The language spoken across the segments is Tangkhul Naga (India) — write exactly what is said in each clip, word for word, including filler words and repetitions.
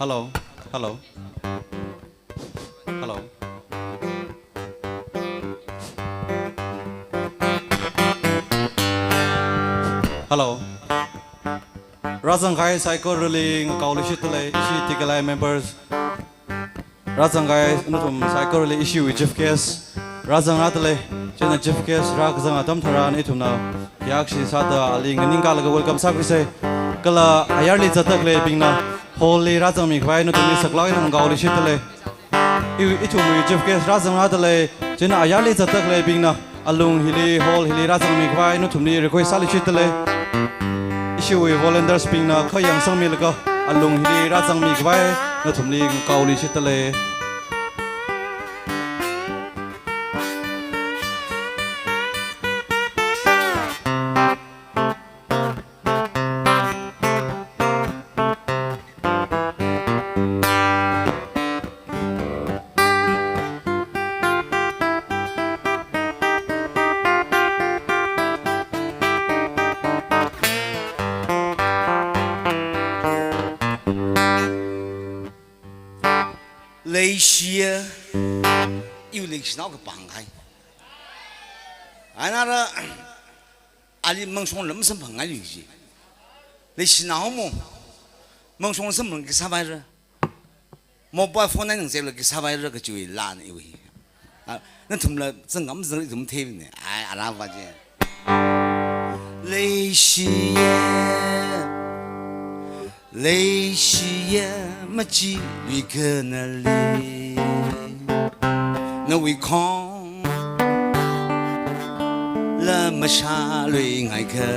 Hello. Hello. Hello. Hello. Rāzangkahai saikorali ngakaoli shitda lei, ishi Tikalai members. Rāzangkahai nathum saikorali ishiwui chief guest rāzangrāda lei. Chieina chief guest rākazang atam tharan ithumna khayākashi sāda ali nganingkalaga welcome sākhuisa. Kala ayarli zatda khaleibingna hall li rāzangmi khavai nathumli saklāk eina ngakaoli shitda lei. I, ithumwui chief guest rāzangrāda lei. Chieina ayarli zatda khaleibingna alung hili, hall hili rāzangmi khavai nathumli request sāli shitda lei. Ishiwui volunteers bingna kha yangsangmilaga alung hili rāzangmi khavai nathumli ngakaoli shitda lei. Leishiya, iwui leishinao kapangkahai. Ainara, ali mangshong lam samphang ngai liji. Leishinao mo, mangshong samphang kisāpaira. Mobile phone eina ngazekla kisāpaira kachiwui laana iwui. Ah, nathumla zangam zang ithum theibingna. Ai, arāva chi. Leishiya, leishiya, machiluika nali. Nawui khon la mashāluingaika.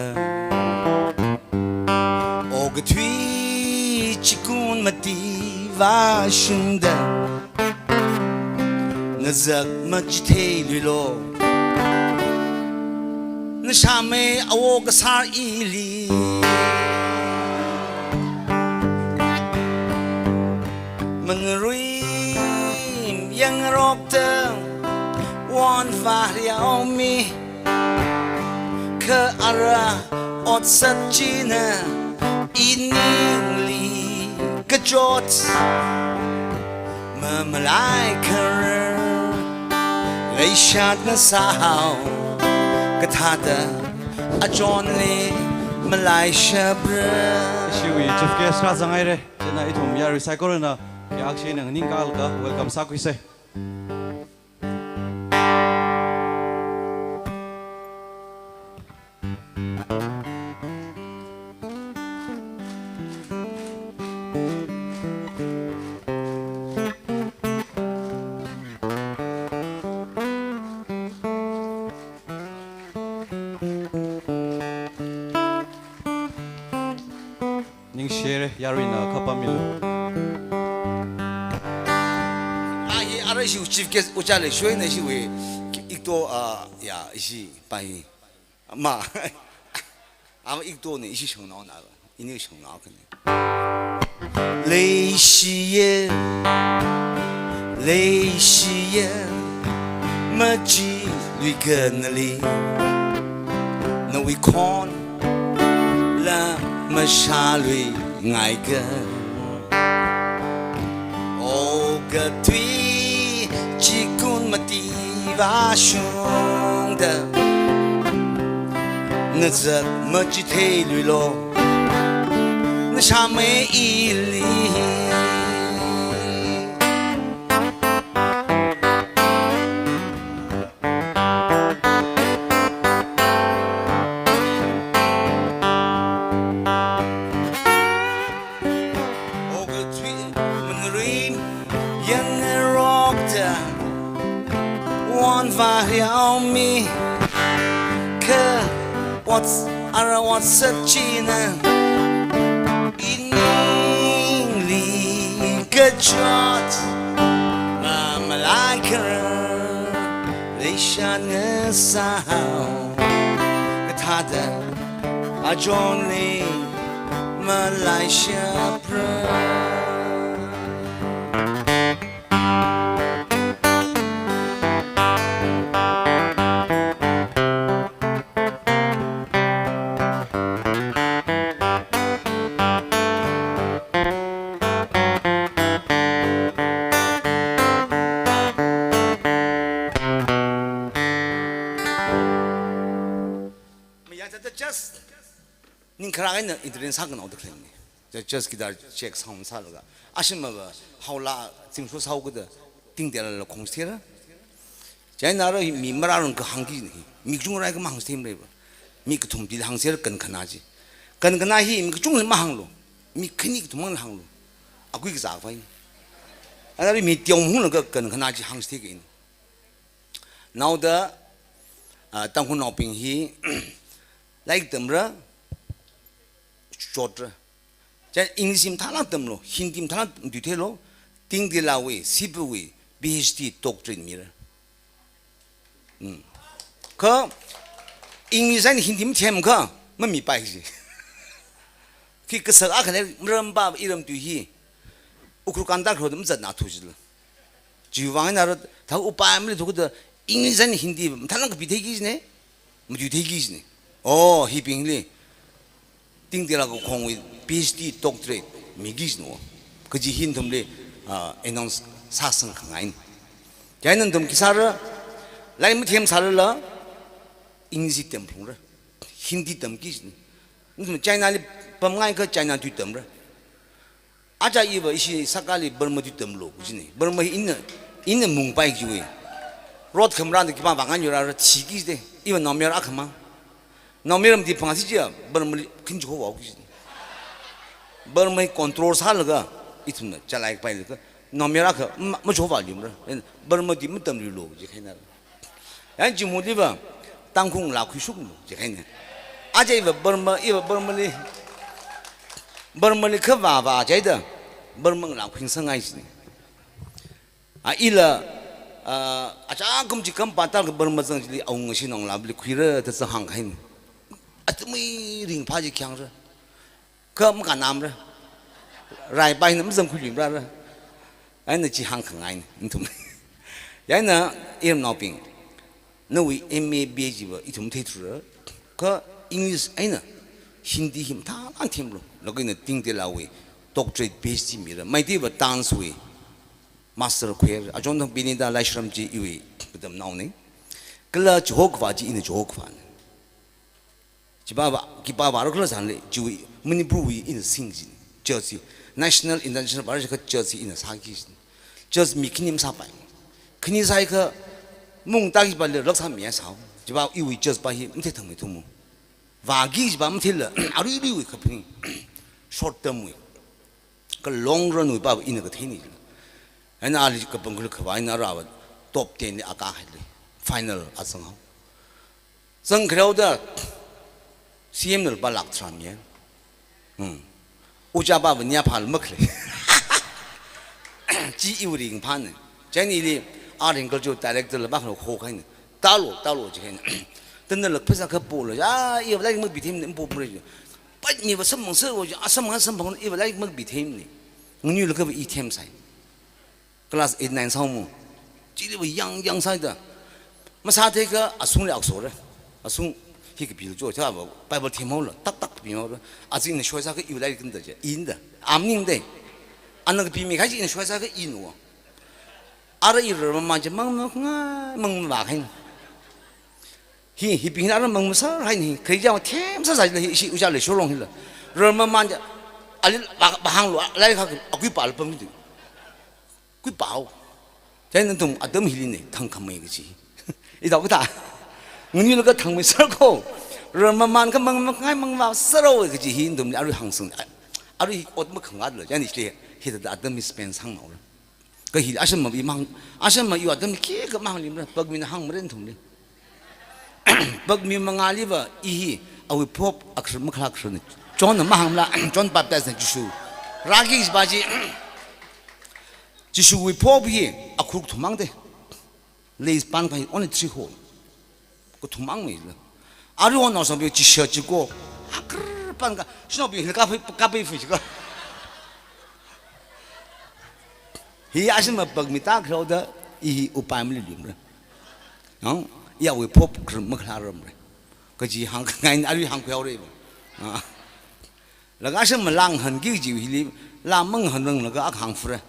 Okathui chikun mati vāshungda, nazak machitheiluilo. Nashāmei awo kasār ili. Mangaruim yangrokta won vāriaomi. Kha ara otsat china iningli kachot mamalaikharar. Leishat ngasāhao kathāda achonli malaishapra. Ishiwui chief guest rāzanghaira. Chieina ithum yarui saikorana khayākashi eina nganingkalaga welcome sākhuisa. Ningshire, yaruina khapam milu. Ah, hi ara ishiwui chief guest ojā Leishiya eina ishiwui ikto, ah, ya, ishi pai. Ma. Ava iktona ishi shongnaona ava. Ini shongnao kani. Leishiya, leishiya, machiluika nali. Nawui khon la mashāluingaika. Okathui chikun mati vāshungda, nazak machitheiluilo. Nashāmei ili. Okathui mangaruim yangrokta won vāriaomi. Kha what's ara otsat china iningli kachot mamalaikharar. Leishat ngasāhao kathāda achonli malaishapra. Ningkharā eina entertain sākhanao da khalei ni. Just guitar check sound sālaga. Ashimava haola zimsho sāhaokada tingtela la khongstera. China ra mi mararang kahāng ki ni. Mi kachungkha rai ka mahāngstem leiva. Mi kathum di hāngser kankhana chi. Kankhana hi mi kachungkha mahānglu. Mi khani kathum mang hānglu. Akui kazā vai. Ana ri mi tiong hunglaga kankhana chi hāngste kain. Naoda, ah, Tangkhulnaobing hi lairik tamra, chotra. China English mathālāk tamlu, Hindi mathālāk tamthuitheilu, tingtilawui, sipawui, PhD, doctorate mira. Hmm. Kha English eina Hindi mathem kha, mamipai chi. Khi kasak akha lei, maram pa iram tui hi. Ukhrul kanta khro mazatna thu chila. Chiwui vang eina ra, thā upai maleithu kida English eina Hindi mathālāk kapitheiki jine, mathuitheiki jine. Oh, hibingli tingtila kakhongwui PhD, doctorate miki jino. Kaji hi nathumli, ah, announce sāsang khangaina. China nathum khi sāra, lairik mathem sālala, English tam phungra, Hindi tamki jine. Nathum China li pamngai kha China tui tamra. Aja iva ishi sakali Burma tui tamlu, jine. Burma hi ina, ina mungpai kiwi. Road khamrān da khipā vāngan yura ra thiki de. Iva naomayara akhamang. Naomayara mati phangsi jia, Burma li khin chiko wao ki jine. Burma hi control sālaga, ithumna chalaipailaga, naomayara kha, ma, machova limra. Burma tui matamlilu, ji khaina. Yan jimuli va, Tangkhul la khuishuklu, ji khaina. Aja iva Burma, iva Burma li, Burma li kha va va, jaida, Burma la khuisangai jine. A ila, ah, aja kum chi kam patal ka Burma zang chili aung shi nong labli khuira ta zang hāng khaina. Atamui ringphā chi khyāngra. Kha makānamra. Raipai na mazang khuilimra ra. Eina chi hāng khangaina, nathum. China iramnaobing. Nawui M A B A jiva ithum theithura. Kha English eina Hindi hi mathālāk themlu. Laga ina tingtilawui doctorate PhD mira. Maitiwa dance wui master khuira. Achon thang Binita Laishram chi iwui katamnaona. Kala Jehova chi ina Jehova na. Chipa va, khipā vāra khala zanle, chiwui Manipur wui ina sing jin, church hi, national international vāra kha church hi ina sāki jin. Church mi khani masāpai. Khani sāi kha mung ta khipā le raksa mi ya sāo. Chipa iwui church pa hi mathei thangmeithumu. Vāki chipa matheila, aruiruiwui kaphaning. Short term wui. Kha long run wui pa ina katheini. Eina ali kapang khala khavai eina rāva top ten li akā haile. Final a zanghao. Zangkhareo da C M nal pa lak tharan ye. Hmm. Uja pa vanya phal makle. Chi iwui ringphāna. China ili a ringkal jo director la pa khalo kho khaina. Talo, talo ji khaina. Tanda lak pheisā kha polo. Ya, iva lairik makapithemni, mpomre. Pat mi va samphang sāwo, a samphang samphang iva lairik makapithemni. Ngani lak va i themsai. Class eight, nine sāomu. Chili va yang yang sāida. Masāthei kha asungli aksora. Asung hi kapi jo, cha va Bible themhaola, tak tak kapihaola. Azingna shoisā kha iva lairik kanda je, inda. Amning de. Ana kapimi khai chi ina shoisā kha inu. Ara i rarmamān chi mang mang ngai, mang mang khain. Hi, hibing ara mang masār haini, kharei jao themsā sā jila hi, shi uja le sholong hila. Rarmamān chi, ali ba, bahang lo, lai kha, akui pal pam di. Kui pao. China nathum atam hili ne, thangkhamei kachi. I dao kata. Ngani laga thangmei sār ko. Rarmamān kha mang mang ngai mang mang sāro kachi hi nathumli arui hāngsang. Arui ot makhangatla, china ishi, hithāda atam hi spend sānghaora. Kha hi asham ma i mang, asham ma i atam khi kha mang limra, pagmina hāngmara nathumli. Pagmi mangāli va i hi, awui phop akhar makhalā kharna. John na mahāngla, John Baptist na Jishu. Rāki jipa chi, Jishuwui phop hi, akhur kathum mang de. Lace pant kha only three hole. Kathum mang mei la. Arui on naosang bi chisha chiko. Akhar pant kha, shino bi hil kapai, kapai fu chiko. Hi asham ma pagmi ta kharao da, i hi upai mali limra. Nang, i awui phop khar makhalā ramra. Kaji hāng khangai arui hāngkhui haora ba. Ah. Laga asham ma la ngahānki ji hili, la mangahānrang laga ak hāngfura.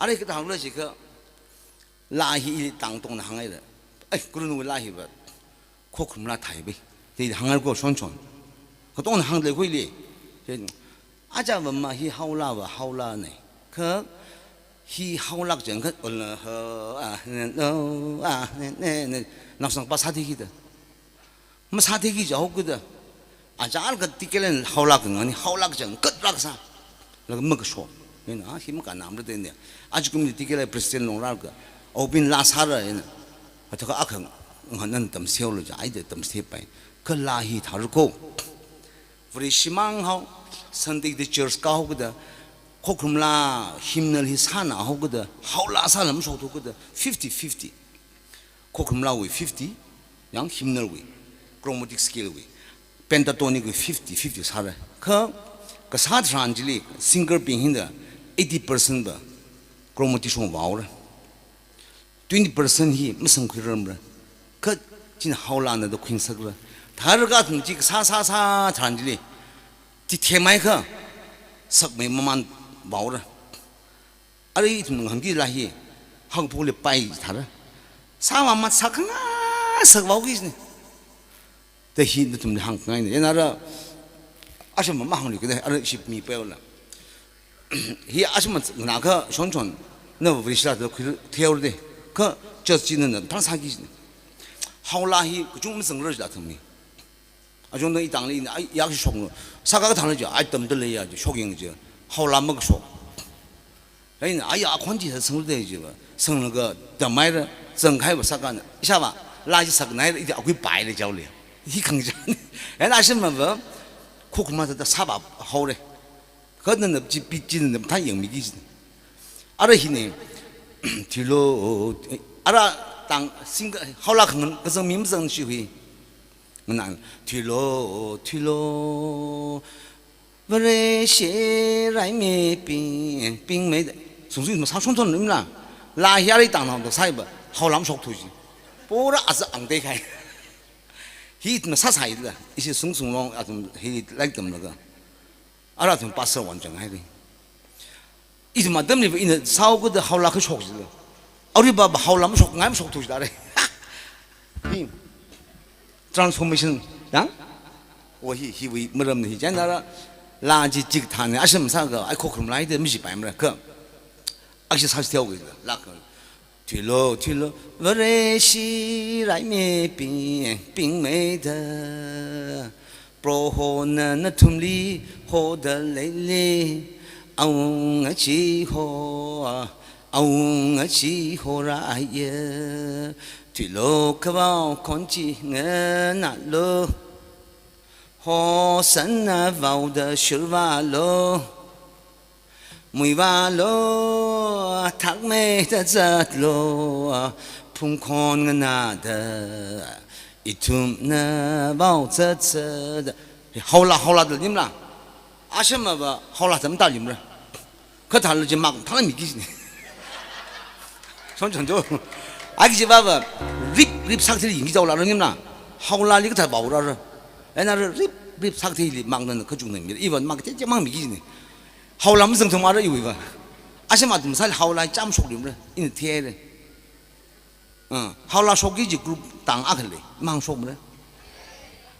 Arui kathā hāngla jikha, la hi ili tangtongna hāngaira. Ai, kurunu la hi va. Khokhrum la thai bi. Te hāngar ko shon shon. Katongna hāngda leikhuili. Hi, aja vama hi haolava haola nei. Kha hi haolak chang kha, ola ha, ah, ne, no, ah, ne, ne, ne. Naosang pa sātheikida. Masātheiki jihaokida. Aja alka tikelen haolak ngani, haolak chang khat raksa. Laga makasho. Hina, ah, hi makanamra dene. Aja kumli tikele president longrarka. Obin laa sāra hina. Athaka akha nganan tamseola ja, aida tamseipai. Kha laa hi tharko. Vareshimang hao, Sunday da church kahaokida, Khokharum laa hymnal hi sānahaokida, haola sāla mashokthukida, fifty fifty. Khokharum laawui fifty, yang hymnal wui, chromatic scale wui, pentatonic wui fifty fifty sāra. Kha, kasā tharan chili, singer bing hina eighty percent va, chromatic shong vaora. Twenty percent hi masangkhuirarmara. Kha china haolana da khuingsakra. Tharka thang chi kasā sā sā tharan chili. Chithemai kha sakmei mamān vaora. Arui ithum ngahānki laa hi hangphuli pai thara. Sāva masak khangasak vaoki jine. Da hi nathumli hāngngaina. Yana ara asham mahāngli kida, ara ship mi paola. Hi asham nganākha shonshon, na Vareshi laa da khuitheoda. Kha church china na thang sāki jine. Haola hi kachung mazangrarla thangmi. Achon da itangli ina, ai, yak shok no. Sāka kathāla ja, ai tamda leiya ja, shokyang ja. Haola makashok. Ai na, ai, akhon chi sāsangda jiva. Sanglaga tamaira, zangkhaiva sākana. Ishāva, laa chi saknaira, ida akui paila jaole. Hi khangja. Ai na asham mava, khokharum da sāva haora. Kha nana chi pi chi nana thayangmiki jine. Ara hine, thuilo, ara tang sing haola khangan kazang mi mazang shihui. Nganā, thuilo, thuilo, Vareshi raimei ping, pingmeida. Sungsui masā shonshon nimla. Laa hi arui tangna da sāiva, haola mashokthu ji. Pura aza angdei khai. Hi masā sāila, ishi sungsung long athum hi lairik tamlaga. Ara athum pastor wan chang hairi. Ithum atamliva ina sāhaokida haola kashok jila. Aruiva haola mashokngai mashokthu jila re. Hi. Transformation, yang? Wa hi, hiwui maramna hi. Chieina ara laa chi chikathāna, asham sāka, ai Khokharum laa da majipaimara kha. Ashi sāshi teoga laa kha. Thuilo, thuilo, Vareshi raimei ping, pingmeida. Prohona nathumli hoda leili, awunga chiho, awunga chihorāya. Thuilo khavao khon chi nganālo, Hosanna vaoda shurvālo. Muivālo, thakmeida zatlo, phungkhon nganāda, ithumna vao zatzada. Haola, haola da nimla. Asham mava haola tam da nimra. Kha tharla chi mak thāla miki jine. Shonshon do. Aki jiva va, rip, rip sākathei yingki jaola ra nimla. Haolali kathā vaora ra. Ena ra rip, rip sākatheili makna kachungna mira. Iva mak te, te mang miki jine. Haola mazangthum ara iwuiva. Asham athum sāli haola cham shoklimra. Ina theira. Ah, haola shokki ji group tang akha lei. Mang shokmara.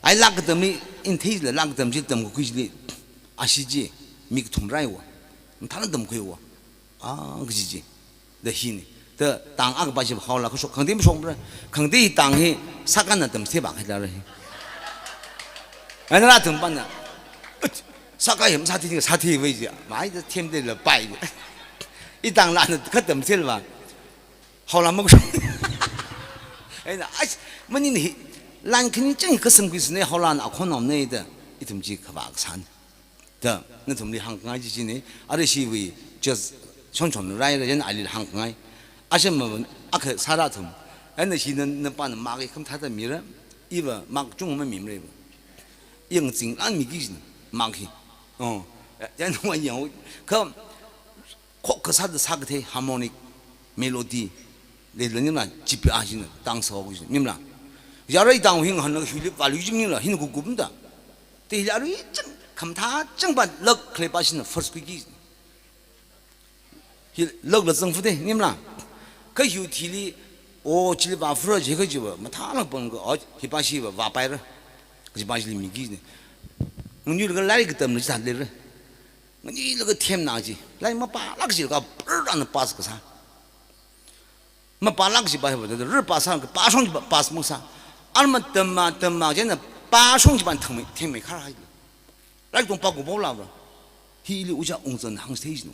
Ai laa katamli, ina theila laa katam ji tamkakhui jili. Ashi ji, mi kathum raiwa. Mathāna tamkhuiwa. Ah, kaji ji. Da hine. Da tang akha pa ji haola kashok. Khangatei mashokmara. Khangatei tang hi, sākana tamseiva khaila ra hi. Ana ra athum pana. Ut, sāka hi masāthei, sāthei vai ji. Mai da themda la pai ji. Itang laa na kha tamseila va. Haola makashok. Eina, ai, maning hi, lan khani chang kasangkhui sine haolana akhon nomne da, ithum chi khavā kasāna. Da, nathumli hāngngai chi chine, ara shiwui just shonshon raira yan ali hāngngai. Asham mava akha sāra athum. Eina shi na, na pana mak khamathāda mira, iva mak chungma mimara iva. Yang zinglan miki jina, mak hi. Oh, yan wa yang, kha, khokha sāda sākathei harmonic melody. Leilā nimla, G P R jina, tang sāhaoki jina, nimla. Yarui tang hing hānna hiuli vālu jing nimla, hina kukupda. Te hili arui chang, khamathā chang pa lak khalei pa jina first khuiki jina. Hi lakla zangfu de, nimla. Kha hiu thili, o, chili vāfura jikha jiva, mathālak pangka, o, hi pa shiva, vāpaira. Ji pa shili miki jina. Nganuilakha lairik katamli chithāda leira. Nganuilakha themna chi. Lairik mapālāk jilaga purana pass kasā. Mapālāk jiva hiva, ri pass sā, pāshong jiva pass masā. Arma tamma, tamma, chieina pāshong jiva thangmei, thangmei khar hai. Lairik tong pākhuipaolava. Hili Ojā Ungzan hāngchithei jino.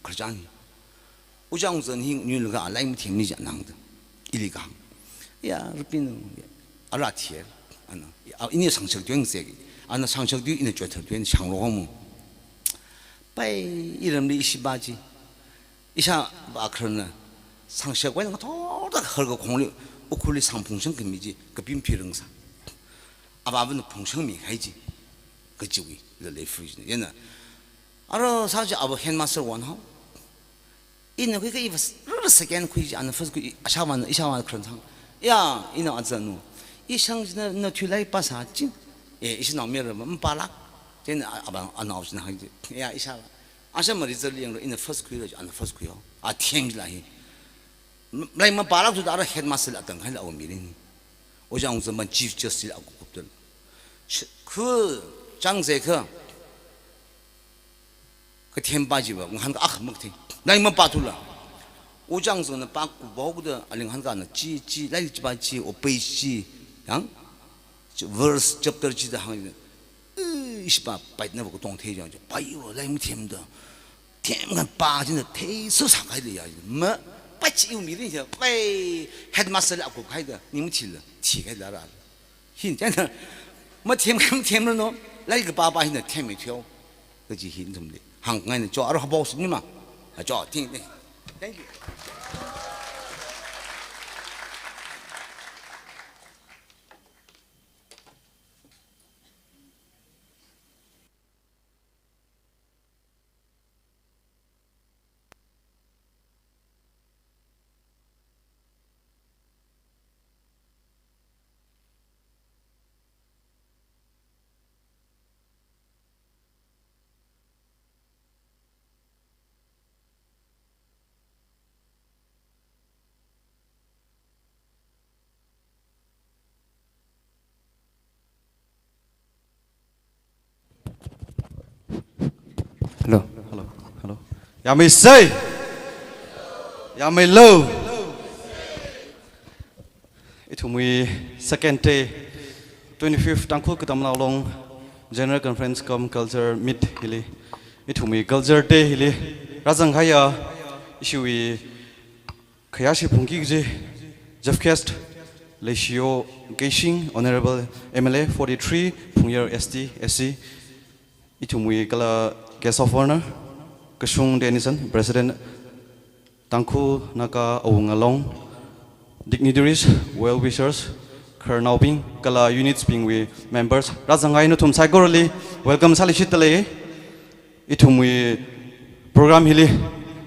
Khararchan hi. Ojā Ungzan hi nganuilakha lairik mathemni jina hāngda. Ili kahāng. Ya, rupin, ara thier. Ana, ya, ini sangshak tui ngaseki. Ana sangshak tui ina chothar tui ina shanglo hamu. Pai, iramli ishi va chi. Ishāvā khararna. Sangshak wui ngathorda kharga khongli, Ukhrulli sangphungshang khami chi, kapim phirang sā. Avāvana phungshangmi hai chi. Kachiwui, la lei free ni. Yana. Ara sā chi ava headmaster wan hao. Ina khuika iva s-, rara second khui chi, ana first khui, ashāvāna, ishāvāna khararna hāng. Ya, ina azanu. Ishang china, na thuilai pāsā chi. E, ishinaomayara mapālāk. Chieina a-, ava anao china hāng chi. Ya, ishāvā. Ashāvā result li yanglo, ina first khuira chi, ana first khui hao. Athem chila hi. M-, lairik mapālāk thuda ara headmaster la tangkhaila awumi rin. Ojā Ungzan va chief justice la akupkupda. Sh-, khu, chang ze kha. Kathem va jiva, ngahānkā akha makathe. Lairik mapāthula. Ojā Ungzanna pākhuipaoda, ali ngahānkāna chi, chi, lairik chiva chi, o page chi, yang? Chi verse, chapter chi da hāng. Eh, ishi va, paitna va katong thei jang, paiva, lairik mathemda. Themkhan pā china thei sāsā kahaili ya. Ma, pa chi iwui mirin ya, pai, headmaster la kup kahaida, ning mathila, thikahaila ra. Hin china, mathemkha mathemranu, lairik kapā va hina themmei thiu. Kaji hi nathumli hāngngaina cho, ara habos ni ma. A cho, ting, ting. Thank you. Hello. Hello. Hello. Yāmeisei. Yāmeilo. Ithumwui second day, twenty-fifth Tangkhul Katamnao Long General Conference cum Culture Meet hili. Ithumwui Culture Day hili. Rāzang kahaiya, ishiwui khayāshi phungki kaji, Chief Guest, Leishiyo Keishing, Honorable M L A forty-three, Phungyar S T, S C, ithumwui kala Guest of Honor, Kashung Denison, President, Tangkhul Naga Awunga Long, dignitaries, well wishers, khararnaobing, kala units bingwui members, rāzang kahai nathum saikorali welcome sāluishitdalei. Ithumwui program hili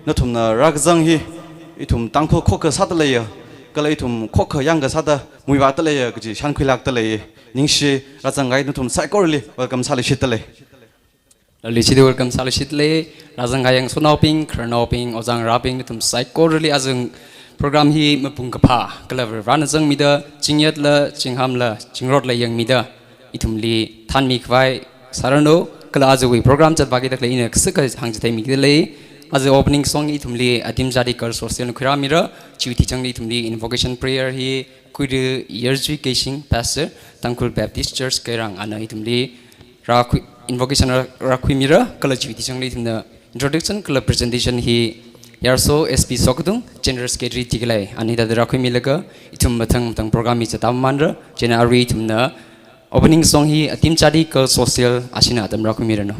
nathumna rākazang hi ithum Tangkhul khokkha sādaleiya, kala ithum khokkha yangkasāda muivādaleiya kaji shānkhuilākdalei. Ningshi, rāzang kahai nathum saikorali welcome sāluishitdalei. Lali chida welcome sāluishitdalei, rāzang kahai yangshonaobing, khararnaobing, ojā ngarābing, nathum saikorali azing program hi mapung kaphā, kala Varena zangmida, chingyatla, chinghamla, chingrotla yangmida, ithumli thanmi khavai sāranu, kala aja wui program zatvāki dakle ina kasaka hāngchitheimi kidalei. Aja opening song ithumli Adim Jadi Girls Hostel na khuirāmira, chiwui tichangli ithumli invocation prayer hi Khuira Yarjui Keishing, Pastor, Tangkhul Baptist Church Keirang, ana ithumli rākhui, invocation rā, rākhuimira, kala chiwui tichangli ithumna introduction kala presentation hi Yarso S P Sokdung, General Secretary tikhalei, ana hithāda rākhuimilaga, ithum mathang mathang program hi zatda mamanra, chieina arui ithumna opening song hi Adim Jadi Girls Hostel ashina atam rākhuimiranu.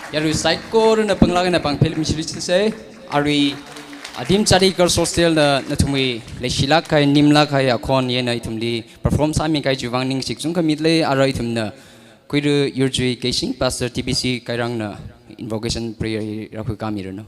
Yarui saikorana panglāk eina pāng philip mishi sai. Arui Adim Chadi Girls Hostel na nathumwui leishilāk kahai, nimlāk kahai akhon yena ithumli perform sāmi kahai chiwui vang ningshi kachungkha mida lei. Ara ithumna Kuiru Yurjui Keishing, Pastor T B C Kairangna invocation prayer hi rākhuikāmiranu.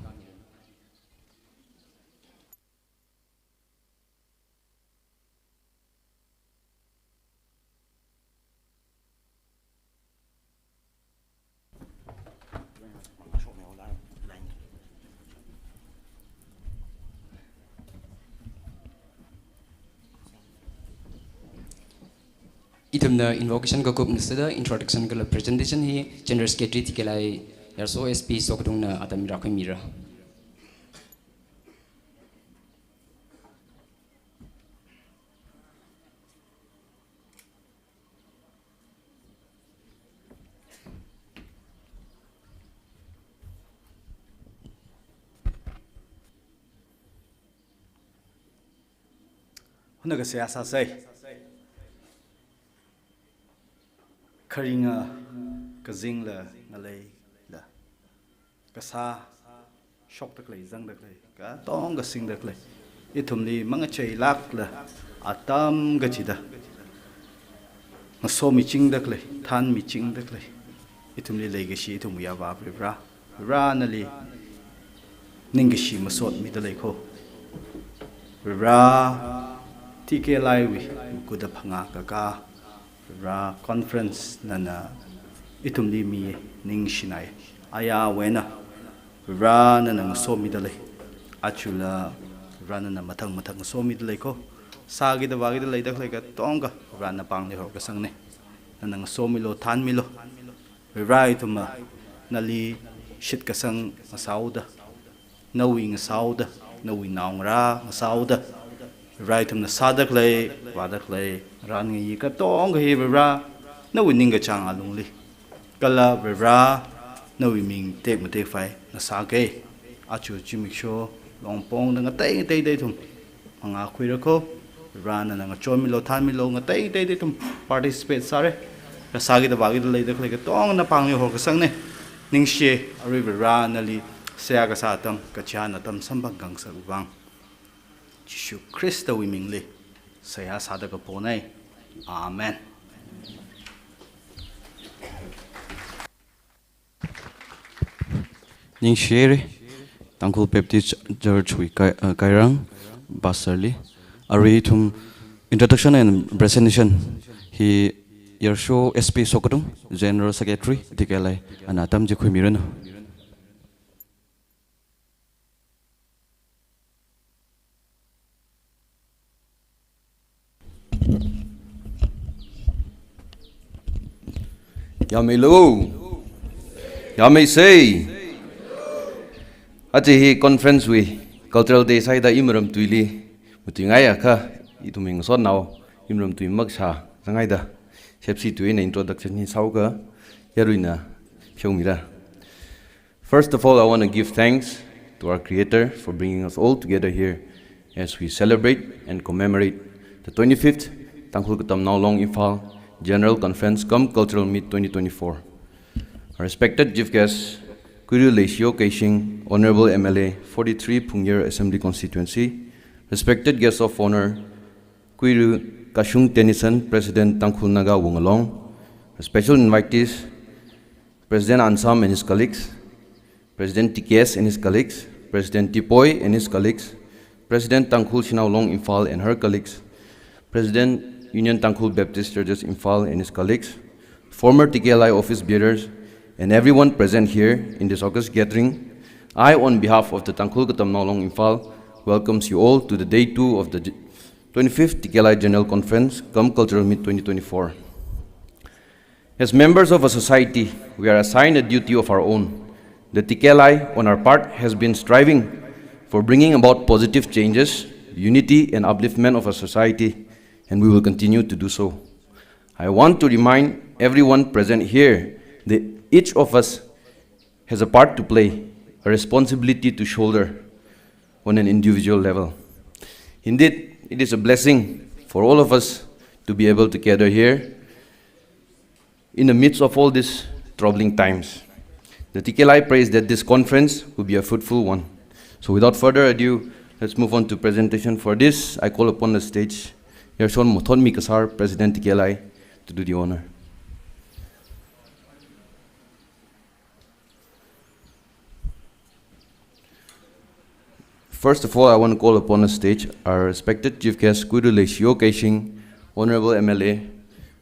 Ithumna invocation kakupna sāda introduction kala presentation hi General Secretary T K L I Yarso S P Sokatungna atam rākhuimira. Huna kasā sāsei. Kharinga kazingla ngaleila kasā shokda khalei, zangda khalei, katonga singda khalei, ithumli mangacheilākla atam kachida ngasomichingda khalei, thanmichingda khalei, ithumli leikashi ithumwui Avā Varivara, Varivara nali ningkashi masot mida leiko. Varivara, T K L I wui makuda phangā kakā Varivara, conference nana ithumli mi ningshinai. Ayā wena Varivara nana ngasomida lei. Achula Varivara nana mathang mathang ngasomida leiko. Sākida vākida leida khalei katonga Varivara napāngli horkasangne. Nana ngasomilo, thanmilo. Varivara ithumna nali shitkasang ngasāhaoda, nawui ngasāhaoda, nawui naongarā ngasāhaoda, Varivara ithumna sāda khalei, vāda khalei, rāngayi katonga hi Varivara nawui ningkachāng alungli, kala Varivara nawui ming tekmatek phāi ngasāke. Aja zimiksho longpongda ngatei ngateida ithum phangā khuira ko. Varivara nana ngachonmilo, thanmilo, ngatei ngateida ithum participate sāra. Kasākida vākida leida khalei katonga napāngli horkasangne. Ningshi, arui Varivara nali seihā kasā atam, kachihān atam samphang khangasak vang Jishu Khristawui mingli seihā sāda kapona. Amen. Ningshire, Tangkhul Baptist Church wui Kai-, uh, Kairang Pastor li. Arui ithum introduction and presentation hi Yarsho S P Sokatung, General Secretary, T K L I, ana atam chi khuimiranu. Yameilu. Yameisei. Aja hi conference wui Cultural Day sāhaida imaram tuili matuingaiakha, ithum hing sotnao imaram tui makasā sāngaida, sepsi tuina introduction hi sāhaoka, yaruina pheomira. First of all, I want to give thanks to our Creator for bringing us all together here as we celebrate and commemorate the twenty-fifth Tangkhul Katamnao Long Imphal General Conference cum Cultural Meet twenty twenty-four. Our respected chief guest, Kuiru Leishiyo Keishing, Honorable M L A, forty-three Phungyar Assembly Constituency, respected guest of honor, Kuiru Kashung Tennyson, President Tangkhul Naga Wungalong, special invitees, President Ansam and his colleagues, President T K S and his colleagues, President Tipoi and his colleagues, President Tangkhul Shanao Long Imphal and her colleagues, President Union Tangkhul Baptist Churches Imphal and his colleagues, former T K L I office bearers, and everyone present here in this august gathering, I, on behalf of the Tangkhul Katamnao Long Imphal, welcomes you all to the day two of the G-, twenty-fifth T K L I General Conference cum Cultural Meet twenty twenty-four. As members of a society, we are assigned a duty of our own. The T K L I, on our part, has been striving for bringing about positive changes, unity, and upliftment of our society, and we will continue to do so. I want to remind everyone present here that each of us has a part to play, a responsibility to shoulder on an individual level. Indeed, it is a blessing for all of us to be able to gather here in the midst of all these troubling times. The T K L I prays that this conference will be a fruitful one. So without further ado, let's move on to presentation. For this, I call upon the stage Yershon Mothotmi Kasar, President T K L I, to do the honor. First of all, I want to call upon the stage our respected chief guest, Kuiru Leishiyo Keishing, Honorable M L A,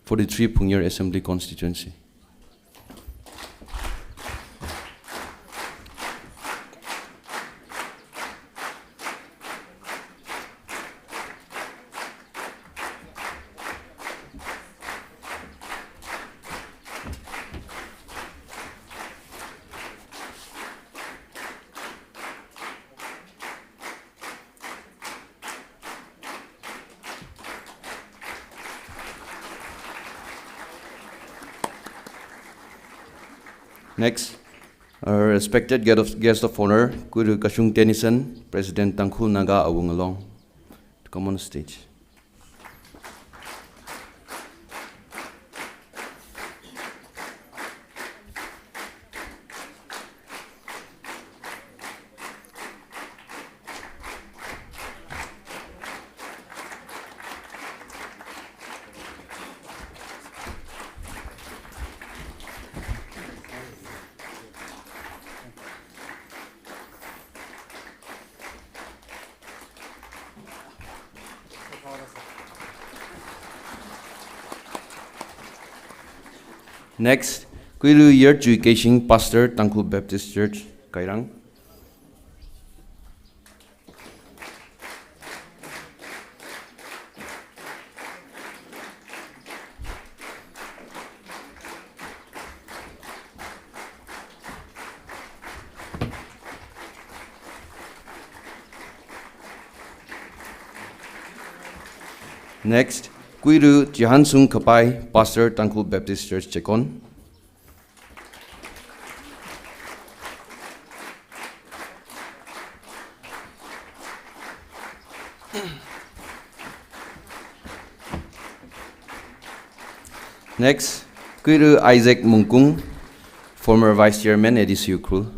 forty-three Phungyar Assembly Constituency. Next, our respected guest of, guest of honor, Kuiru Kashung Tennyson, President Tangkhul Naga Awungalong, to come on stage. Next, Kuiru Yerchui Keishing, Pastor, Tangkhul Baptist Church, Kairang. Next, Kuiru Chihansung Kapai, Pastor, Tangkhul Baptist Church, Chekon. Next, Kuiru Isaac Mungkung, former Vice Chairman, A D C Ukhrul.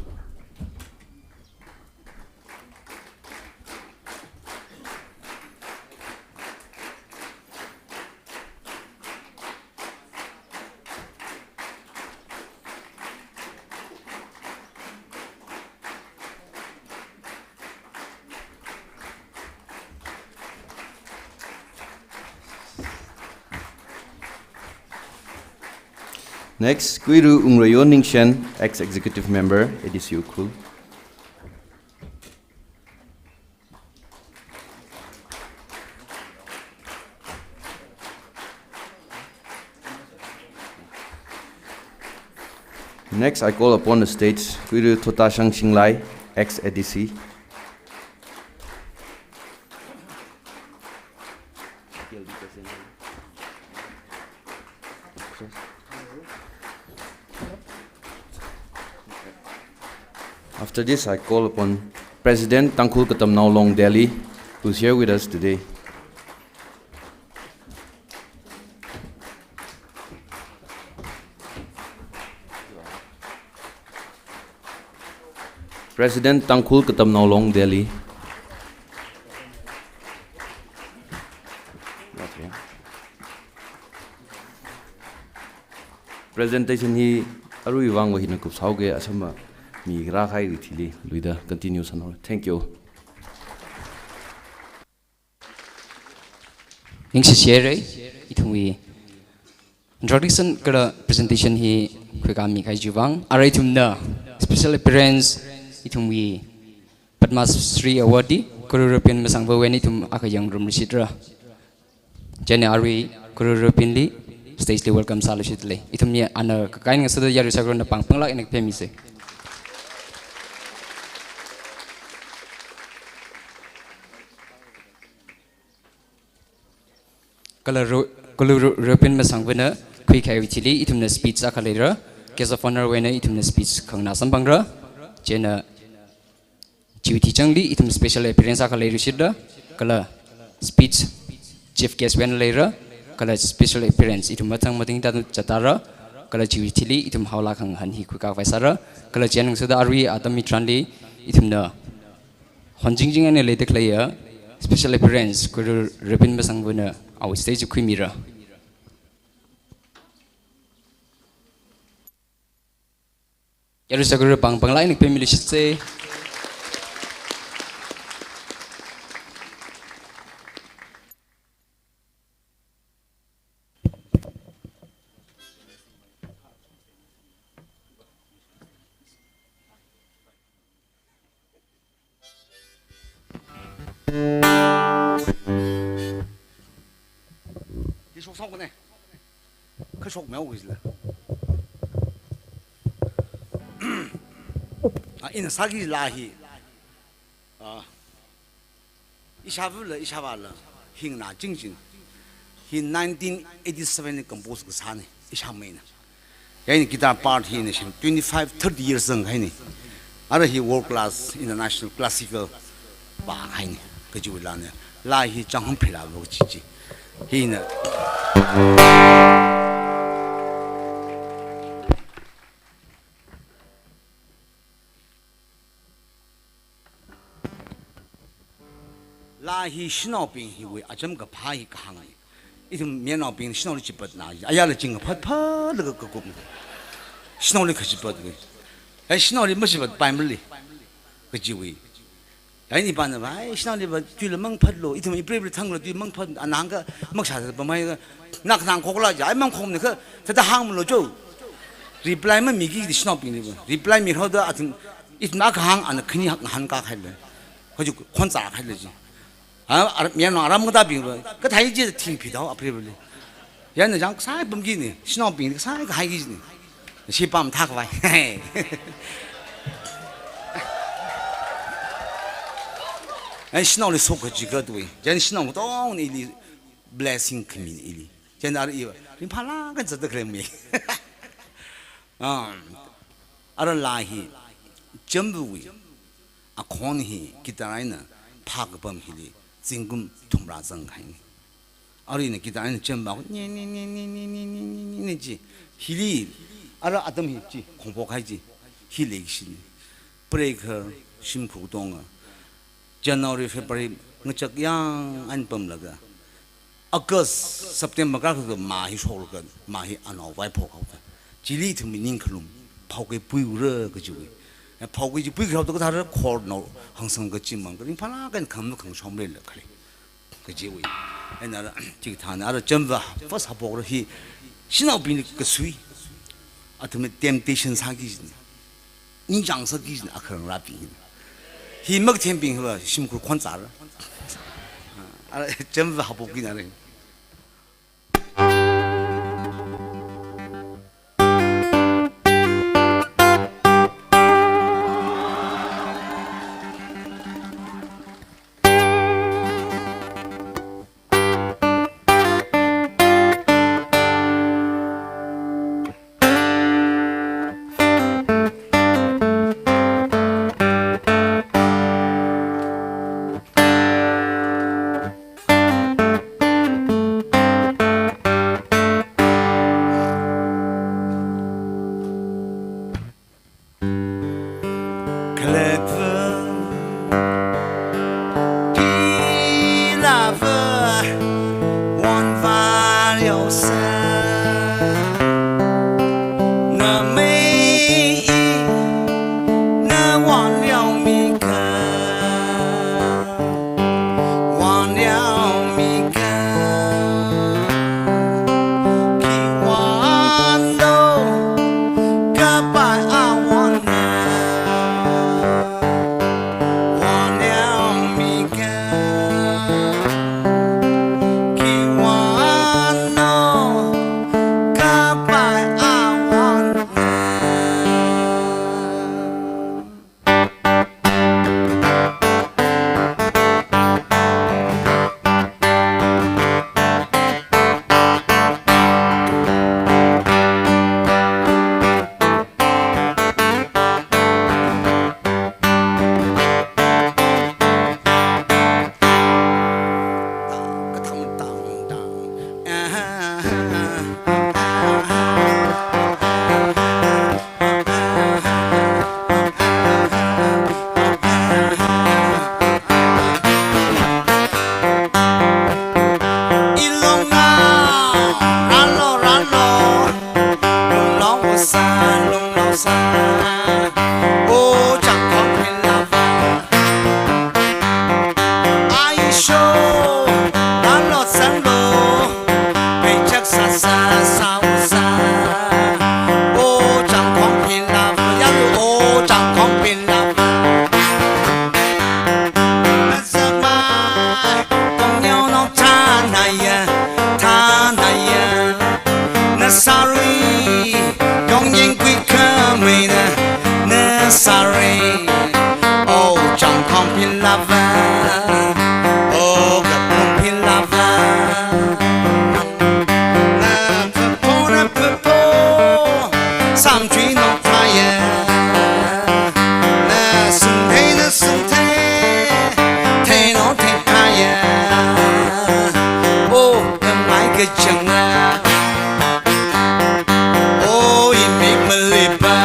Next, Kuiru Ungrayo Ningshen, ex-executive member, A D C Ukhrul. Next, I call upon the stage Kuiru Thotashang Shinglai, ex-A D C. After this, I call upon President Tangkhul Katamnao Long Delhi, who's here with us today. President Tangkhul Katamnao Long Delhi. Okay. Presentation hi aruiwui vang va hina kupsāhaoga, asama mi rākahai rithili luida continue sānao. Thank you. Ningshi share, ithumwui introduction kala presentation hi khuikāmi kahai chiwui vang, arui ithumna special appearance ithumwui Padma Shri Award li Kuiru Rupin Masangva wui eina ithum akha yangngarumluishitra. Chieina arui Kuiru Rupin li stage li welcome sāluishitli. Ithumwui ana kakai ngasāda yarui sākharar eina pāng panglāk eina phemisa. Kala Ru-, Kuiru Ru-, Rupin Masangvana khuikahaiwui thili ithumna speech akha leira, guest of honor wui eina ithumna speech khanganā samphangra, chieina chiwui thili changli ithum special appearance akha leiluishitra, kala speech chief guest wui eina leira, kala special appearance ithum mathang mathang da zatara, Kala chiwui thili ithum haola khangahān hi khuikakvai sāra. Kala chieina ngasoda arui atam hitharanli ithumna honjingjing eina leida khaleiya special appearance Guru Rebin Masangvana awui stage khuimira. Yarui sā Guru pāng pāngla eina kapemili shitse. Hi shokshok ne. Kha shokmeo kajila. Ah, ina sāki la hi. Ah, ishāvāla, ishāvāla, hingna chingching. Hi nineteen eighty-seven li compose kasāne, ishāmeina. Yaini guitar part hina shim twenty-five, thirty years zanghaine. Ara hi world class, international classical pāhaine. Kajiwui lane. La hi chang hum phila bo chichi. Hina. La hi shanaobing hiwui acham kaphā hi kahānga. Ithum mayarnaobing shanaoli chipatna, ayala ching phat phatlaga kakup. Shanaoli kachipatwui. Ai shanaoli machipat paimali. Kajiwui. Ai ipāna vai, shanaoliva tuila mangphatlo, ithum ipreipreiva thangla tui mangphat, ana hāngkha makashā pamhaiakha, na khanang khokla ja, ai mangkhokmana kha, thāda hāngmalo jo. Reply mamiki di shanaobingliva. Reply mihaoda athum, ithumna kahāng ana khani hak ngahānkā haila. Kaji khon zāhaila ji. Ha, ar-, mayarnao aram katābingva, kathei ji thingphidao apreivali. Yana jang kasai pamkine, shanaobing kasai kahaiki jine. Shi pam thakvai. Ai shanaoli sokachi katui. Jan shanao katongna ili blessing khamin ili. Jan ar iva, ringphālāk eina zatda khalei mi. Um, ara la hi, Jamvawui akhon hi guitar eina phākapam hili zingkum thumrā zanghaine. Arui ina guitar eina Jamva ni ni ni ji. Hili ara atam hi chi khongpok hai ji. Hi leikashine. Preikha shimkhur katonga. January, February ngachak yang eina pamlaga. August, September kala mā hi shoklaga, mā hi anao vaiphok haoda. Chili ithumwui ningkhalum, phaokei puiura kajiwui. Phaokei chi puikhao to kathāra khor no hangsang kachimang, ringphālāk eina kham khangshom leila khalei. Kajiwui. Eina ara, chikathāna ara Jamva, first hapokra hi, shanaobingli kasui. Athumli temptation sāki jine. Ningchāng sāki jine akharangrabing. Hi makathembing hiva shimkhur khon zāra. Ara Jamva hapoki nare. sā, lunglo sā. O changkhong pilava. Aisho, lalo sanlo. Peichak sā sā sā u sā. O changkhong pilava. Yaru o changkhong pilava. Mazamai, kongyao nong tanaya, tanaya. Nasari, yongying kui kamaina, nasari. O changkhong pilava, o kapung pilava. Na papo, na papo, samchui nong taya. Na sungthei, na sungthei, thei nong thei taya. O, na mai kachang na. O, i mi malipa.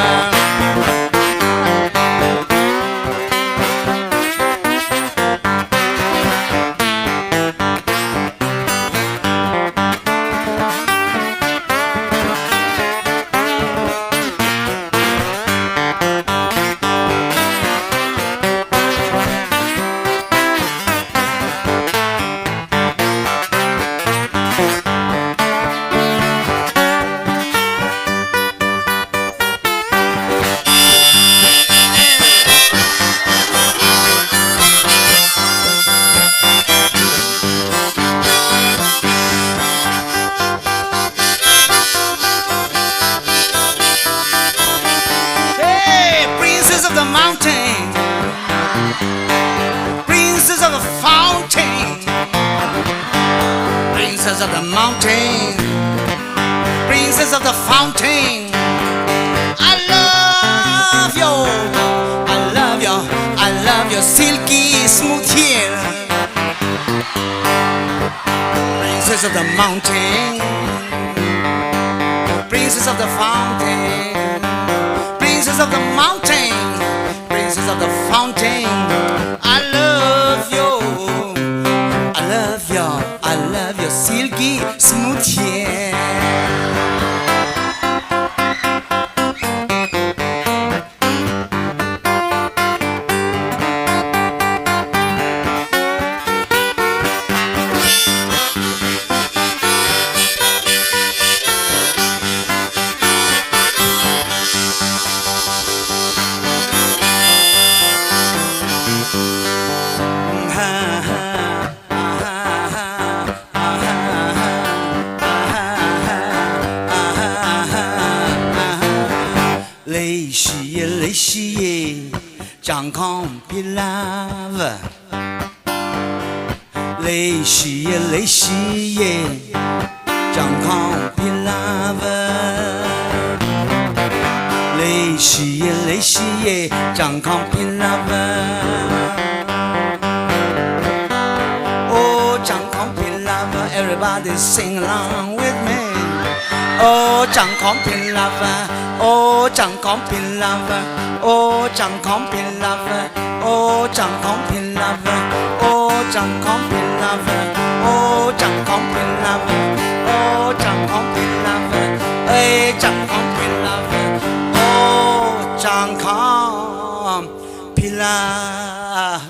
Hey, princess of the mountain, princess of the fountain, princess of the mountain, princess of the fountain. I love you, I love you, I love your silky smooth hair. Princess of the mountain, princess of the fountain, princess of the mountain, princess of the fountain. I love you, I love you, I love your silky smooth hair. Leishiye, leishiye, changkhong pilava. Leishiye, leishiye, changkhong pilava. Leishiye, leishiye, changkhong pilava. Oh, changkhong pilava, everybody sing along with me. Oh, changkhong pilava, oh, changkhong pilava, oh, changkhong pilava, oh, changkhong pilava, oh, changkhong pilava, oh, changkhong pilava, oh, changkhong pilava, eh, changkhong pilava, oh, changkhong pilava.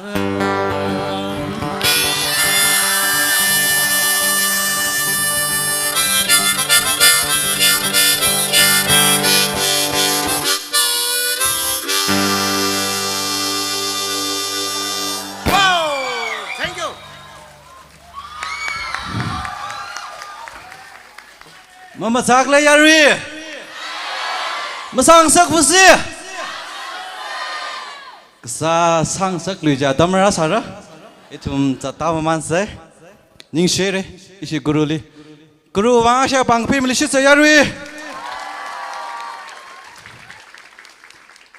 Wow! Thank you. Mama chak le yarui. Masang sak pusi. Kasā sangsak lui ja tamra sāra. Ithum chata maman sai. Ningshire, ishi guru li. Guru vang sha pang pim li shitsa yarui.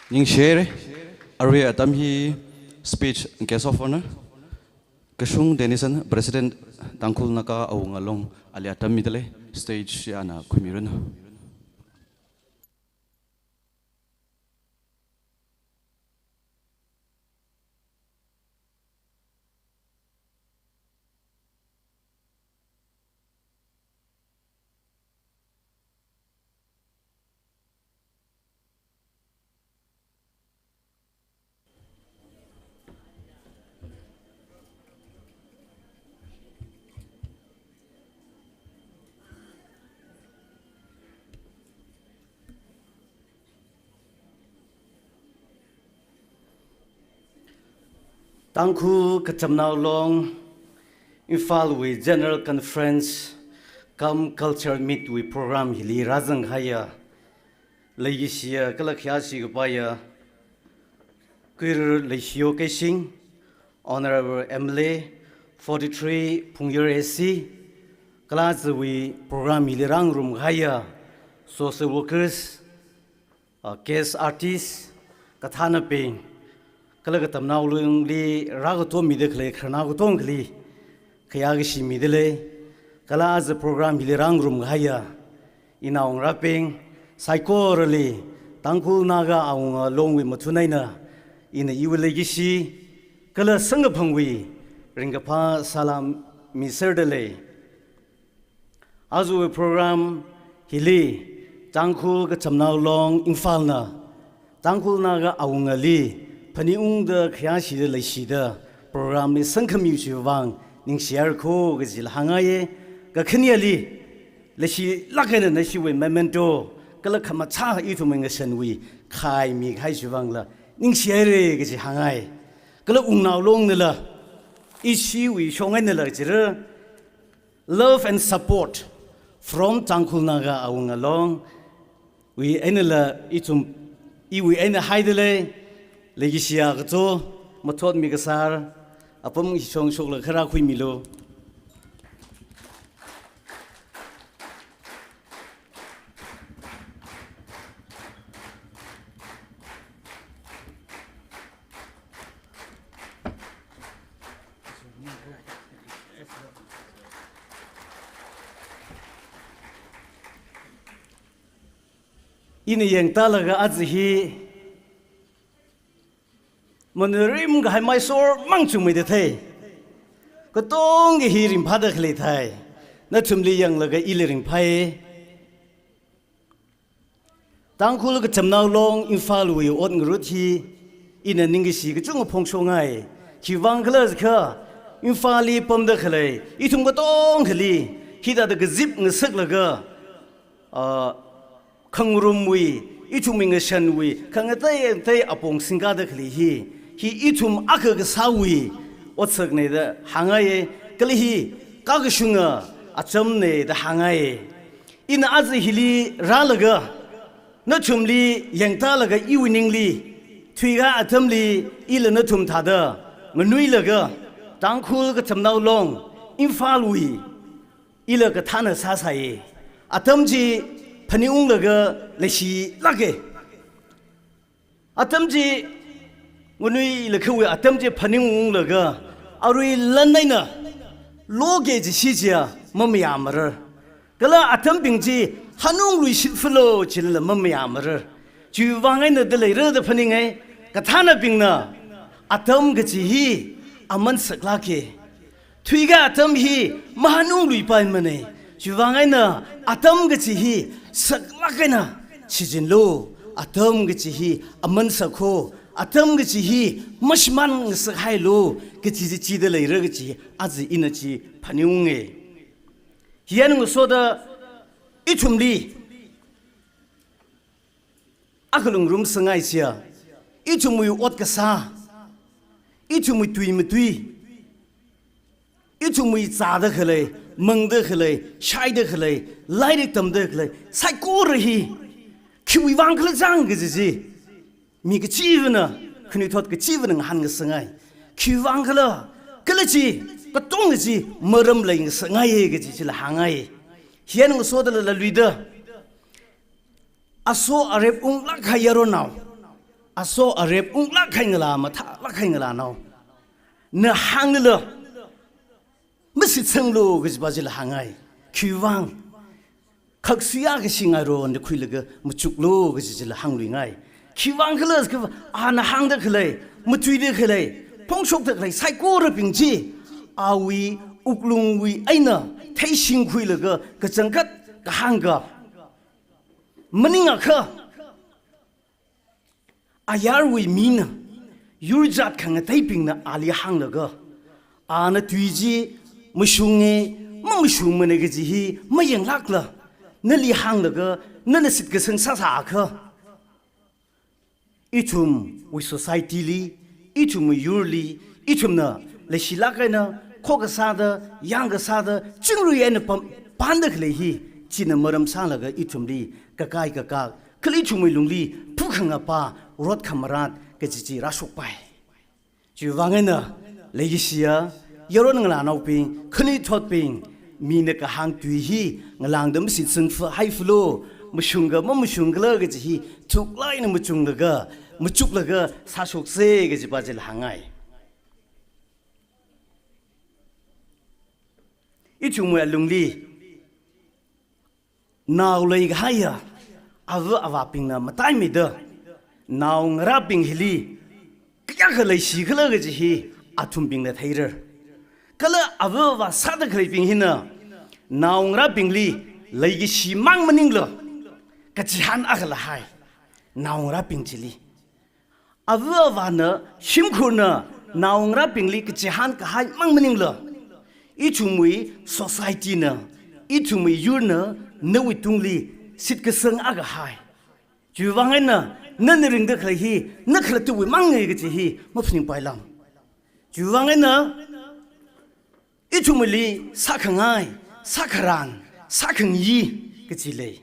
Ningshire, arui atam hi speech guest of honor. Kashung Denison, President Tangkhul Naga Awunga Long, ali atam midalei, stage yana khuimiranu. Tangkhul Katamnao Long Imphalwui General Conference cum Culture Meet wui program hili rāzang kahaiya leikashiya kala khayāshi kapaiya Kuirar Leishiyo Keishing, Honorable M L A forty-three Phungyar A C, kala ajawui program hili rāngarum kahaiya social workers, uh, guest artist, kathānabing, kala Katamnao Longli rākatommida khalei khararnao katongkhali khayākashi mida lei, kala aja program hili rāngarum kahaiya inao ngarābing saikorali Tangkhul Naga Awunga Longwui mathun eina ina iwui leikashi kala samkaphangwui ringkaphā salām miserda lei. Ajawui program hili Tangkhul Katamnao Long Imphalna Tangkhul Naga Awungali phaningungda khayāshida leishida program li samkhami chiwui vang ningshihaira kho kajila hāngngaiya. Kakhaneli, leishilāk eina nashiwui memento kala khamathā ithumwui ngashanwui khai mikahai chiwui vangla ningshihaira kaji hāngngai. Kala Wungnao Longnala, ishiwui shong einala jira, love and support from Tangkhul Naga Awunga Long wui einala ithum, iwui eina haida lei, leikashiya kato, mathotmi kasār, apam hishong shoklaga rākhuimilu. Ina yangtālaga aja hi manarim kahai Mysore mang chungmeida thei. Katonga hi ringphāda khalei thei. Nathumli yanglaga ila ringphāi. Tangkhul Katamnao Long Imphalwui ot ngarut hi ina ningkashi kachungkha phongshokngai. Khiwui vang khala jiakha, Imphalli pamda khalei ithum katongkhali hithāda kazip ngasaklaga, ah, khangarumwui, ithumwui ngashanwui khangatei ngatei apong singkāda khalei hi, hi ithum akha kasāwui otsakna da hāngngai, kala hi kakashunga atamna da hāngngai. Ina aja hili rālaga nathumli yangtālaga iwui ningli thuikahai atamli ila nathum thāda nganuilaga Tangkhul Katamnao Long Imphalwui ila kathāna sāsai. Atam chi phaningunglaga leishilāka. Atam chi nganuilakhawui atam chi phaningunglaga arui lan eina loke chi shichiya mamayāmara. Kala atambing chi hanungluishit phalo chilala mamayāmara. Chiwui vang eina da leira da phaningai. Kathānabingna atam kachi hi aman saklāka. Thuikahai atam hi mahanungluipai mana. Chiwui vang eina atam kachi hi saklāk eina shichinlu. Atam kachi hi aman sakho. Atam kachi hi mashimān ngasakhailu kachi chi chida leira kachi aja ina chi phaningunga. Hi eina ngasoda ithumli akha lungrumsangngai chiya, ithumwui ot kasā, ithumwui tui matui, ithumwui zāda khalei, mangda khalei, shaida khalei, lairik tamda khalei saikora hi khiwui vang khala chang kaji chi mi kachivana, khanuithot kachivana ngahānngasangngai. Khiwui vang khala, kala chi katonga chi maram leingasakngaiya kaji chila hāngngai. Hi eina ngasodala luida, aso arep unglāk kahai yaronao, aso arep unglāk kahai ngalā, mathālāk kahai ngalānao, na hānglala mashitsanglu kajipa chila hāngngai. Khiwui vang, khaksui akha shingairona khuilaga machuklu kaji chila hāngluingai. Khiwui vang khala jiakha, ana hāngda khalei, matuida khalei, phongshokda khalei saikorabing chi awui wuklungwui eina theishingkhuilaga kachangkhat kahāngka. Maningakha, ayarwui mina, yurjat khangateibingna ali hānglaga, ana tui chi mashunga, mamashungmana kaji hi mayanglākla nali hānglaga nana shitkasang sāsāakha, ithumwui society li, ithumwui yurli, Ithumna leishilāk eina, khokkha sāda, yangkha sāda, chingri eina pam, panda khalei hi, china maram sālaga ithumli kakai kakak, kala ithumwui lungli phukhangapa, rot khamarat kaji chi rāshokpai. Chiwuivang eina, leikashiya yaron ngalānaobing, khanuithotbing, mina kahāng tui hi ngalāngda mashitsang fa, hai falo, mashungka mamashungkala kaji hi thuklāk eina machunglaga, machuklaga sāshoksa kajipa chila hāngngai. Ithumwui alungli nao leikahaiya ava avābingna mataimeida, naongarābing hili kayākha leishikhala kaji hi athumbingna theira. Kala ava avā sāda khaleibing hina naongarābingli leikashi mang maningla, kachihān akhala hai naongarābing chili. Ava avāna, shimkhurna naongarābingli kachihān kahai mang maningla, ithumwui society na, ithumwui yurna nawui tungli shitkasang akha hai. Chiwuivang eina, nana ringda khalei hi na khalattawui mangngai kaji hi maphaningpailam. Chiwuivang eina, ithumwuili sākhangai, sākharan, sākhangayi kaji lei.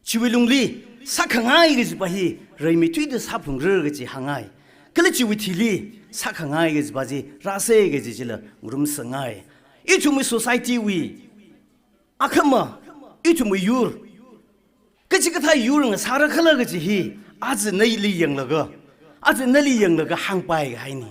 Chiwui lungli sākhangai kajipa hi rimeithuida sāphalungra kaji hāngngai. Kala chiwui thili sākhangai kajipa chi rāsa kaji chila ngarumsangai. Ithumwui society wui akhama, ithumwui yur kachikathā yur ngasārakhala kaji hi, aja nali yanglaga, aja nali yanglaga hāngpai kahaina.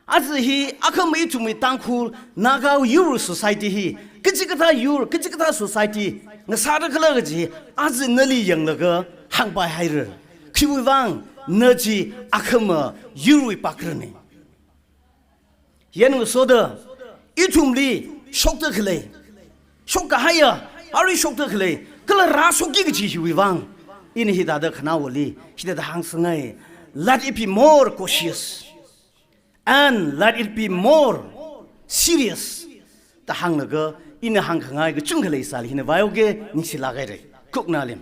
Aja hi akhama ithumwui Tangkhul, Naga yur society hi, kachikathā yur, kachikathā society ngasārakhala kaji hi, aja nali yanglaga hāngpai haira. Khiwuivang, na chi akhama yurwui pakrana. Yanngasoda, ithumli shokda khalei, shokkahaiya, arui shokda khalei, kala rāshokki kaji hiwuivang, ina hithāda khanaowali hithāda hāngsangai, let it be more cautious and let it be more serious da hānglaga, ina hāngkhangai kachungkha leisālei, hina vaiuke, ningshilāk haira. Khuknalim.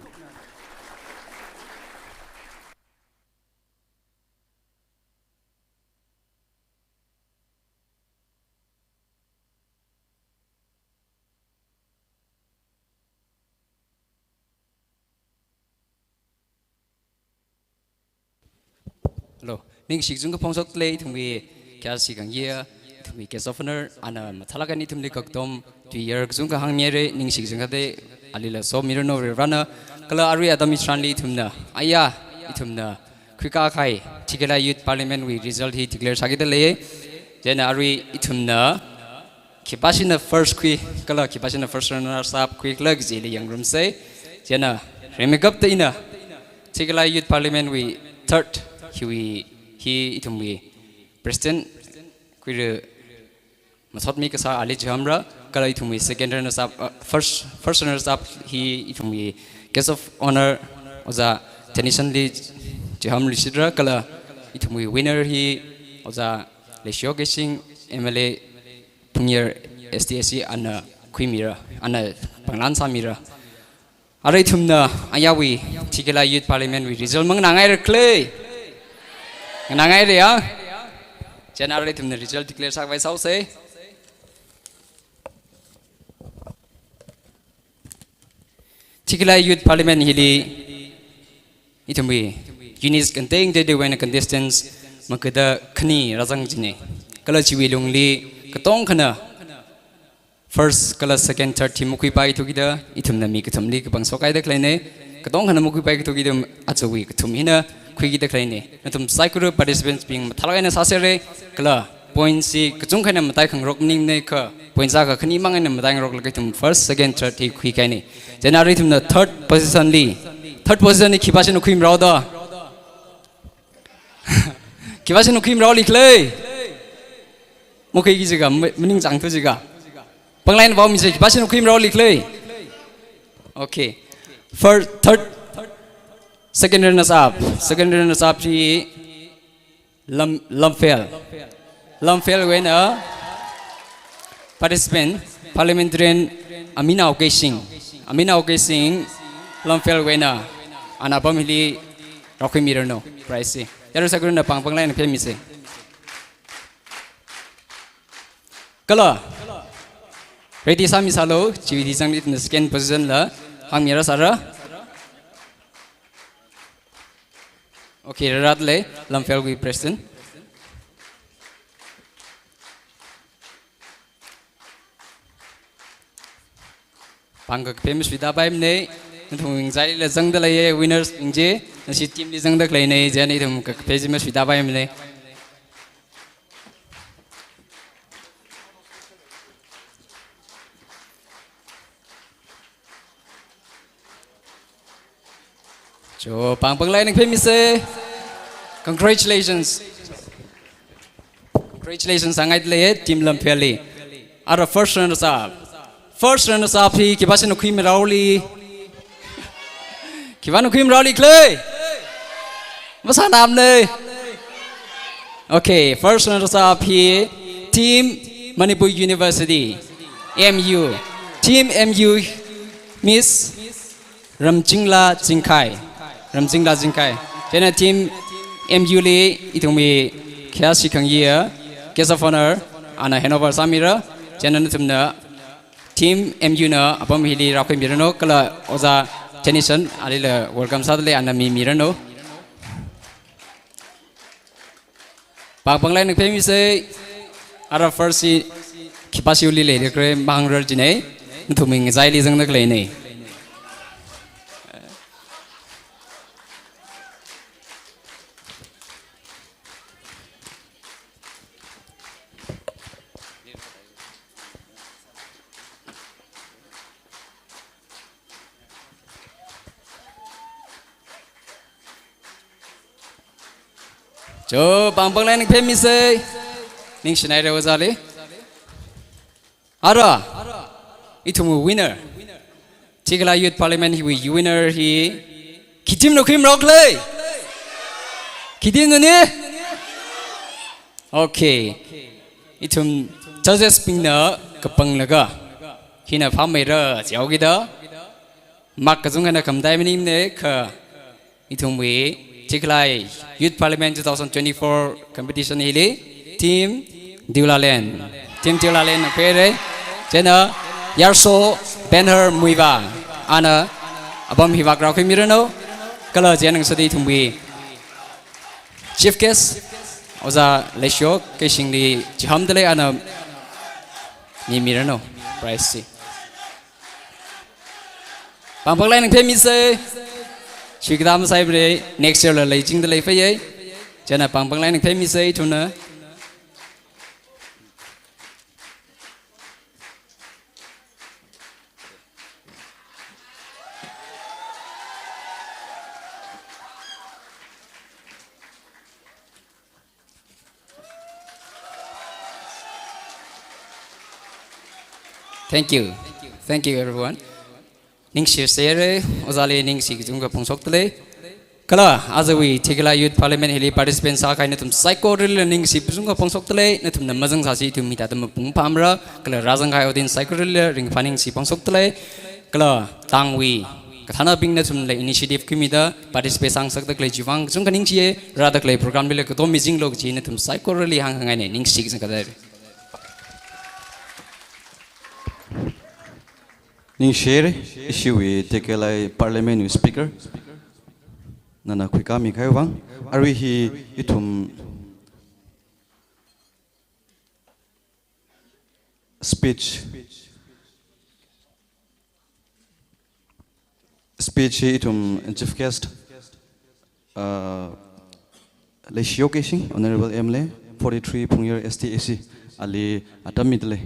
Hello. Ningshi kachungkha phongshokle, ithumwui khayāshi khangayi, ithumwui guest of honour, ana mathālāk eina ithumli kakatom tuiyar kachungkha hāngmihaira, ningshi kachungkha de, alila somiranu Varivarana, kala arui atam hithāranli ithumna, aya, ithumna khuikahai, Tikilai Youth Parliament wui result hi declare sākida lei. Chieina arui ithumna khipāshina first khui, kala khipāshina first runner up khuikhala kajili yangngarumsa. Chieina rimeikapta ina Tikilai Youth Parliament wui third hiwui hi ithumwui president khuira masotmi kasā ali Jihamra, kala ithumwui second runners up, uh, first, first runners up hi ithumwui guest of honour Ojā Tennyson li Jiham rishitra, kala ithumwui winner hi Ojā Leishiyo Keishing M L A Phungyar S T S C ana khuimira, ana panglan sāmira. Arui ithumna ayāwui Tikilai Youth Parliament wui result manganāngaira khala? Nganāngaira ya? Chieina arui ithumna result declare sākhavai sāusa. Tikilai Youth Parliament hili ithumwui units contesting de de wena contestants magada khani rāzang jina. Kala chiwui lungli katongkhana first kala second, third hi makhuipai thukida, ithumna mi kathumli kapangshok haida khaleina. Katongkhana makhuipai thukida, ajawui kathum hina khuikida khaleina. Nathum saikora participants bing mathālāk eina sāsera, kala points hi kachungkha eina mataikhangarok maningna kha, points akha khani mang eina mataingaroklaga ithum first, second, third hi khuikahaina. Chieina arui ithumna third position li, third position li khipāshina khuimiraoda? Khipāshina khuimiraoli khala? Makhuiki jiakha, ma-, maningchāngthu jiakha. Panglaina vaomisa, khipāshina khuimiraoli khala? Okay. First, third, second runners up. Second runners up hi Lam-, Lamphel. Lamphel wui eina participant, parliamentarian Aminao Keishing. Aminao Keishing, Lamphel wui eina, ana apam hili rākhuimiranu, prize hi. Yarui saikorana pāng panglaina phemmisa. Kala. Ready sāmi sālu, G V D zangli ithumna second position la hāngmira sāra. Okay, rarat lei, Lamphel wui president. Pāng kakaphā masuida paimana, nathum ngachaili zangda leiya, winners bing chi, nashi team li zangda khaleina, chieina ithum kakaphā masuida paimana. Cho, pāng pānglāk eina phāmisa. Congratulations. Congratulations, sāngaida leiya, team Lamphelli. Ara first runners up. First runners up hi khipāshina khuimiraoli. Khipāna khuimiraoli khala? Masānamana. Okay, first runners up hi Team Manipur University, M U. Team M U, Miss Ramchingla Chingkhai. Ramchingla Chingkhai. Chieina Team M U li ithumwui khayāshi khangayi, Guest of Honor, ana handover sāmira. Chieina nathumna Team M U na apam hili rākhuimiranu, kala Ojā Tennyson, alila welcome sāda lei, ana mimiranu. Pāng pānglāk eina phāmisa, ara first hi khipāshi uli leida khalei mahāngrarchina, nathumwui ngachaili zangda khaleina. Cho, pāng pānglāk eina phāmisa. Ningshinaira Ojāli. Ara, ithumwui winner. Tikala Youth Parliament hiwui winner hi khi team na khuimirao khala? Khi team na ni? Okay. Ithum judges bingna kapanglaga hina phāmeira jihaokida mark kachungkhana khamdai maningmana kha ithumwui Tikala Youth Parliament two thousand twenty-four competition hili Team Diulalen. Team Diulalen na khuira. Chieina Yarso Benhur Muivah, ana apam hi vak rākhuimiranu. Kala chieina ngasāda ithumwui chief guest, Ojā Leishiyo Keishingli chihānda lei, ana mimiranu prize chi. Pāng pānglāk eina phāmisa. Shui kata masāmara, next year la leichingda leiphāya. Chieina pāng pānglāk eina phāmisa ithumna. Thank you. Thank you, everyone. Ningshi sāra, Ojāli ningshi kachungkha phongshokda lei. Kala, ajawui Tikala Youth Parliament hili participant sākahai nathum saikorali ningshi kachungkha phongshokda lei, nathumna mazangsāsi ithum hithāda mapung pamra, kala rāzangkahai audience saikorali ringphā ningshi phongshokda lei. Kala, tangwui kathānabing nathumla initiative khuimida participate sāngasakda khalei chiwui vang kachungkha ningshiya, rāda khalei program lila katom mizinglu kaji nathum saikorali hāngkhangaina, ningshi kachungkha dai. Ningshira, ishiwui Tikala Parliament wui speaker nana khuikāmi kahai vang, arui hi ithum speech, speech hi ithum chief guest, uh, Leishiyo Keishing, Honorable M L A, forty-three Phungyar S T A C, ali atam mida lei.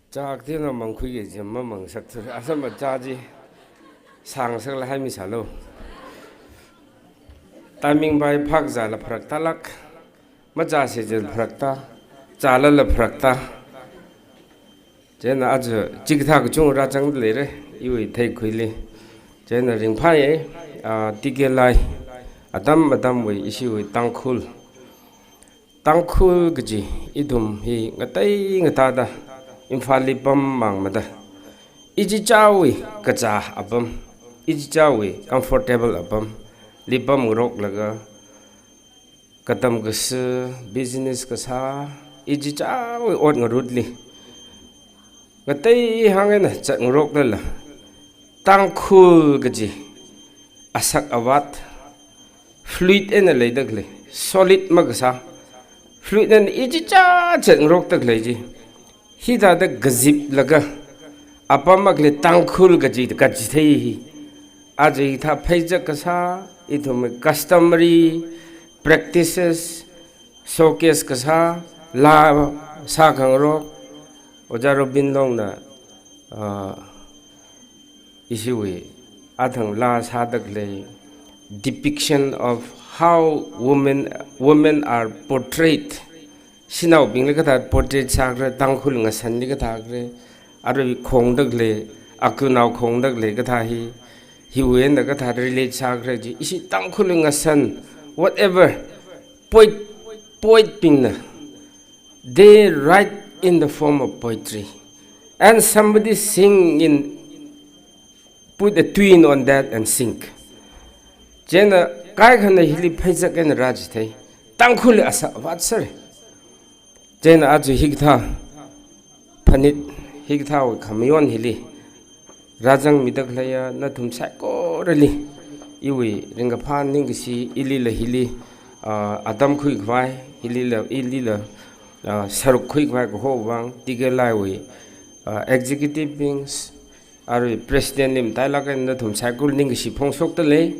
Chak tina mangkhui kaji mamangsak thu, asam achā chi sāngasakla haimi sālu. Timing bai phak zala pharak tālāk, machāsi jil pharak tā, chālala pharak tā. Chieina aja chikathā kachung rāzangda leira, iwui theikhuili. Chieina ringphāya, ah, T K Lai, atam atamwui ishiwui Tangkhul. Tangkhul kaji ithum hi ngatei ngatāda, Imphalli pam mangmada, ichichāwui kazā apam, ichichāwui comfortable apamli pamngaroklaga, katam kasā, business kasā, ichichāwui ot ngarutli ngatei hāng eina zatngaroklala, Tangkhul kaji asak avāt fluid eina leida khalei, solid makasā, fluid eina ichichā zatngarokda khalei chi, hithāda kaziplaga apam makhalei Tangkhul kaji kachithei hi. Aja hithā pheizak kasā, ithum customary practices showcase kasā, laa sākhangarok, Ojā Robin Longna, ah, ishiwui athang laa sāda khalei depiction of how women, women are portrayed. Shanaobingli kathā portray sākhala, Tangkhul ngasanli kathā khala, arui khongda khalei, akunao khongda khalei kathā hi, hiwui eina kathā relate sākhala chi, ishi Tangkhul ngasan, whatever, poet, poet bingna, they write in the form of poetry. And somebody sing in, put a tune on that and sing. Chieina kaikhana hili pheizak eina rāchithei, Tangkhul asak avāt sāra. Chieina aja hikathā phanit, hikathāwui khamayon hili rāzangmida khaleiya nathum saikorali iwui ringkaphā ningkashi, ilila hili, ah, atam khuikhavai, hilila, ilila, ah, sāruk khuikhavai kaho vang, T K Laiwui, ah, executive bings, arui president li matailāk eina nathum saikora ningkashi phongshokda lei,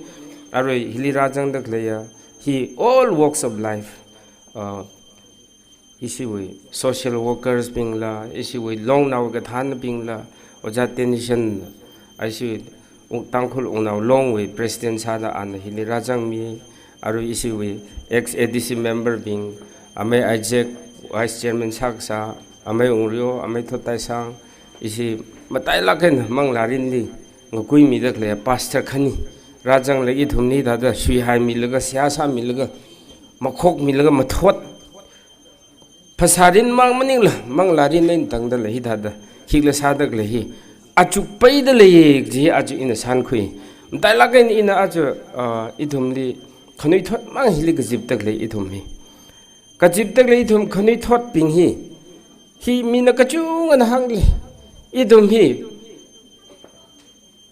arui hili rāzangda khaleiya, hi all walks of life, ah, ishiwui social workers bingla, ishiwui Longnao kathānabingla, Ojā Tennyson, ishi Ung-, Tangkhul Wungnao Longwui president sāda ana hili rāzangmi, arui ishiwui ex A D C member bing, Amei Isaac, vice chairman sākasā, Amei Ungrio, Amei Thottai Sang, ishi matailāk eina manglārinli ngakuimida khalei pastor khani rāzanglaga ithumli thāda shuihaimilaga, seihā sāmilaga, makhokmilaga, mathot, phasārin mang maningla, manglārin eina tangda lei hithāda, khikhala sāda khalei hi, achuk peida leiya kaji aja ina shānkhui. Matailāk eina ina aja, ah, ithumli khanuithot mang hili kazipda khalei ithum hi. Kazipda khalei ithum khanuithotbing hi, hi mina kachungana hāngli, ithum hi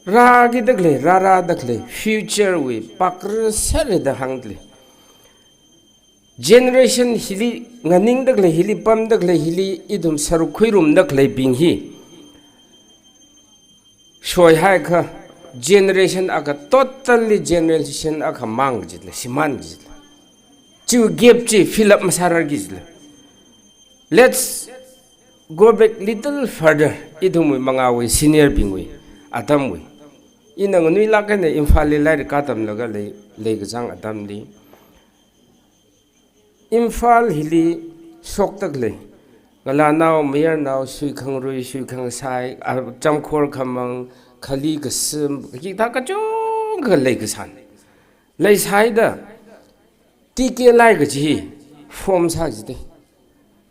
rākida khalei, rārāda khalei future wui pakra sāra da hāngli. Generation hili nganingda khalei, hili pamda khalei, hili ithum sāruk khuirumda khaleibing hi, soihaiakha generation akha, totally generation akha mang jitla, shimān jitla. Chiwui gap chi fill up masārarki jitla. Let's go back little further. Ithumwui mangāwui senior bingwui atamwui. Ina nganuilāk eina Imphalli lairik katamlaga lei, leikachang atamli, Imphal hili shokda khalei ngalānao, mayarnao, suikhangarui, suikhangasai, ah, chamkhor khamang, khali kasim, kikta kachungkha leikasāna. Leisāhaida T K Lai kaji form sā jitei.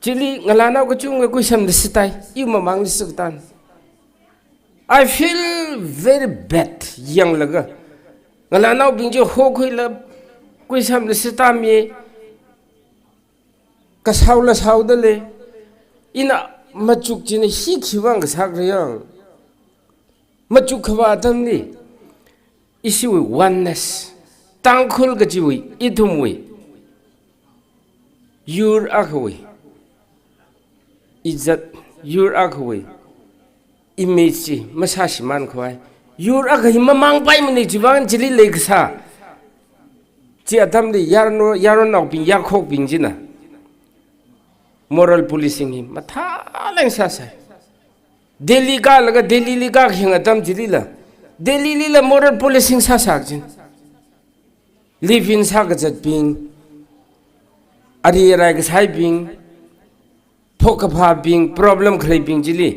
Chili ngalānao kachungkha kuisamda sātai, iwui mamangli sākatana. I feel very bad yanglaga. Ngalānaobing chi hokhuila kuisamda sātāmi, kasaola saoda lei. Ina machuk china hi khiwuivang kasākhala yang, machuk khavā atamli, ishiwui oneness, Tangkhul kajiwui, ithumwui yur akhawui izzat, yur akhawui image chi masāshimānkhavai. Yur akha hi mamangpaimana chiwuivang chili leikasā. Chi atamli yarno, yaronnaobing, yarkhokbing china moral policing hi mathālāk sāsai. Delhi kālaga, Delhili kākahing atam chilila, Delhilila moral policing sāsā kajina. Live-in sākazatbing, ari arai kasaibing, phokkaphābing, problem khaleibing chili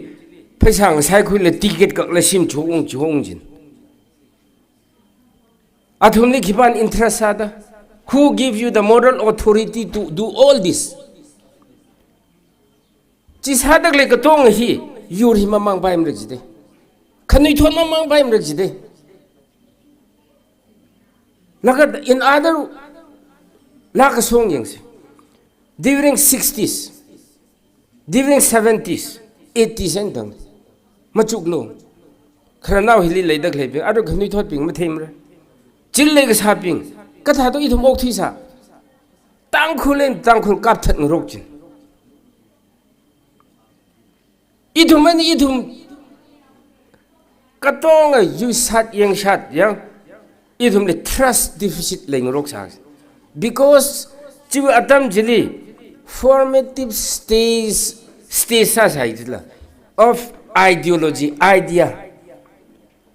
Pheisā ngasaikhuila ticket kakla shim chihong chihong jin. Athumli khipāna interest sāda? Who give you the moral authority to do all this? Chi sāda khalei katonga hi, yur hi mamāngpaimara jida. Khanuithot mamāngpaimara jida. Laga in other, laga song yangsi. During sixties, during seventies, eighties and tang, machuklo. Khararnao hili leida khaleibing, arui khanuithotbing matheimara. Chili leikasābing, kathāda ithum okthuisā. Tangkhul eina Tangkhul kapthat ngarok jin. Ithum eina ithum katonga yuishat yangshat yang, ithumli trust deficit leingaroksā. Because chiwui atam chili formative stage, stage sāsai chila of ideology, idea.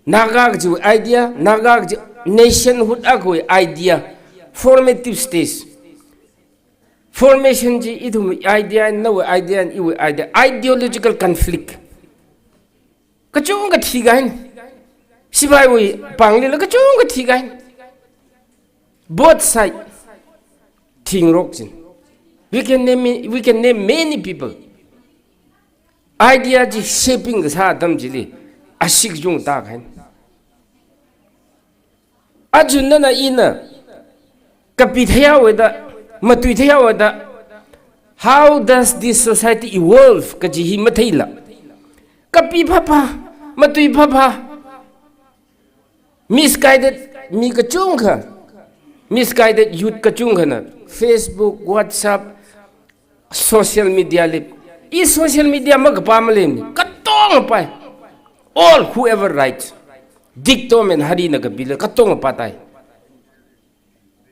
Naga kajiwui idea, Naga kaji nationhood akhawui idea, formative stage. Formation chi ithumwui idea, nawui idea, iwui idea, ideological conflict. Kachungkha thikahaina. Sipaiwui panglila kachungkha thikahaina. Both side thingrok jin. We can name, we can name many people. Idea chi shaping kasā atam chili ashee kachungkha tākahaina. Aja nana ina kapi theihaoda, matui theihaoda, how does this society evolve kaji hi matheila. Kapi phapha, matui phapha, misguided mi kachungkha, misguided youth kachungkhana Facebook, WhatsApp, social media li, i social media makapā maleimana, katonga pāi. All whoever writes, Dick, Tom and Harry na kapila katonga pātai.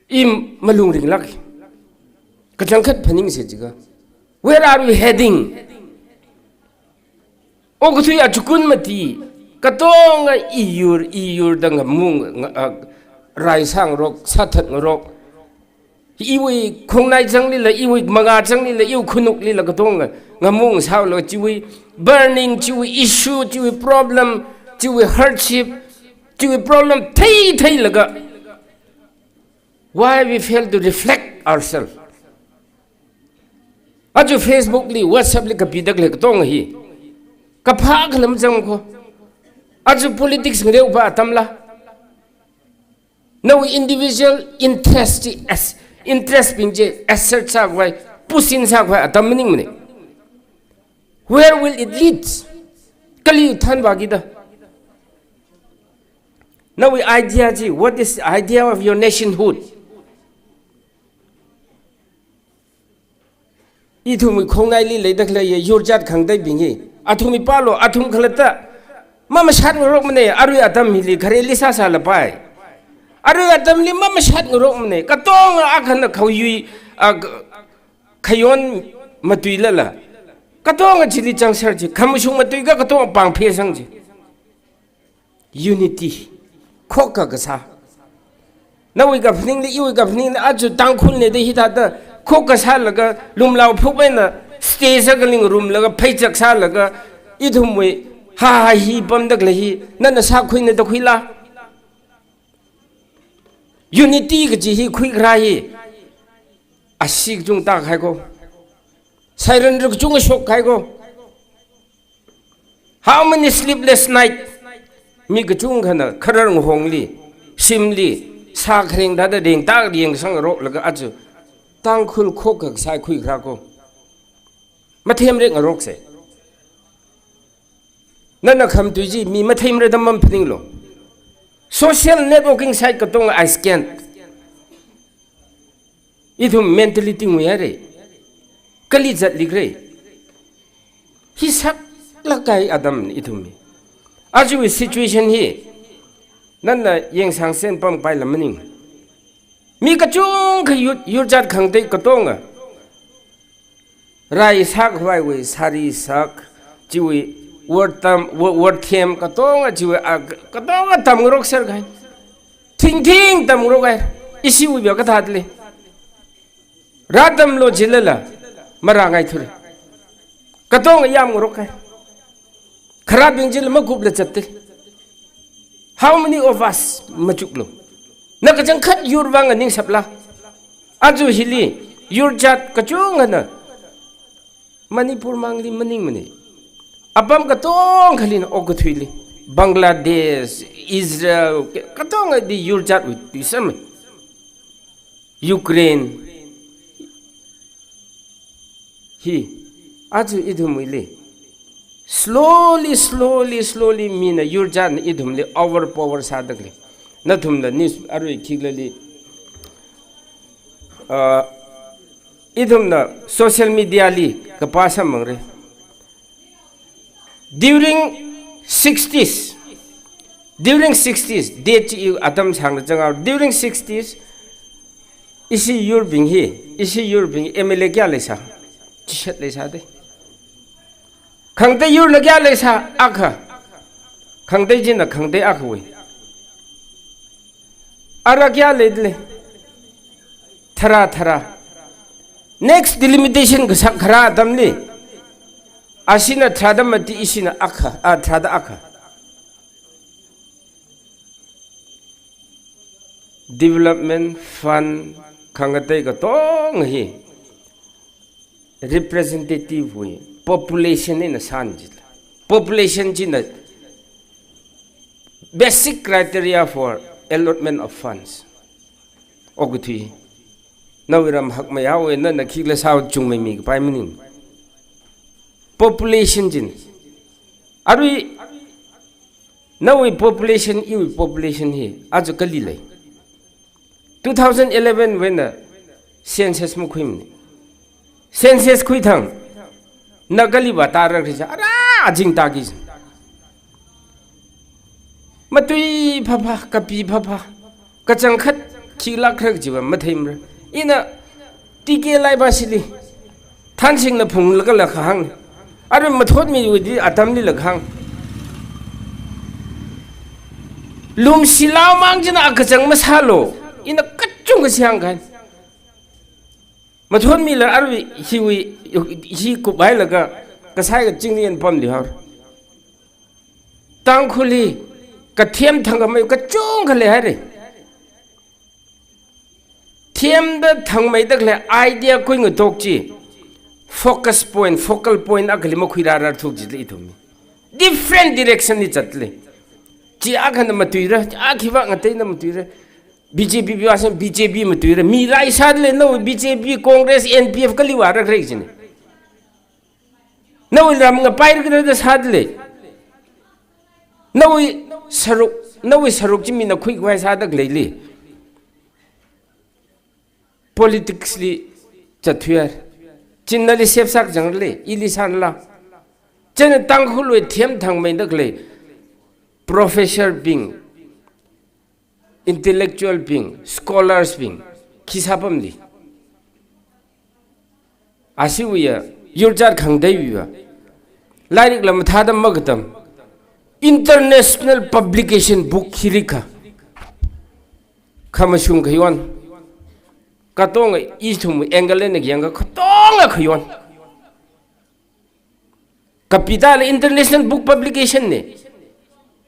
I malung ringlāk. Kachangkhat phaningse jiakha, where are we heading? Okathui achukun mati, katonga iyur, iyurda ngamung, nga-, ah, rai sāngarok, sāthatngarok. Iwui khongnai changlila, iwui mangā changlila, iwui khanuklila katonga ngamung sālo, chiwui burning, chiwui issue, chiwui problem, chiwui hardship, chiwui problem theitheilaga. Why we fail to reflect ourselves? Aja Facebook li, WhatsApp li kapida khalei katonga hi kaphā khala mazangkho. Aja politics ngareopa atamla, nawui individual interest chi as, interest bing chi assert sākhavai, push in sākhavai atam maningmana. Where will it lead? Kali thanvākida? Nawui idea chi, what is the idea of your nationhood? Ithumwui khongnaili leida khalei yurjat khangateibing hi, athumwui pālo, athum khalatta mamashatngarokmana, arui atam hili khareli sāsālapai. Arui atamli mamashatngarokmana, katonga akhana khaoyui, a, k-, khayon matuilala, katonga chili changser chi, khamashung matuikha katonga pāng phesang chi. Unity. Khokkha kasā. Nawui kaphaningli, iwui kaphaningli, aja Tangkhulna da hithāda khokkha sālaga, lumlao phuk eina stage akha ngarumlaga, pheichak sālaga, ithumwui ha hi pamda khalei hi, nana sākhuina da khuila? Unity kaji hi khuikharā hi ashee kachungkha tākahai ko. Siren rik kachungkha shokkahai ko. How many sleepless night? Mi kachungkhana kharar ngahongli, shimli, sā khareng thāda rengtak rengsangngaroklaga aja Tangkhul khokkha kasā khuikharā ko. Mathemrekngarokse. Nana khamatui chi mi matheimara da maphaninglo. Social networking site katonga I scanned. Ithum mentality nguihaira. Kali zatlikra. Hi saklākkahai atamna ithum hi. Ajawui situation hi nana yangsangsen pampai lam maning. Mi kachungkha yur, yurjat khangatei katonga rai sākhavaiwui sari sak, chiwui word tam, wo-, word them katonga chiwui, a, katonga tamngarokser kahai. Thingthing tamngarok kahai. Ishiwui bia kathāda lei. Rātamlo jilala marāngaithura. Katonga yamngarok kahai. Kharābing chila makupla zatte. How many of us machuklu? Na kachangkhat yur vang nganingshapla? Aja hili, yur jat kachungana Manipur mangli maningmana. Apam katongkhalina okathuili. Bangladesh, Israel, katongadi yur jatwui tui sāmei. Ukraine. Hi, aja ithumwuili. Slowly, slowly, slowly, mina yur jatna ithumli overpower sādalei. Nathumla news arui khiklali. Ah, ithumna social media li kapā sāmangre. During sixties, during sixties, date chi atam sāngna chang haora, during sixties, ishi yurbing hi, ishi yurbing M L A kayā leisā? Chishat leisā de. Khangatei yurna kayā leisā? Akha. Khangatei china khangatei akhawui. Ara kayā leidalei? Tharā, tharā. Next delimitation kasā kharā atamli, ashina tharāda mati, ishina akha, ah, tharāda akha. Development fund khangatei katonga hi representative wui population eina sāna jila. Population china basic criteria for allotment of funds. Okathui. Nawui ram hakmei haowa, nana khikhala sāhaowa, chungmeimi kapai maning. Population china. Arui nawui population, iwui population hi aja kali lei? Two thousand eleven wui eina census makhuimana. Census khuithang, na kali vātārakra chi, ara azing tāki. Matui phapha, kapi phapha, kachangkhat khilākra kajiva matheimara. Ina T K Laibashili, Thansingna phunglakhala kahāng. Arui mathotmiwui atamlila kahāng. Lumshilao mang china akachang masālu. Ina kachungkha sihāngkahai. Mathotmila arui hiwui, hi kuphailaga kasai kachingli eina pamli haora. Tangkhulli kathem thangkhamei kachungkha leihaira. Themda thangmeida khalei idea khuingatok chi, focus point, focal point akhali makhuirārar thuk jilei ithumwui. Different direction li zatlei. Chi akhana matuira, akhiva ngateina matuira. B J P vāsang B J P matuira. Mi rai sādalei, nawui B J P, Congress, N P F kali vārakra kajina. Nawui ram ngapairakra da sādalei. Nawui saruk, nawui saruk chi mina khuikhavai sāda khaleili. Politics li zatthuihaira. China nali sep sākazanglei, ili sānla. China Tangkhulwui them thangmeida khalei professor bing, intellectual bing, scholars bing, khi sāpamli? Ashiwuiya, yur jat khangateiwuiva. Lairikla mathāda makatam. International publication book hi rikha. Khamashung khayon. Katonga ithum angle eina yangakha katonga khayon. Kapitala international book publication na.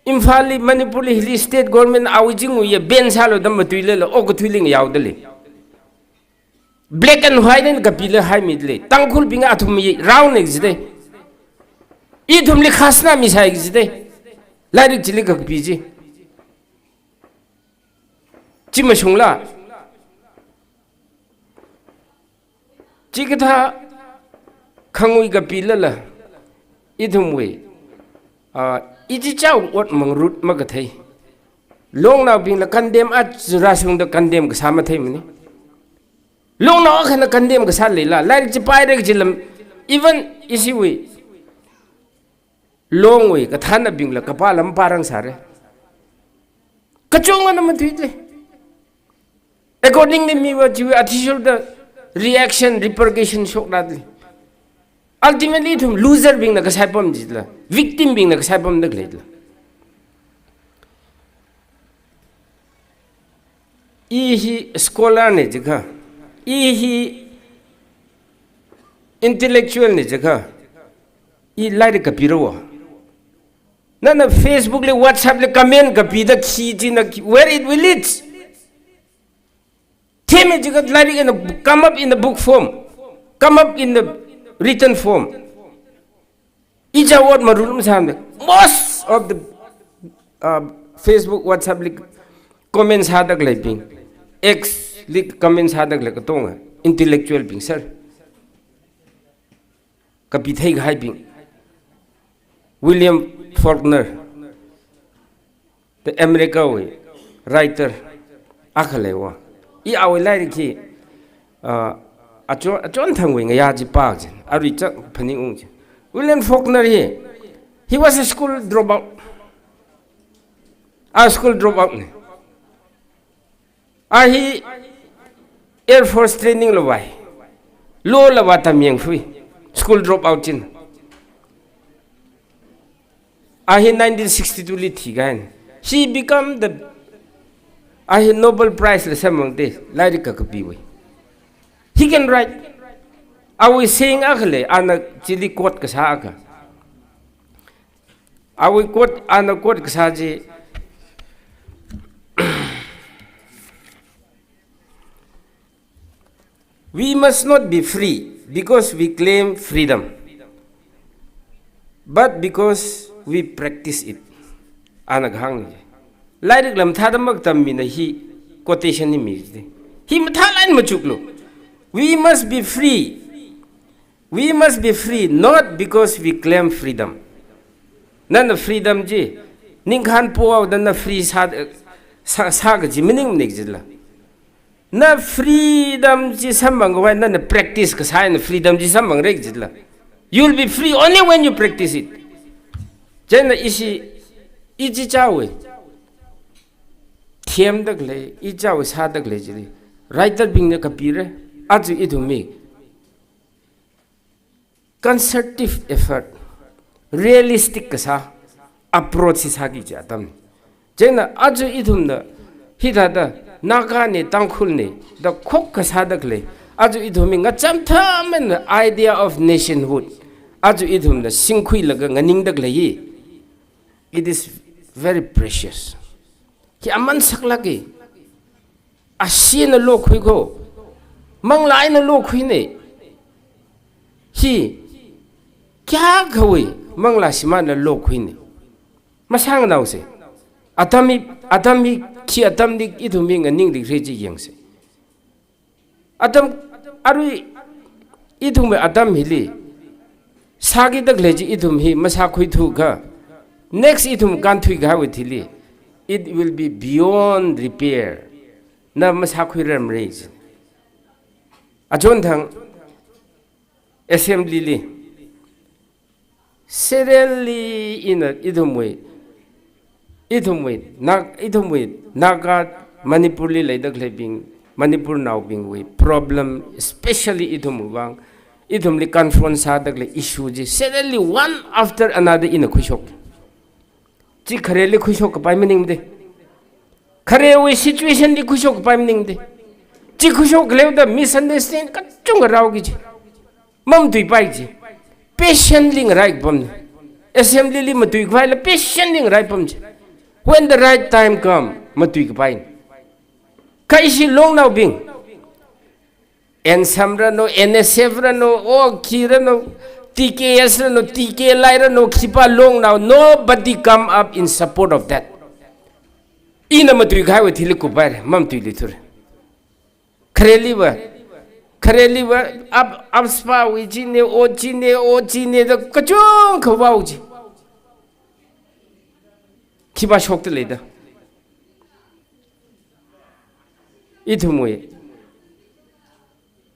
Imphalli, Manipurli, hili state government awui chingwuiya ban sālu da matuilala, okathuili ngayaodalei. Black and white eina kapila haimidalei. Tangkhulbing athumwui raona kajidei. Ithumli khasna misai kajidei. Lairik chili kakapi chi. Chi mashungla. Chikathā khangui kapilala, ithumwui, ah, ichichāwui ot mangarut makathei. Longnaobingla condemn, aja rāshungda condemn kasā matheimana. Longnao akhana condemn kasā leila, lairik chi paira kaji lam, even ishiwui Longwui kathānabingla kapā lam pārang sāra. Kachungana matuidalei. Accordingly, miva chiwui athishurda reaction, repercussion shokradalei. Ultimately, ithum loser bingna kasai pam jila, victim bingna kasai pamda khaleila. I hi scholar na jiakha, i hi intellectual na jiakha, i lairik kapira wa. Nana Facebook li, WhatsApp li comment kapida khi china khi, where it will lead? Theme jiakha lairik eina come up in the book form, come up in the written form. Ichā ot marulum sāmda. Most of the, uh, Facebook, WhatsApp li comment sādaleibing, X li comment sādalei katonga intellectual bing sir. Kapi theikahaibing. William Faulkner, the America wui writer akha leiya. I awui lairik hi, ah, achon, achonthangwui ngayā chi pā jin. Arui chak phaningung jin. William Faulkner hi, he was a school dropout. A school dropout na. A hi Air Force training la vāi. Law la vātamyangfui. School dropout china. A hi nineteen sixty-two li thikahaina. He become the, a hi Nobel Prize la samphangda, lairik kakapiwui. He can write. Awui saying akha lei, ana chili quote kasā akha. Awui quote, ana quote kasā chi, "We must not be free because we claim freedom, but because we practice it." Ana kahāng chi. Lairik la mathāda makatam mina hi quotation hi mi chi. Hi mathālāk eina machuklu. We must be free. We must be free not because we claim freedom. Nana freedom chi ningkhān pohaoda na free sā, sā, sā kaji maningmana jila. Na freedom chi samphangkhavai nana practice kasā eina freedom chi samphangra jila. You'll be free only when you practice it. Chieina ishi, ichichāwui themdalei, ichāwui sādalei chili writer bingna kapira, aja ithumwui concerted effort, realistic kasā approach hi sāki kaji atam. Chieina aja ithumna hithāda Naga ne, Tangkhul ne da khokha sādalei, aja ithumwui ngacham thaman idea of nationhood, aja ithumna singkhuilaga nganingdalei hi, it is very precious. Hi aman saklāka. Ashina lokhui ko. Manglā eina lokhuina. Hi kayākhawui manglā shimānla lokhuina. Masānganaosa. Atam hi, atam hi khi atamli ithumwui nganingli ri chi yangsa. Atam, arui ithumwui atam hili sākidalei chi ithum hi masākhuithuakha, next ithum kānthuikahaiwui thili, it will be beyond repair. Na masākhuirarmara chi. Achonthang assembly li, serally ina ithumwui, ithumwui, Nag-, ithumwui Naga Manipurli leidaleibing, Manipurnaobingwui problem, especially ithumwui vang, ithumli confront sādalei issue chi, serally one after another ina khuishok. Chi khareli khuishokkapai maningmada. Kharewui situation li khuishokkapai maningmada. Chi khuishokleoda misunderstand kachungkha rāoki kaji. Mamatuipai kaji. Patiently ngarai kapamna. Assembly li matuikhavai la patiently ngarai pam kaji. When the right time come, matuikapai. Kha ishi longnaobing, N S M ranu, N S F ranu, o khi ranu, T K S ranu, T K L I ranu, khipā longnao, nobody come up in support of that. Ina matuikahaiwui thili kupaira, mamatuilui thura. Khareliva, khareliva, ap, AFSPA wui china, o china, o china, da kachungkha vao chi. Khipā shokdalei da. Ithumwui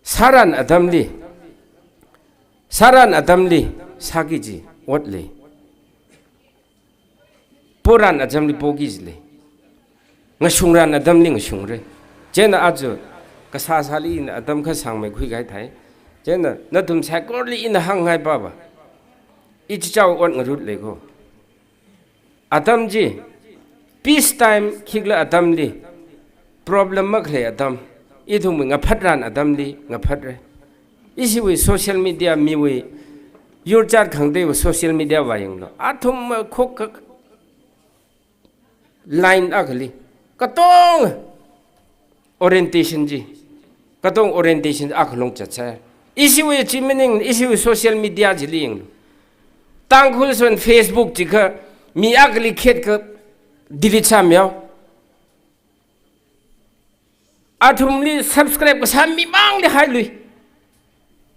sāran atamli, sāran atamli sāki kaji ot lei. Poran atamli poki kaji lei. Ngashungran atamli ngashungra. Chieina aja kasā sāli ina atam kasāngmei khuikahai thai. Chieina nathum saikorali ina hāngngai pava, ichichāwui ot ngarut lei ko. Atam chi, peace time khikhala atamli, problem makhalei atam, ithumwui ngaphatran atamli ngaphatra. Ishiwui social media, miwui yurchat khangateiwui social media vāyanglu. Athum khokha, line akhali, katonga orientation chi, katonga orientation akha long zatsai. Ishiwui chi maning, ishiwui social media chili yanglu. Tangkhul son Facebook chikha mi akhali khet kha delete sāmiyao. Athumli subscribe kasā mimangli hailui.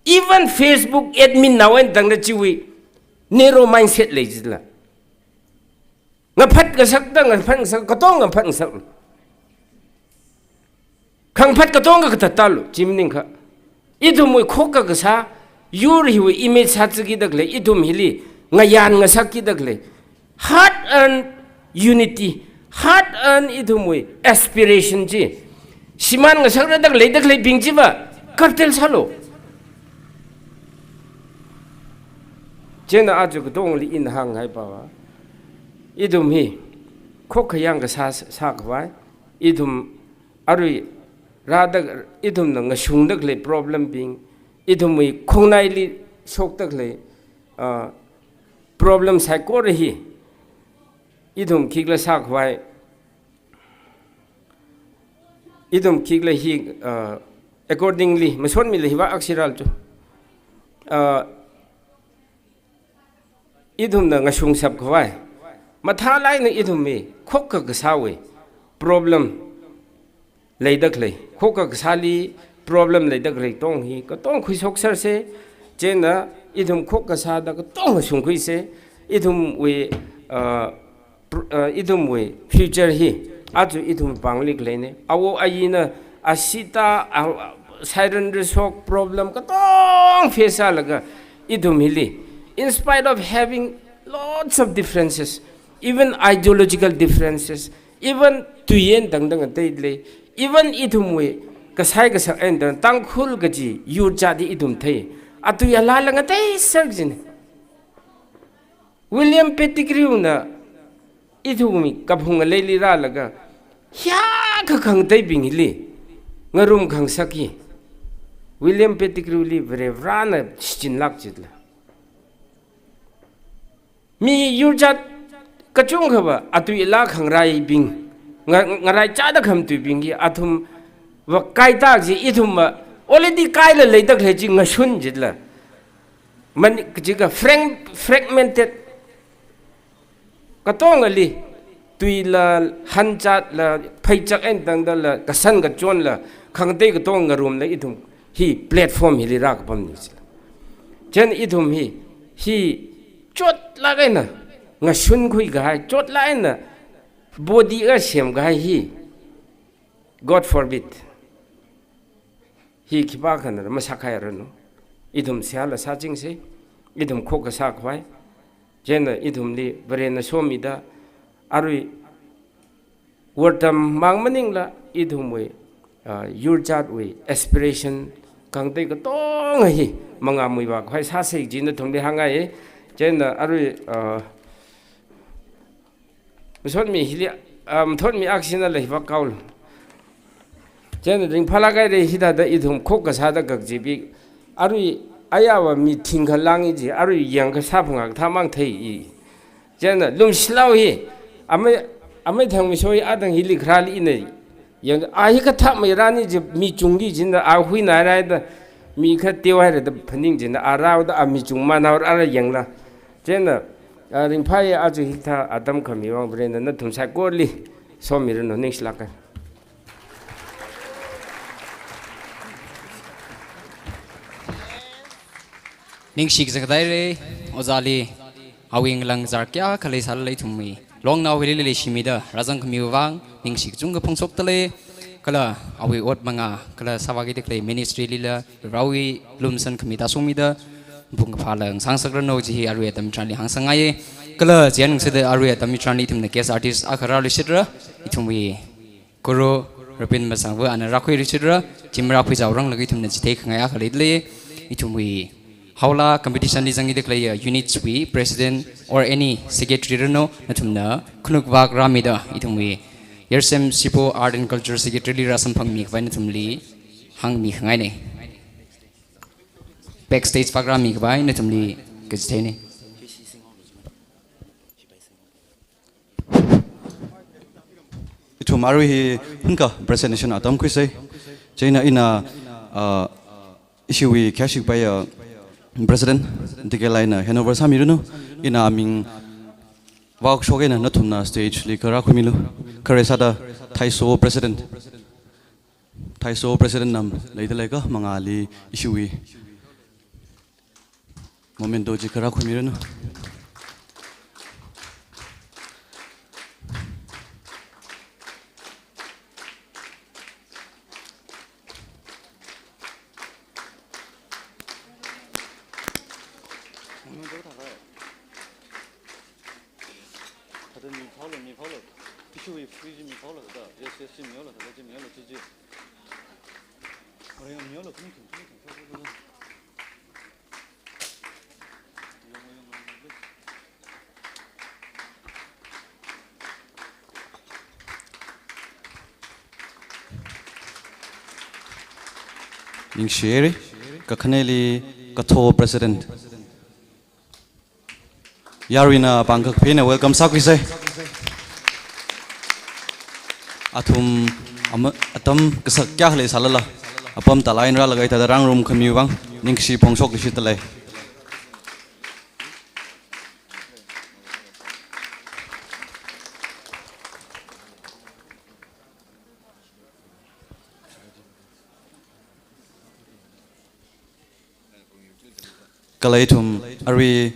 Even Facebook admin naowen tangda chiwui narrow mindset lei jila. Ngaphat kasakta, ngaphat kasak, katonga ngaphat kasak. Khangphat katonga katattalu, chi maningkha. Ithumwui khokkha kasā, yur hiwui image sāzakida khalei, ithum hili ngayan ngasakida khalei. Hard earned unity, hard earned ithumwui aspiration chi. Shimān ngasakra da khalei, da khaleibing chiva, curtail sālu. Chieina aja katongli ina hāngngai pava. Ithum hi, khokkha yang kasā, sākhavai. Ithum arui rāda, ithumna ngashungda khalei problem bing, ithumwui khongnaili shokda khalei, ah, problem saikora hi, ithum khikhala sākhavai, ithum khikhala hi, ah, accordingly, masotmila hiva akshiral chu. Ah, ithumna ngashungshap khavai. Mathālāk eina ithumwui khokkha kasāwui problem leida khalei. Khokkha kasāli problem leida khalei tong hi, katong khuishoksersa, chieina ithum khokkha sāda katong ngashungkhuisa, ithumwui, ah, pr-, ah, ithumwui future hi, aja ithum pāngli khaleina. Awo ayina, ashita, ah, siren rishok problem katong face sālaga, ithum hili, in spite of having lots of differences, even ideological differences, even tui eina tangda ngateilei, even ithumwui kasai kasak eina tang, Tangkhul kaji yur jati ithum thei, atui alala ngateiser jina. William Pettigrew na ithumwui kaphung ngaleili rālaga, hiyākha khangateibing hili ngarum khangasak hi, William Pettigrew li Varivarana shichinlāk jila. Mi yur jat kachungkhava atui ala khangaraibing, nga-, ngaraichāda khamatuibing hi athumva kaitā ji, ithumva already kaila leida khalei chi ngashun jila. Man, kajiakha frank-, fragmented. Katongali, tuila, hanzatla, pheichak eina tangdala, kasan kachonla, khangatei katong ngarumla ithum hi platform hili rākapamna jila. Chieina ithum hi, hi chotlāk eina ngashunkhui kahai, chotlāk eina body akha semkahai hi, God forbid. Hi khipākhana masākhairanu. Ithum seihāla sāchingsa, ithum khokkha sākhavai. Chieina ithumli Varena somida, arui wortam mang maningla, ithumwui, ah, yur jatwui aspiration khangatei katonga hi mangāmui vākhavai sāsa jina nathumli hāngngai. Chieina arui, ah, masotmi hili, ah, mathotmi akshina lei hiva kaolu. Chieina ringphālāk haira, hithāda ithum khokkha sāda kakjibi. Arui ayāva mi thingkha lāngi ji, arui yangkha sāphangā kathā mang thei i. Chieina Lumshilao hi, amei, amei Thangmeisho hi atang hili kharāli ina yang, a hi kathā mai rāni ji, mi chungki jina, a huina rāida, mi kha teohaira da phaning jina, a rāoda a mi chungmānhaora, ara yangla. Chieina, ah, ringphāya aja hikathā atam khami vang Varena nathum saikorali somiranu, ningshilāka. Ningshi kazak daire, ojāli, awui ngalang zar kayākha leisālala ithumwui longnao hili leishimida rāzang khamiwui vang ningshi kachungkha phongshokdalei, kala awui ot manga, kala sāvāki da khalei ministry lila, Varewui lumsan khami tāshungmida, mapung kaphāla ngasāngasakranu ji hi arui atam hitharanli hāngsangngaiya. Kala chieina ngasāda arui atam hitharanli ithumna guest artist akha rāluishitra, ithumwui Guru Rabin Masangva ana rākhuiluishitra, chi marākhui jaoranglaga ithumna chithei khangai akha leidalei, ithumwui Haola competition li zangki da khalei units wui president or any secretary ranu, nathumna khanukvak rāmida, ithumwui Yarsem Sipo Art and Culture Secretary li rāsamphangmi khavai nathumli hāngmi khangaina. Backstage vak rāmi khavai nathumli kachitheina. Arui hi hunka presentation atam khuisei. Chieina ina, uh, ishiwui khayāshik pai, uh, President D K Lai na handover sāmiranu. Ina aming vāshok eina nathumna stage li kharā khuimilu. Khare sāda Thaiso President. Thaiso President nam leida leika mangāli ishiwui memento chi kharā khuimiranu. Ningshiri, kakhaneli Katho President. Yaruina pāng kaphāna welcome sākhuisei. Athum ama-, atam kasak kayākha leisālala, apam talai eina rālaga hithāda rāngarum khami vang ningshi phongshok leishida lei. Kala ithum arui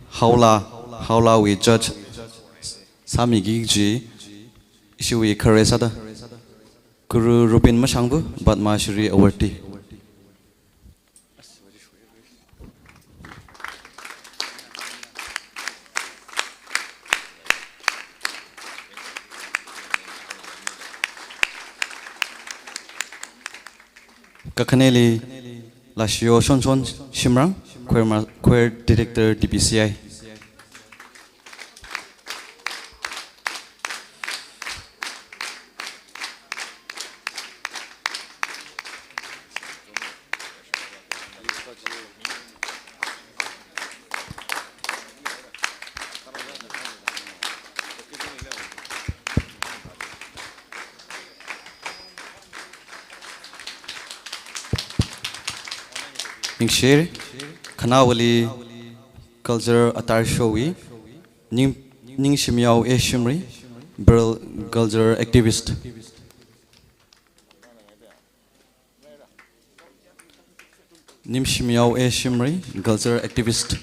Haola, Haolawui judge sāmiki kaji ishiwui khare sāda Guru Rupin Mashangbu, Padma Shri Awardee. Kakhaneli Lashiyo Shonshon Shimrang, Choir ma-, Choir Director D B C I. Ningshiri, Khanawali Culture Attire Show wui Ning, Ningshimyao A Shimray, Pearl Culture Activist. Ningshimyao A Shimray, Culture Activist.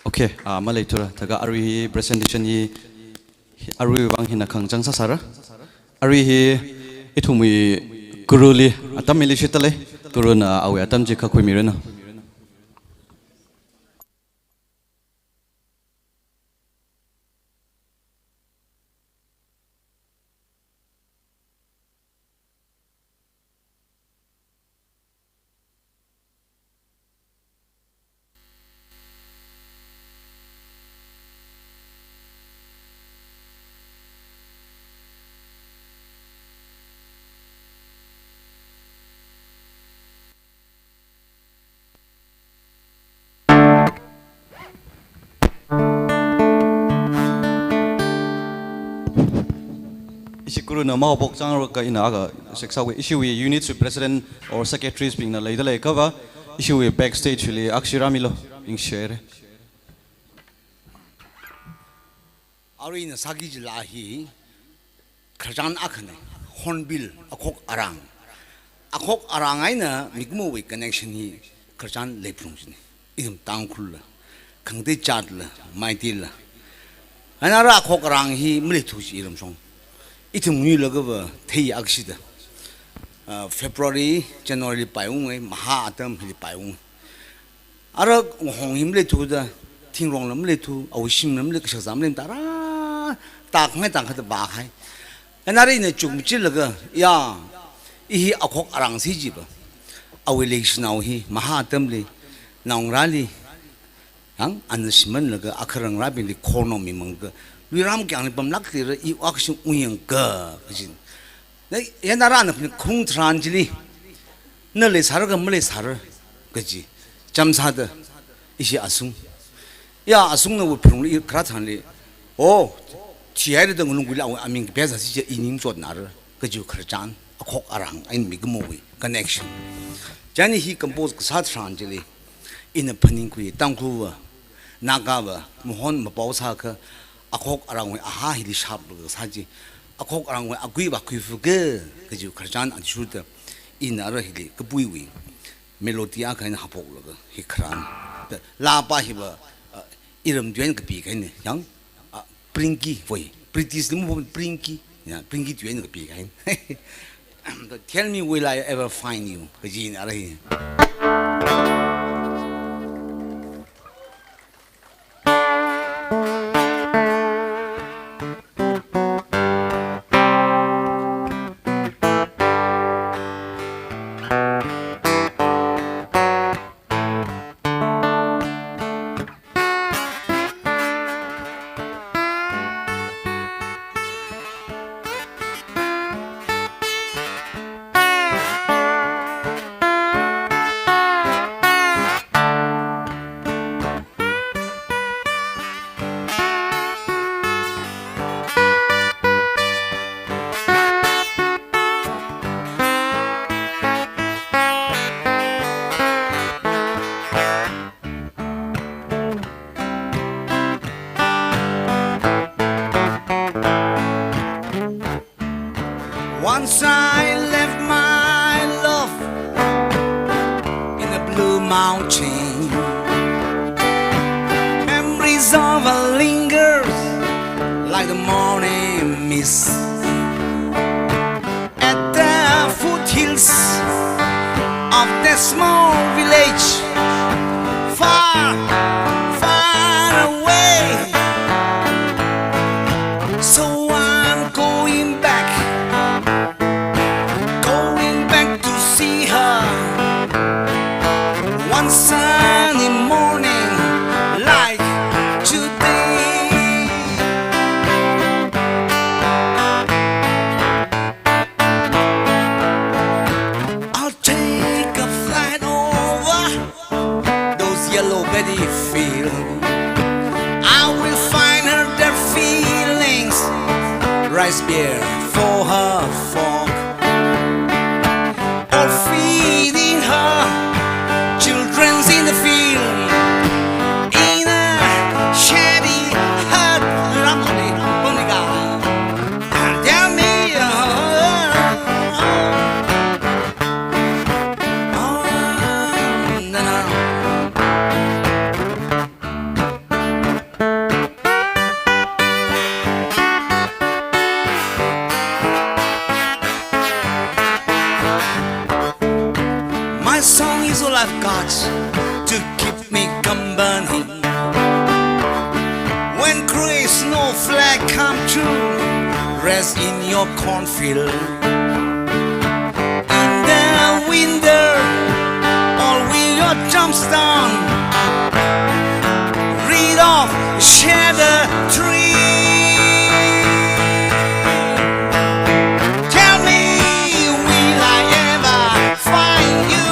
Okay, ah, maleithura, thākha arui hi presentation hi, arui vang hina khangachang sāsāra. Arui hi ithumwui Guruli atam miluishit lei, Guruna awui atam chi khuimiranu. Ishi Guruna maopok chāngra kha ina akha shek sāwui, ishiwui units wui president or secretaries bingna leida leikhava, ishiwui backstage li akha shirāmilu, ningshiri. Arui ina sāki kajila hi khararchan akhana, Hornbill, akhok arang. Akhok arang eina mikumowui connection hi khararchan leiphalung jina. Ithum Tangkhulla, khangatei jatla, Meiteila. Eina ara akhok arang hi maleithu chi iramshong. Ithum ngilakhava thei akshida, ah, February, January li paiunga, maha atam hili paiunga. Ara ngahong hi maleithuda, thingrongla maleithu, awui shimla malei, kashakazā maleimada ara, tākhangai tākhathā vāhai. Eina ara ina chukmachilaga, ya, i hi akhok arang si jiva, awui leishinao hi maha atamli, naongarāli, Yang, ana shimānlaga akha rangrābingli khornao mimanglaga, luiram kyangli pamlākli ra, iwui action ungyangka, kajina. Na, yan ara ana phaning khaung tharan chili, na leisāra kha maleisāra, kaji. Chām sāda, ishi asung. Ya, asungna wui phalungli i kharā tharanli, oh, thihaira da ngalung kuila awui aming kapya sāsi chi i ning chotnara, kaji khararchan, akhok arang eina mikumowui connection. Chieina hi compose kasā tharan chili, ina phaningkhui Tangkhulva, Nagava, mahon mapao sākha, akhok arangwui aha hili shaplaga sā chi, akhok arangwui akui va khuifuka, kaji khararchan athishurda, ina ara hili kapuiwui melody akha eina haophoklaga hi kharāna. Da laa pa hiva, uh, iram tui eina kapikahaina, yang, uh, Pringki, voi, British li maphapam Pringki, ya, Pringki tui eina kapikahaina. Tell me, will I ever find you? Kajina ara hi. Once I left my love in a blue mountain. Memories of her lingers like the morning mist. At the foothills of that small village, far, far away. So I'm going back, going back to see her one sunny morning like today. I'll take a flight over those yellow paddy fields. I will find her there feeding rice beer for her flock, or feeding her children in the field in a shabby hut. Ramoni, Monica. Tell me, oh, oh, no, no. My song is all I've got to keep me company. When gray snowflake come to rest in your cornfield, in the winter, all with your tombstone, read off, share the tree. Tell me, will I ever find you?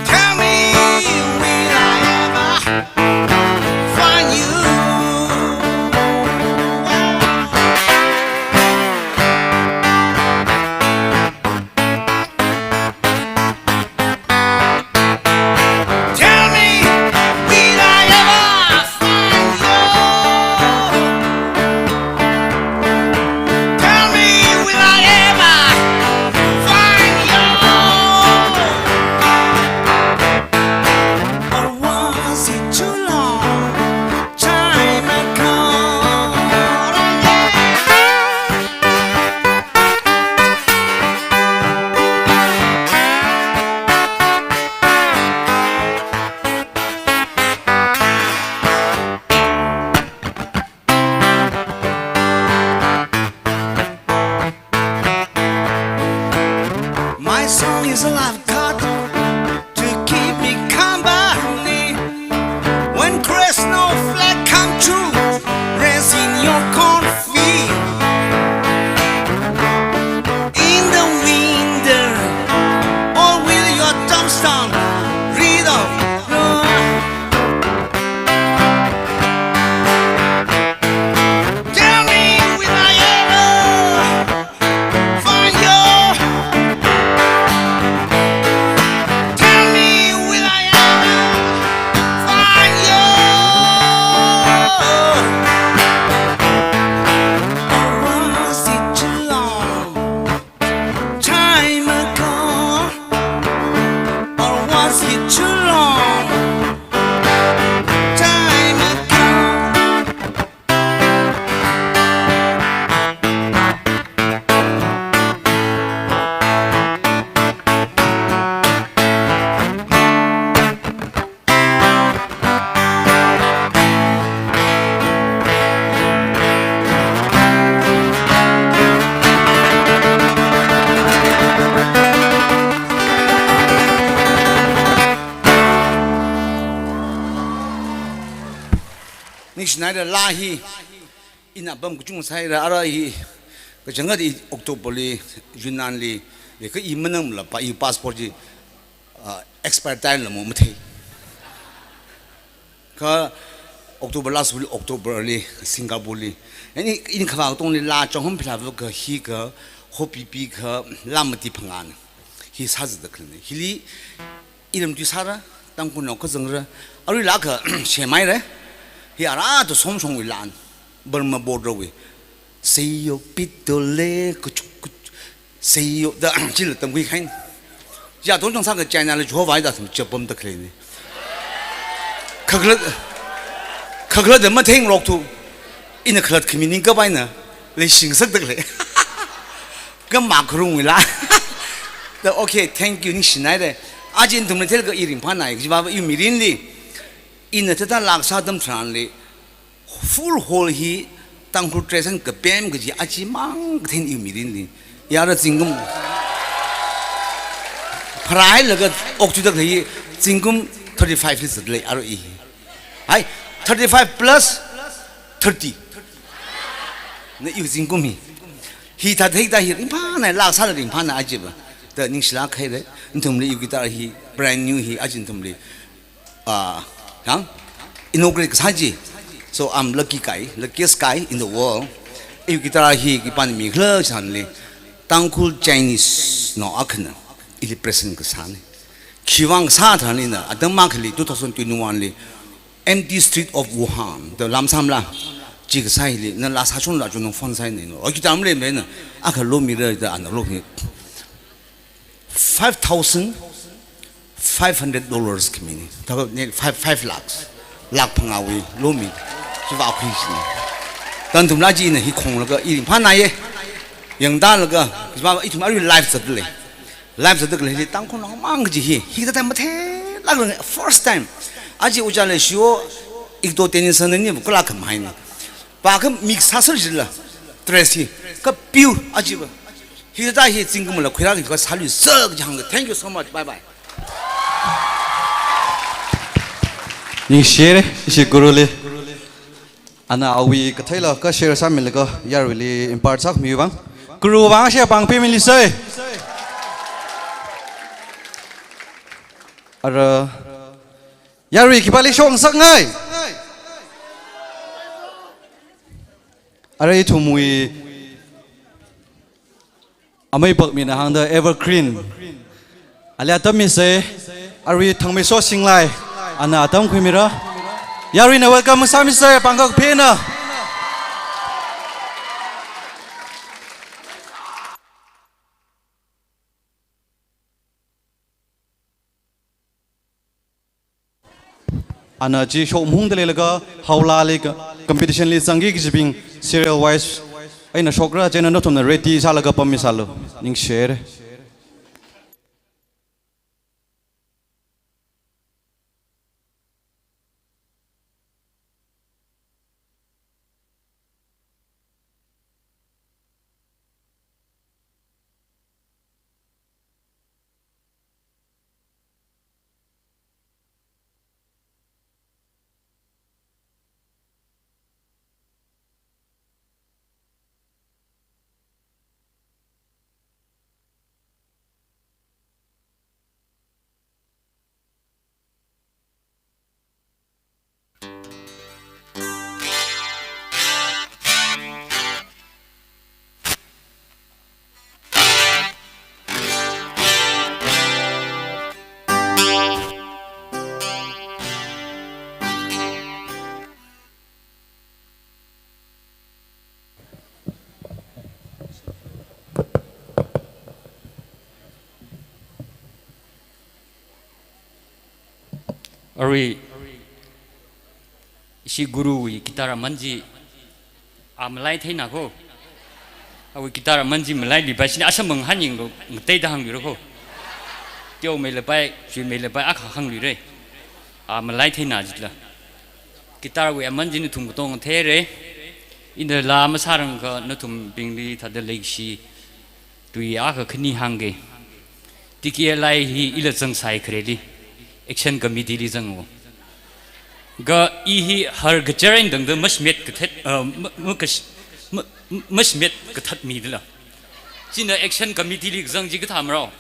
Tell Ningshinaira laa hi, ina apam kachungkha sāhaira, ara hi, kachangkhat i October li, Yunnan li, ya kha i manangla pa, i passport chi, ah, expire time la mo mathei. Kha October last week, October li, Singapore li. Ani, in khavā katongli laa chongham philava kha hi kha, hopipi kha, laa mati phangāna. Hi sāzada khalei. Hili, iram tui sāra, Tangkhulnao kazangra, arui laa kha shemhaira, hi ara to somshongwui laa, Burma border wui. Seiyo pitole, kuchuk, kuchuk, seiyo, da, chila tamkhui khain. Ya, tong chang sākha China la Jehovah da thum chapam da khalei ni. Khakhalat, khakhalat da matheng rok tu, ina khalat khami ningkapai na, leishingasak da khalei. Kha makharungwui laa. Da, okay, thank you, ningshinaira. Aja nathumli theilaga i ringphānai, kajiva iwui mirinli. Ina thāda laa kasā atam tharanli. Full hall hi Tangkhul dress eina kapem kaji aja mang kathei iwui mirinli. Yara zingkum. Pharāhailaga okthuida khalei zingkum thirty-five li zatlei ara i. Hai, thirty-five plus thirty. Na iwui zingkum hi. Hi thāda hi thāda hi ringphānai, laa kasāla ringphānai aja va. Da ningshilāk haira, nathumli iwui guitar hi, brand new hi, aja nathumli. Ah, yang? Inaugurate kasā chi. So I'm lucky guy, luckiest guy in the world. Iwui guitar hi khipāna mikhala chānli. Tangkhul Chinese nao akhana. Ili present kasāna. Khiwui vang sā tharanli na, atam akhali two thousand twenty-one li. Empty Street of Wuhan, the Lamsam la, chi kasā hili, na laa sāshon la chunung phone sāhaina, o guitar maleimana, akha lomira da ana lomi. Five thousand five hundred dollars khami ni, thākha ni five, five lakhs, lakh phangāwui lomi, chiva khui sini. Nathumla chi ina hi khonglaga, i ringphānai ye, yangda laga, chiva ithum arui live zatlei. Live zatda khalei hi Tangkhulnao mang kaji hi, hithāda matheilāk rang first time. Aja ujā leishiwo, Igdo Tennyson ni bu kala khamahai ni. Pa kha mix sāser jila, dress hi, kha pure aja ba. Hithāda hi zingkumla khuirā kha sāluiser kaji hāng. Thank you so much. Bye bye. Ningshire, ishi guru li. Ana awui katheila kha share sāmilaga yaruili impart sākhamiwui vang. Guru vang share pāng pimilu sai. Ara yarui khipāli shokngasakngai. Ara ithumwui amei pakmina hāngda Evergreen. Ali atam misai, arui Thangmeiso Singlai, ana atam khuimira. Yaruina welcome sāmisai, pāngkak phena. Ana chi shok mhungda leilaga haolali ka-, competition li zangki kajibing serial wise eina shokra, chieina nathumna ready sālaga pammisālu. Ningshire. Arui, ishi guruwui guitar aman chi, a malai theina ko. Awui guitar aman chi malailuipai shini, ashamang hanying lo, ngateida hāngluira ko. Teomeilapai, chuimeilapai, akha hāngluira. A malai theina jila. Guitar wui aman chi nathum katonga theira. Ina laa masārangkha nathumbingli thāda leikashi tui akha khani hāngga. T K L I hi ila zangsai khareli. Action committee li zangwo. Kha i hi har kachar eina tangda mashmet kathat, uh, ma-, makash-, ma-, ma-, mashmet kathat midala. China action committee li kazang chi kathā marao.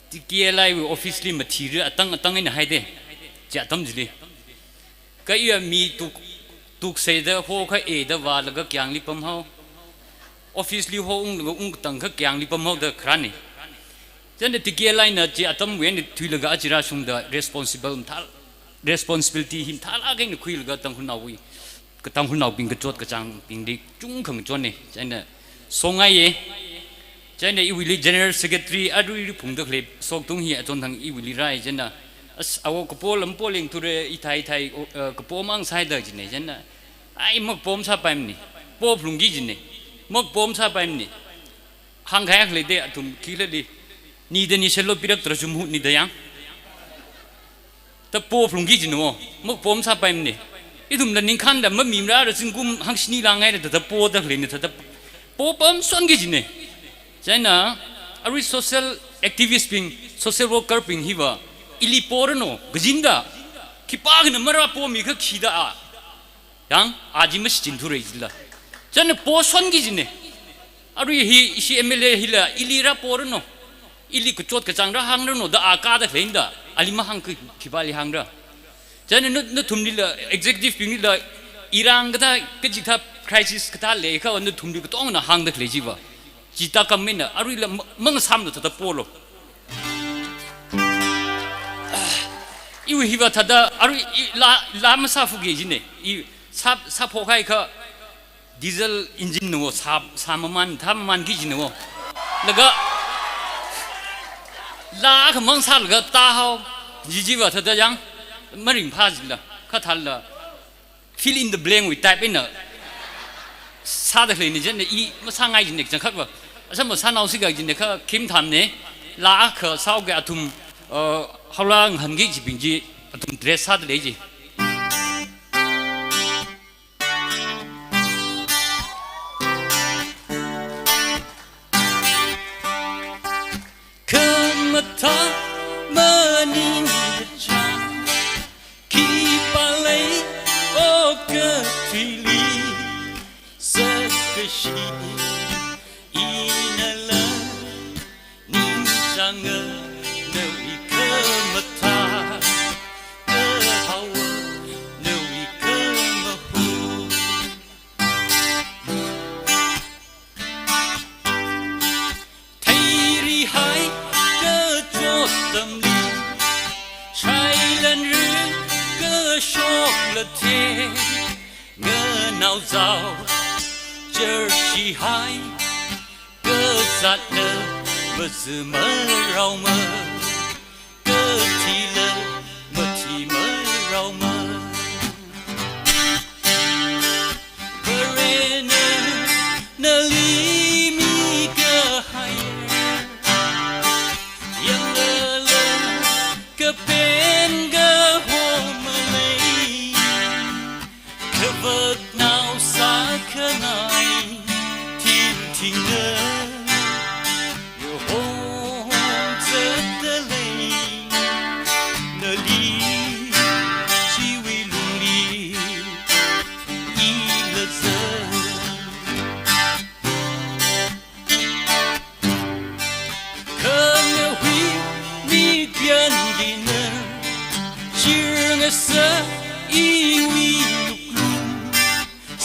T K L I wui office li mathira atang atang eina haida. Chi atam chili. Kha iya mi tuk, tukseida hokha eida vālaga kyangli pamhao. Office li ho unglaga ungkatang kha kyangli pamhaoda kharāna. Chieina T K L I na chi atamwui eina thuilaga aja rāshungda responsible mathā, responsibility hi mathālāk eina khuilaga Tangkhulnaowui, ka Tangkhulnaobing kachot kachāngbingli chungkha ngachonna. Chieina songaiya. Chieina iwuili General Secretary arui ri phungda khalei Soktung hi achonthang iwuili rāi chieina, as, awo kapo lam po lengthura, ithai ithai, o, eh, kapo mang sāhaida jina chieina. Ai, makapo masāpaimana. Pophalungki jina. Makapo masāpaimana. Hāngkahai leida athum khikhalali. Nida nisālo pirak tara chum hu nida yang. Thada pophalungki jina wo, makapo masāpaimana. Ithumla ningkhānda mamimarāra zingkum hangshini langhaira thada poda khaleina thada po pamsonki jina. Chieina, arui social activist bing, social worker bing hiva, ili poranu, kajinda, khipākhana marāpomi kha khida a. Yang, a chi mashichinthura jila. Chieina posonki jina. Arui hi, ishi M L A hila, ili rāporanu. Ili kachot kachāng rāhāngranu, da a kada khaleinada, ali mahāng khi-, khipāli hāngra. Chieina na, nathumlila, executive binglila, irang kathā, kachikathā crisis kathā leikha, nathumli katongna hāngda khalei chiva. Chithā kammina, aruila ma-, mangasāmana thada polu. Iwui hiva thada, arui i laa, laa masāfuki jina. I sā, sāphokhaiakha, diesel engine na wo, sā, sā maman, thā mamanki jina wo. Laga, laa akhamang sālaga tāhao, jijiva thada yang, maringphā jila, kha thāla, fill in the blank wui type eina sāda khaleina chieina i masāngai jina kachangkhatva. Asam masānao sika jina kha khim thamna, laa akha sāhaoki athum, uh, haola ngahānki jibing chi, athum dress sāda lei ji. Khamathā maningkachāng, khipā lei okathuili, sākashi inala ningchānga nawui khamathā, kahaowa nawui khamahu. Theirihai kachot atamli, shailanra kashokla the, nganao zao, church shihai, kazatla mazamaraoma, kathila mathimaraoma. Varena nali mikahai, yanglala kapen kaho malei, kavaknao sākhangai, thingthingna ngahomzatda lei, nali chiwui lungli ila zat. Khangahui mikyan hina, shirngasā iwui luklung,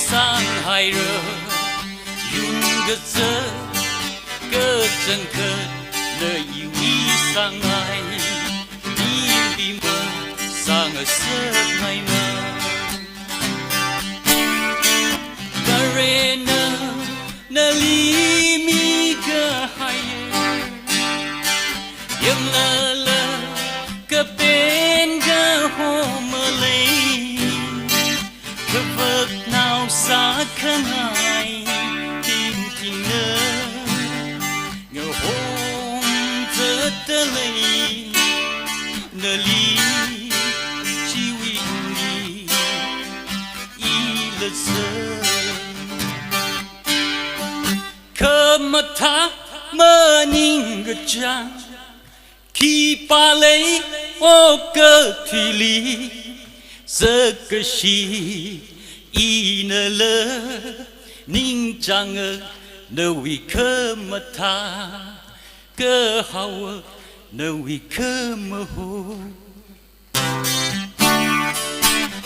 sānghaira yun kazā, kachangkhatna iwui sāngai, ili masāngasakngaimana. Varena nali mikahai, yanglala kapen kaho malei, kavaknao sākhangai, thingthingna ngahomzatda lei, nali chiwui lungli ila zat. Khamathā maningkachāng, khipā lei okathuili, Sakashi inala ningchānga nawui khamathā, kahaowa nawui khamaho.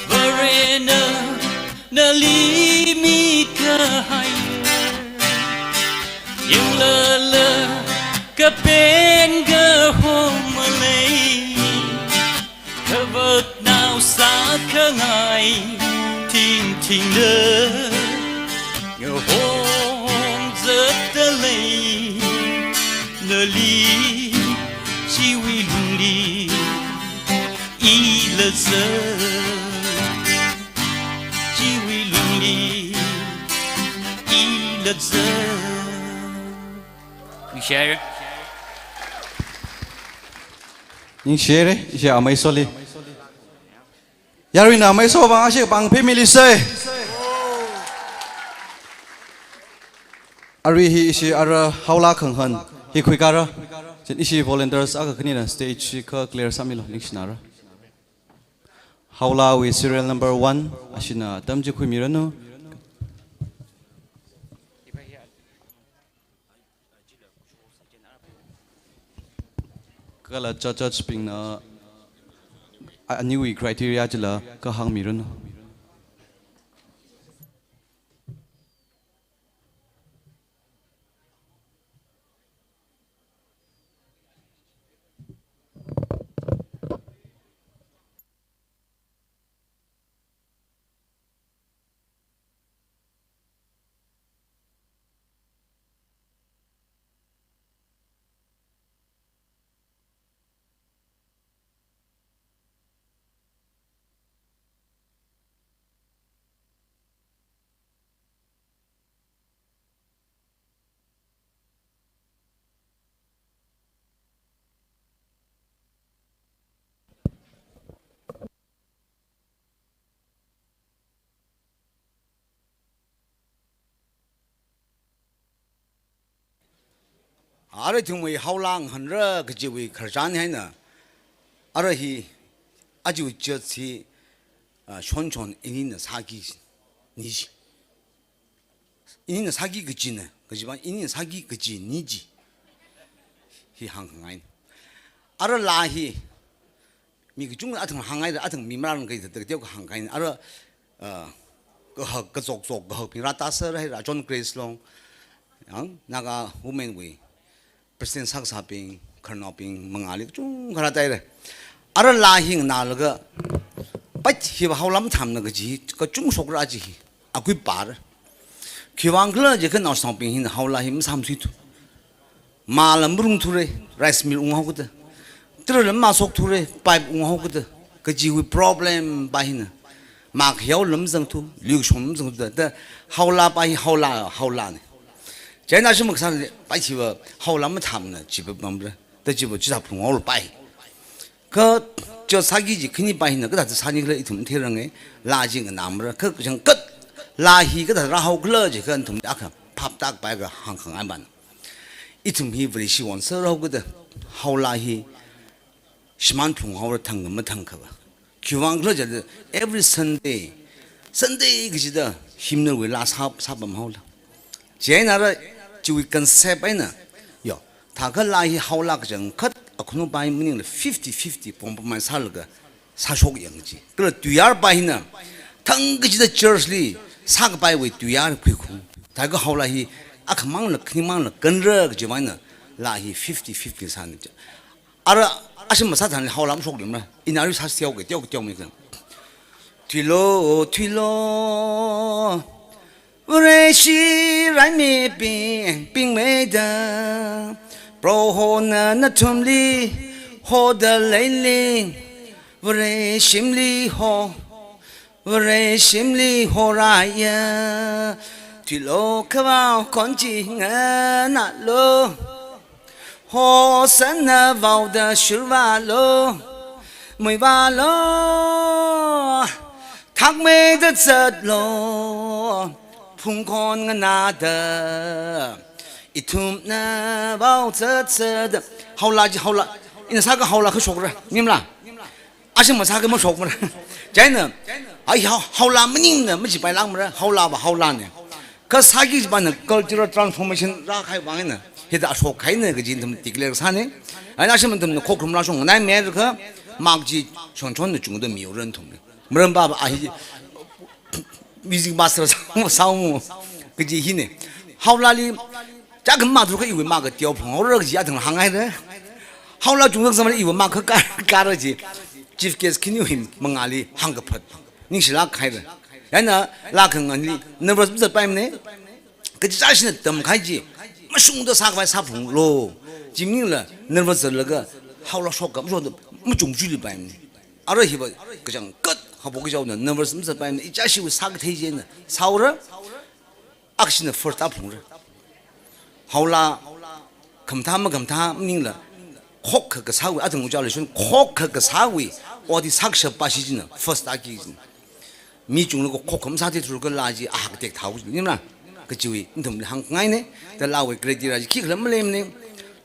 Varena nali mikahai, yanglala kapen kahom malei. Kavaknao sākhangai thingthingna ngahom zatdalei, nali chiwui lungli ila zat, chiwui lungli ila zat. Ningshire. Ningshire, ishi amei soli. Yaruina amei so bang ashi bang family se. Arui hi ishi ara haola khanghan hi khuikara. Chin ishi volunteers akha khanina stage hi kha clear sāmilo, ningshinara. Haolawui serial number one, ashina atam chi khuimiranu. Kala judge, judge bingna a-, aniwui criteria chila kahāngmiranu. Ara ithumwui haola ngahānra kajiwui khararchan hi eina, ara hi, aja chi chi, ah, shonshon inina sāki ni chi. Inina sāki kaji na, kaji bang, inina sāki kaji ni chi. Hi hāngkhangai. Ara laa hi, mi kachungna athang hāngngaida, athang mi marān kaida, da, da, da, hāngkhangai. Ara, ah, kahak, kazok zok, kahakbing rātāser haira, John Grace Long, yang, Naga Women wui President sākasābing, khararnaobing, mangāli kachungkha rātāhaira. Ara laa hi nganālaga, pait hiva haola mathāmana kaji, kachungkha shokra chi hi, akui par. Khiwuivang khala jiakha naoshinaobing hina haola hi masāmasuithu. Mala marungthura, rice mill unghaokada. Tarala mashokthura, pipe unghaokada. Kajiwui problem pa hina. Makhayao lam zangthu, luikashon lam zangthu da, da haola pa hi haola, haolana. Chieina shim kasāli, pait hiva haola mathāmana chi pa pamra. Da chiva chithā phunghaola pa hi. Kha, chi sāki chi khani pa hina, kathāda sāni khala ithum theiranga, laa chi nganāmara, kha, kachangkhat, laa hi kathāda rāhao khala jiakha nathumli akha phaptākapaiakha hāngkhangai bana. Ithum hi Vareshi wonser haokada, haola hi, shimān phunghaora thangkha mathangkha va. Khiwuivang khala jiakha, every Sunday, Sunday kachida, hymnal wui laa sā, sāpamhaola. Chieina ara, chiwui concept eina, yo, thākha laa hi haola kachangkhat, akhunupā hi maningla fifty fifty, pongpamai sālaga, sāshok yang chi. Kala tuiyār pa hina, thang kachida church li, sākapaiwui tuiyār khuikhung. Thākha haola hi, akhamangla, khanimangla, kanra kajiwui eina, laa hi fifty fifty sāna chi. Ara, ashim masāthanli haola mashoklimra. Ina arui sāsi teokha, teokha, teokha mi kha. Thuilo, thuilo. Vareshi raimibing, bingmeida. Prohona nathumli, hoda leili. Vareshimli ho. Vareshimli horaya, thuilo khavao khon chi nganālo. Hosanna vaoda shurvālo, muivālo, thakmeida zatlo, phungkhon nganāda, ithumna vao zatzada. Haola chi haola, ina sākha haola kha shokra, nimla? Ashim masākha mashokmara. Chieina, ai hao, haola maningna machipailākmara, haolava haolana. Kha sāki kajipana cultural transformation rākahai vangna, hithāda shokhaina kaji ithum declare sāna. Eina ashi ithumna khokharum rāshong nganaimeikha, mark chi shongchonna chungda miura nathumli. Maram pava a hi music master sāmo, sāmo kaji hina. Haolali, chākha mark thurkha iwui mark kateo phunghaora kaji athang hānghaira. Haola chungda kazangmara iwui mark kha ka, kara ji. Chief guest khaniwui mangāli hāngkaphat ningshilāk haira. Eina lākhanganli nervous mazatpaimana. Kachichāshina tamkahai chi mashungda sākhavai sāphunglu. Chi maningla nervous zatlaga haola shokka mashokda machungchuilipaimana. Ara hiva kachangkhat haophok kajihaona nervous mazatpaimana. Ichāshiwui sākathei china sāhaora. Akshina first ta phungra. Haola khamathā makhamathā maningla, khokkha kasāwui, athang ujao leishon, khokkha kasāwui ot hi sākashap pāshi china first taki china. Mi chunglaga khokkha masāthei thurkha laa chi ahak tekthao china, nimla? Kachiwui nathumli hāngngaina. Da laawui criteria chi khikhala maleimana.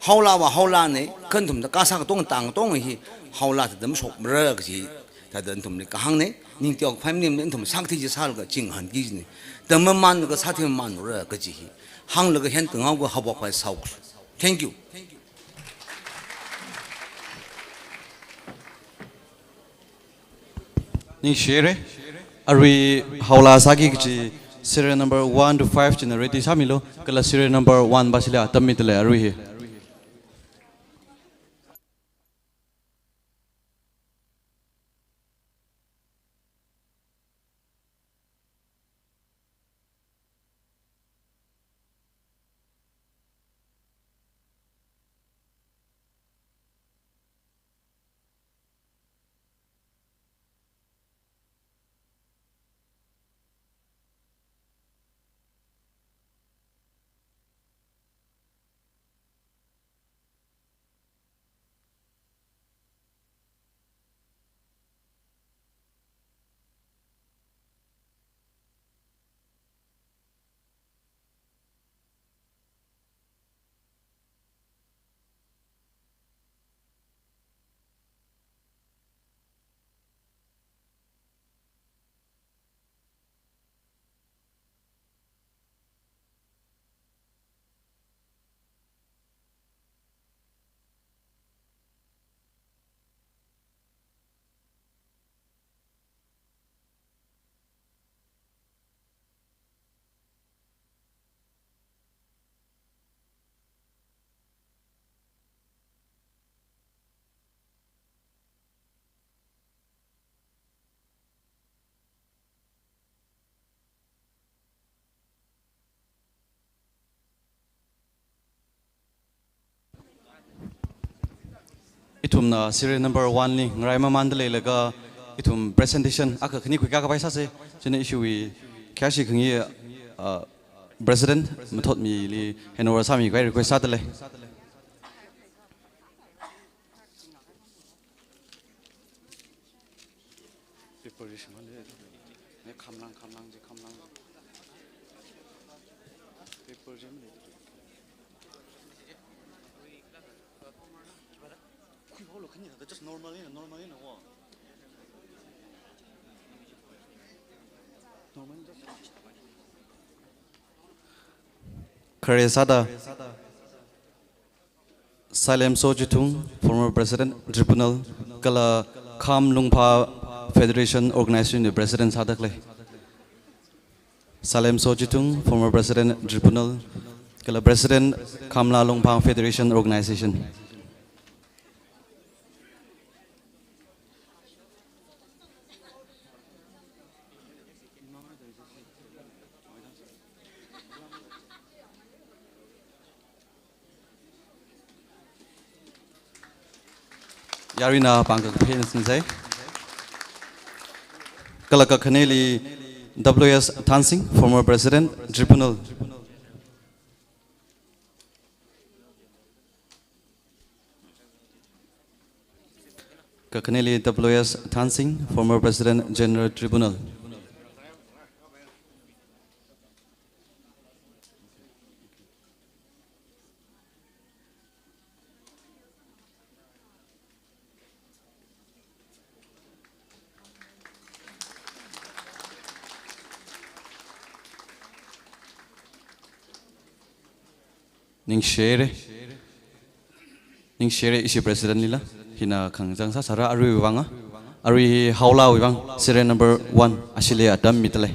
Haolava haolana, kha nathumna kasā katonga tang katonga hi haola thāda mashokmara kaji thāda nathumli kahāngna. Ning teokhavai maningmana, nathum sākathei chi sālaga chinghanki kajina. Tammamanlaga sāthei mamanura kaji hi hānglaga hen tanghaoga haophokhavai sāhaosa. Thank you. Ningshire. Arui haola sāki kaji serial number one to five china ready sāmilu. Kala serial number one pāshili atam midalei arui hi. Ithumna serial number one li ngarai mamanda leilaga ithum presentation akha khani khuikā kapai sāsa. Chieina ishiwui khayāshi khangayi, uh, President Mathotmili handover sāmikhavai request sādalei. Paper ji shimānle. Ne khamlang, khamlang ji, khamlang ji. Paper ji male. Khuihaolu khani thāda just normal ina, normal ina wo. Normal just. Khare sāda. Sailemso Chithung, former President, Tribunal, kala Kham Lungpha Federation Organization President sādalei. Sailemso Chithung, former President, Tribunal, kala President, Khamla Lungpha Federation Organization. Yaruina pāng kaphā eina sinsai. Kala kakhaneli W S Thansing, former President, Tribunal. Kakhaneli W S Thansing, former President, General Tribunal. Ningshire. Ningshire ishi President lila. Hina khangachang sāsāra aruiwui vanga. Arui Haolawui vang serial number one ashili atam midalei.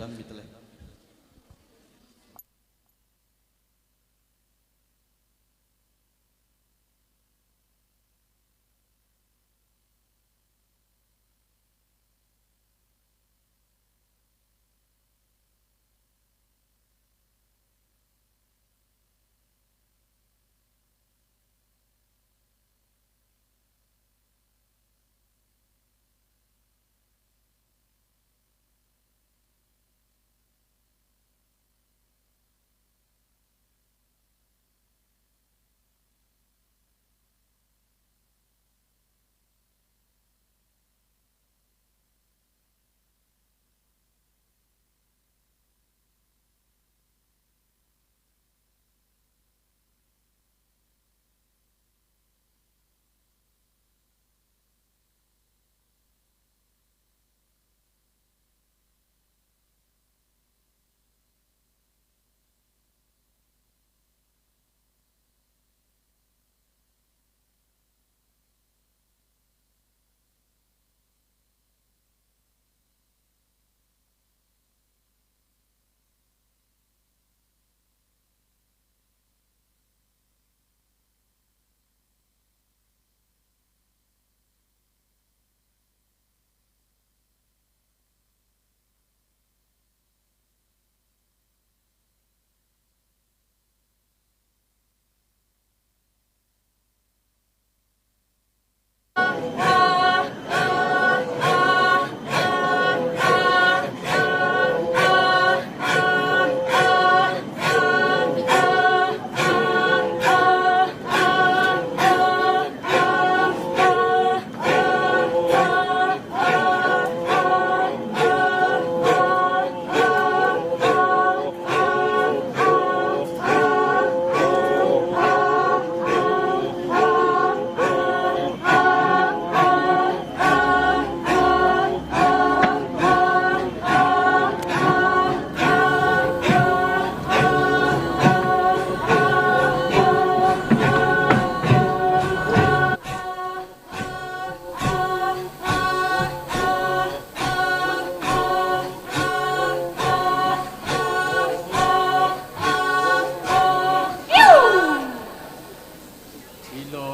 Thilo,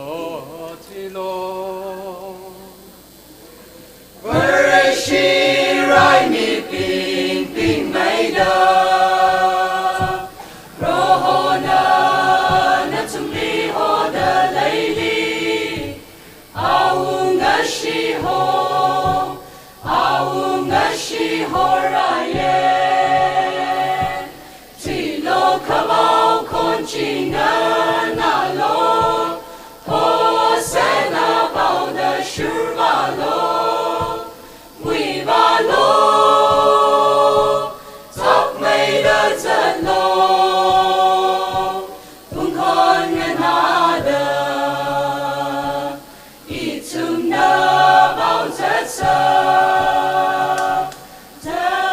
thilo. Vareshi raimi ping ping maida. Prohona nathumli hoda leili. Awungashi ho, awungashi ho rāye. Thilo khavao khon chinganālo, Hosanna paoda shurvālo, muivālo, thakmeida zatlo, phungkhon nganāda, ithumna vaozatsa, da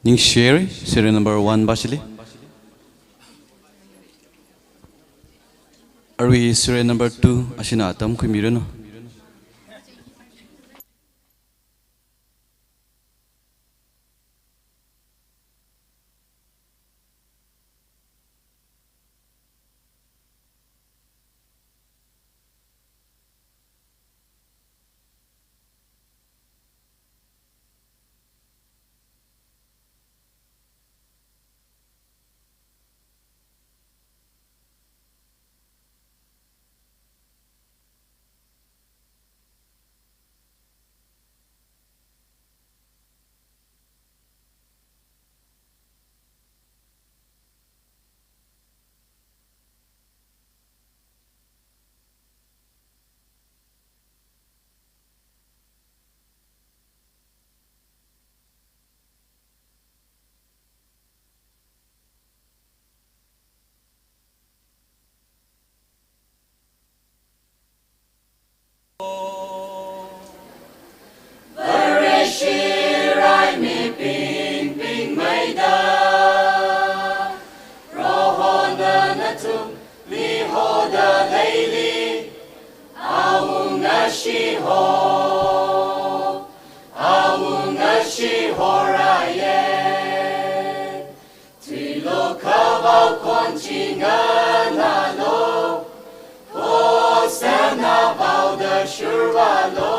Ningshiri, serial number one bashili. Arui serial number two ashina atam khuimiranu. Vareshi raimibing pingmeida, Prohona nathumli hoda leili, awunga shiho, awunga shiho raiye. Tuilo khavao khon chi nganālo, Hosanna vaoda shurvālo,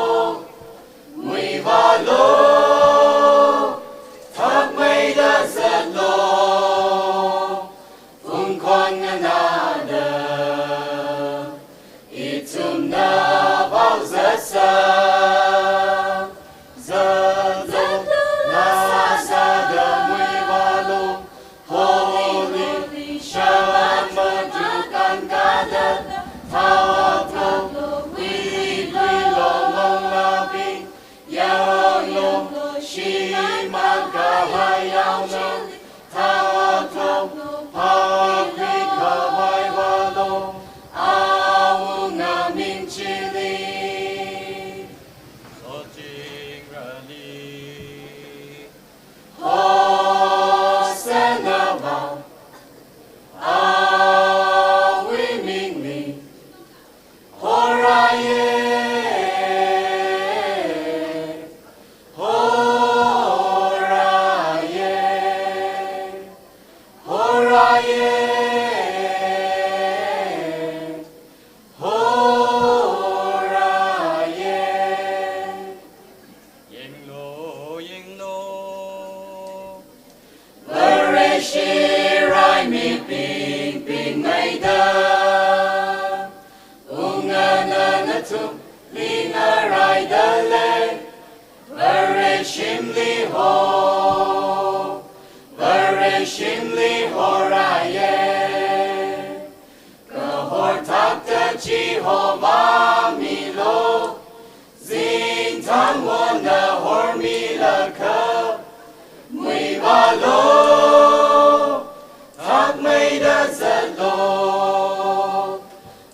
muivālo, thakmeida zatlo, phungkhon nganāda, ithumna vaozatsa, zatlo, lasāda muivālo, Holy, Shaman Madhukan Kada, Thao Aklo, Wili Kuilo Manglābing, Yaoyong, Shimān Kahai Yaonao, Thao Aklo, Phākhui Khavai vālo, Awunga ming chili. Soching rali. Hosanna vao, Awui mingli. Horaiye, horaiye, horaiye, horaiye. Yanglu, yanglu. Vareshi raimibing pingmeida, ungana nathumli ngaraida lei, Vareshimli ho, Vareshimli horaiye. Kahor thakta Jehovah milo, zingthang wonna hormilakha, muivālo, thakmeida zatlo,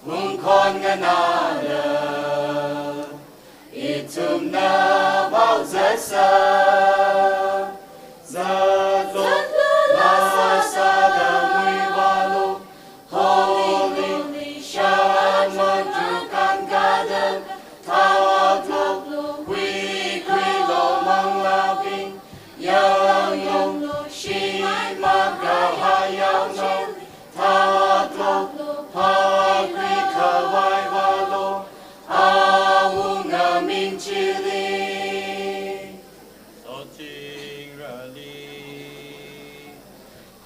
phungkhon nganāda, ithumna vaozatsa, zatlo, lasāda muivālo, Holy, Shaman Madhukan Kada, Thao Aklo, Wili Kuilo Manglābing, Yaoyong, Shimān Kahai Yaonao, Thao Aklo, Phākhui Khavai vālo, Awunga ming chili. Soching rali.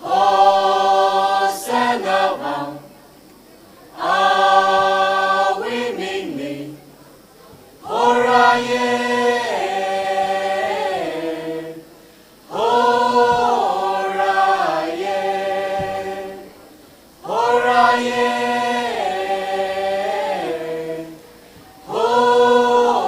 Hosanna vao, Awui mingli. Horaiye, horaiye, horaiye, horaiye.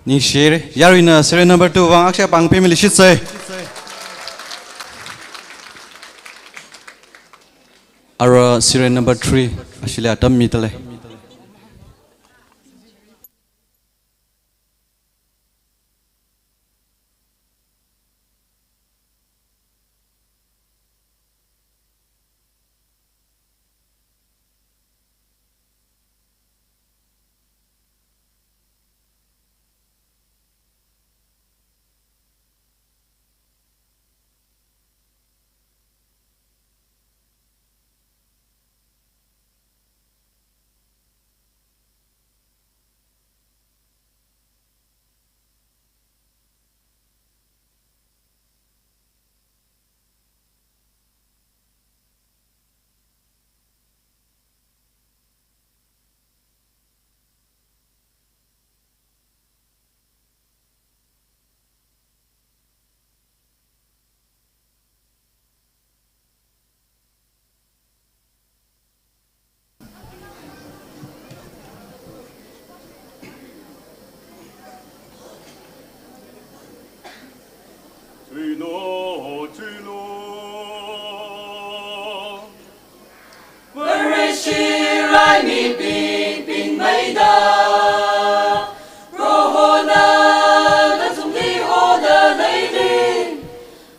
Ningshiri, yaruina serial number two vang akshapāng pemili shitsai. Ara serial number three, ashili atam midalei. Chuilu, chuilu. Vareshi raimibing pingmeida, Prohona nathumli hoda leili.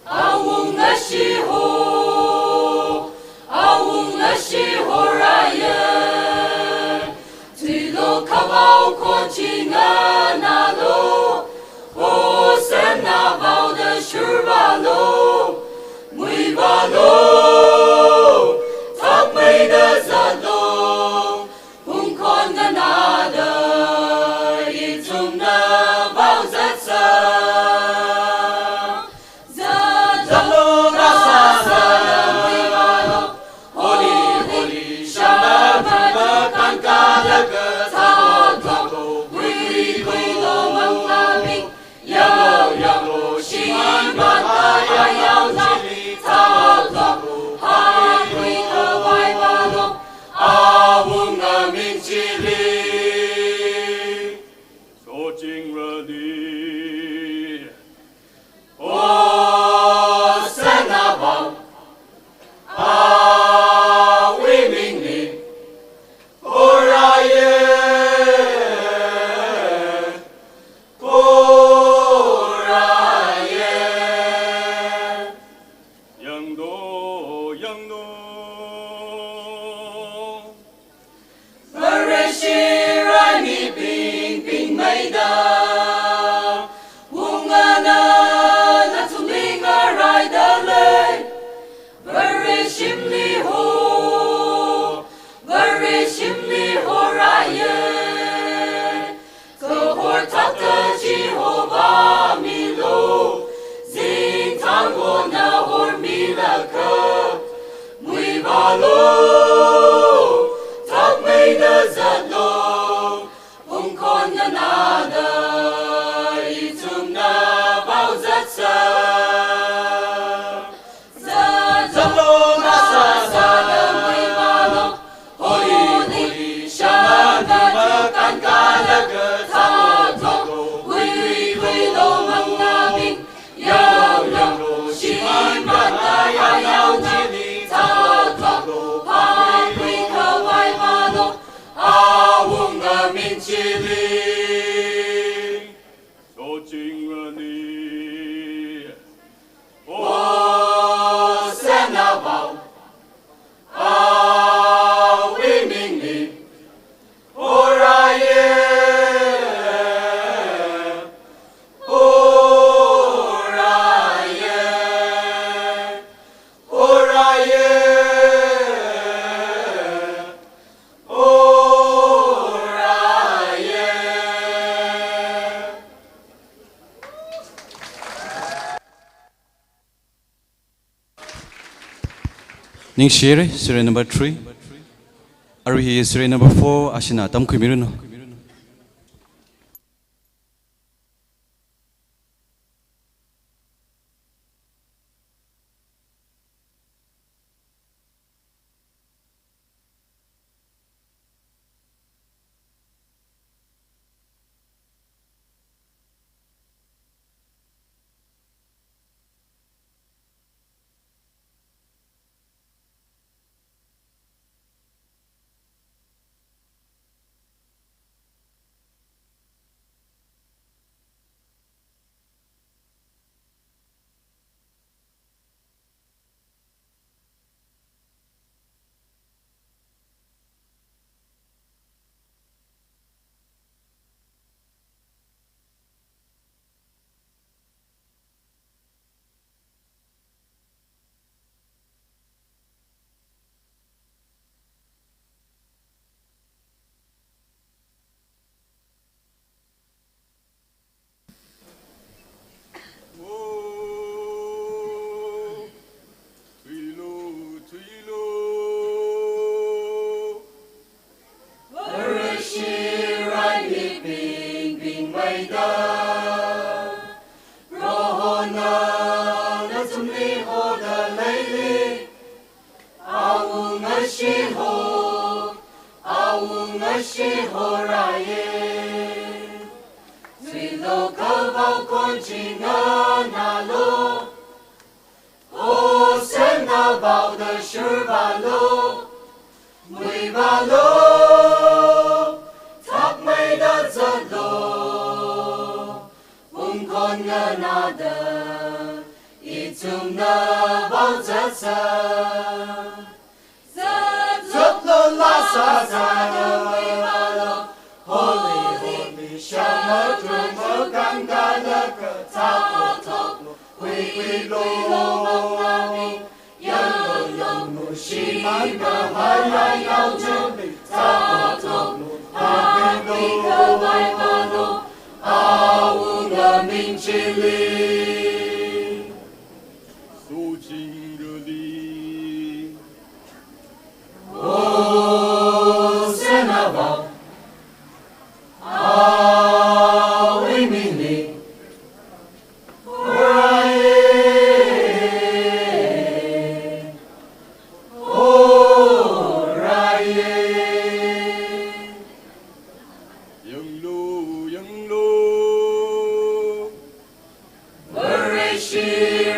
Awunga shiho, awunga shiho raya. Chuilu khavao khon chinganālu, Hosanna vaoda shurvālu, muivālu, thakmeida zatlu, phungkhon nganāda ithumna vao zatsa. Zatlo, zatlo, ngasāna muivālo. Holy, holy, Shama, Shama, Kangkalaga, Thao, Thao, Hui, Hui, Huilo, Manglaming. Yanglo, yanglo, shimān, mata, yanglo, chili, Thao, Thao, Hui, Hui, Khavai, Valo, Awunga ming chili. Soching rali. Hosanna vao, Awui mingli, Horaye, Horaye. Yangdo, yangdo. Vareshi raimibing pingmeida, wungana nathumli ngaraida lei. Vareshimli ho, Vareshimli horaye. Kahor thakta Jehovah milu, zingthang hona hormilakha, muivālu, thakmeida zatlu, phungkhon nganāda ithumna vao zatsa. Zatlo, ngasāna muivālo. Holy, holy, Shama, Shama, Kangkalaga, Thao, Thao, Hui, Hui, Huilo, Manglaming. Yao, yao, shimān, mata, yao, yao, chili, Thao, Thao, Hui, Hui, Khavai, Valo, Awunga ming chili. Soching rali. Hosanna vao, Awui mingli, Horaye, Horaye, Horaye. Ningshiri, serial number three. Arui hi serial number four, ashina tamkhuimiranu. Shihorāye, trilokha vaokhon chi nganālu, Hosanna vaoda shurvālu, muivālu, thakmeida zatlu, phungkhon nganāda ithumna vaozatsa. Zatlu lāsāsa, muivālu, holy, holy, shamatrama kangkala kathā pothoklu, huihuilu, manglābing, yanglulu, shimān kahai Yaoyao chili thā pothoklu, huihuilu, khavai vālu, Awunga ming chili. Sochingrali. Hosanna vao, Awui mingli. Horāye, horāye. Yanglu, yanglu. Vareshi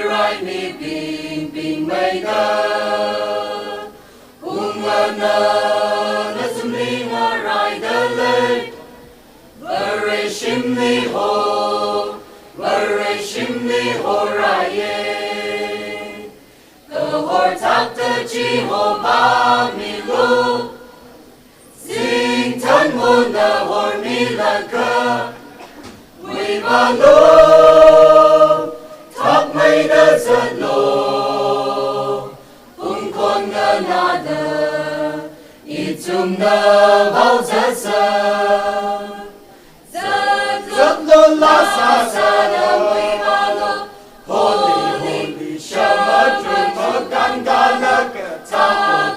raimibing pingmeida, ungnganā nathumli ngaraida lei. Vareshimli ho, Vareshimli horāye. Kahor thakta Jehovah milu, zingthanmona hormilaga, muivālu, thakmeida zatlu, phungkhon nganāda ithumna vaozatsa. Zatlu lāsāsa, muivālu, holy, holy, shamatrama kangkala kathā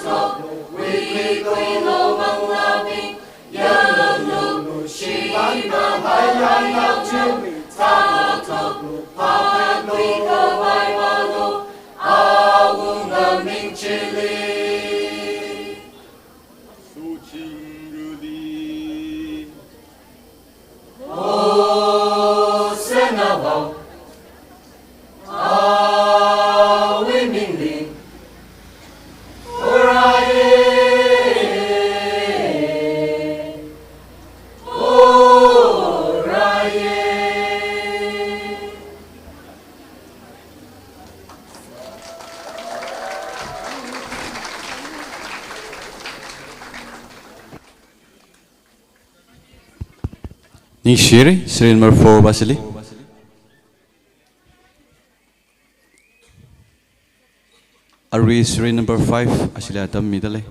pothoklu, huihuilu, manglābing, yanglulu, shimān kahai Yaoyao chili thā pothoklu, phāphealu, khavai vālu, Awunga ming chili. Sochingrali. Hosanna vao, Awui mingli. Horāye, horāye. Ningshiri, serial number four pa chili. Arui serial number five pa chili atam mida lei.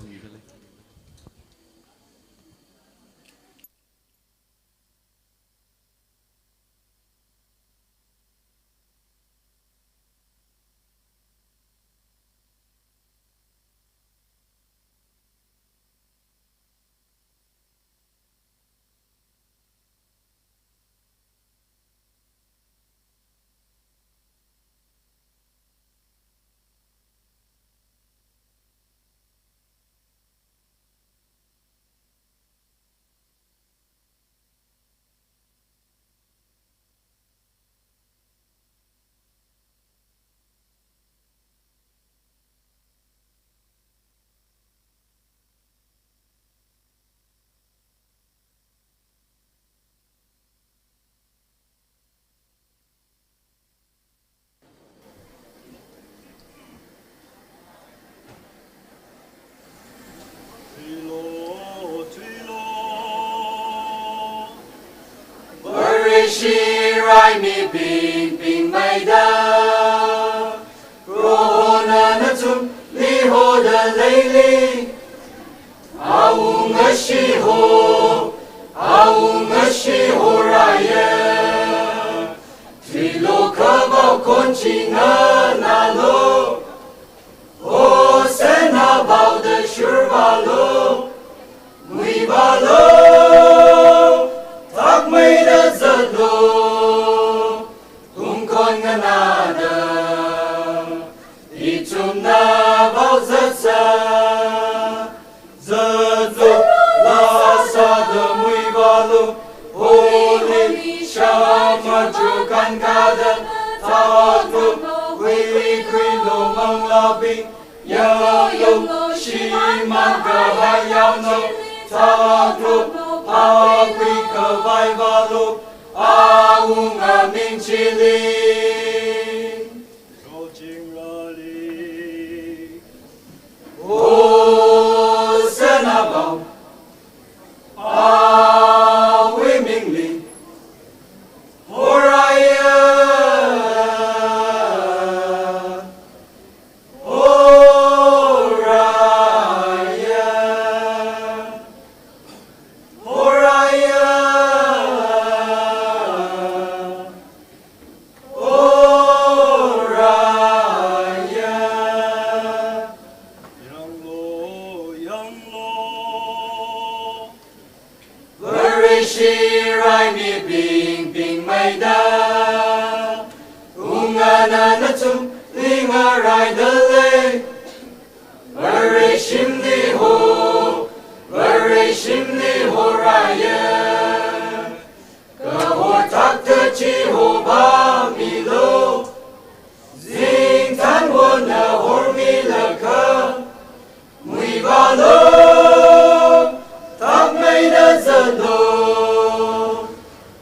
Vareshi raimibing pingmeida, Prohona nathumli hoda leili. Awunga shiho, Awunga shihorāye. Trilokha vaokhon chi nganālu, Hosanna vaoda shurvālu, muivālu, thakmeida zatlu, phungkhon nganāda ithumna vaozatsa. Zatlu, lāsā Yanglu, shimānkahai yaonao, thaklu, phākhuikhavai vālu, awunga ming chili. Hosanna vang, awui mingli, horaya, horaya, horaya, horaya. Yanglu, yanglu. Vareshi raimibing pingmeida, unganana chungli ngaraida lei. Vareshimli ho, Vareshimli horaya. Kahor thakta chihoba milu, zingtan wona hormilakha, muivālu, thakmeida zatlu,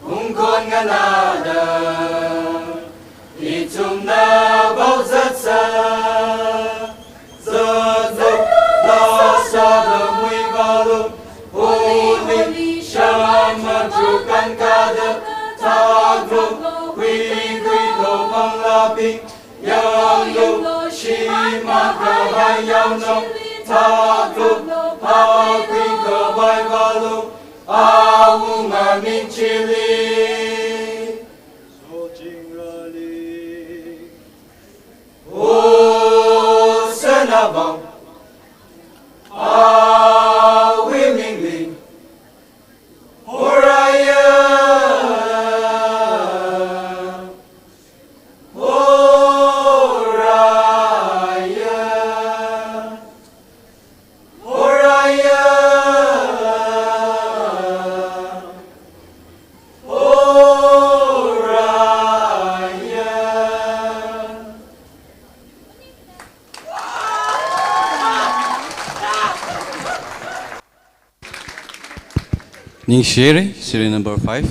ungkon nganāda, ithumna vaozatsa. Zatlu, lāsāda muivālu, holy, shama drukan kada, thaklu, khuikhuilu manglābing, yanglu, shimānkahai yaonao, thaklu, phākhuikhavai vālu, awunga ming chili. Hosanna vang, awui mingli, horaya, horaya, horaya, horaya. Ningshiri, serial number five.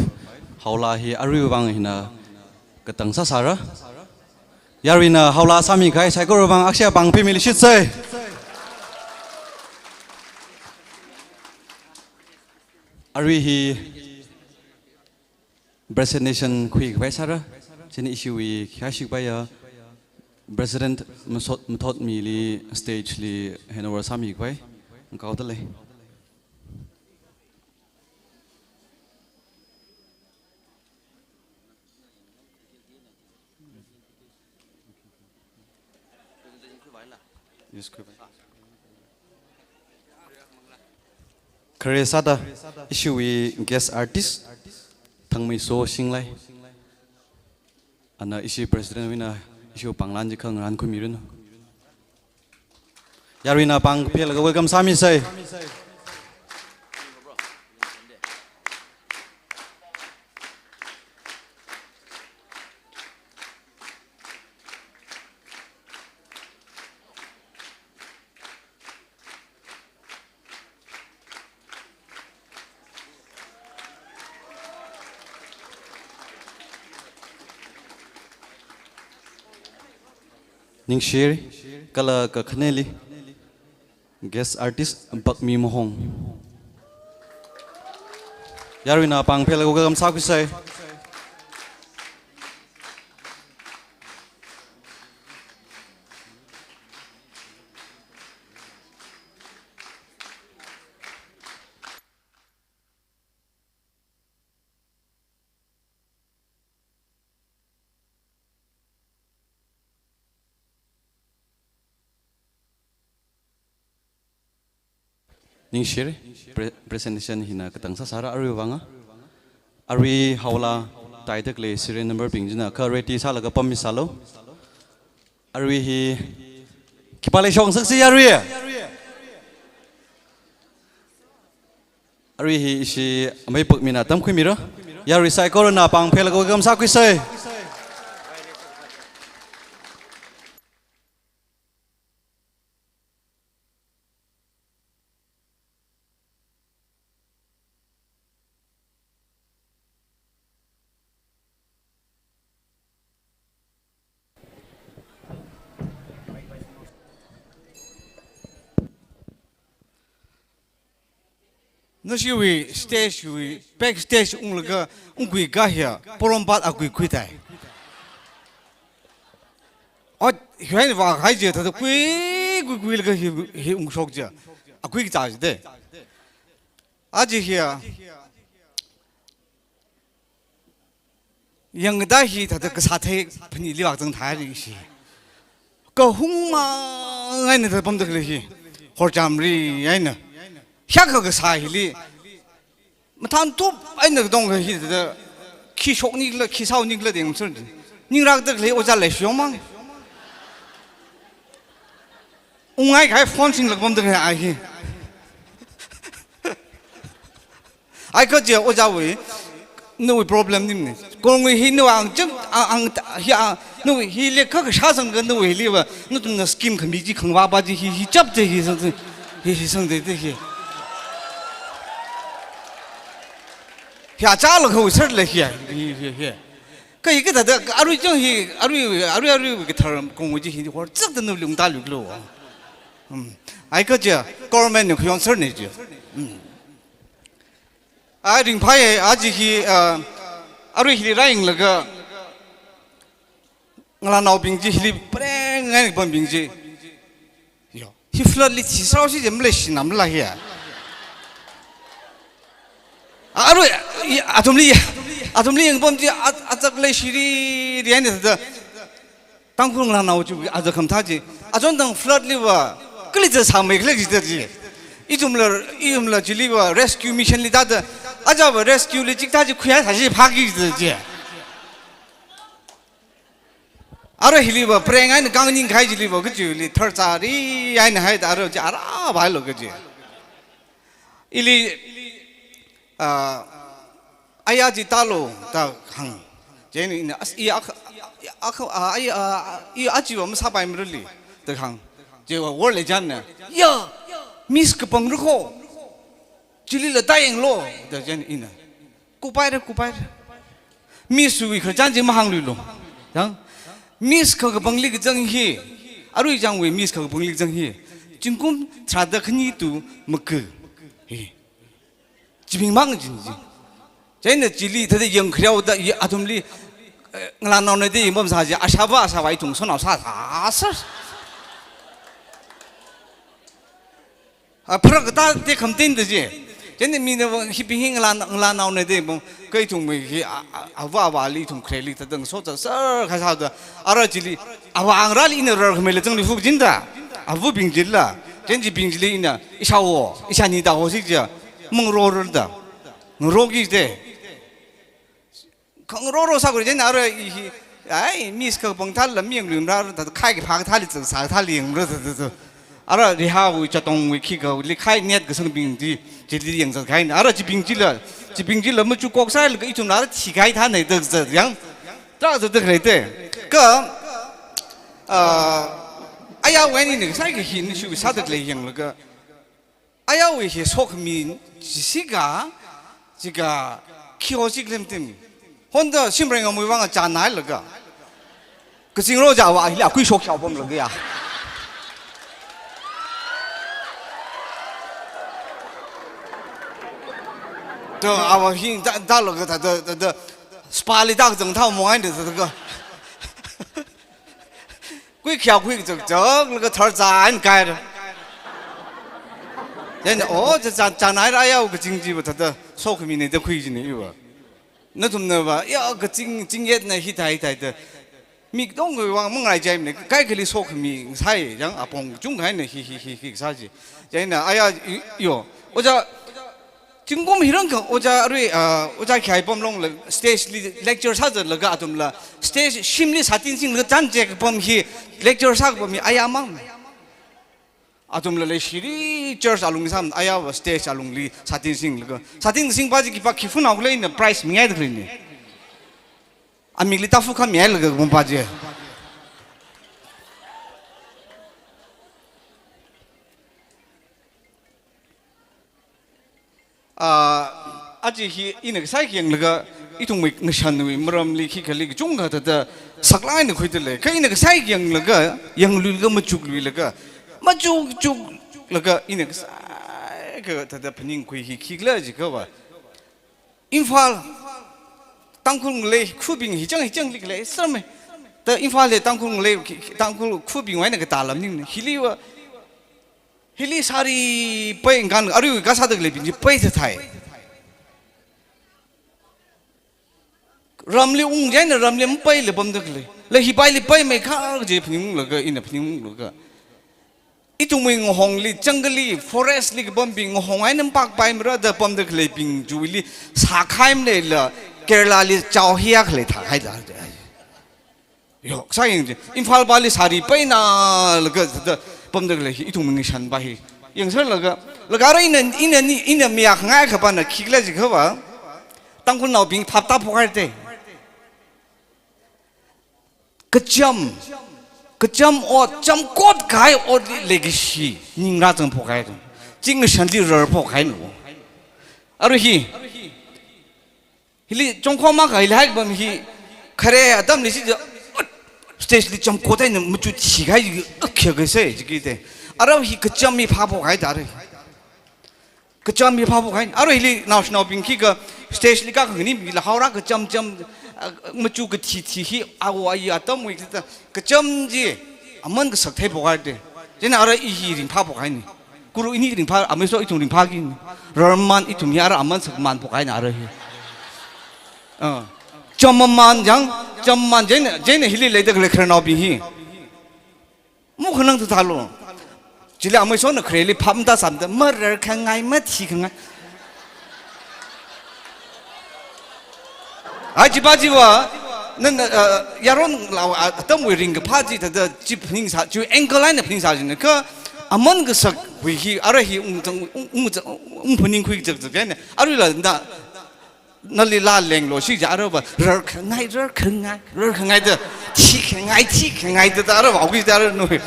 Haolā hi aruiwui vang hina katang sāsāra. Yaruina haolā sāmikahai saikorawui vang aksha pāng phimilishitsei. Arui hi presentation khuikhavai sāra, chieina ishiwui khayāshikhavaiya President masot, mathotmili stage li handover sāmikhavai ngakaoda lei. Khare sāda ishiwui guest artist Thangmeiso Shinglai. Ana ishi president wuina ishiwui pānglan chi khangarān khuimiranu. Yaruina pāng kaphelaga welcome sāmisei. Ningshiri, kala kakhaneli guest artist Bakmi Mahong. Yaruina pāng phelaga welcome sākhuisei. Ningshiri, pre-, presentation hina katang sāsāra aruiwui vanga. Arui haolā taidakhalei serial number bing china kha ready sālaga pammisālu. Arui hi khipā leishongasaksi arui. Arui hi ishi amei Bakmina tamkhuimira. Yarui saikorana pāng phelaga welcome sākhuisei. Nashiwui stage wui, backstage unglaga, ungkui kahiya, porompat akui kuitai. Ot, hiwui eina vākahai chi, thāda kui, kui, kuilaga hi, hi ungshok chi. Akui kachā chi de. Aja hiya, yangda hi thāda kasā thei phanili vak zangthāri shi. Kahungmang eina thāda pamda khalei hi. Horchamri eina. Hiyākha kasā hili. Mathāntup eina katong hi thāda khi shokni khala, khi saoni khala deng sir. Ningrakda khalei ojā leishiyomang. Ungngaikahai phone singlaga pamda khalei ai hi. Ai kaje ojāwui, nawui problem nimne. Kongwui hi nawui ang chang, ang, ang, hi ang, nawui hi lekha kashā sangkha nawui hiliva, nathumna scheme khami chi khangvāpa chi hi, hi chapda hi sang, hi, hi sangda da hi. Hi achālakhawui sir la hi, hi, hi, hi. Kahi kathāda, arui chang hi, arui, arui, arui kathar kongwui chi hi, horzakda nawui lungda luklo. Hmm. Ai kaje, government na khayon sir ne je. Hmm. A ringphāya, aja hi, ah, arui hili rāyanglaga, ngalānaobing chi hili pareng eina pambing chi. Yo. Hi flood li thi sāhaosi je maleishinamla hiya. Arui, i, athumli, athumli yangpam chi, a, azak leishiri, ri eina thāda. Tangkhul ngalānao chi, azak khamathā chi. Achon tang flood liva, kali za sāmei khala jida chi. Ithumla, ithumla chiliva, rescue mission li thāda. Ajava rescue li chikathā chi khuihai sāshi phāki jida chi. Arui hiliva, pareng eina kangning kahai chiliva, kachi li tharzari eina haida arui chi ara vālo kaji. Ili, ah, aya chi tālo, da hāng. Chieina ina, as, i ak, ak, ah, ai, ah, i achiva masāpaimarali, da hāng. Chiva world legend na. Ya, Miss kapang rako. Chilila tāyanglo, da chieina ina. Kupaira, kupaira. Miss wui khararchan chi mahāngluilo. Yang, Miss kakapangli kazang hi. Arui changwui Miss kakapangli kazang hi. Zingkum tharāda khani tu maka. Hi. Chibing mang jin ji. Chieina chili thāda yangkhareo da i athumli, eh, ngalānaona da yangpam sā ji, ashāva ashāva ithum sonao sā sā sir. A, pharak kathā te khamten da ji. Chieina mina vang hibing hi ngalā, ngalānaona da yangpam, kha ithumwui hi, a, a, ava avāli ithum khareli thāda ngaso sā sir kha sāda. Ara chili, ava angrāli ina rarkhameila zangli fu jin da. Avabing chila. Chieina chibing chili ina, ishāwo, ishāni da hosi ja. Mangarorda. Ngaroki de. Khangaroro sākhui chieina ara i hi, ai, Miss kapang thāla mi yanglui mara, thāda khai kaphā kathāli zang sā kathāli yangmara, thāda, thāda. Ara rihawui, chatongwui, khikawuili khai net kasangbing chi, chili yangzat kahaina. Ara chibing chila, chibing chila machuk kok sālaga ithumla ara thikahai thāna da zat yang. Tarākha zatda khalei te. Kha, ah, ayawui eina kasāki hi nishu sāda khalei yanglaga. Ayawui hi sokhami jisi ka, jiakha khi hosi khalem tim. Honda shimrei ngamui vang chānailaga. Kazing ro ja va hili akui shokshao pamlaga ya. To, ava hi da, dalaga da, da, da, da. Spa li da zang thao mong ai da, da, da. Kui khya kui chak chak laga thar zan kai ra. Then, oh, cha, cha, chānai ra yao kazing chiva thāda, sokhami ne da khui jine iva. Nathumna va, ya kazing, zingyetna hithā hithā da. Mi katongawui vang mangai jaimane, kaikhali sokhami sai, yang apong chungkha eina hi, hi, hi, hi, sā ji. Chieina, aya, i, yo. Ojā, zingkum hirang kha ojā arui, ah, ojā Khayapam Longla stage li lecture sāzatlaga athumla stage shimli sātin singlaga chānjek pam hi lecture sākapam hi ayamang. Athumla leishiri church alung sam ayava stage alungli sātin singlaga. Sātin singpa chi khipā khifun auk leina prize mingai da khalei ni. Amikli tafu kha milaga pampa chi. Ah, aja hi ina kasai yanglaga, ithumwui ngashanwui maramli khikhali kachungkha thāda saklāk eina khuida lei. Kha ina kasai yanglaga, yangluilaga, machukluilaga, machukchuklaga, ina kasai Ka thāda phaningkhui hi khikhala jiakhava, Imphal Tangkhul ngalei khabing hi chang hi chang likhala sāme. Da Imphal hi Tangkhul ngalei, Tangkhul khabing wui eina katā lam ning. Hiliva, hili sari pai ngan arui kasā da khaleibing chi pai thāthai. Ramli ung chieina ramli mapaila pamda khalei. La hi paili paimeikha kaji phaninglaga, ina phaninglaga, ithumwui ngahongli, jungle li, forest li kapambing ngahong eina mapakpaimara da pamda khaleibing chiwuili sākhaimanei la, Kerala li chao hiya khalei thākhaida. Yo, sāyang chi. Imphal pali sari paina laga thāda pamda khalei hi ithumwui ngashan pa hi. Yangserlaga, laga ara ina, ina ni, ina mayākhangai akhapana khikhala jiakhava, Tangkhulnaobing phap tāphok haira te. Kacham, kacham ot, chamkot kahai otli leikashi ning rāzangphok haira. Chi ngashanli rarphok haina. Arui hi, hili chongkhom akha hili haikapam hi, khare atamli chi, stage li chamkot eina machu thikahai, khayā kasā jiki te. Ara hi kacham hi phāphok haida arui. Kacham hi phāphok haina. Arui hili naoshinaobing khikha stage li kakhangni bila haora kacham cham, ah, machu kathi thi hi awo ayi atamwui thāda kacham chi aman kasak theiphok haira te. Chieina ara i hi ringphāphok haina. Kuru ini ringphā, ameiso ithum ringphāki. Rarman ithum hi ara aman sakmanphok haina ara hi. Ah. Cham aman jang, cham aman chieina, chieina hili leida khalei khararnaobing hi. Mukhanang tu thālu. Chili ameisona khareli phap matāsāmada, mararkhangai, mathikhangai. Ai, chipa chiva, nana, uh, yaron lao, uh, atamwui ringkaphā chi thāda chi phaningsā, chi angle eina phaningsā jina. Kha aman kasakwui hi, ara hi ung, ung, ung, ung phaningkhui chakchak eina. Aruila na, nali laa lenglo shi ja arava, rarkhangai, rarkhangai, rarkhangai da, thikhangai, thikhangai da, da arava, awui da ara nui.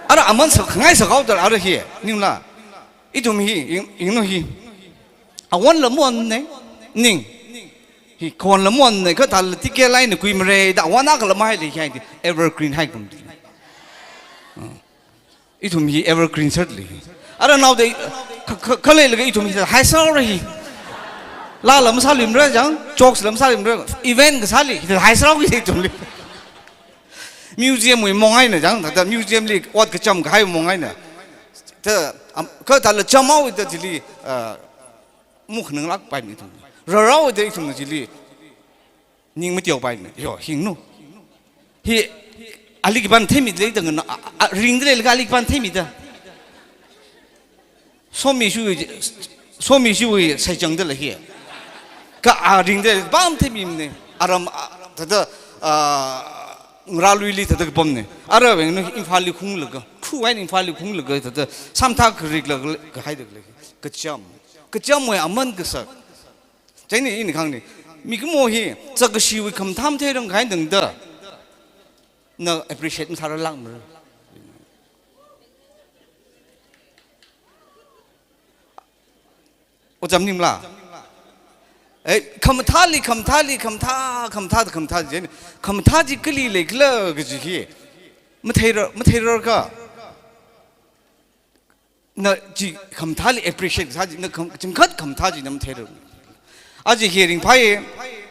Ara aman sakkhangai sakhao da ara hi, ningla. Ithum hi, ying, yinglu hi. Awon lam won ne, ning. Hi khon lam won ne, kha thāla ticket line kuimara da, awon akha lam haili hi, evergreen haikapam. Hmm. Ithum hi evergreen sāli. Ara naoda, kha-, kha-, khaleilaga ithum hi haisāra hi. Laala masāluimara jang, jokes la masāluimara, event kasāli, hi haisāra hi ithumli. Museum wui mong eina jang, thāda museum li ot kacham kahai mong eina. Thā, am, kha thāla cham haoda chili, ah, mukhananglākpaimei ithum. Rarhaoda ithumna chili ning mateopaimei. Yo, hingnu. Hi, ali khipāna theimida leida ngana, a, a, ringda leilaga ali khipāna theimida. Somishiwui, somishiwui saichangda lei hi. Kha a ringda lei, pam theimimana. Aram, a, thāda, a, ngarāluili thāda kapamna. Ara wengnu Imphalli khunglaga, khuwui eina Imphalli khunglaga thāda, samtha kariklaga, kahaida lei. Kacham. Kachamwui aman kasak. Chieina ina kahāngna, mikumo hi, zakashiwui khamathā matheirangkahai tangda, na appreciate masārarlākmara. Ojam ningla? Eh, khamathāli, khamathāli, khamathā, khamathā, khamathā, chieina, khamathā chi kali leikhala kaji hi, matheirar, matheirar ka. Na chi khamathāli appreciate sā chi, na kham-, chingkhat khamathā chi na matheira. Aja hi ringphāya,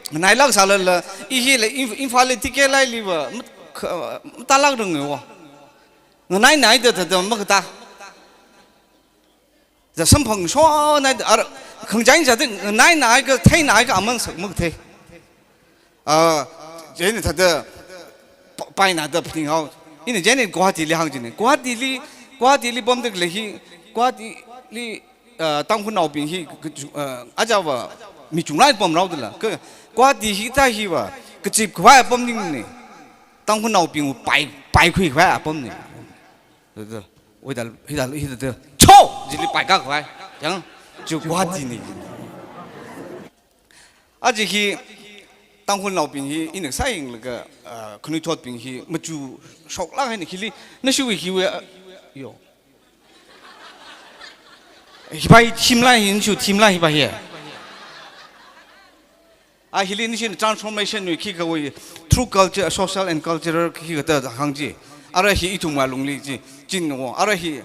nganailāk sālala, i hila Imp-, Imphalli ticket line liva, mat-, kha-, matālākranga wo. Nganainaida thāda makatā. Ja samphang shonai, ar, khangachei sāda nganainai ka, theinai ka aman sak makathei. Ah, chieina thāda, pa-, paina da phaninghao. Ina chieina Guwahatili hāng chieina. Guwahatili, Guwahatili pamda khalei hi, Guwahatili, ah, Tangkhulnaobing hi, ah, ajava mi chunglāk pamrao dala. Kha, Guwahati hithā hiva, kazip khavai apamningna. Tangkhulnaobing pai, paikhui khavai apamna. Thāda, oida, hithā, hithāda, cho! Chili paikā khavai. Yang, chi Guwahatina. Aja hi, Tangkhulnaobing hi, ina sāyanglaga, ah, khanuithotbing hi, machu shoklāk haina hili, nashiwui hiwui, ah, yo. Hipa hi thimla hi, nashiwui thimla hipa hi. Ah, hili nashin transformation wui khikha wui, through culture, social and cultural khikha da hāng chi. Ara hi ithumwui lungli chi, chin wo, ara hi.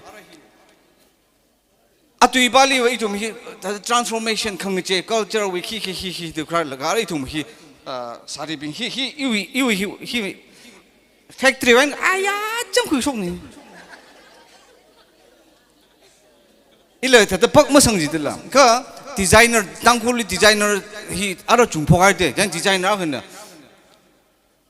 Atuipaliva ithum hi, ta transformation khangachei culture wui khi, khi, khi, khi, tu kharālaga ithum hi, ah, saribing hi, hi, iwui, iwui, hi, hi, factory wui eina, aya, chāngkhui shokni. Ila thāda pak masang jidala. Kha designer, Tangkhulli designer hi ara chungphok haide, chieina designer akhana.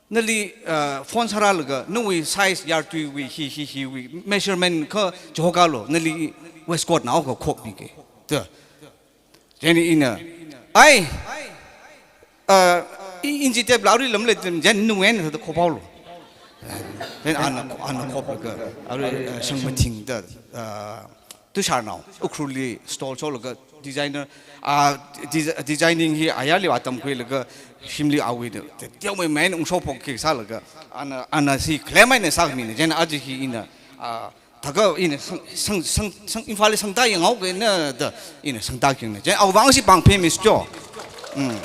Nali, uh, phone sārālaga, nawui size yartuiwui, hi, hi, hiwui, measurement kha chihokalo, nali waistcoat nao kha khokmige. Da. Chieina ina, ai, uh, i-, inchi tape la arui lam lei, chieina nawui eina thāda khokhaolu. Chieina ana, ana khoklaga, arui, uh, shangmathingda, uh, tusharnao, Ukhrulli stall sholaga designer, ah, des-, designing hi ayarli vātam khuilaga shimli awui da, teomeimei eina ungshokphok khi sālaga, ana, ana si khalei eina sāmine, chieina aja hi ina, ah, thākha ina sang, sang, sang, sang, Imphalli sangtā yanghaokana da, ina sangtā kingna. Chieina awui vang si pāng famous cho. Mm.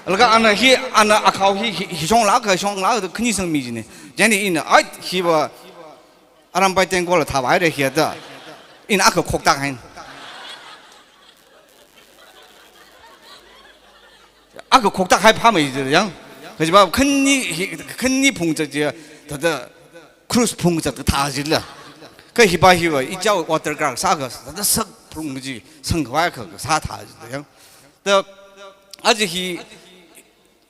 Laga ana hi, ana akhao hi, hi, hi shongla kha, shongla kha, khani sangmi jine. Chieina ina, ai, hiva, Arambai Tengkolla thāvāhaira hi da. Ina akha khoktak haina. Akha khoktak hai phāmei jila yang. Kajiva khani hi, khani phungzat chi, thāda cruise phungzat kathā jila. Kha hiva hiva, ichao watercolor sākha, thāda sak phung chi, sangkhavai kha, sāthā jila yang. Da, aja hi,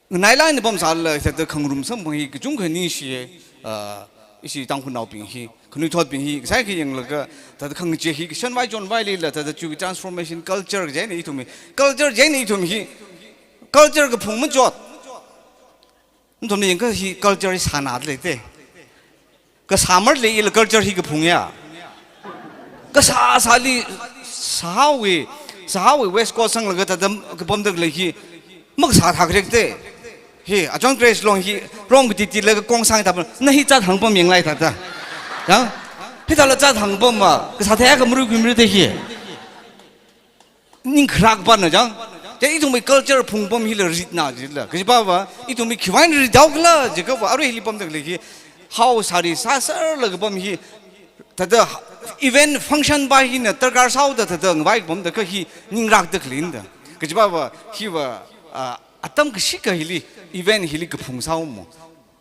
nganai eina pamsālala, thāda khangarum samphang hi kachungkha ningshiye, ah, ishi Tangkhulnaobing hi, khanuithotbing hi, kasai khi yanglaga, thāda khangachei hi, kashanvai chonvailila, thāda chiwui transformation culture chieina ithum hi, culture chieina ithum hi, culture kaphung machot. Nathumna yangkha hi culture hi sānada leite. Kasā marle ila culture hi kaphung ya. Kasā sāli sāhaowe, sāhaowe waistcoat sanglaga thāda kapamda khalei hi, makasā thākharekte. Hi, achon Grace Long hi, rom katitilaga kongsang thāpam, na hi zat hāngpam yanglai thāda. Yang, hithāla zat hāngpam ma, kasā thāya kha marui khuimarite hi. Ning kharak pana chang. Chieina ithumwui culture phungpam hila ritna jila. Kajipava, ithumwui khiwui eina rithaokhala, jiakhava arui hili pamda khalei hi. Hao sari sāserlaga pam hi. Thāda event function va hina darkar sāhaoda thāda ngavai pamda kha hi ningrakda khaleina da. Kajipava, hiva, ah, atam kashikha hili, event hili kaphung sāhaomo.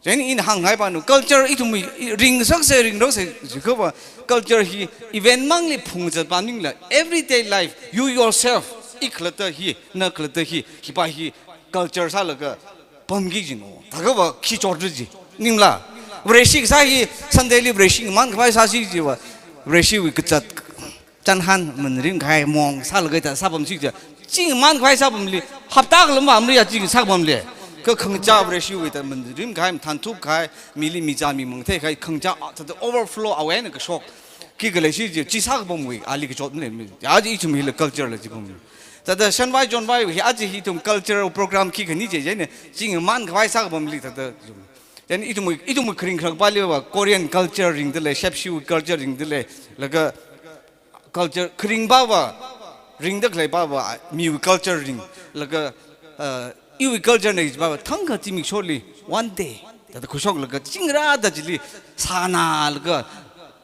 Chieina ina hāngngai panu, culture ithum i-, ringngasaksa, ringngaroksa, jiakhava culture hi event mangli phungzat maningla, everyday life, you yourself, i khalatta hi, na khalatta hi, hiva hi culture sālaga pamki jino. Thākhava khi chotri ji. Ningla, Vareshi kasā hi, Sunday li Vareshi ngaman khavai sāsi jiva, Vareshiwui kazat, chānhan, manrim kahai, mong sālaga thāda sāpamsi ja. Chi ngaman khavai sāpamli, hapta khalam pamli ya chi sāpamli. Kha khangachā Vareshiwui thāda manrim kahai, mathānthup kahai, mili michā mimang theikahai, khangachā, ah, thāda overflow awui eina kashok. Khikha leisi ji, chi sākapamwui, ali kachot maleimi. Ya ji ithum hila culture la jipam. Thāda shanvai chonvai hi, aja hi ithum cultural program khikha ni je, chieina, chi ngaman khavai sākapamli thāda. Chieina ithum, ithum kharing kharak paliva, Korean culture ringda lei, Shepshu culture ringda lei, laga culture kharing pava, ringda khalei pava, miwui culture ring, laga, uh, iwui culture na ji pava, thangkha zimiksholi, one day, thāda khuishoklaga, chingrāda chili, sānalaga,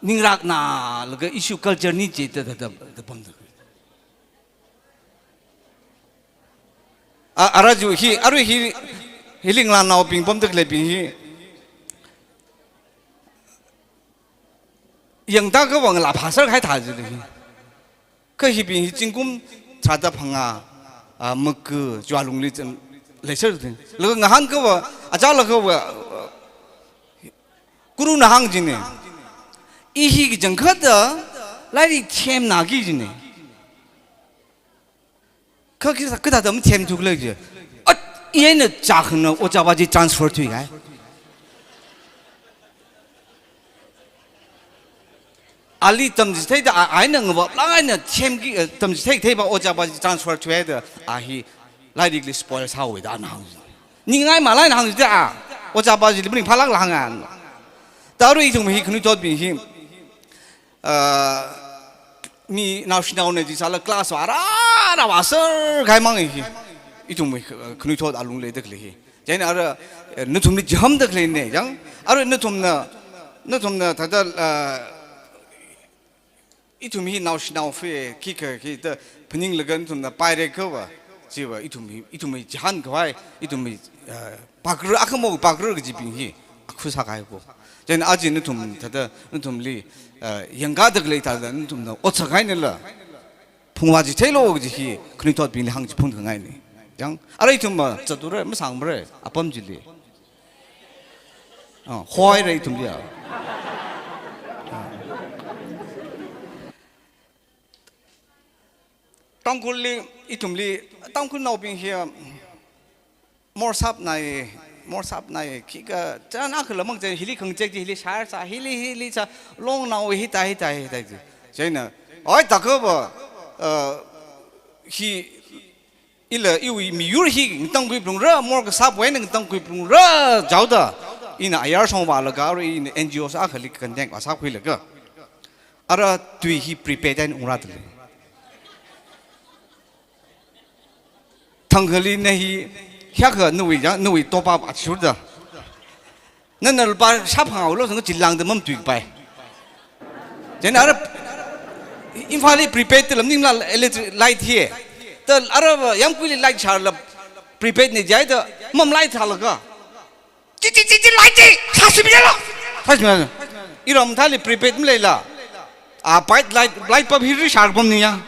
ningraknalaga, ishi culture ni je thāda, thāda, thāda pamda. A, ara ju hi, arui hi, hili ngalānaobing pamda khaleibing hi. Yangda kha vang la phasar khai thā jili. Kha hibing hi zingkum tharāda phangā, a, maka, chiwui lungli zan, leiser jili. Laga ngahānkava, achālakha va, guruna hāng jine. I hi kachangkhatta, lairik themnaki jine. Kha khi, khi thāda mathemthu khala ji. At, i eina chākhana ojāpa chi transfer thuikahai. Ali tamchitheida a, a eina ngavāplāk eina themki, eh, tamchithei theipa ojāpa chi transfer thuihaida a hi lairikli spoil sāhaowe da ana hāng. Ningai malai eina hāng da a, ojāpa chili maningphālākla hānga. Thāda arui ithum hi khanuithotbing hi, ah, mi naoshinaona jisāla class vāra, ra vāser kahai mang hi. Ithum, eh, khanuithot alung leida khalei hi. Chieina ara, eh, nathumli jihāmda khaleine, yang. Ara nathumna, nathumna thāda, ah, i, Ithum hi naoshinao fe, khikha khi da phaninglaga nathumna paire kava, chiva ithum hi, ithum hi chihān khavai, ithum hi, eh, pākra, akhamo pākra kajibing hi, akhu sākahai ko. Chieina aja nathum thāda, nathumli, eh, yangkada khalei thāda, nathumna ot sākahainala, phungvā chitheilu kaji hi, khanuithotbingli hāngchiphungkhangaina. Yang, arui ithum ma, zatura, masangmara, apam chili. Ah, hoira ithumli ya. Ah. Tangkhulli, ithumli, Tangkhulnaobing hi, morsap nai, morsap nai, khikha, chān akhala mang chān, hili khangachek chi, hili shar sā, hili, hili sā, longnao, hithā, hithā, hithā chi. Chieina, oi, takhava, uh, hi, ila iwui miyur hi ngatangkhui phalungra, mor kasāpwui eina ngatangkhui phalungra, jihaoda. Ina ayar shongvālaga, arui ina N G O sā akhali connect vāsākhuilaga. Ara tui hi prepaid eina ungra dalei. Thangkhali na hi, hiyākha nawui ya, nawui top up athishurda. Nana lupā shāphanghaolu, sānga chilāngda mamatuipai. Chieina ara Imphalli prepaid tala maningla electric light hi. Ta ara yāmguili light sharla prepaid na jihaida mam light sālaga. Chi, chi, chi, chi, light chi, sāshimilo. Sāshimilo. Iram thāli prepaid maleila. A paid light, light bulb hili sharpamni ya.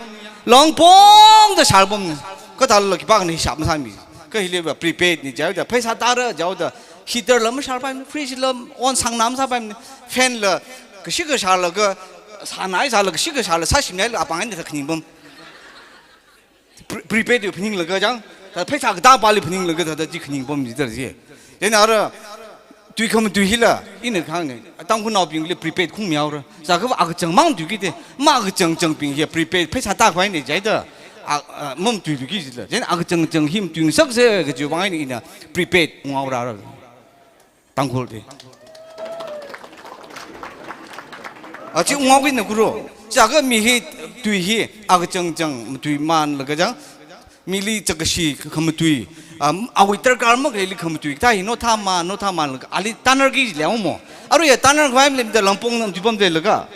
Longpongda sharpamni. Kathāla khipākhana hisap masāmi. Kha hiliva prepaid na jihaida, pheisā tāra jihaoda, heater la masharpaimana, fridge la on sangna masāpaimana, fan la kashikha sharlaga, sānai sāla kashikha sharla, sāshimnai la apāng eina thāda khaningpam. Pre-, prepaid wui phaninglaga chang, thāda pheisā katā pāli phaninglaga thāda chi khaningpam jidar chi. Chieina ara tui khamatui hila, ina kahāngna, Tangkhulnaobingli prepaid khung mihaora. Sākhava akachang mang tuiki te, ma akachangchangbing hi prepaid pheisā tākhavai na jihaida, a, a, mamatuiluiki jila. Chieina akachangchang hi matuingasaksa kajiwui vang eina ina prepaid unghaora ra. Tangkhulli. A, chi unghaokina kuro. Sākha mi hi tui hi akachangchang matuimanlaga chang, mili chākashi khamatui, um, awui darkar makhaleili khamatui, kathā hi naothāman, naothāmanlaga, ali tanarki jihaomo. Arui ya tanarkhavai malemda longpongna matuipamda leilaga.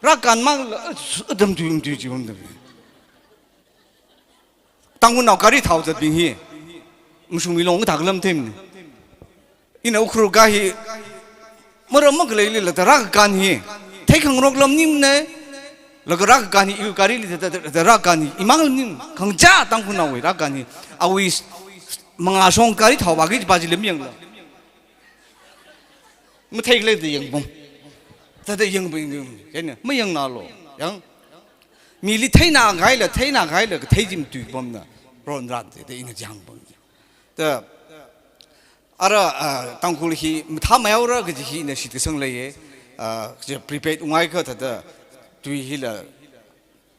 Rākān mang la, uh, adam tui, tui, tui, pamda. Tangkhulnao gari thao zatbing hi, mashungmi long kathā khala matheimana. Ina Ukhrul ka hi, maram makhaleili la da rākān hi, theikhangarokla maningmana, laga rākān hi, iwui garili da, da, da, da rākān hi, imangla maning, khangachā Tangkhulnaowui rākān hi, awui s-, s-, mangāshong gari thao vāki kajipa chila mayangla. Matheikhala da yangpam. Thāda yangpam, yangpam. Chieina, mayangnalo. Yang. Mili theina kahaila, theina kahaila, kathei chi matuipamna. Ronran da, da ina jangpam. Da, ara, ah, Tangkhul hi mathāmeihaora kaji hi ina shitkasang leiya. Ah, chi prepaid unghaikha thāda tui hila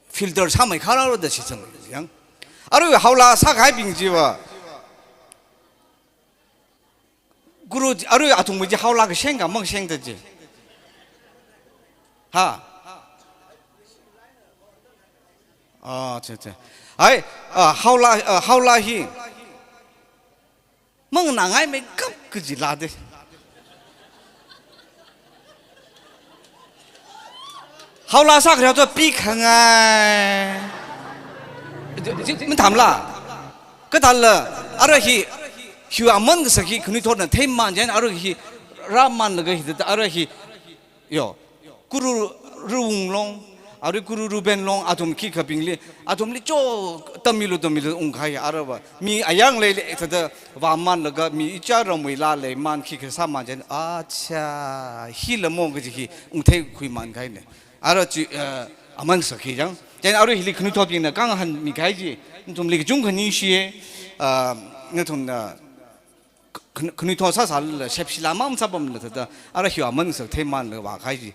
filter sāmeikharāra da shitsang yang. Arui haola sākahaibing chiva. Guru, arui athumwui chi haola kasheng ka makasheng da chi. Ha? Ah, cha, cha. Ai, ah, haola, ah, haola hi. Manganāngaimeikap kajila de. Haola sākhareo to pikhangai. Chi, chi, mathāmala. Kathāla, arui hi, hiwui aman kasak hi, khanuithotna theiman chieina, arui hi, rāmanlaga hi, arui hi, yo, Guru Ruwung long, arui Guru Ruben long, athum khikhabingli, athumli cho tammilu tammilu ungkahai, aruiva, mi ayar ngaleili, thāda vāmanlaga, mi ichā ramwuila leiman khikha sāman chieina, acha, hila mong kaji hi, ungtheikhuiman kahaina. Arui chi, eh, aman kasak hi chang. Chieina arui hili khanuithotbingna kahāngmikahai chi, nathumli kachungkha ningshiya, eh, nathumna, khan-, khanuithot sāsālala, shepshila mang sāpamla thāda, arui hiwui aman kasak theimanlaga vākahai chi.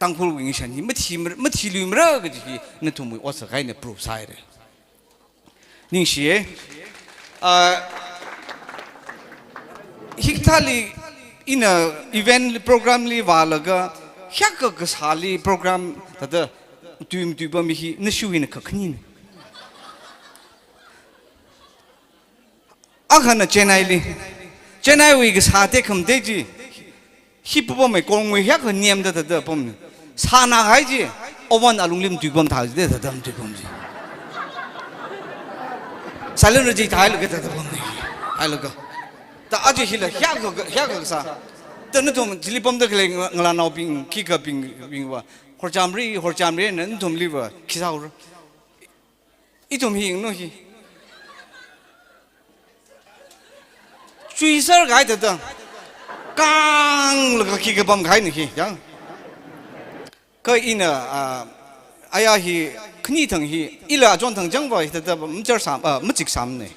Tangkhulwui ngashan hi mathi mar-, mathiluimara kaji hi nathumwui otsak eina proof sāhaira. Ningshiya. Ah, hikathāli ina event programli vālaga, hiyākha kasāli program thāda tui matuipam hi nashiwui eina kakhanina. Akhana Chennai li. Chennai wui kasā tekhamatei chi. Hi papam mai kongwui hiyākha niam da da da pam. Sānā kahai chi, oven alungli matuipam thāda, thāda matuipam chi. Silent reject thāhailaga thāda pamna. Hailaga. Ta aja hila, hiyākha, hiyākha sā. Ta nathum chili pamda khalei nga-, ngalānaobing, khikhabing, bingva. Horchamri, horchamri, na nathumliva, khi sāhaora. Ithum hi, no hi. Chuiser kahai thāda. Kanglaga khikha pamkahaina hi, yang. Kha ina, ah, aya hi, khani thang hi, ila achon thang changva hi thāda, machar sām, ah, machik sāmna.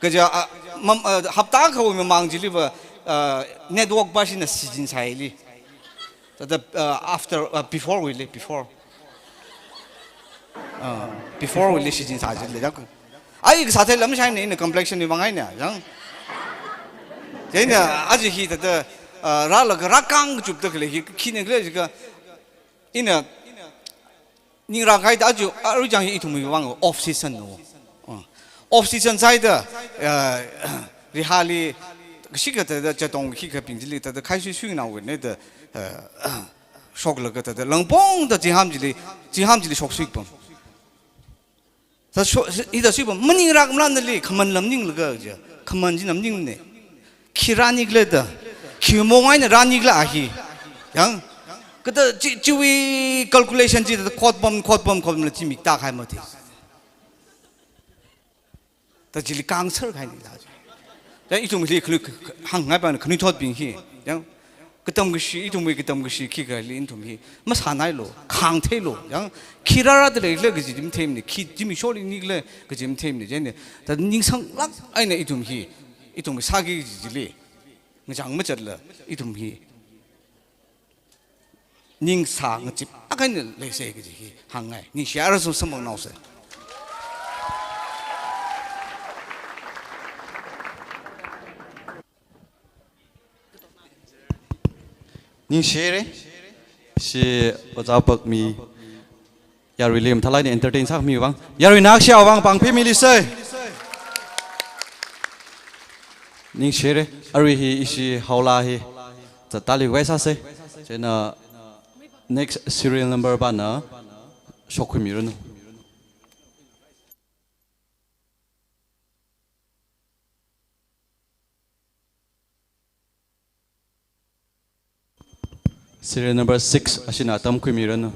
Kaja, ah, mam-, ah, hapta akhawui mamang chiliva, ah, network pāshina shichin sāhaili. Thāda, ah, after, ah, before wuili, before. Ah, before wuili shichin sā chili, yang. Ai, kasā theila mashaina, ina complexion li vāngaina, yang. Chieina, aja hi thāda, ah, rālaga rākang kachupda khalei hi, khina khalei jiakha, ina, ningrāk kahai thāda aja, arui chang hi ithumwui vang off season no. Ah. Off season sāhaida, ah, rihali, kashikathā thāda chatong khikhabing chili thāda khaisui suinao ne thāda, ah, shoklaga thāda langpongda zingham chili, zingham chili shoksuipam. Thāda sho-, hithāda suipam, maningrākmala nali, khaman lam ninglaga ja, khaman china maningmana. Khi rānikhala thāda, khi mong eina rānikhala hi. Yang, kathā chi, chiwui calculation chi thāda khotpam, khotpam, khotpamla chi mikta kahai mathei. Thāda chili kangser kahaina la. Thāda ithumli khanui, hāngngai pāna khanuithotbing hi. Yang, katam kashi, ithumwui katam kashi khikha li ithum hi. Masānailu, khāngtheilu. Yang, khi rārāda leikhala kaji chi matheimana, khi zimiksho li nikhala kaji matheimana, chieina. Thāda ningsanglāk eina ithum hi, ithum sāki kaji chili. Ngachang machatla, ithum hi. Ningsā ngachip akha eina leisa kaji hi hāngngai. Ningshi ara sum samphangnaosa. Ningshire. Ishi ojā Pakmi yaruili mathālāk eina entertain sākhami vang. Yarui nakshao vang pāngphimilisa. Ningshire. Arui hi ishi haola hi zattali vai sāsa. Chieina next serial number pāna shokhuimiranu. Serial number six ashina tamkhuimiranu.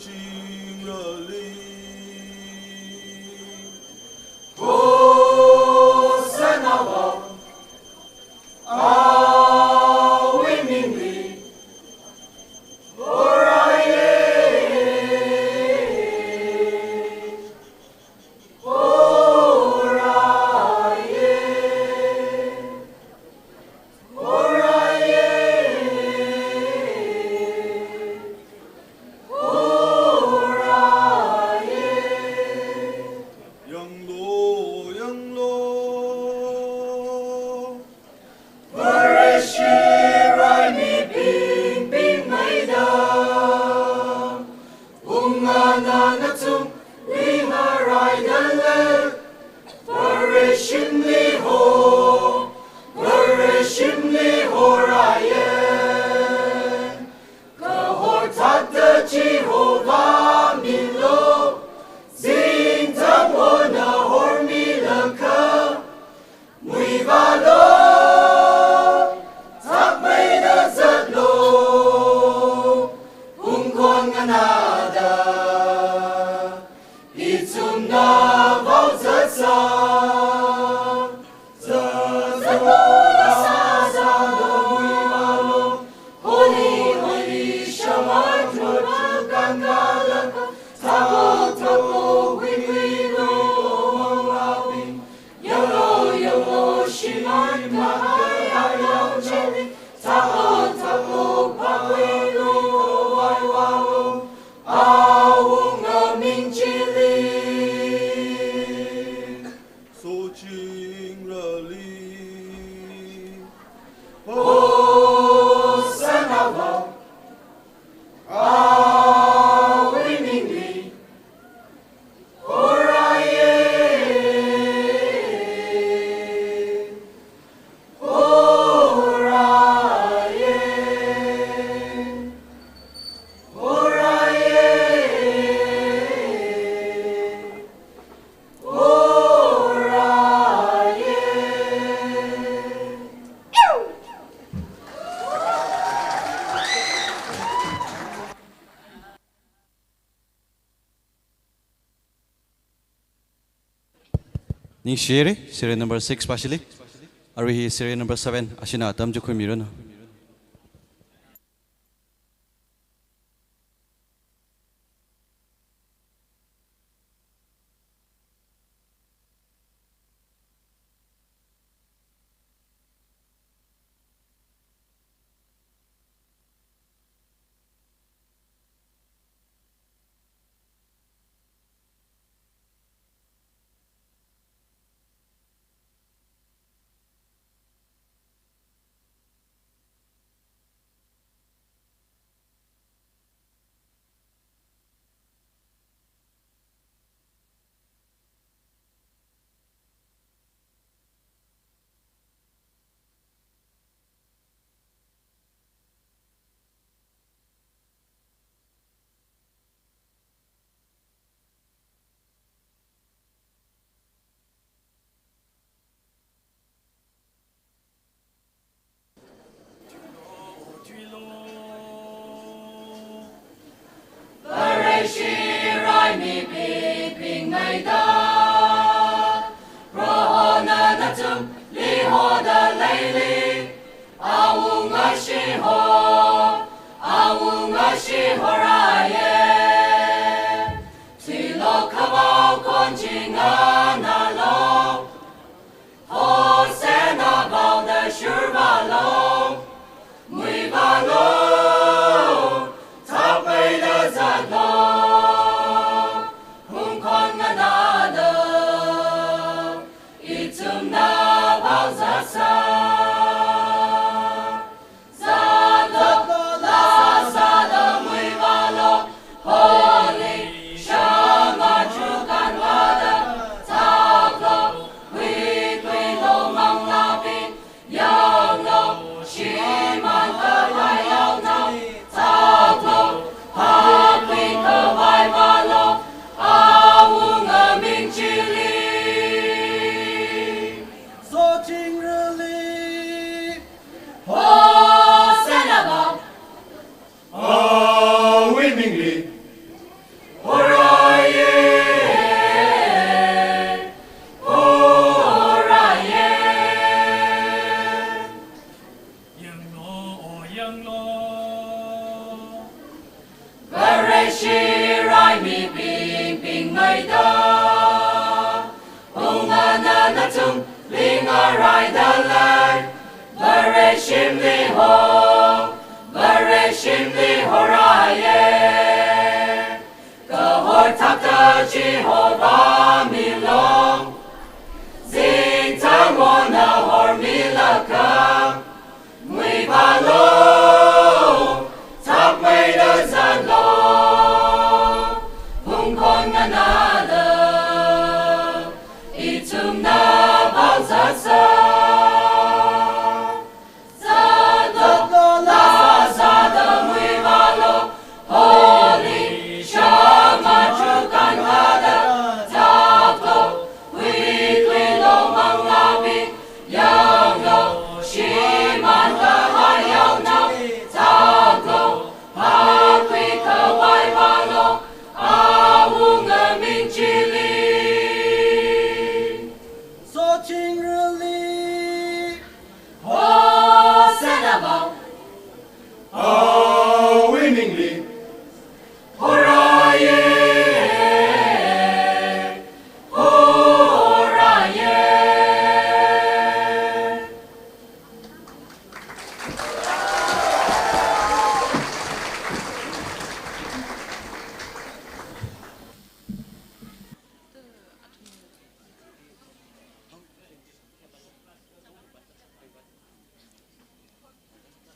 Chingrali. Hosanna vang, Awui mingli, horaiye, horaiye. Horaiye, horaiye. Yanglu, yanglu. Vareshi raimibing pingmeida, ungnganā nathumli ngaraidalei. Vareshimli ho, Vareshimli horaiye. Kahor thāda chihovā milo, zingtang hona hormilakha, muivālo, thakmeida zatlo, ungkon nganāda, ithumna vaozatsa. Holy, holy, Shama Tripura Kangkala, Tapo, Tapo, Wini, Wini, Yolo, yolo, shimān kahai ayao chili, thālo, thālo, phākhuilo, vaivailo, Awunga ming chili. Sochingrali. Hosanna vang, Awui mingli, horaiye, horaiye, horaiye, horaiye. Ningshiri, serial number six pāshili. Arui hi serial number seven, ashina atam chikhuimiranu. Vareshi raimibing pingmeida, Prohona nathumli hodaleili, Awunga shiho, Awunga shihoraiye. Thuilo khavao khon chi nganālo, Hosanna vaoda shurvālo, muivālo, thakmeida zatlo, ungkon nganāda, ithumna vaozatsa. Zatlo, laa sāda muivālo, Holy Shama Tripura Kangkala, thāklo, huikhuilo manglābing, yanglo, shimān kahai ayao chili, thāklo, phākhui khavai vālo, Awunga ming chili. Sochingrali. Hosanna vang. Awui mingli. Ping ping meida, ungnganā nathumli ngaraida lei, Vareshimli ho, Vareshimli horāye. Kahor thakta Jehovah milo, zingtangwonna hormilakha, muivālu, thakmeida zatlu, phungkhon nganāda, ithumna vaozatsa. Zatlu, lāsāda muivālu, holi shama chukan kada, thaklu, huikhuilu manglābing, yanglu, shimānkahai yaonao, thaklu, phākhuikhavai vālu, awunga ming chili. Sochingrali. Hosanna vao. Awui mingli. Horāye, horāye.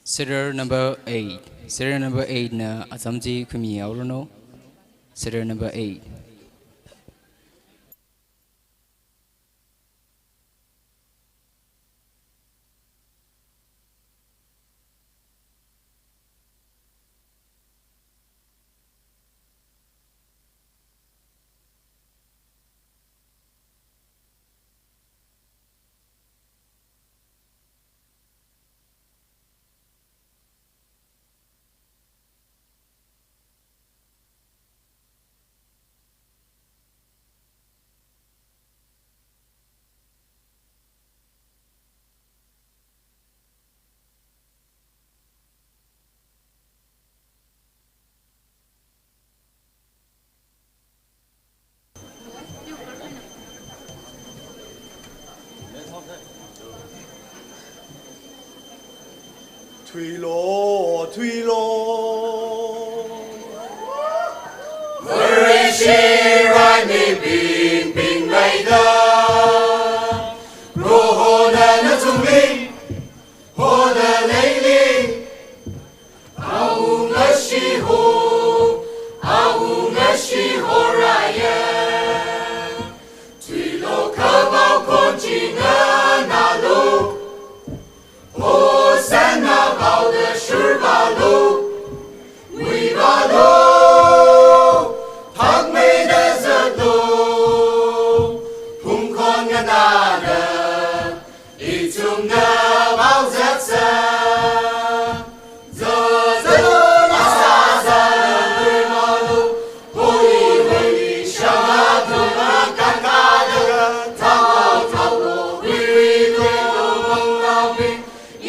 Serial number eight. Serial number eight na azam chi khuimihaoranu. Serial number eight. Thuilu, thuilu. Vareshi raimi ping ping meida, Prohona nathumli hoda leili, awunga shiho, awunga shiho rāye. Thuilu khavao khon chi nganālu, Hosanna vaoda shurvālu, muivālu, thakmeida zatlu, phungkhon nganāda, ithumna vaozatsa. Zatlu, lāsāda muivālu, holi holi shama thumna kankada, thaklu thaklu, huihuilu manglābing,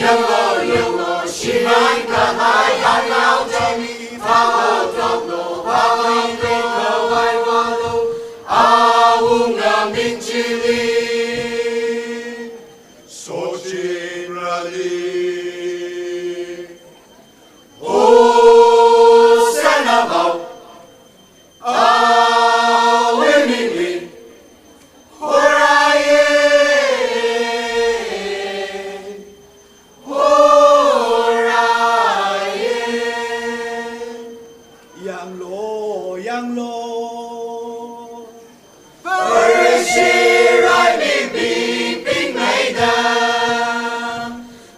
yanglu yanglu, shimānkahai yaonao chili, thaklu thaklu, phākhuikhavai vālu, awunga ming chili. Sochingrali. Hosanna vao. Awui mingli. Horāye. Horāye. Yanglu, yanglu. Vareshi raimi ping ping meida,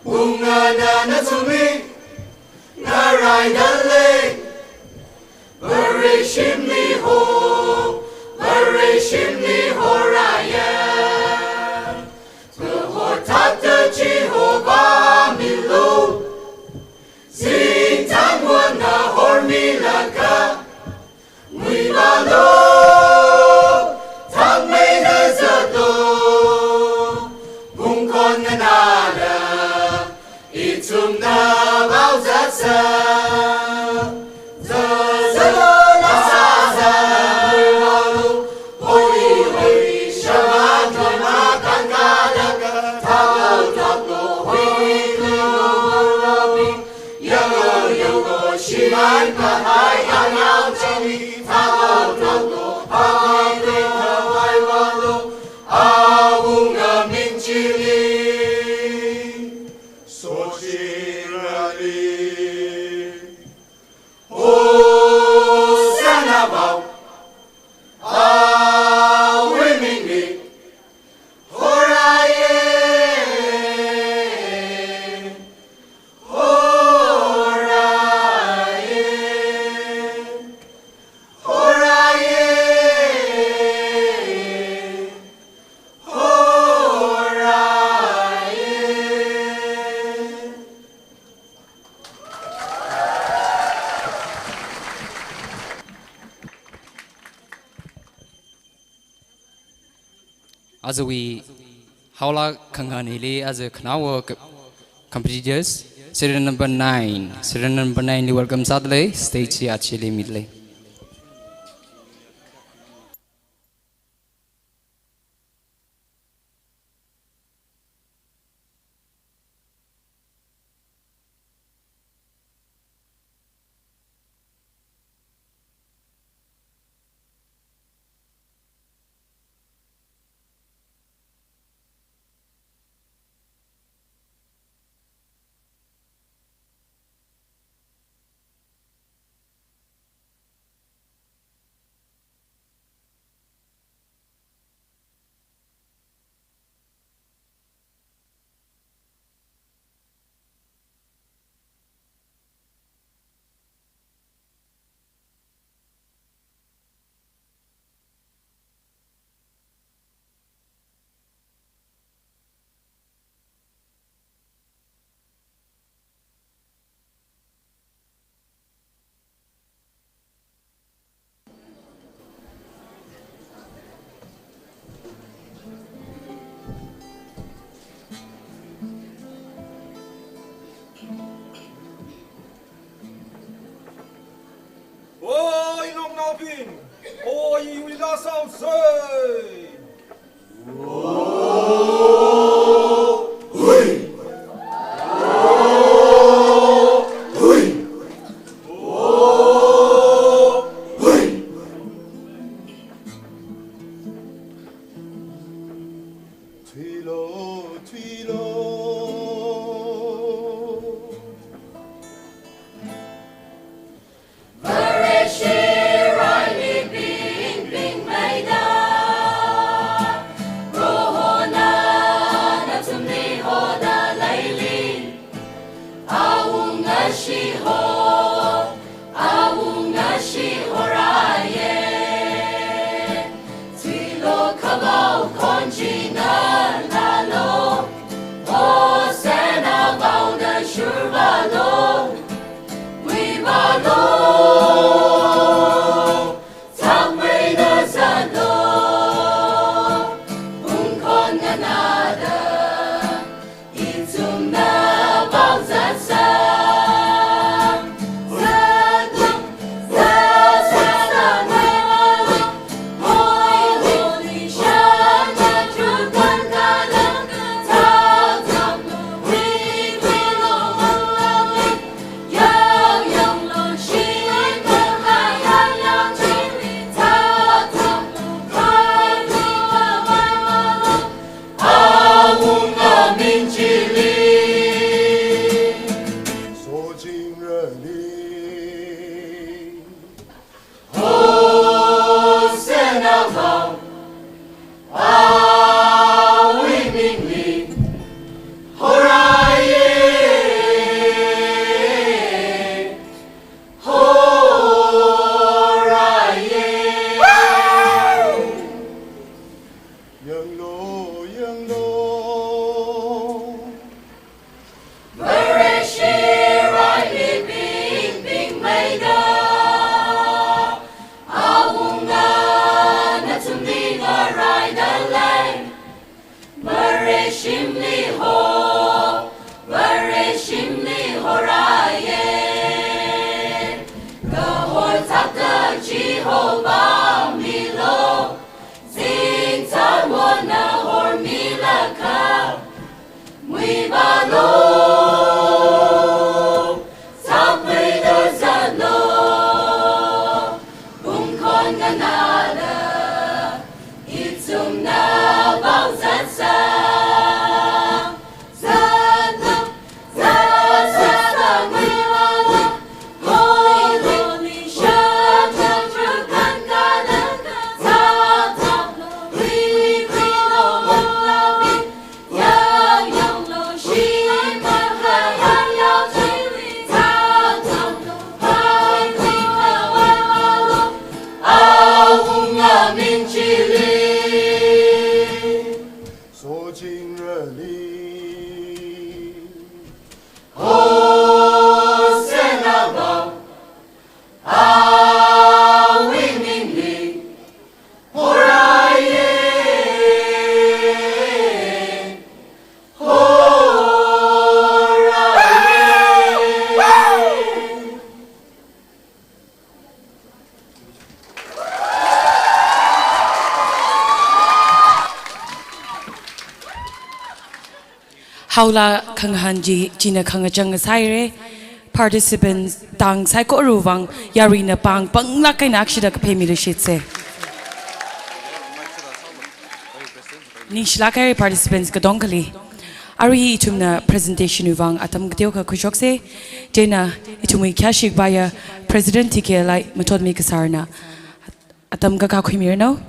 ungnganā nathumli ngaraida lei, Vareshimli ho, Vareshimli horāye. Kahor thakta Jehovah milo, zingtangwonna hormilakha, muivālu, thakmeida zatlu, phungkhon nganāda, ithumna vaozatsa. Zatlu, lāsāda Ajawui haola khanganili aja khanaowa k-, competitors, serial number nine. Serial number nine li welcome sādalei, stage chi achili midalei. Oi, longnaobing! Oi, iwui laa sāusei! Thuilo, thuilo. Vareshi raili pingbing maida, Prohona nathumli hoda leili. Awunga shiho, awunga shiho rāye. Thuilo khavao khon china lalo, Hosanna vaona shurvalo, muivalo, thakmeina zatlo, ungkhon nganāda, ithumna vao zatsa. Awunga ming chili, soching rali, Hosanna vao, awui mingli, horāye, horāye. Yanglu, yanglu. Vareshi raili pingbing maida, awunga nathumli ngaraida lei. Vareshimli ho, Vareshimli horāye. Kahor thakta Jehovah milo, zingthāmona hormilakha, muivalo, thakmeida zatlo, ungkhon nganāda, ithumna vao zatsa. Haola khangahān chi, china khangachang sāhaira. Participants tang saikorawui vang yaruina pāng panglāk eina akshida kaphemilu shitse. Ningshilāk haira participants katongkhali. Arui ithumna presentation wui vang atam kateokha khuishoksa. Chieina ithumwui khayāshi kapaiya President T K L I Mathotmi Kasarna atam kakā khuimiranu.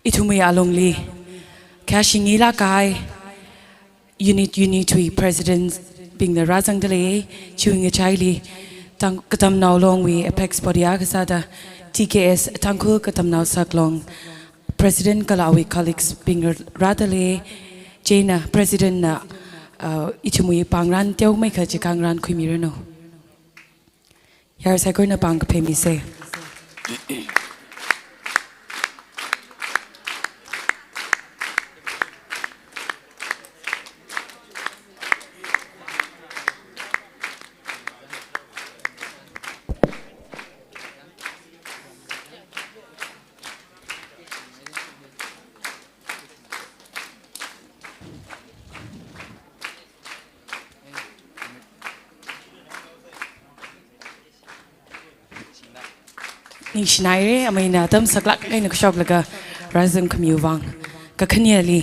Ithumwui alungli khayāshi ngilāk kahai unit unit wui president bingna rāzangda lei. Chiwui ngachaili Tang-, Katamnao Longwui apex body akha sāda T K S Tangkhul Katamnao Saklong president kala awui colleagues bing rāda lei. Chieina president na, uh, ithumwui pāngran teomeikha chikāngran khuimiranu. Yar saikorana pāng kapheimisa. Ningshinaira, amei na atam saklāk eina khuishoklaga rāzangkhamiwui vang. Kakhaneli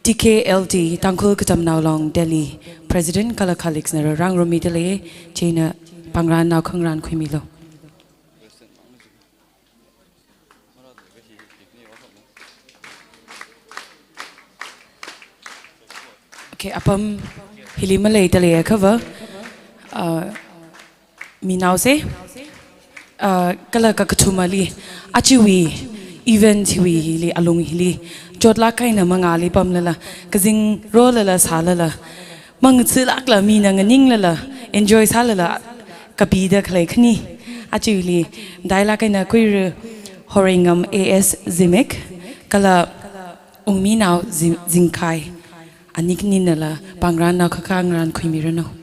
T K L D, Tangkhul Katamnao Long Delhi president kala colleagues na rāngarummi dalei. Chieina pāngran naokhangaran khuimilu. Okay, apam hili maleida leiakhava, uh, minaosa, uh, kala kakathumali, ajawui event hiwui hili, alung hili chotlāk eina mangāli pamlala, kazingrolala sālala, mangatsilākla mina nganinglala, enjoy sālala kapida khalei khani. Ajawuili matailāk eina Kuira Horengam A S Zimik kala Ungminao Zim-, Zingkhai, ani khaninala pāngran naokhangaran khuimiranu.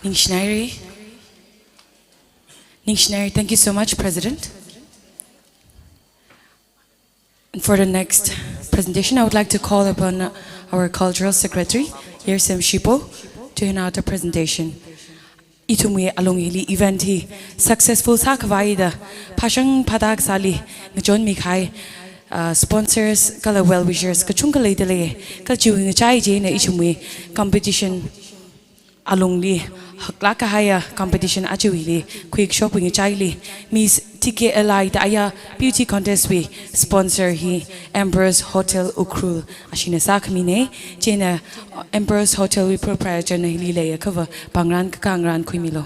Ningshinaira. Ningshinaira. Thank you so much, President. And for the next presentation, I would like to call upon our Cultural Secretary, Yersem Shipo, to hand out the presentation. Ithumwui alung hili event hi successful sākhavai da phāshang phāda kasāli ngachonmi kahai, uh, sponsors kala well wishers kachungkha leida lei. Kala chiwui ngachai chieina ithumwui competition, alungli haklāk kahaiya competition ajawuili khuikashokwui ngachaili Miss T K L I da aya beauty contest wui sponsor hi Emperor's Hotel Ukhrul ashina sākhamina. Chieina Emperor's Hotel wui proprietor na hili leiakhava pāngran kakāngaran khuimilu.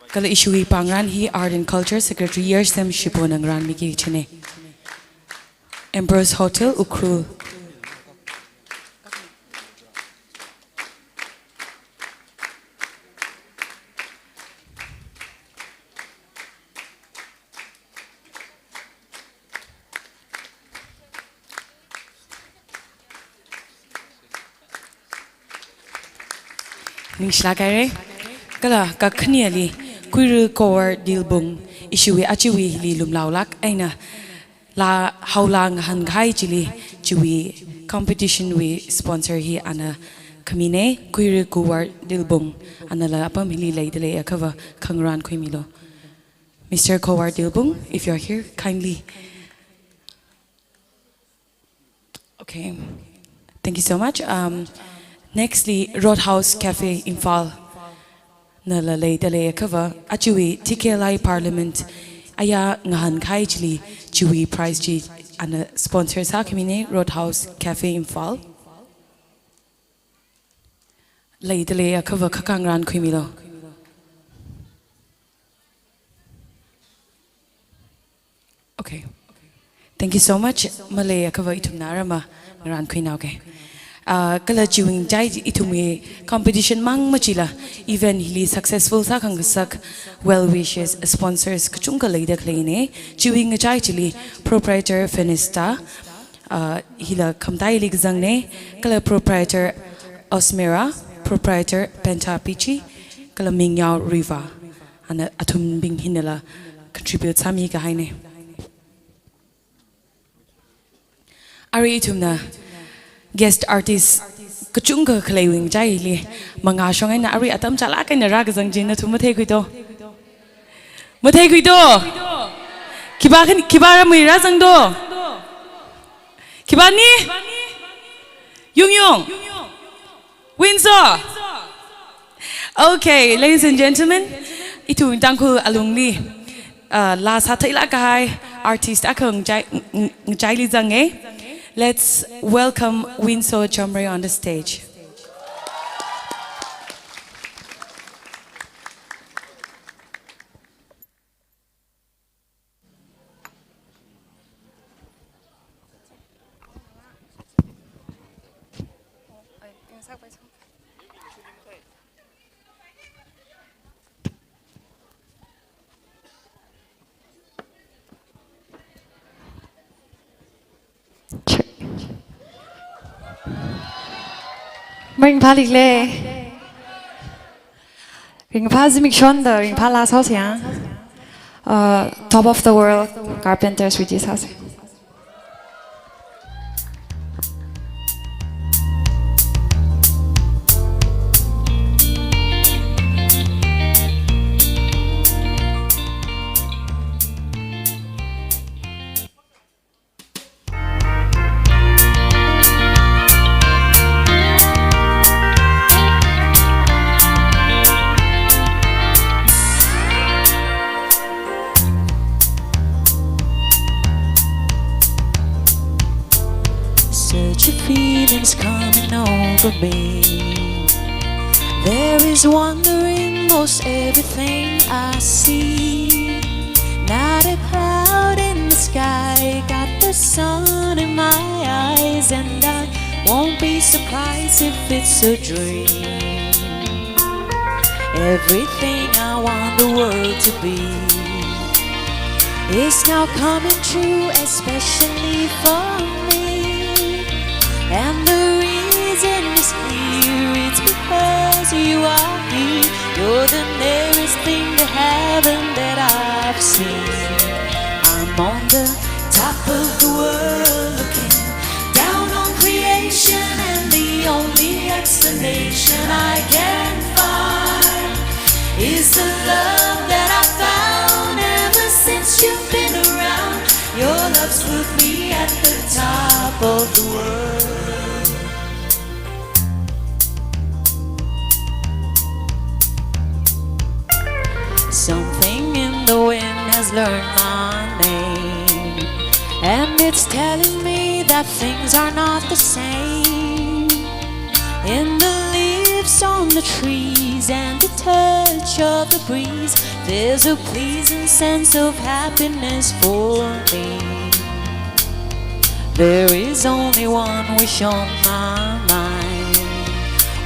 Kala ishiwui pāngran hi Art and Culture Secretary Yersem Shipona ngaranmiki kachina. Emperor's Hotel, Ukhrul. Ningshilāk haira. Kala kakhaneli Kuira Kowar Dilbung, ishiwui ajawuili lumlaolāk eina la haola ngahānkahai chili chiwui competition wui sponsor hi ana khamina. Kuira Kowar Dilbung, anala apam hili leida leiakhava khangaran khuimilu. Mister Kowar Dilbung, if you're here, kindly. Okay. Thank you so much. Um, nextly, Roadhouse Cafe Imphal nala leida leiakhava, ajawui T K L I Parliament aya ngahānkahai chili chiwui prize chi ana sponsor sākhamina, Roadhouse Cafe Imphal. Leidalei akhava khakha ngarānkhuimilu. Okay. Thank you so much. Malei akhava ithumna arama ngarānkhuina, okay. Ah, kala chiwui ngachai ithumwui competition mang machila event hili successful sākhangasak well wishes, sponsors kachungkha leida khaleina. Chiwui ngachai chili proprietor Fenista, ah, hila khamataili kazangna, kala proprietor Osmera, proprietor Penta Pichi, kala Mingyao Riva. Ana athumbing hinala contribute sāmi kahaina. Arui ithumna guest artist kachungkha khaleiwui ngachaili mangā shong eina arui atam chālāk eina rākazang chi nathum matheikhuido. Matheikhuido. Khipā khan, khipā ramwui rāzangdo. Khipāna? Yungyung. Windsor. Okay, ladies and gentlemen, ithum Tangkhul alungli, uh, laa sātheilāk kahai artist akha ngachai, ng-, ng-, ngachaili zanga. Let's welcome Windsor Chamre on the stage. Check. Ringphālikhala. Ringphā zimiksho eina ringphā laa sāsa ya. Uh, Top of the World, Carpenters wui chi sāsa. Such a feeling's coming over me. There is wonder in most everything I see. Not a cloud in the sky, got the sun in my eyes, and I won't be surprised if it's a dream. Everything I want the world to be is now coming true, especially for me. And the reason is clear, it's because you are here. You're the nearest thing to heaven that I've seen. I'm on the top of the world looking down on creation, and the only explanation I can find is the love that I found ever since you've been around. Your love's put me at the top of the world. Something in the wind has learned my name, and it's telling me that things are not the same. In the leaves on the trees and the touch of the breeze, there's a pleasing sense of happiness for me. There is only one wish on my mind.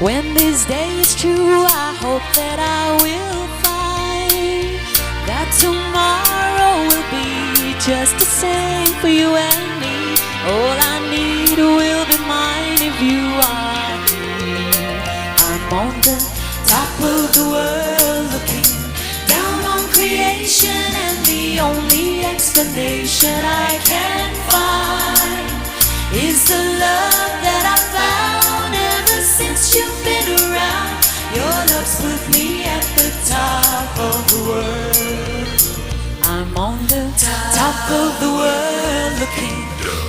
When this day is through, I hope that I will find that tomorrow will be just the same for you and me. All I need will be mine if you are here. I'm on the top of the world looking down on creation, and the only explanation I can find is the love that I found ever since you've been around. Your love's put me at the top of the world. I'm on the top of the world looking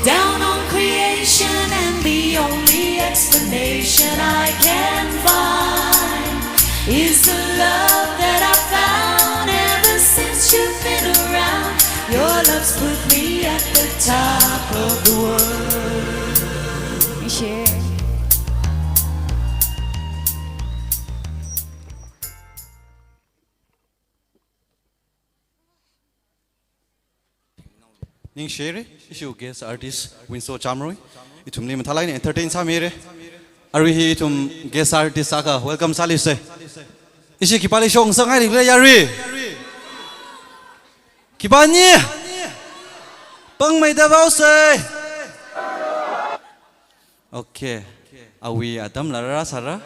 down on creation, and the only explanation I can find is the love that I found ever since you've been around. Your love's put me at the top of the world. Yeah. Share, ishi guest artist Winso Chamroi. Ithumli mathālāk eina entertain sāmire. Arui hi ithum guest artist akha welcome sālise. Ishi khipāli shong sāngai likle yarui. Khipāni. Pangmeida vaose. Okay. Awui atamla rāsāra.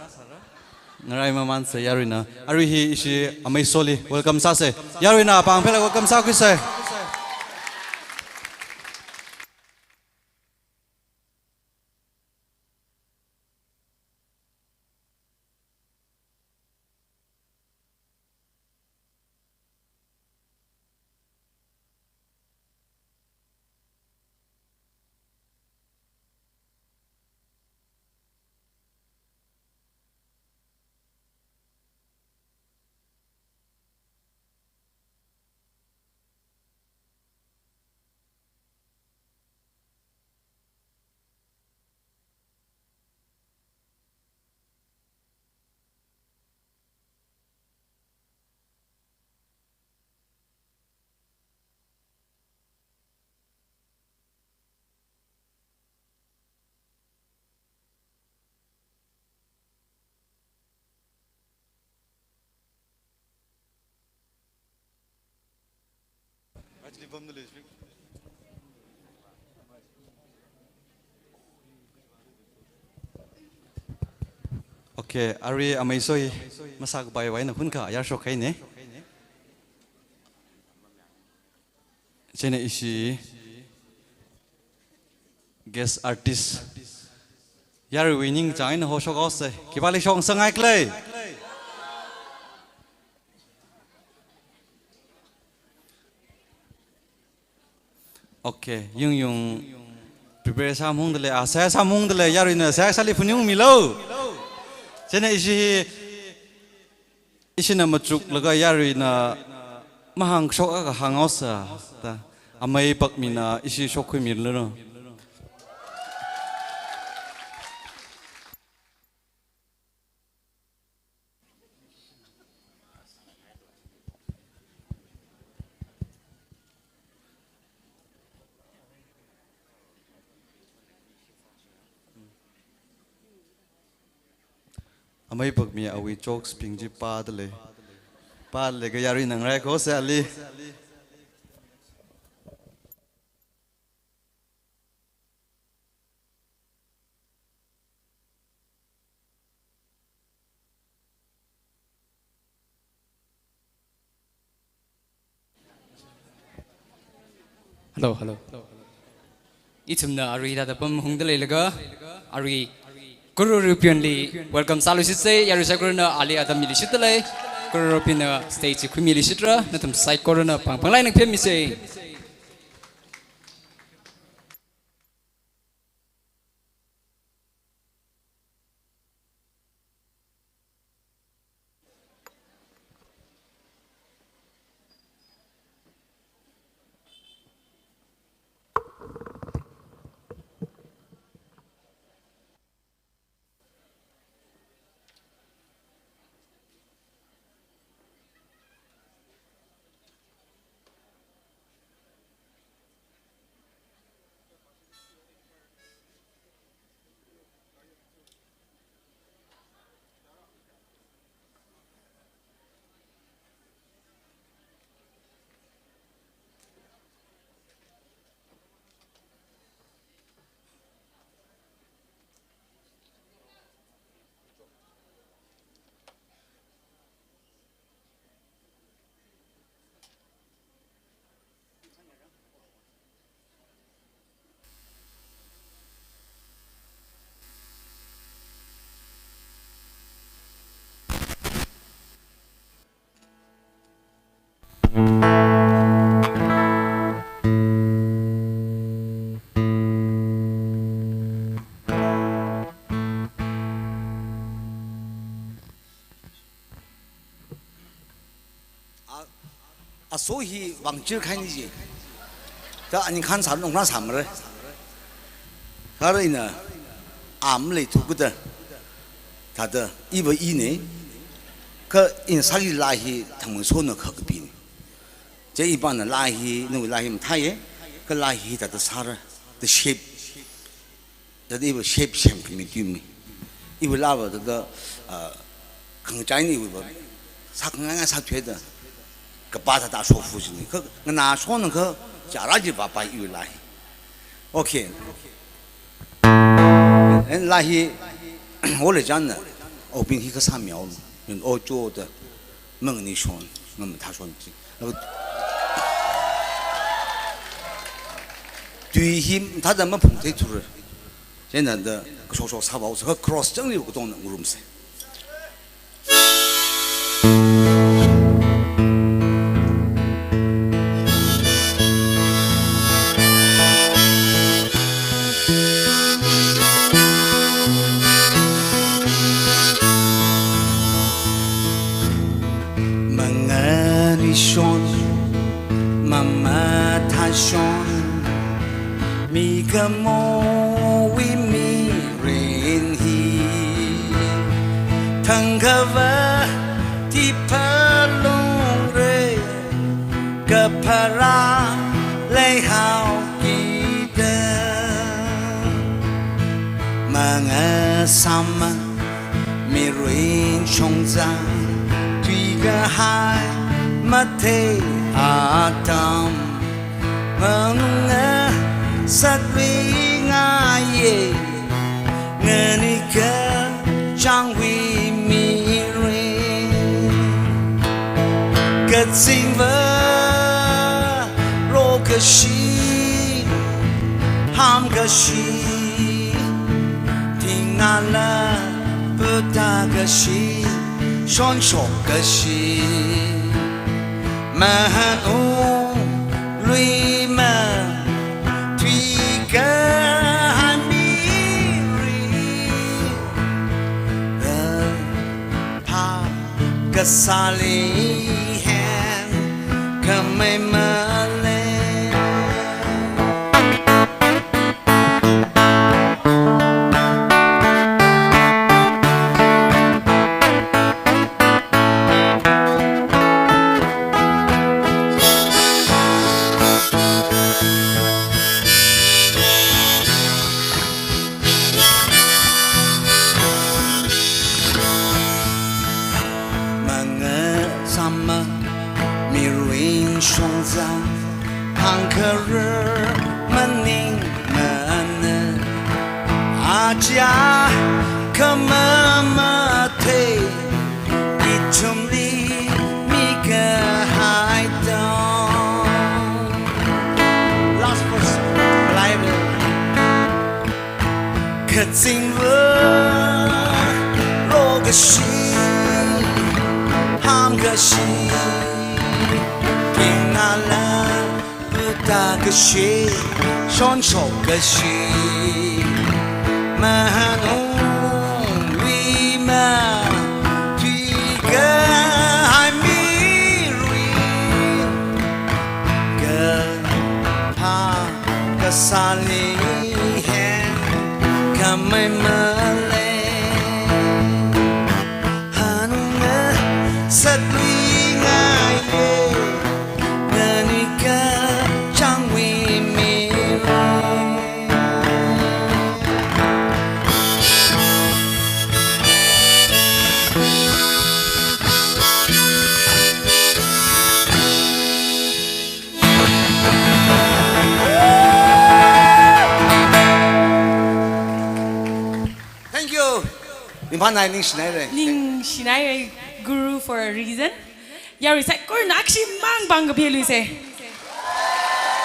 Ngarai mamanse yaruina. Arui hi ishi Ameisoli welcome sāse. Yaruina pāng phela welcome sākhuise. Okay, arui Ameisoi masākapai vai na khunka yarshok haine. Chieina ishi guest artist yaruiwui ningchāng eina hoshok haose. Khipāli shong sāngai khalei. Okay, yung yung prepare sāmungdalei, a, sā sāmungdalei, yaruina sā sāli phunungmilu. Chieina ishi hi ishina machuklaga yaruina mahāngshok akha hānghaosa da. Amei pakmina ishi shokkhuimilu. Amei pakmi awui jokes bing chi pādalei. Pādalei kha yaruina ngarai kho sāli. Hello, hello. Ithumna arui hithāda pamhungda leilaga, arui Kuru Rupianli welcome sāluishitse, yarui saikorana ali atam miluishitdalei, Kuru Rupianna stage khuimiluishitra, nathum saikorana pāng pāng line phemmise. A, aso hi vangchir khaini ji. Ta ani khan sa nong na samre. Kha ina am lei thukuda. Thāda iva ine. Kha ina sāki laa hi thangmang sona kha kapine. Che ipana laa hi, nu laa hi mathāye. Kala hi thāda sāra, the shape. Thāda iva shape semkhami tui mi. Iva lava thāda, ah, khangachāna iva sākhangai ngai sāthuida. Kapā thāda shofu jini. Kha nganā shon kha chara ji vāpai iva la hi. Okay. And la hi, ole chānna, obing hi kasā miao, yun o cho da, mangni shon, ngam thā shon chi. Tui hi thāda maphungthei thura. Chieina da kashok shok sāvao sa, kha chorus changli katongna ngurumsa. Mangani shon, mamathā shon, mikumowui mirin hi. Thangkhavā tiphalungra, kapharā leihaokida. Mangasāma mirin shongza, tuikahai mathei atam, mangasakli ngaiya, nganika changwui mirin. Kazingva rokashi, hamkashi, tingnala putakashi, shonshokkashi, mahanung luima, tuikahai mirin. Phā kasāli hen khamei malei. Mangasāma mirin shongza, hāngkharar maningmana, aja khamamathei, ithumli mikahai tong. Last verse. Live. Kazingva rokashi, hamkashi, tingnala putakashi, shonshokkashi, mahanung luima, tuikahai mirin. Kaphā kasāli hen khamei malei. Hanunga satli ngaiya, nganika changwui mirin. Thank you. Ringphānai, ningshinaira. Ningshinaira, Guru, for a reason. Yarui saikorana akshi mang pāng kaphe luisa.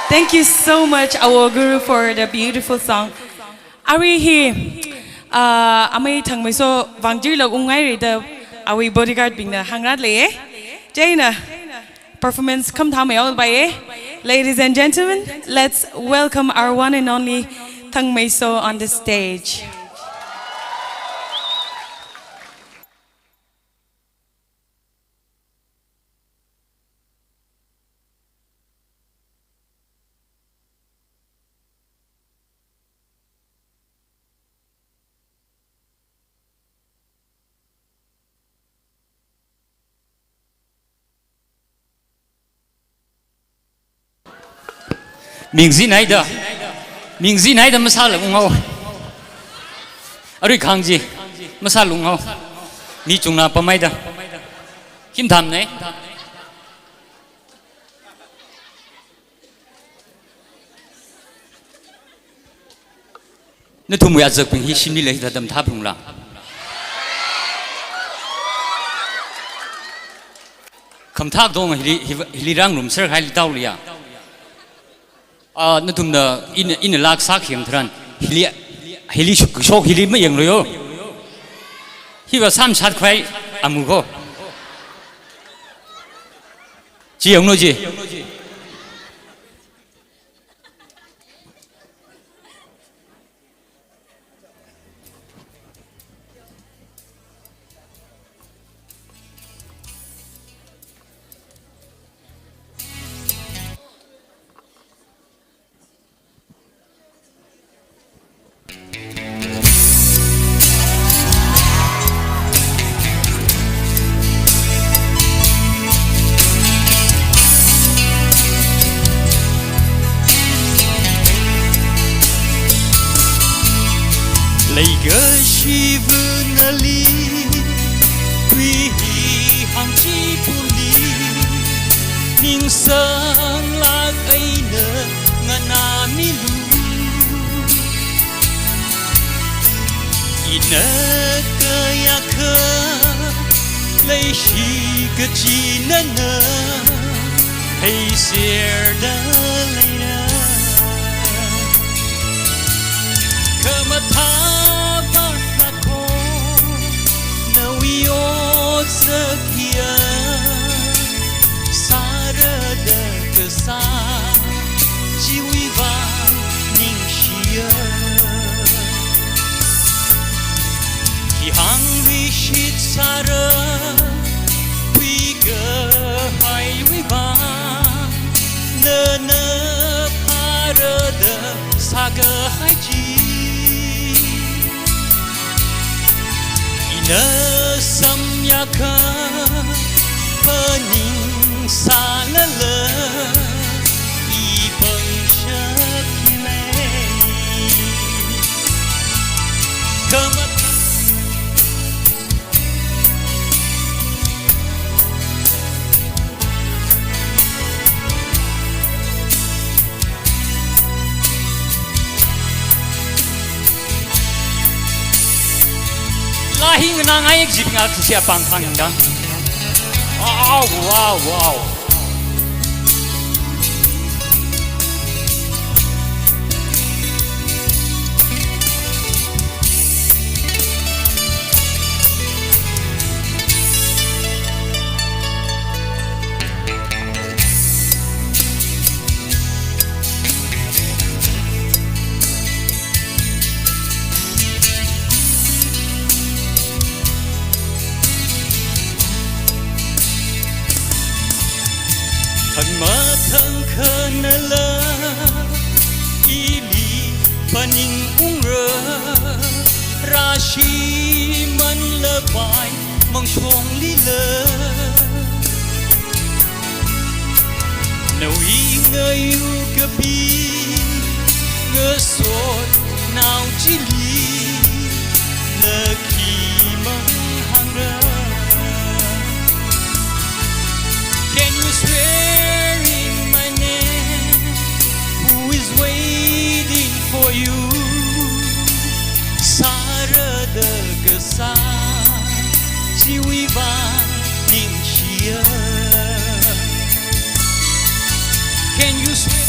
Thank you so much, Awo Guru, for the beautiful song. Arui hi, uh, amei Thangmeiso vang jirlāk ungngaira da awui bodyguard bingna hāngrāda leiya. Chieina performance khamathā meihaopaiya. Ladies and gentlemen, let's welcome our one and only Thangmeiso on the stage. Mingzi naida. Mingzi naida masālāk unghao. Arui khangji. Masālāk unghao. Mi chungna pamhaida. Khim tham nei. Nathumwui azakbing hi shimli lei hithāda mathāphalungra. Khamathā dong hili, hi, hili rāngarumser kahai lei tao leiya. Ah, nathumna ina, ina lāk sākhayang tharan hili, hili shuk, shok hili mayangroi yo. Hiva samshat khavai amu ko. Chi yanglu chi. Leikashiva nali, tui hi hāngchipamli, ningsanglāk eina nganāmilu. Ina kayākha leishi kachi nana heiserda leira. Khamathā vātlākho nawui otsak hiya, sārada kasā chiwui vang ningshiya. Khi hāngluishit sāra, tui kahaiwui vang, nana phārada sākahai chi. Ina samyākha phaningsālala, i pangshap hi lei. Khamathā Lahingnang ai exit nga kisia pang khang yang dang. Wow, wow, wow. Thangmathang khanala ili phaningungra, rāshimānlapai mangshonglila. Nawui ngayur kapi ngasotnao chili, na khi mahāngra? Can you swear in my name? Who is waiting for you? Sārada kasā chiwui vang ningshiya. Can you swear?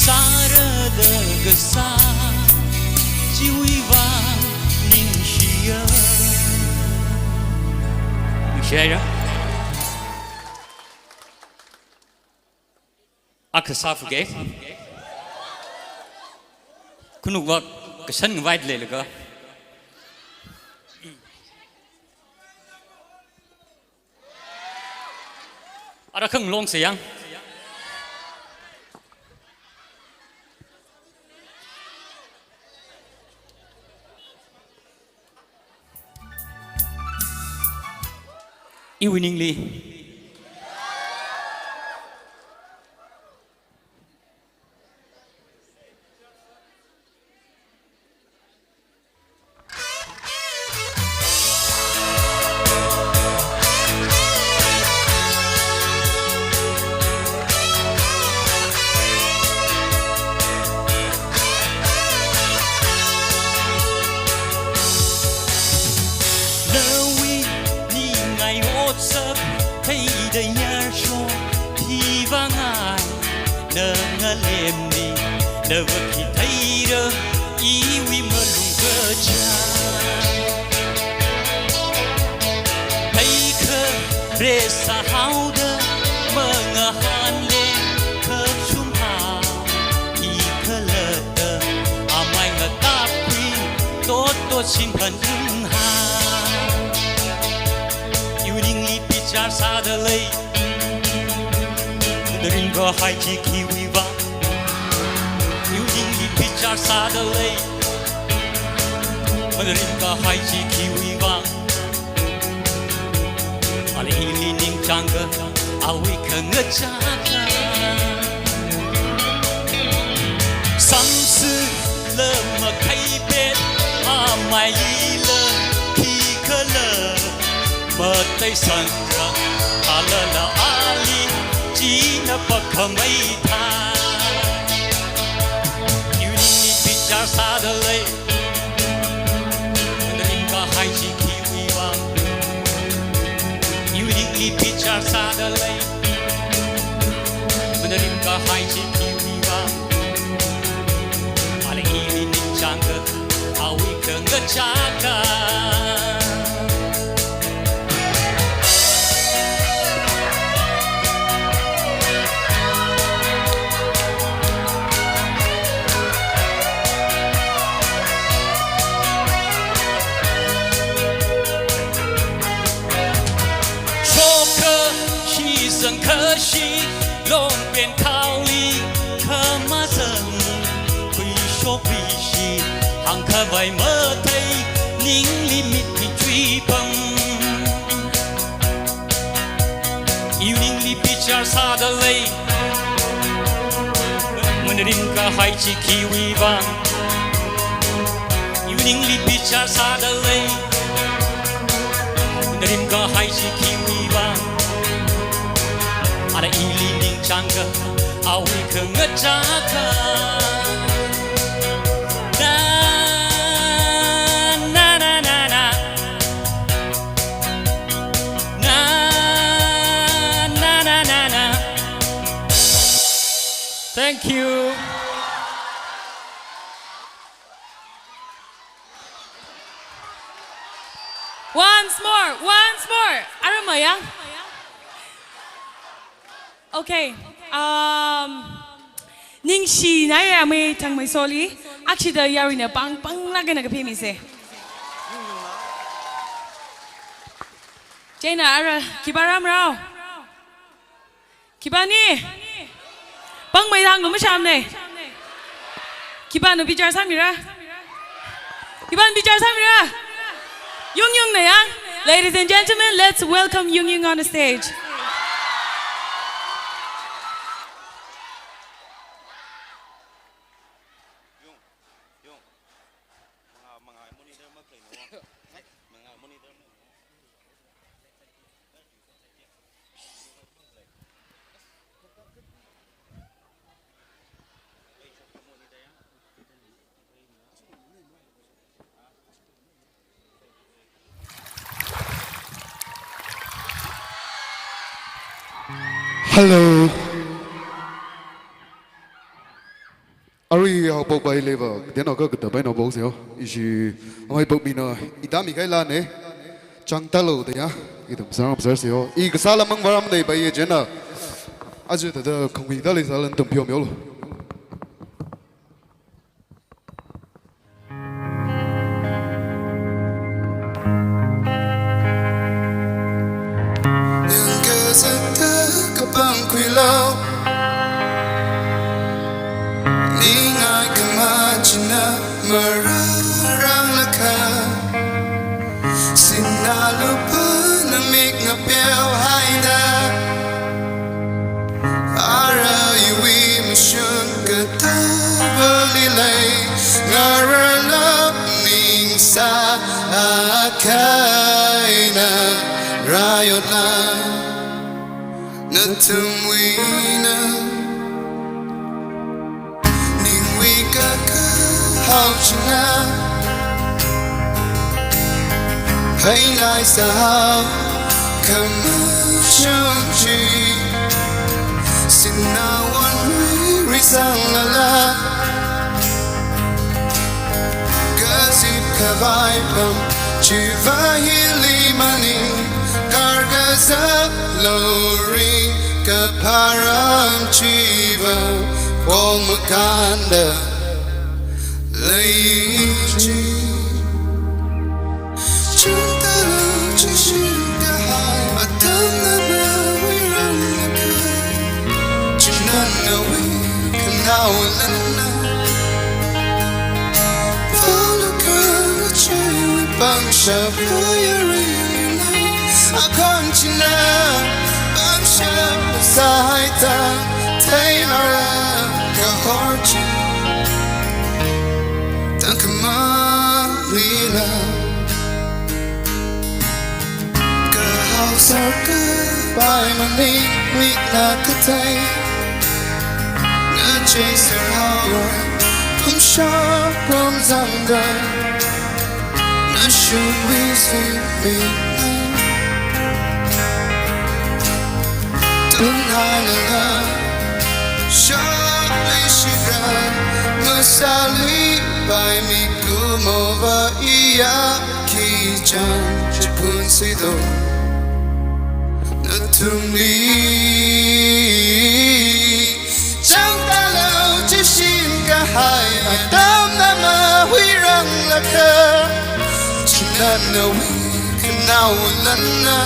Sārada kasā chiwui vang ningshiya. Ningshiya. Akha sāfuke. Khanukva kashan ngavai leilaga. Ara khanglong se yang. Iwui ningli. Nawui ningai otsak theida yarsho, hi vāngai na ngalemli, nawui khi theira iwui malung kachā. Theikhare sāhaoda mangahānle kachungkha, i khalatta amai ngatapkhui, tot tot singkhanungha. Iwui ningli bichar sāda lei, manarim kahai chi khiwui vāng. Iwui ningli bichar sāda lei, manarim kahai chi khiwui vāng. Ala ili ningchāngka, awui khangachāka. Samsila makhaipet, amailila khikhala mataisangra, alala ali china pakhamei tha. Iwui ningli bichar sāda lei, manarim kahai chi khiwui vāng. Iwui ningli bichar sāda lei, manarim kahai chi khiwui vāng. Ala ili ningchāngka, awui khangachāka. Shokha shizang kashi, longpen khaoli khamazang, khuishok khuishi, hāngkhavai mathei, ningli mitpi chuipam. Iwui ningli bichar sāda lei, manarim kahai chi khiwui vāng. Iwui ningli bichar sāda lei, manarim kahai chi khiwui vāng. Ala ili ningchāngka, awui khangachāka. Na, na, na, na, na. Na, na, na, na, na. Thank you. Once more, once more. Aramaya. Okay. Um, ningshinai amei Thangmeisoli, akshida yaruina pāng pānglāk eina kaphemise. Chieina ara khipā rāmarao? Khipāna? Pāngmeida hānglu mashamne. Khipāna bichar sāmira? Khipāna bichar sāmira? Yungyungna ya. Ladies and gentlemen, let's welcome Yungyung on the stage. Hello. Arui haophok pai leiva, dena ka kata pai na phok seo. Ishi amai phok mina, ida mi kai la ne. Chang talo da ya. Ithum saram sar seo. I kasā lamang varam dei pai ye jena. Aja tada khangwi da lei salan tum pyo myolo. Yangkazata kapangkhuilo, ningai khamachina mararang lakha, singna lupana mik ngapya. Sa akaina rayona nathumwuina ningwui kakahao china. Hainai sahao kamachang chi. Sinawan ri sang lala. Kazip khavai pam chiva hili maning. Karkazat lori kapharam chiva kong makanda. Leichi. Chungtalo chishin kahai atam na mawirang lakai. Chinana wi kanao lana. Fala kang achei wi pangshap kaya ri na. Akon china pangshap sahaita. Teimara kahor chi. Tangkamalila. Kahao sarka pai maning mikna katai. Ngachei sarhao pamshap pamzangda. Nashun wi si mikna. Tunhailala shakli shikra. Masali pai mikumova iya. Kichang chipun sido nathumli. Chang talau chishin kahai atam na mawirang laka. Chinana wi kanao lana.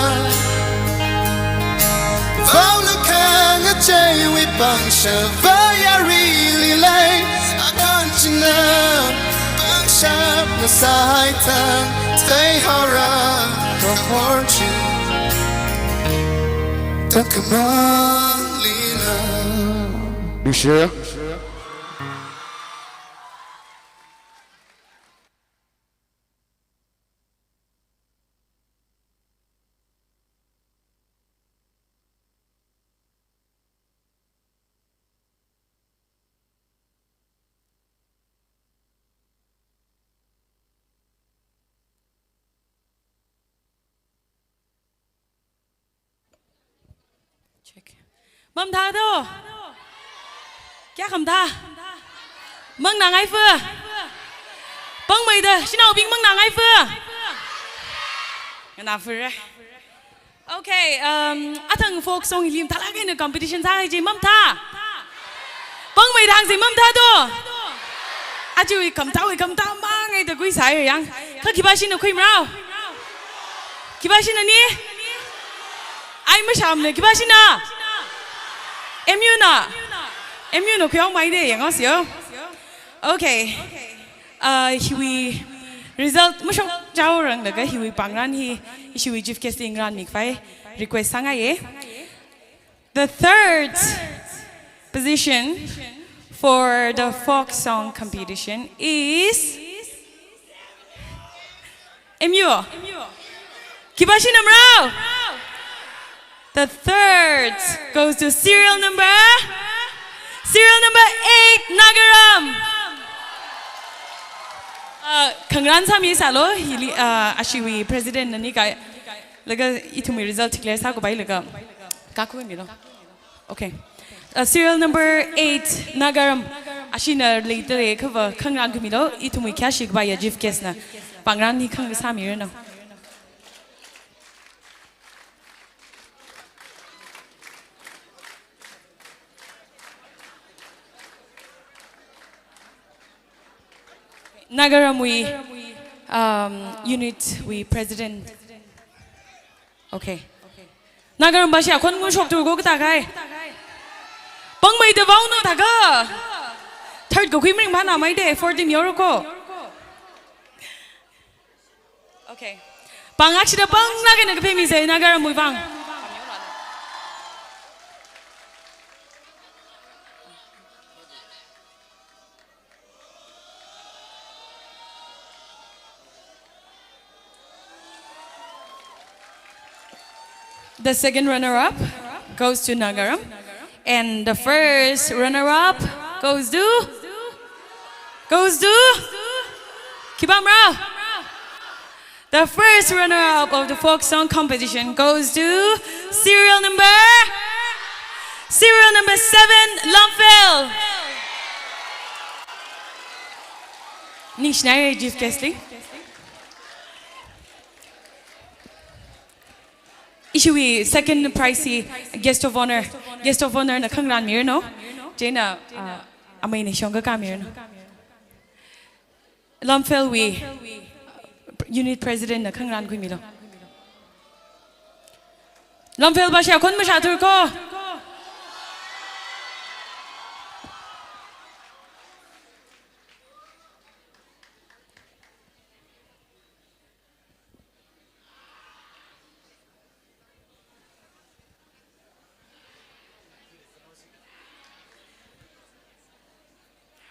Vau laka ngachei wi pangshap vaya ri lilai. Akan china pangshap na sahaita. Tei hora kahor chi. Tangkamalila. Nushiya. Check. Mamatha do? Kya khamatha? Mangnā ngaifa? Pangmeida, shanaobing mangnā ngaifa? Nganāfare. Okay, um, athang folk song hili mathālāk eina competition sāhai chi mamatha? Pangmeida hāngsa mamatha do? Aja khamatha, khamatha mangai da khuisai yang. Kha khipāshina khuimarao? Khipāshina ni? Ai mashamne, khipāshina? M U na? M U na khuihaomei de, yanghaosa yo. Okay. Uh, hiwui result mashok jaoranglaga hiwui pāngran hi, hiwui chief guest li ngaranmi khavai request sāngaiye. The third position for the folk song competition is M U. Khipāshina marao? The third goes to serial number, serial number eight, Nagaram. Uh, khangarān sāmisālu, hili, uh, ashiwui president nani kailaga ithumwui result declare sākhuipai laga. Kakhuimilo. Okay. Uh, serial number eight, Nagaram. Ashina leida lei khavā khangarān khuimilu, ithumwui khayāshi khavaiya chief guest na pāngran hi khangasāmiranu. Nagaramwui, um, unit wui president. Okay. Nagaram bashi akhon ngun shoktu ko kata kai. Pangmeida vaonu thākha. Third kakhui maringphānāmei de, fourteen yorko. Okay. Pāng akshida pāng nagana kaphemize Nagaramwui vang. The second runner-up goes to Nagaram, and the first runner-up goes to, goes to, khipam rao? The first runner-up of the folk song competition goes to serial number, serial number seven, Lamphel. Ningshinaire chief guest li. Ishiwui second prize hi guest of honor, guest of honor na khangarān miranu. Chieina, uh, amei Neishong kakā miranu. Lamphel wui unit president na khangarān khuimilu. Lamphel ba shia khon mashā thur ko.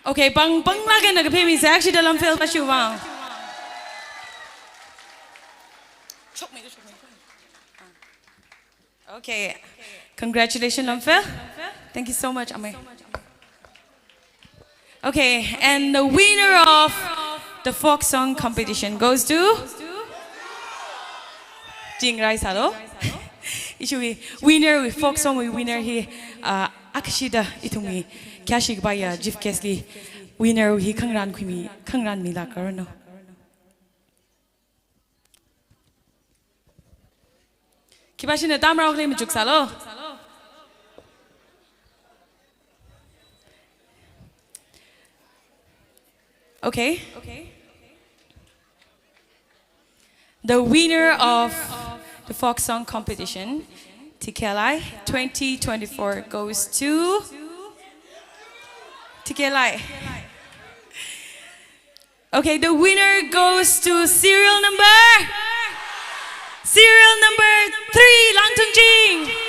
Okay, pāng, pānglāk eina kaphā mi sākshi da Lamphel ba shiwui vang. Okay. Congratulations, Lamphel. Thank you so much, amei. Okay, and the winner of the folk song competition goes to Chingrai Salo. Ishiwui winner wui, folk song wui winner hi, uh, akshida ithumwui khayāshi kapaiya chief guest li winner wui hi khangarān khuimi, khangarān milāk karanu. Khipāshina tamrao khalei machuk sālu. Okay. The winner of the folk song competition, T K L I twenty twenty-four, goes to T K L I. Okay, the winner goes to serial number, serial number three, Langthungching.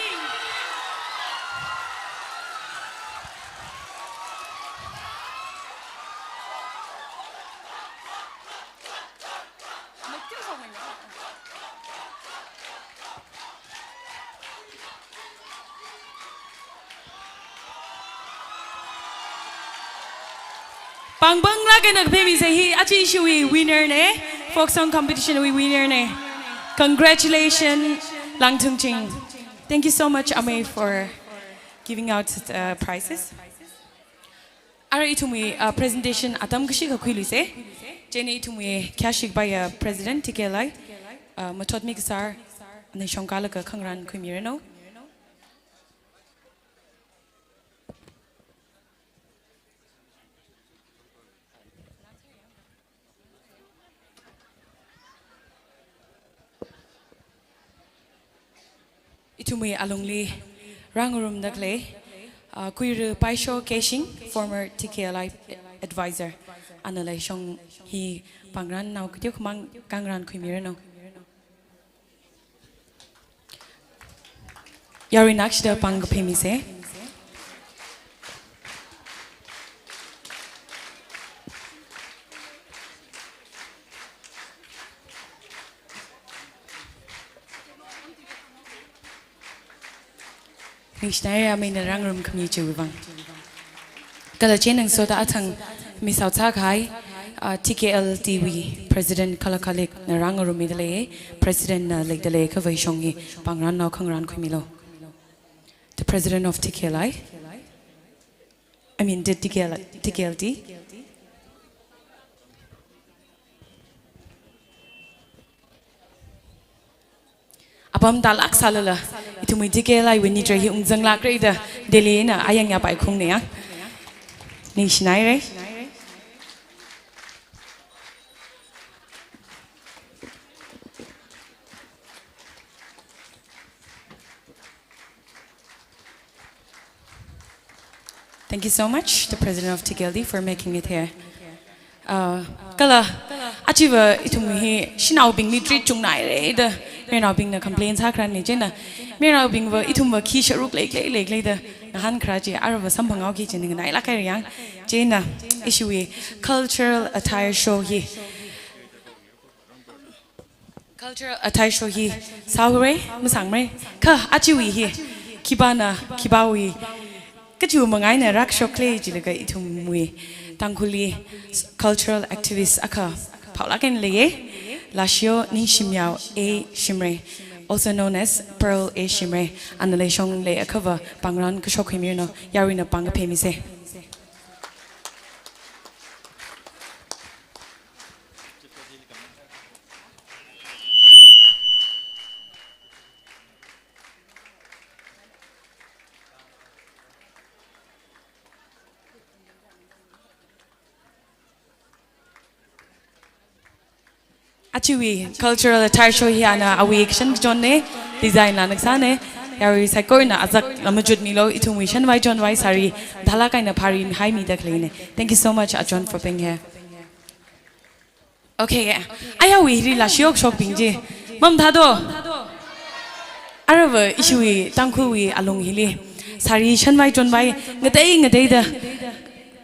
Pāng, pānglāk eina kaphā mi sā hi, aja ishiwui winner na, folk song competition wui winner na. Congratulations, Langthungching. Thank you so much, amei, for giving out the prizes. Ara ithumwui, uh, presentation atam kashikha khuiluisa. Chieina ithumwui khayāshi kapaiya president T K L I, uh, mathotmi kasār Neishong kālaga khangarān khuimiranu. Ithumwui alungli rāngarumda khalei, uh, Kuira Paisho Keishing, former T K L I advisor, ana Neishong hi pāngrānnao kateokhamang khangarān khuimiranu. Yaruina akshida pāng kaphā mi sā. Ningshinaire, ameina rāngarum khami chiwui vang. Kala chieina ngasoda athang mi sāsā kahai, ah, T K L D wui President Kala Kalik na rāngarummi dalei, President na leidalei khavai shong hi pāngrānnao khangarān khuimilu. The President of T K L I, I mean, the T K L, T K L D. Apam tālāk sālala, ithumwui T K L I wui nitra hi ungzanglākra da, Delhi eina ayang yapai khungna ya. Ningshinaire. Thank you so much, the President of T K L D, for making it here. Uh, kala, achiva ithum hi shanaobingli treat chungnaire da, mayarnaobingna complain sākharāne chieina, mayarnaobingva ithumva khi sharuk leilei leilei da ngahānkharā chi, arava samphanghaoki chieina nganailāk haira yang. Chieina, ishiwui cultural attire show hi. Cultural attire show hi sāhaora, masāngmara. Kha ajawui hi khipāna, khipāwui kachiwui manga eina rākashok khala jilaga ithumwui Tangkhulli cultural activist akha phaolāk eina leiya, Lashiyo Ningshimyao A Shimray, also known as Pearl A Shimray. Ana leishonglei, akhava pāngrānkashok khuimiranu, yaruina pāngkapheimisa. Ajawui cultural attire show hi ana awui kashankachonna, design la ana kasāna. Yarui saikorana azakla machut milu, ithumwui shanvai chonvai sari mathālāk eina phārihaimida khaleina. Thank you so much, Achon, for being here. Okay, ayawui hili Lashiyo kashokbing chi mamathādo. Aruiva ishiwui Tangkhulwui alung hili sari shanvai chonvai ngatei ngateida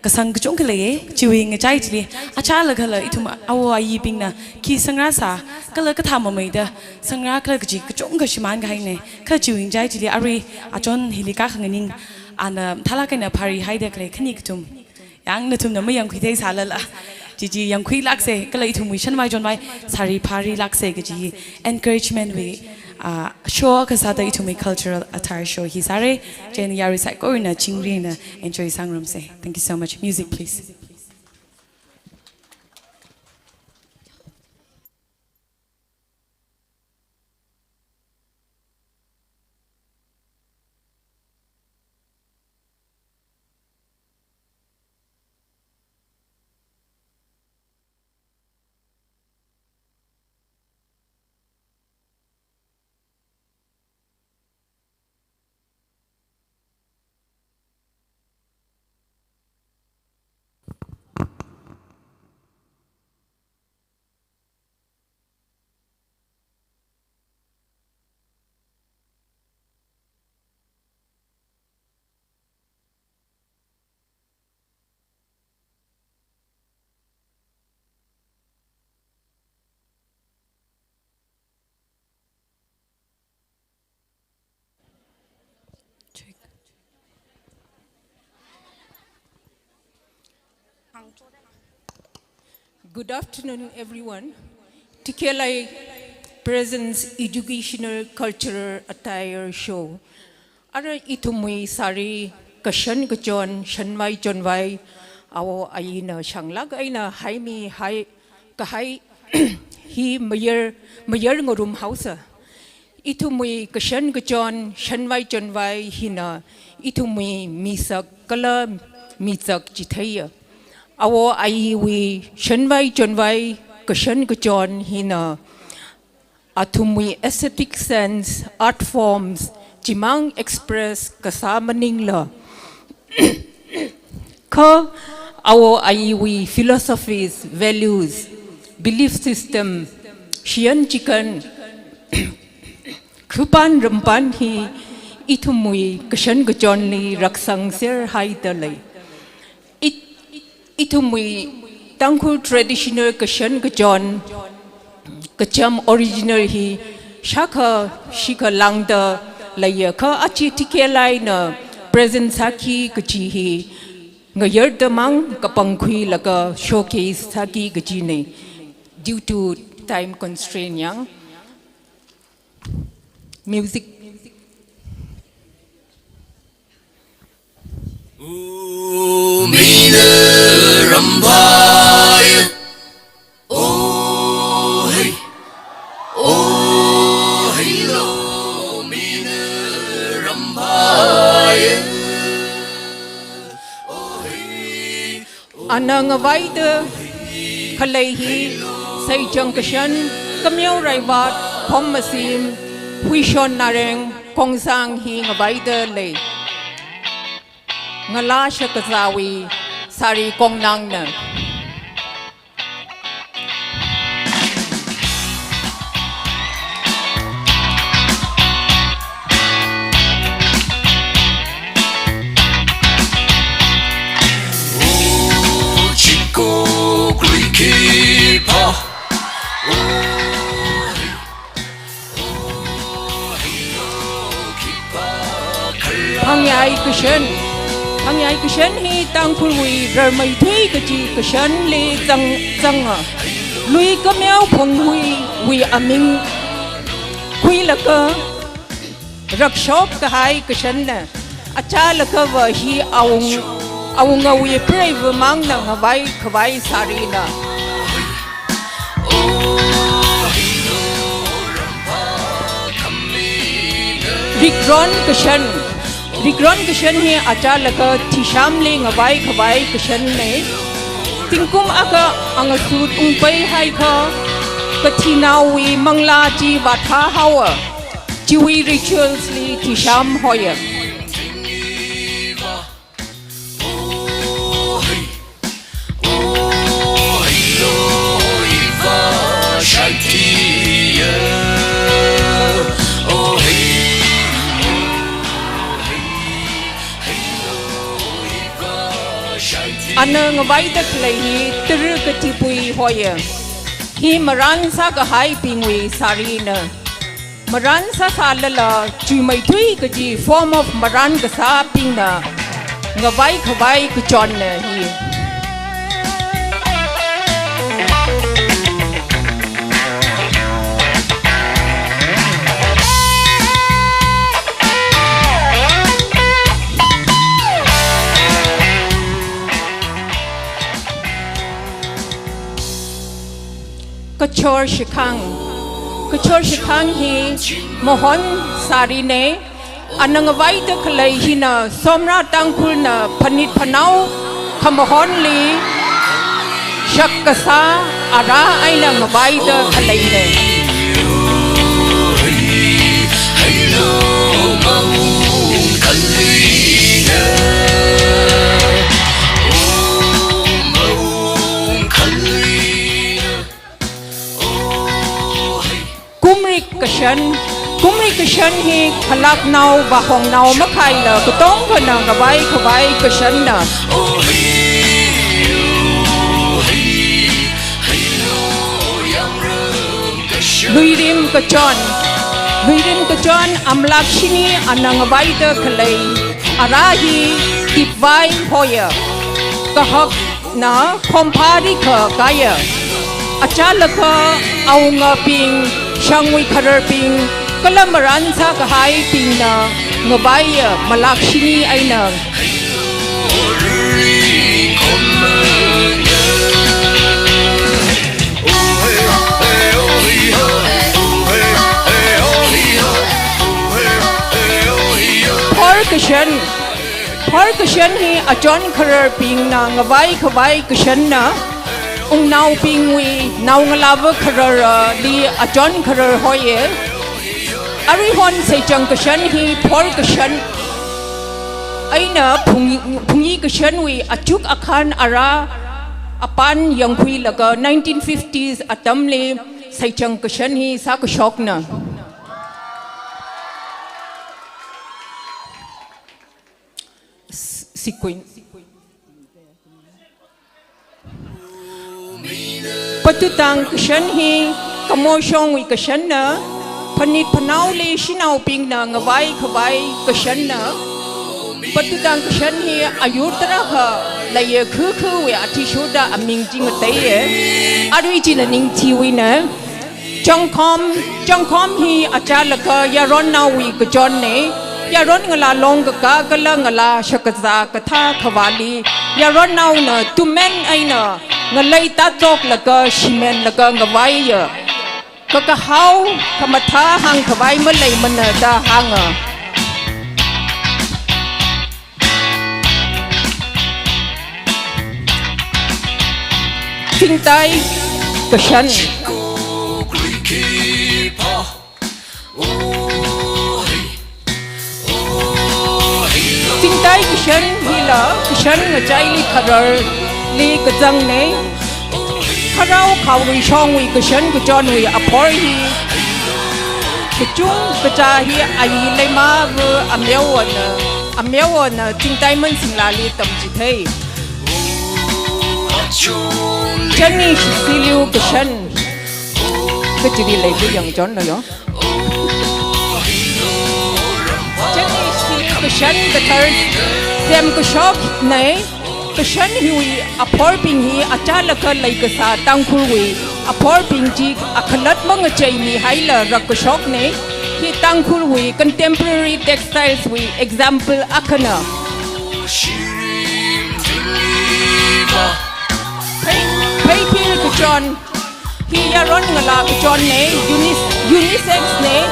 kasang kachungkha leiya. Chiwui ngachai chili achālakhala ithum awo ayibingna khi sangrāsā kala kathā mameida sangrākhala kaji kachungkha shimānkahaina. Kha chiwui ngachai chili arui Achon hili kākhanganing, ana mathālāk eina phārihaida khalei khani kathum. Yang nathumna mayangkhuithei sālala, chi chi yangkhuilāksa, kala ithumwui shanvai chonvai sari phārilāksa kaji encouragement wui, ah, show akha sāda ithumwui cultural attire show hi sāra. Chieina yarui saikorana chingri eina enjoy sāngarumsa. Thank you so much. Music, please. Good afternoon, everyone. Tikhelai Presents Educational Cultural Attire Show. Ara ithumwui sari kashan kachon, shanvai chonvai, awo ayina shanglāk eina haimi hai kahai hi mayar, mayarngarum haosa. Ithumwui kashan kachon, shanvai chonvai hina ithumwui misak kala mizak chitheiya. Awo ayiwui shanvai chonvai kashan kachon hina athumwui aesthetic sense, art forms chimang express kasā maningla, kha awo ayiwui philosophies, values, belief system, shiyan chikan, khupān rampān hi ithumwui kashan kachonli raksangser haida lei. It-, ithumwui Tangkhul traditional kashan kachon, kacham original hi shākha shikha lāngda leiya, kha aja tikhelaina present sāki kaji hi ngayarda mang kapangkhuilaga showcase sāki kajina, due to time constraint yang. Music. Umina rambai. Oh, hey. Oh, hey, lo, mina rambai. Oh, hey. Ana ngavaida khalei hi Seichang Kashan, Kameo Raivat, Khom Masim, Huishon Nareng, Kongsang hi ngavaida lei. Ngalā shakazāwui sari kongnangna. Ai kashan. Hāngyai kashan hi Tangkhulwui rarmeithui kaji kashanli zang, zanga. Lui kameo phunghuiwui aming khuilaga rakshop kahai kashanna. Achālakha va hi awung, awungawui preiva mangna ngavai khavai sārina. Rikron kashan. Rikron kashan hi achālakha thishamli ngavai khavai kashanna. Zingkum akha angasut ungpaihaikha, kathinaowui manglā chi vāthāhaowa. Chiwui rituals li thisham hoya. Ana ngavaida khalei hi tara kathipui hoya. Hi maran sākahaibingwui sārina. Maran sāsālala chuimeithui kaji form of maran kasābingna ngavai khavai kachonna hi. Kachor shikhang. Kachor shikhang hi mahon sārina. Ana ngavaida khalei hina Somra Tangkhulna phanit phanao khamahonli shak kasā ara eina ngavaida khaleina. Kumrik kashan. Kumrik kashan hi khalaknao vāhongnao makhaila katongkhana ngavai khavai kashanna. Luirim kachon. Luirim kachon amalak shini ana ngavaida khalei ara hi tipvai hoya. Kahak na khomphari kha kaya. Achālakha awungabing, shangwui khararbing, kala maran sākahaibingna ngavaiya malak shini eina. Phor kashan. Phor kashan hi achon khararbingna ngavai khavai kashanna. Wungnaobingwui naongalāva khararli achon kharar hoya. Aruihon seichang kashan hi phor kashan eina phung, phungyi kashanwui achuk akhan ara apan yangkhuilaga nineteen fifties atamli seichang kashan hi sākashokna. S-, sequence. Patutang kashan hi kamoshongwui kashanna, phanit phanaoli shanaobingna ngavai khavai kashanna. Patutang kashan hi ayur tarākha leiya, khukhuwui athishurda aming chi ngateiya. Arui china ningthiwuina. Changkhom, changkhom hi achālakha yaronnaowui kachonna. Yaron ngalā long kakā kala ngalā shakazā kathā khavāli yaronnaona tumen eina ngalei tāchoklaga shimenlaga ngavaiya. Kakahao khamathā hāngkhavai maleimana da hānga. Chingtai kashan. Chingtai kashan hila kashan ngachaili khararli kazangna. Kharao khaorui shongwui kashan kachonwui aphor hi kachungkha hi ayi leimava ameowana, ameowana Chingtai Mansinglali tamchithei. Chani shisiliu kashan. Kachili leilu yangchonlo yo. Chani shisiliu Kashan kathar semkashoknei. Kashan hiwui aphorbing hi achālakha leikasā Tangkhulwui aphorbing chi akhalat mangacheimihaila rakkashoknei. Hi Tangkhulwui contemporary textiles wui example akhana. Phei, pheithil kachon. Hi yaron ngalā kachonnei, unis-, unisex nei.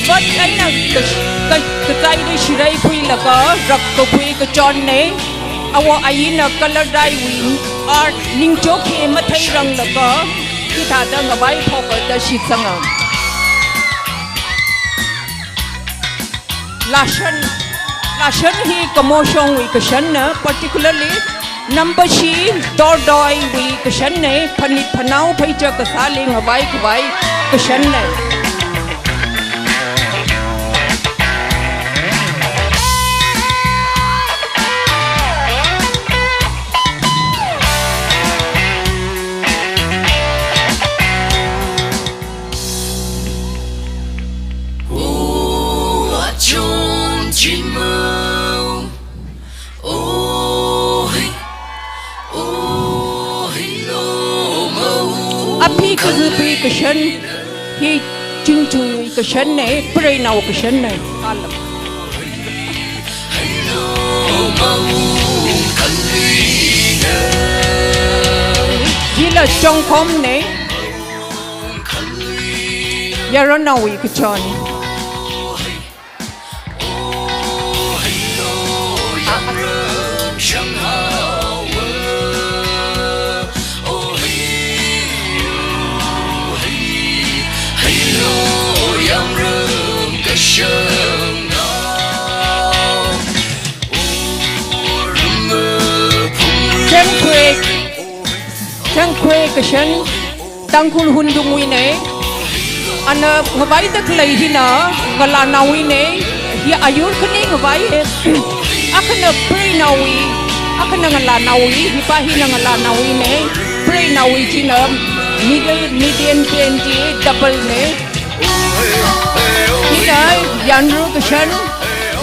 Vot eina ka, ka, kachaili shirai khuilaga rakkakhui kachonnei. Awo ayina colour dye wui art ningchok hi matheiranglaga hithāda ngavai phoka da shitsanga. Lashan, lashan hi kamoshongwui kashanna, particularly number shi dordoiwui kashanna, phanit phanao pheicha kasāli ngavai khavai kashanna. Aphi kazipui kashan, hi Chingchui kashannei, preinao kashannei. Alam. Hila Chongkhomnei. Yaronnaowui kachon. Chengkhui, Chengkhui kashan. Tangkhul Hundungwuinei. Ana ngavaida khalei hina ngalānaowuinei. Hi ayur khani ngavai. Akhana preinaowui, akhana ngalānaowui, hipa hina ngalānaowuinei. Preinaowui china middle, median pen chi double nei. Hina yanru kashan,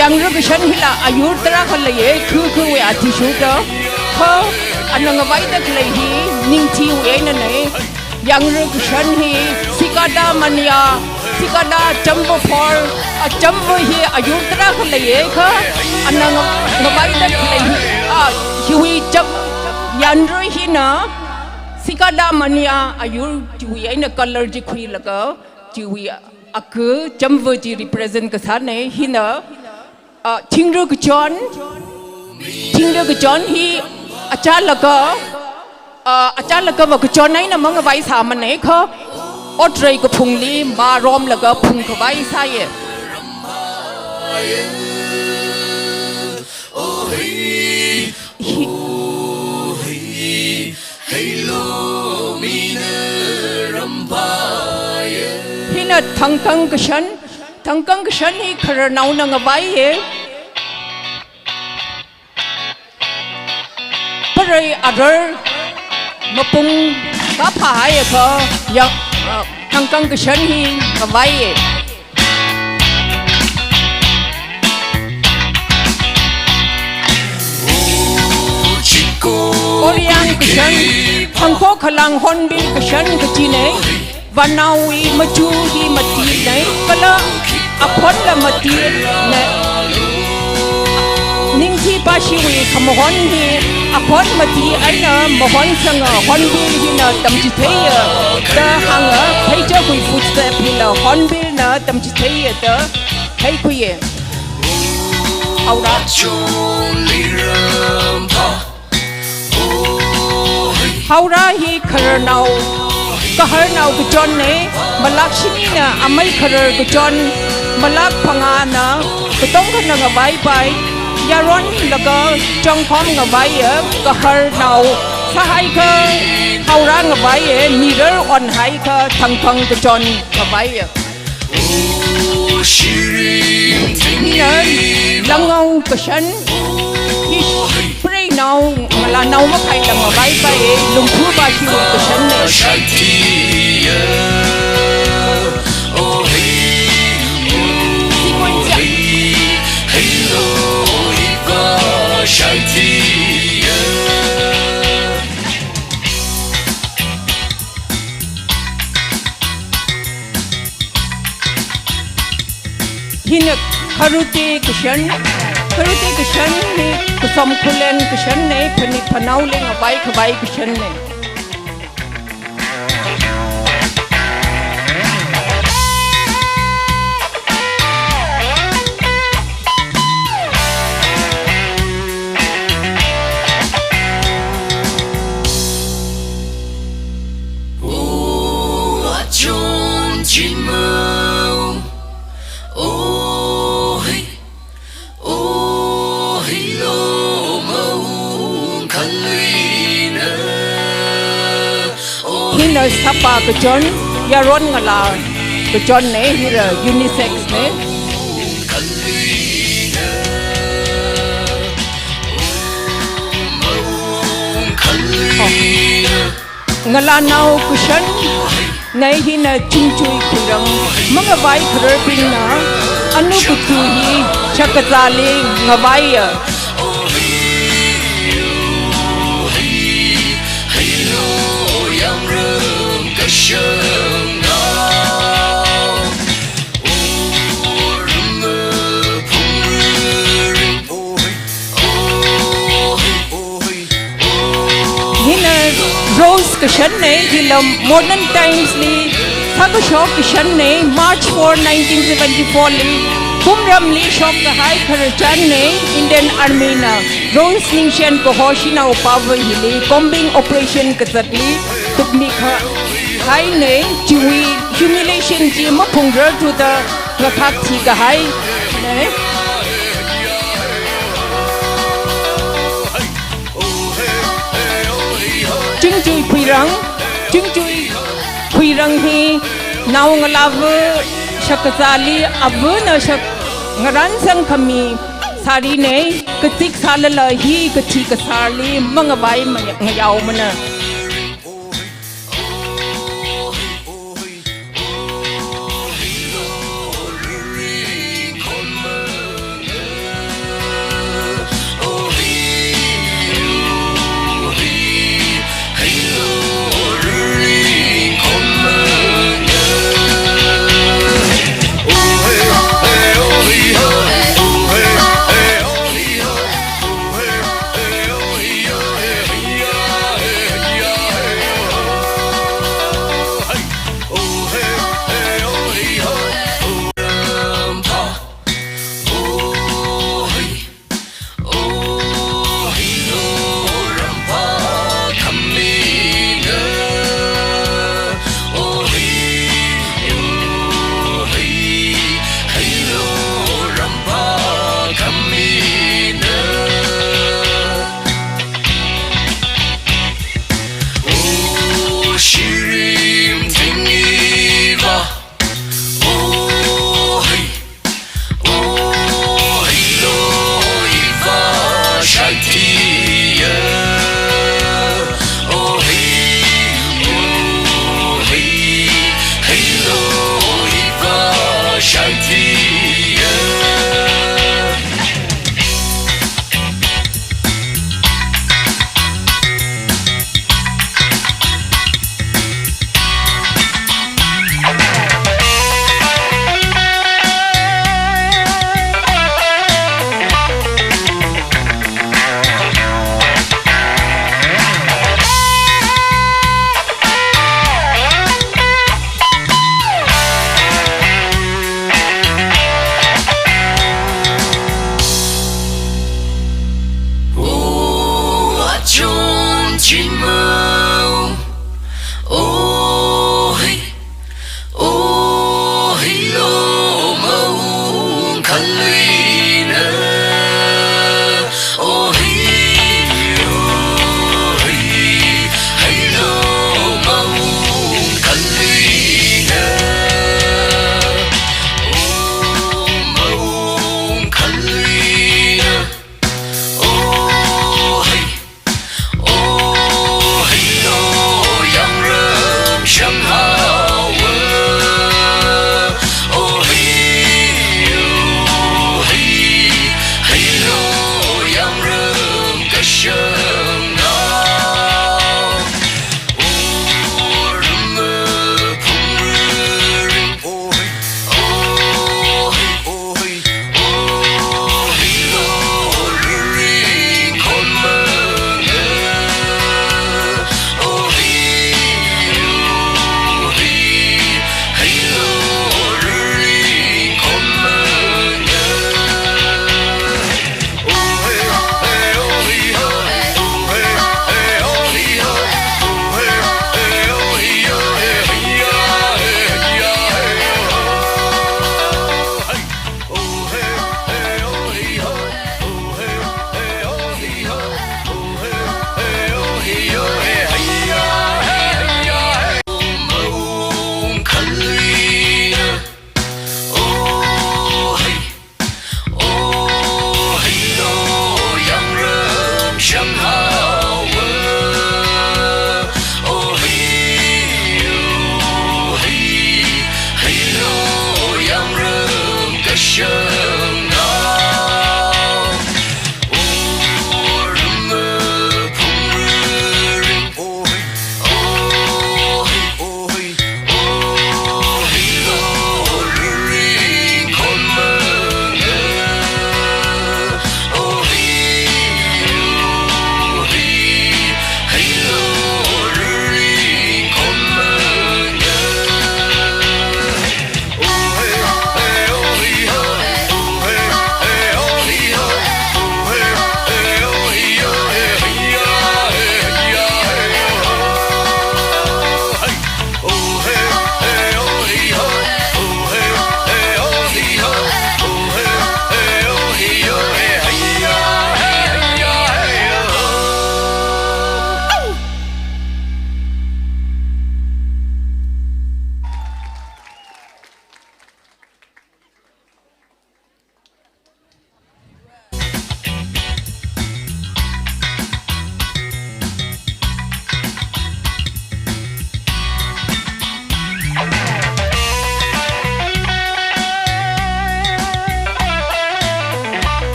yanru kashan hila ayur tarākha leiye, khukhuwui athishurda. Kha ana ngavaida khalei hi Ningthiwui einanei. Yanru kashan hi Cichlidae mania, Cichlidae chamva phor, a chamva hi ayur tarākha leiye kha, ana nga-, ngavaida khalei hi, a, hiwui cham, yanru hina, Cichlidae mania ayur chiwui eina colour chi khuilaga, chiwui aka chamva chi represent kasānei, hina, ah, thingru kachon, thingru kachon hi achālakha, ah, achālakhava kachon eina mangavai sāmanei kha, otrei kaphungli maromlaga phungkhavai sāye. Hi, hina thangkang kashan, thangkang kashan hi khararnaona ngavaiye. Parei arar mapung kaphā haiakha ya, ah, thangkang kashan hi ngavaiye. Oriang kashan, thangkho khalang hornbill kashan kachinei, vānaowui machu hi matinei, kala akhonla matinei. Ningthi pashiwui khamahon hi akhon mati eina mahon sanga hornbill hina tamchitheiya da hānga, pheichawui footstep hila hornbill na tamchitheiya da theikhuiye. Haora. Haora hi khararnao, kaharnao kachonnei, malak shinina amei kharar kachon, malak phangāna katongkhana ngavaipai, yaronlaga Chongkhom ngavaiya, kaharnao sāhaikha haora ngavaiye, mirar onhaikha thangkang kachon ngavaiya. Hina langao kashan, hi preinao, ngalānao makhaila ngavaipai, lungphu pashiwui kashannei. Sequence ya. Hina kharute kashan, kharute kashan hi kasom khalen kashanna, phanit phanaoli ngavai khavai kashanna. Hina sapa kachon, yaron ngalā kachonna, hila unisex na. Oh. Ngalānao kashanna, hina Chingchui Khuirang, mangavai khararbingna, anu kathu hi shakazāli ngavaiya. Hina Rose kashanna, hila Modern Times li sākashok kashanna, March four, nineteen seventy-four li kumramli shokkahai khararchanna, Indian Army na Rose Ningshen kaho shanao pava hili combing operation kazatli tukmi kahaina, chiwui humiliation chi maphungrarthuda ngakhak thikahaina. Chingchui Khuirang, Chingchui Khuirang hi naongalāva shakazāli avana shak ngaran sangkhami sārina, kazip sālala hi kathi kasārli mangavai maya-, ngayaomana.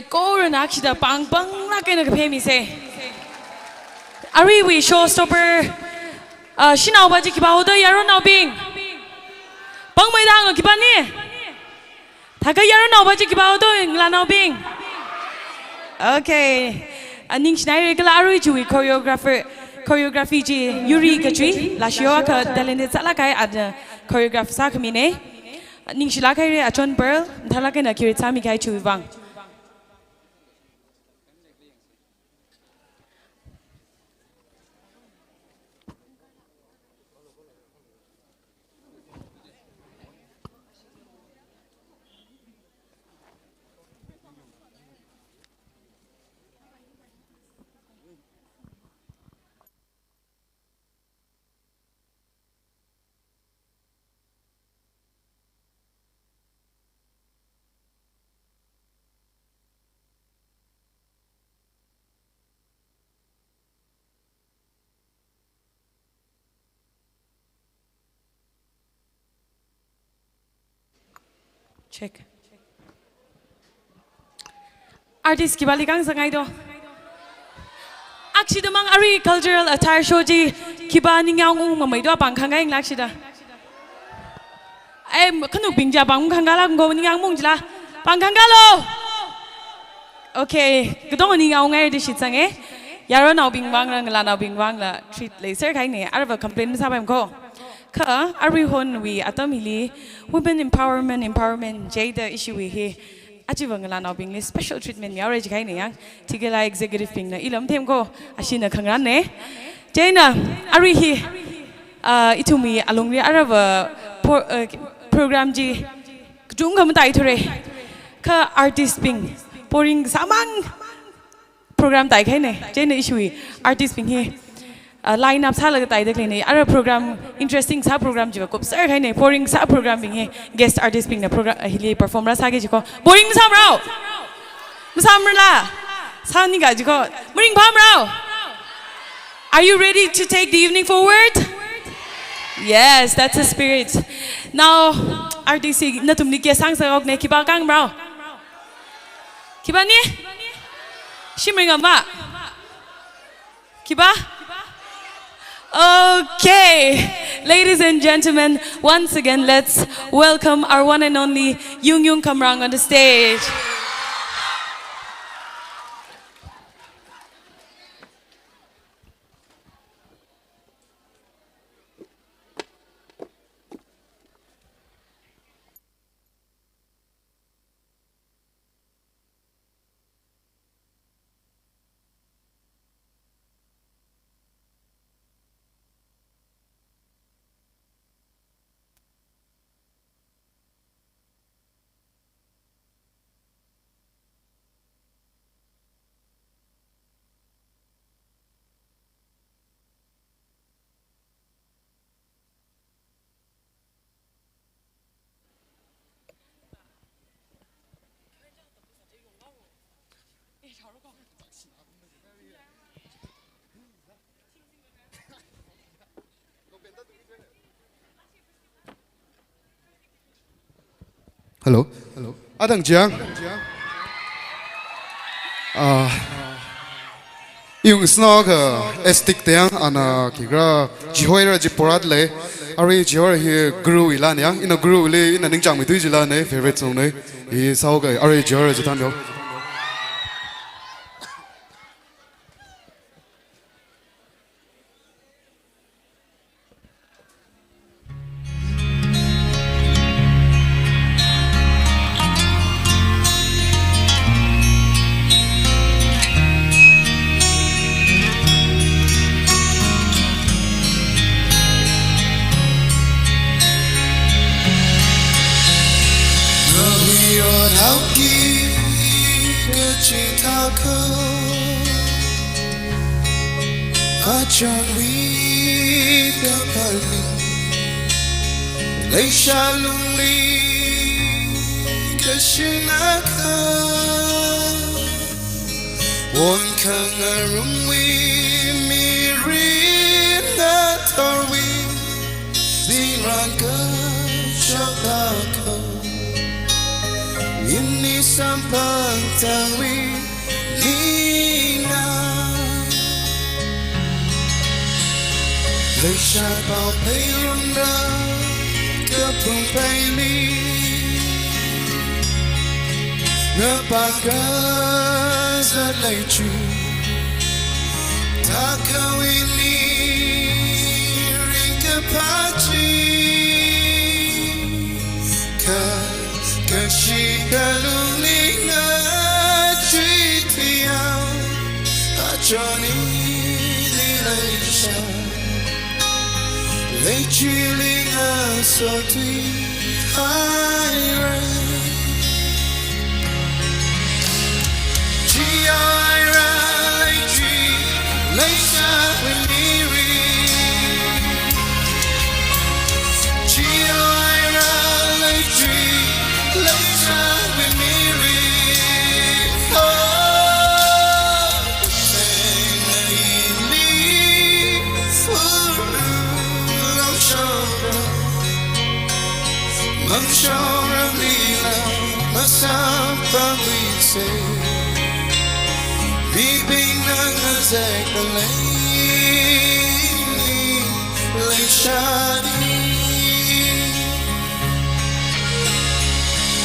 Korana akshida pāng pānglāk eina kaphemisei. Aruiwui showstopper, uh, shanaopa chi khipā haoda, yaronnaobing? Pāngmeida hānga, khipāna? Thākha yaronnaopa chi khipā haoda, ngalānaobing? Okay. Uh, ningshinaira kala arui chiwui choreographer, choreography chi Yuri Kachui, lashio akha talented sālāk kahai, ada choreograph sākhamina. Ningshilāk haira, achon Pearl, mathālāk eina credit sāmi kahai chiwui vang. Check. Artist khipāli khangasakngai do? Akshidamang arui cultural attire show chi khipā ningyāng ungmamei do, pāng khangaying lakshida. Ai, khanukbing ja pāng khangala ko ningyāng mung jila. Pāng khangalo. Okay, katong ningyāng ungngai da shitsanga. Yaronnaobing vangla, ngalānaobing vangla treat leiser kahaina. Arava complain masāpaimana ko. Kha, aruihonwui atam hili women empowerment, empowerment jida ishiwui hi, achiva ngalānaobingli special treatment mihaora jikahaina yang. Thikala executive bingna ilam them ko, ashina khangarānna. Chieina, arui hi, uh, ithumwui alungli arava pro-, uh, program chi kachungkha mataithura. Kha artist bing boring sāmang program taikahaina. Chieina ishiwui artist bing hi, uh, line up sālaga taida khaleina. Ara program, interesting sā program chiva kupser kahaina. Boring sā program bing hi guest artist bingna program, uh, hili perform rāsāki jiko. Boring masāmarao? Masāmarala? Sānika jiko. Maringphāmarao? Are you ready to take the evening forward? Yes, that's the spirit. Now, artist hi nathumli guest sāngasakhaokna, khipā khangamarao? Khipāna? Shim ringama? Khipā? Okay. Ladies and gentlemen, once again, let's welcome our one and only Yung Yung Khamrang on the stage. Hello. Hello. Adang chiang. Ah, yung snow ka estik tiang ana kigra jihoira ji porat le. Arui jihoira hi guru ilan yang. Ina guru le ina ningchang mi tui jilan ne, favorite song ne. I sao ka arui jihoira ji tan yo. Achon wui kapali, leisha lungli kashinaka. Won khangarumwui mirin ngathorwui, zingrang kashok tako. Ini samphang tangwui ningna, leishat pao pheirumda kaphung pheili, ngapakazat lei chi, takawui ni ringkaphā chi, ka, kashi kalungli ngachui thiyao, achon ili leishat, leichili ngasothui haira. Chihaira leichi, leishatwui mirin. Chihaira leichi, leishatwui mirin. Oh, tengna ili uru longshokra, mangshokra mila masamphangluise. Mibingna ngazek lei, leishadi.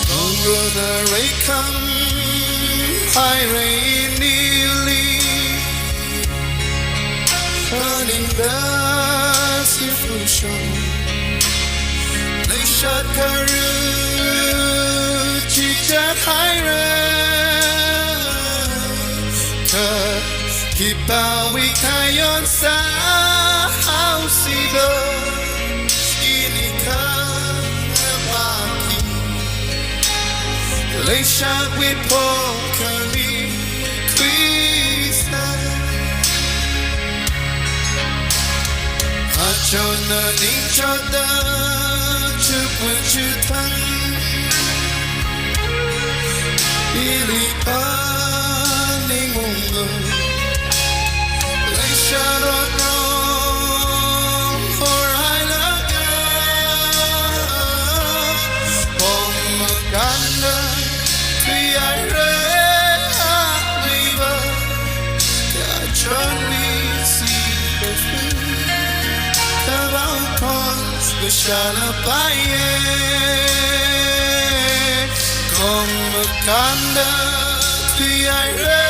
Tongrona reikham haira inili, phaningda sifushon, leishat kharu chichak haira. Kha khipāwui khayon sāhaosi do, ini khanapaki, leishatwui phongkhami khuisa. Achonna ningchotda chukmachut thang, ili phaningunglu, leishat rorong horhailaga, pong makānda thuihaira, ameiva, kachonwui sikafu, kavao khon vāshālapaiya. Pong makānda thuihaira,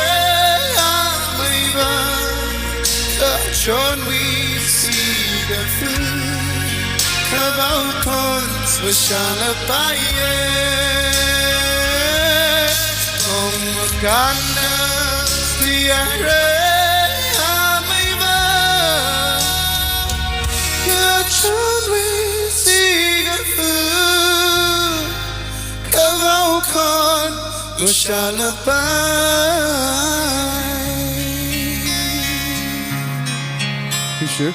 ameiva, kachonwui sikafu, kavao khon vāshālapaiya. Pong makānda thuihaira, ameiva, kachonwui sikafu, kavao khon vāshālapai. Thank you.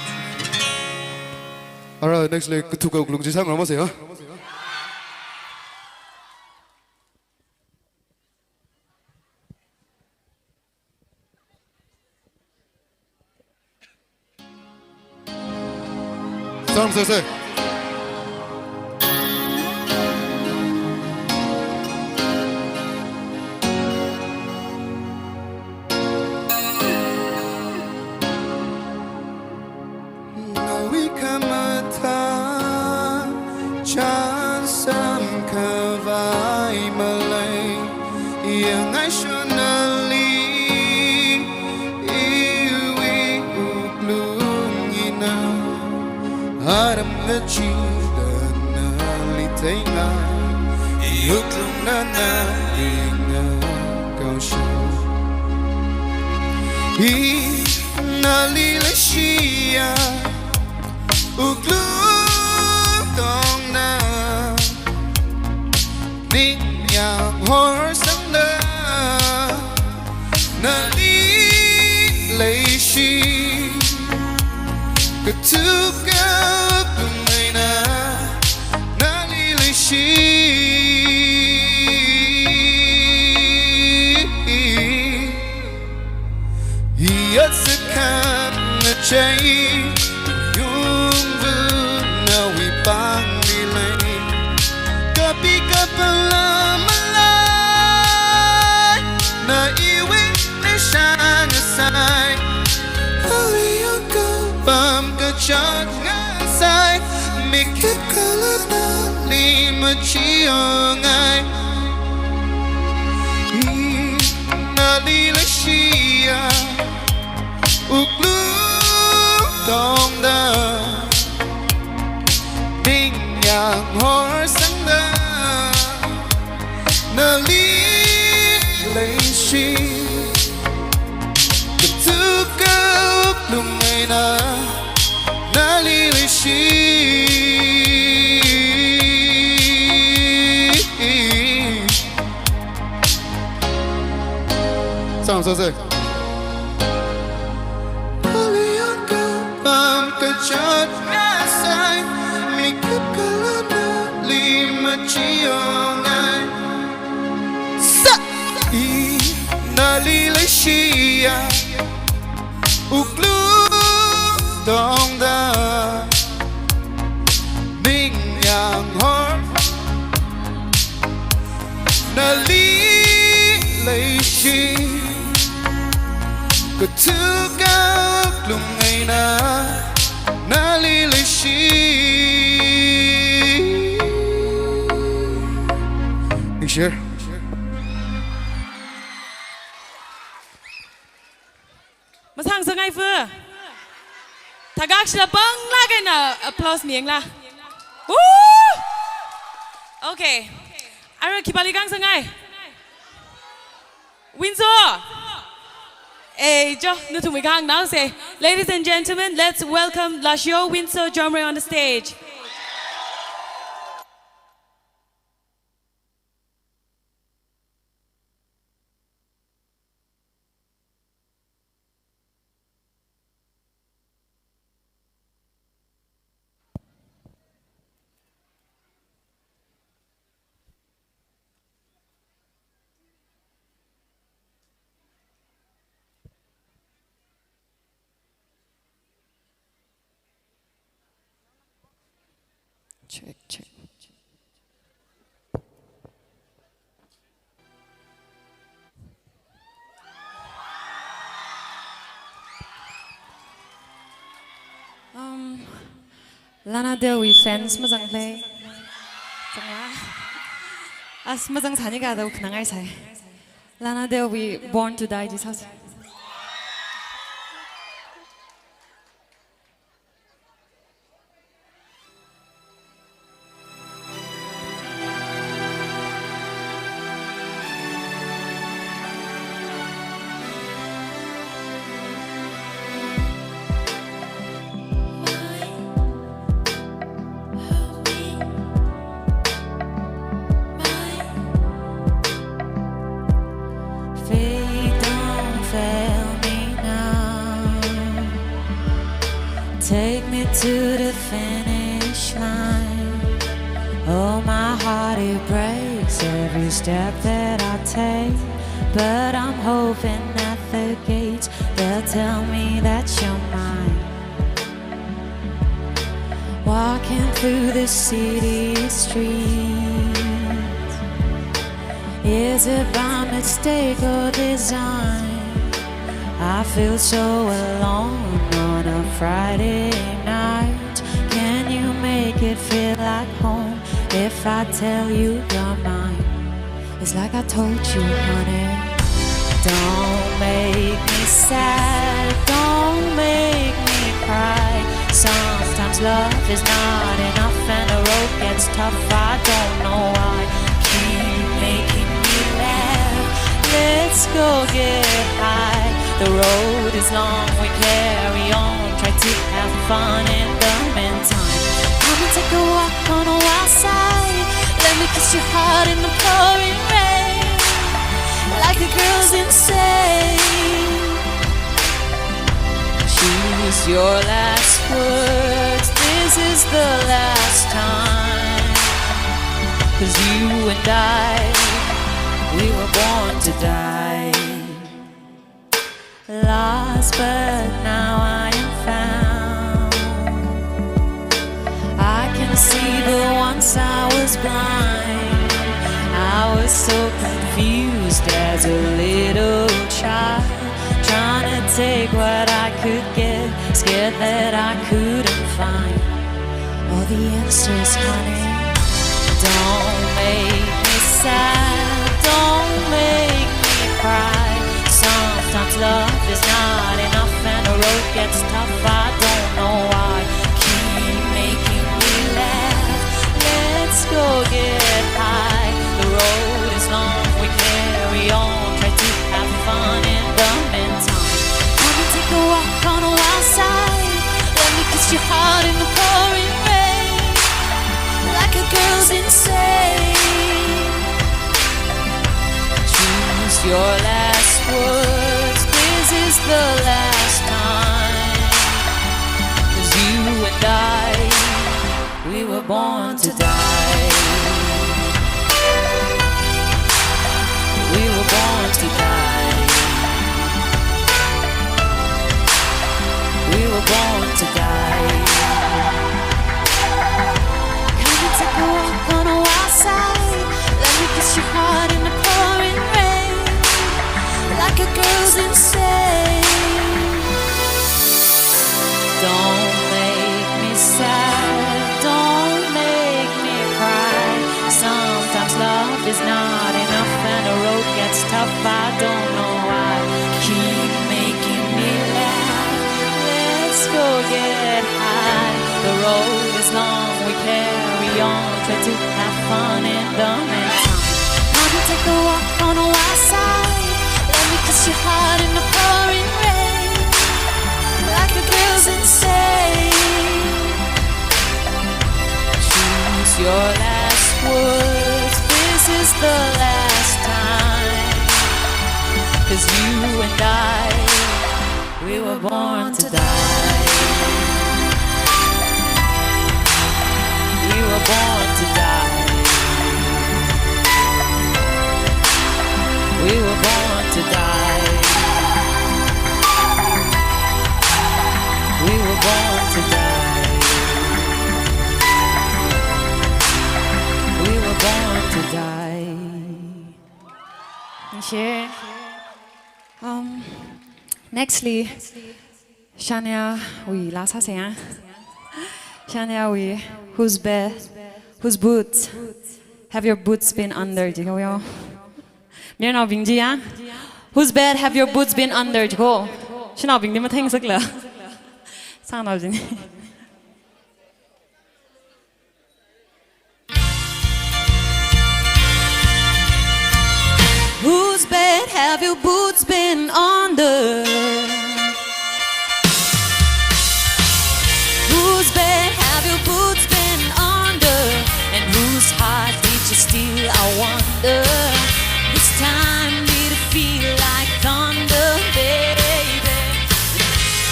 Alright, next li kathuk wuklung chi sāngarumsa, ha? Sāngarumsa se. Nawui khamathā chānsam khavai malei, yangngaishon nali, iwui wuklung hina, aram kachida nali theingai, iwuklungna nali ngakaoshok. I nali leishiya, wuklung tongna, ningyāng horsangda, nali leishi, kathuk wuklung eina, nali leishi. Yat sakham ngachei, yungvun nawui pāngli lei. Kapi kapala malā, Kachat ngasai, mikhip kala nali machiongai. Nali leishiya, wuklung tongda, ningyāng horsangda, nali leishi, kathuka wuklung eina, nali leishi. Sang, sang, sang. Paliang kapam kachat ngasai, mikhip kala nali machiongai. Sa! I nali leishiya, wuklung tongda, ningyāng hor, nali leishi, kathuka wuklung eina, nali leishi. Ningshir. Masang sangai fu. Thagak shila pangla kaina applause miyangla. Woo! Okay. Ara khipāli kang sangai. Windsor. Eh, jo, nathumwui kang nao se. Ladies and gentlemen, let's welcome Lashio Windsor Jomrei on the stage. Check, check. Um, Lana Del wui fans mazanglei. Zangla. As mazang sani ka da uknangai sai. Lana Del wui Born to Die ji sāsa. Faith, don't fail me now. Take me to the finish line. Oh, my heart, it breaks every step that I take. But I'm hoping at the gates they'll tell me that you're mine. Walking through the city streets, is it by mistake or design? I feel so alone on a Friday night. Can you make it feel like home if I tell you you're mine? It's like I told you, honey. Don't make me sad, don't make me cry. Sometimes love is not enough and the road gets tough. I don't know why. Keep making me laugh. Let's go get high. The road is long, we carry on. Try to have fun in the meantime. Come and take a walk on a wild side. Let me kiss your heart in the pouring rain. Like the girls insane. Choose your last words. This is the last time. 'Cause you and I, we were born to die. Lost, but now I am found. I can see, but once I was blind. I was so confused as a little child, trying to take what I could get, scared that I couldn't find all the answers, honey. Don't make me sad, don't make me cry. Sometimes love is not enough and the road gets tough. I don't know why. Keep making me laugh. Let's go get high. The road is long, we carry on. Try to have fun in the meantime. Come and take a walk on a wild side. Let me kiss your heart in the pouring rain, like a girl's insane. Choose your last words, this is the last time. 'Cause you and I, we were born to die. We were born to die. We were born to die. Come and take a walk on a wild side. Let me kiss your heart in the pouring rain, like a girl's insane. Don't make me sad, don't make me cry. Sometimes love is not enough and the road gets tough. I don't know why. Keep making me laugh. Let's go get high. The road is long, we carry on. Try to have fun in the meantime. Come and take a walk on a wild side. Let me kiss your heart in the pouring rain, like a girl's insane. Choose your last words, this is the last time. 'Cause you and I, we were born to die. We were born to die. We were born to die. We were born to die. We were born to die. Thank you. Um, nextly, Shania wui last sāsei ya. Shania wui, whose bed, whose boots have your boots been under? Jiko yo. Mayarnaobing chi ya. Whose bed have your boots been under? Jiko. Shanaobingli matheng sakla. Sānaobing. Whose bed have your boots been under? Whose bed have your boots been under? And whose heart did you steal, I wonder? This time did it feel like thunder, baby?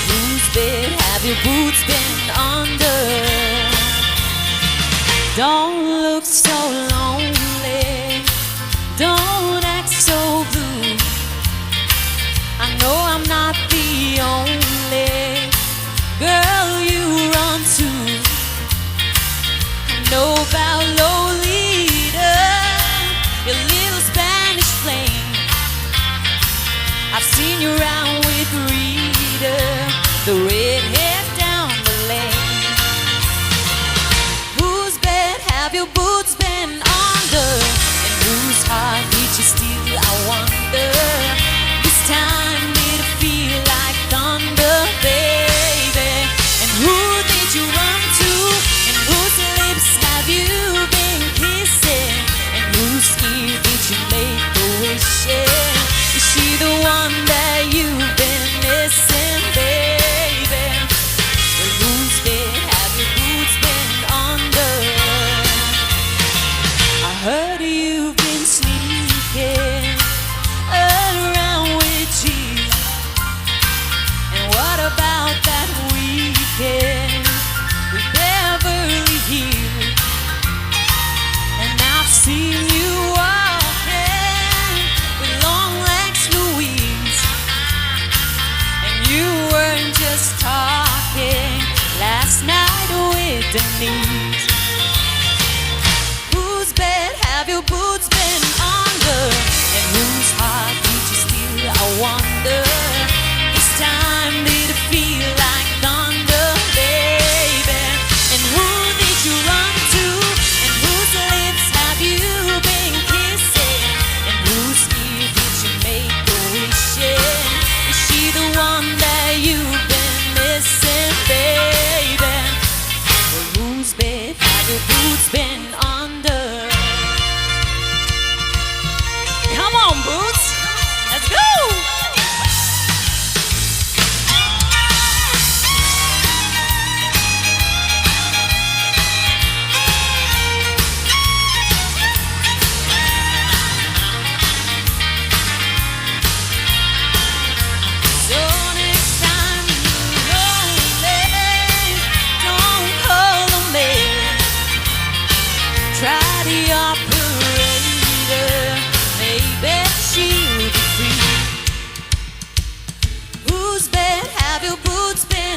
Whose bed have your boots been under? Don't look so lonely. Don't act so blue. I know I'm not the only girl you run to. I know about Lolita, your little Spanish flame. I've seen you around with Rita, the redhead down the lane. Whose bed have your boots been under? And whose heart did you steal, I wonder? This time did it feel like thunder, baby? And who did you run to? And whose lips have you been kissing? And whose ear did you make the wishing? Is she the one that you've been missing, baby? Whose bed have your boots been under? I heard you've been sneaking around with G. And what about that weekend with Beverly Hills? And I've seen you walking with Long Legs Louise. And you weren't just talking last night with Denise. Whose bed have your boots been under? And whose heart did you steal, I wonder? This time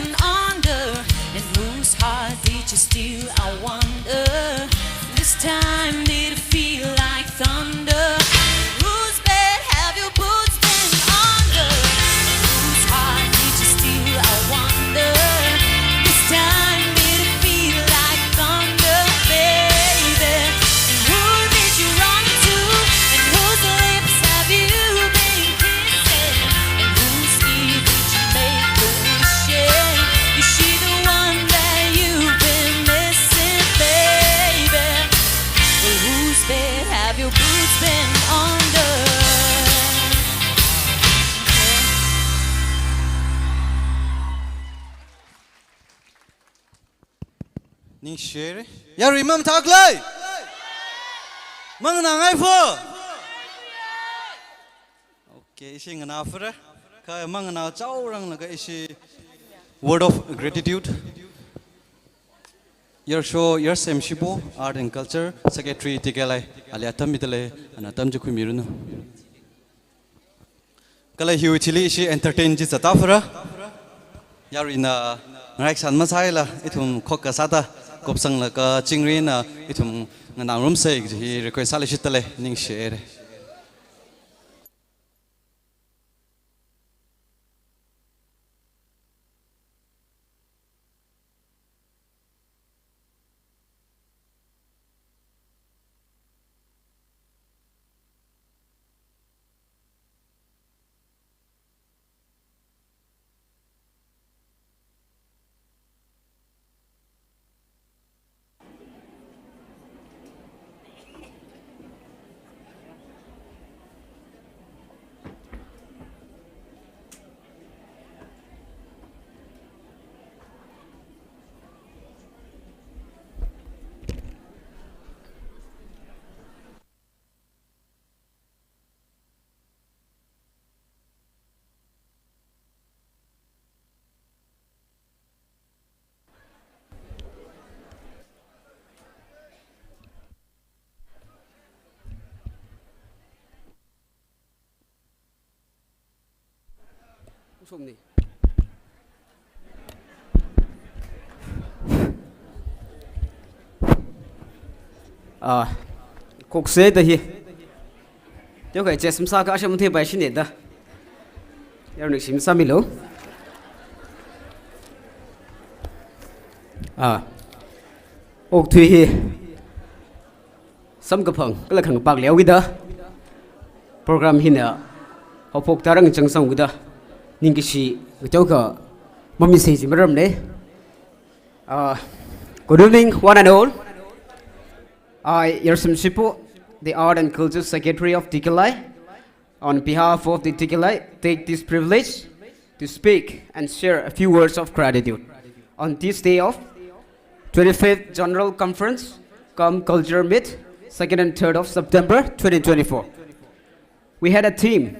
Under, and whose heart did you steal? I wonder. This time did it feel like thunder? Whose bed have your boots been under? Whose heart did you steal? I wonder. This time did it feel like thunder, baby? And who did you run to? And whose lips have you been kissing? And whose ear did you make a wish in? Is she the one that you've been missing, baby? Well, whose bed have your boots been under? Ningshire. Yarui mamataklei. Manganāngai pho. Okay, ishi nganā phara. Kha manganā chaoranglaga ishi word of gratitude. Yarsho Yarsemshipo, Art and Culture Secretary, T K L I, ali atam midalei, ana atam chi khuimiranu. Kala hiwui thili ishi entertain chi zatā phara. Yaruina ngarai kasān masāla, ithum khokkha sāda, kopsanglaga chingri eina ithum nganārumsei kaji hi request sāli shitdalei, ningshire. Usomni. Ah, kokse da hi. Teo kai chest masākha asha matheipai shineda. Yarui ningshi masāmilu. Ah. Okthui hi samkaphang kala khangpak leokida, program hina haophok tharan chāngsangkida, ningkashi ngateokha mamisei chi maramne. Uh, good evening, one and all. I, Yarsemshipo, the Art and Culture Secretary of T K L I, on behalf of the T K L I, take this privilege to speak and share a few words of gratitude on this day of twenty-fifth General Conference cum Culture Meet, second and third of September twenty twenty-four. We had a theme,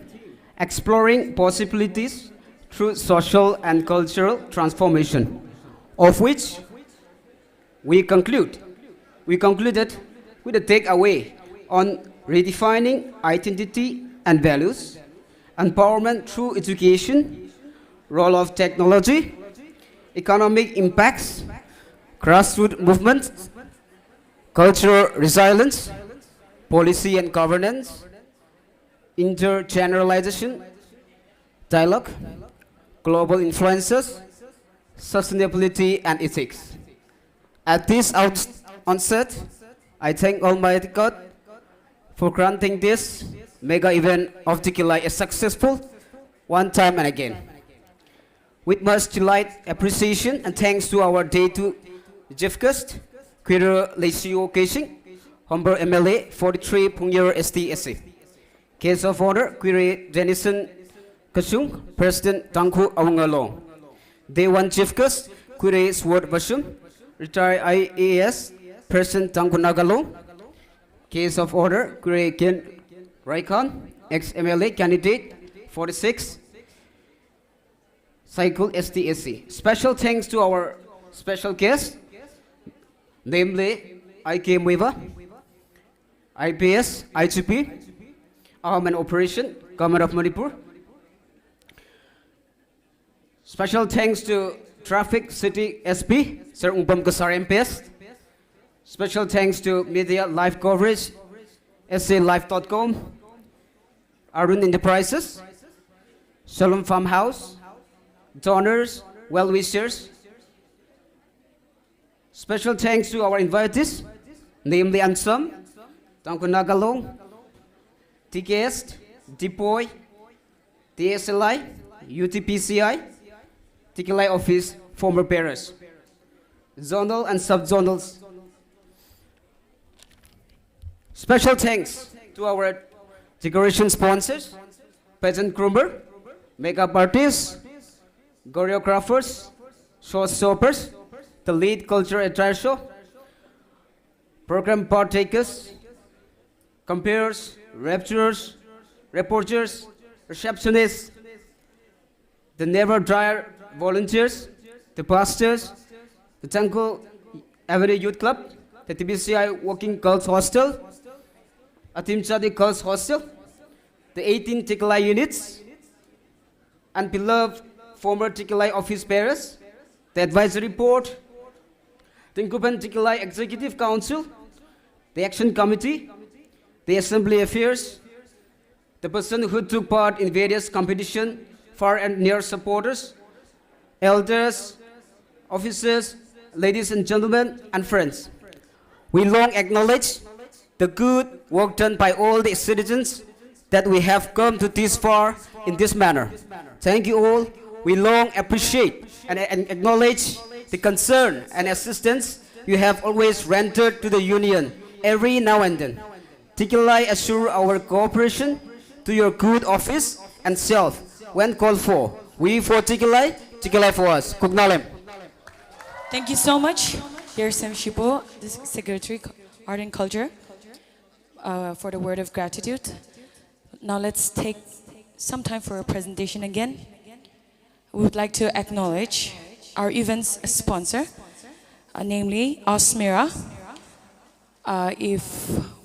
Exploring Possibilities Through Social and Cultural Transformation, of which we conclude, we concluded with a takeaway on redefining identity and values, empowerment through education, role of technology, economic impacts, grassroots movements, cultural resilience, policy and governance, intergeneralization, dialogue, global influences, sustainability, and ethics. At this out-, onset, I thank Almighty God for granting this mega event of T K L I a successful one time and again. With much delight, appreciation, and thanks to our day two chief guest, Khuira Leishiyo Keishing, Honorable M L A forty-three Phungyar S T S C. Guest of honor, Khuira Denison Kashung, President Tangkhul Awunga Long. Day one chief guest, Khuira Sword Vashum, retired I A S, President Tangkhul Naga Long. Guest of honor, Khuira Ken Raikhan, ex-M L A candidate, forty-six, Saikul S T S C. Special thanks to our special guests, namely I K Muivah, I P S, I G P, Arm and Operation, Government of Manipur. Special thanks to Traffic City S P, Sir Ungpam Kasar M P S. Special thanks to media live coverage, S A live dot com, Arun Enterprises, Shalom Farmhouse, donors, well-wishers. Special thanks to our invitees, namely Ansam, Tangkhul Naga Long, T K S, Dipoi, T S L I, U T P C I, Tikilai office, former bearers, zonal and sub-zonals. Special thanks to our decoration sponsors, pageant groomer, makeup artists, choreographers, show stoppers, the lead cultural attire show, program partakers, comperes, rapturers, reporters, receptionists, the Never Tire volunteers, the pastors, the Tangkhul Avenue Youth Club, the T B C I Working Girls Hostel, Adim Jati Girls Hostel, the eighteen Tikilai units, and beloved former Tikilai office bearers, the advisory board, the Tingkupan Tikilai Executive Council, the Action Committee, the Assembly Affairs, the person who took part in various competition, far and near supporters, elders, officers, ladies and gentlemen, and friends. We long acknowledge the good work done by all the citizens that we have come to this far in this manner. Thank you all. We long appreciate and, and acknowledge the concern and assistance you have always rendered to the union every now and then. Tikilai assure our cooperation to your good office and self when called for. We for Tikilai, Tikilai for us. Khup ngalem. Thank you so much, Yersemshi Shipho, the Secretary, Art and Culture, uh, for the word of gratitude. Now let's take some time for a presentation again. We would like to acknowledge our event's sponsor, uh, namely Osmira. Uh, if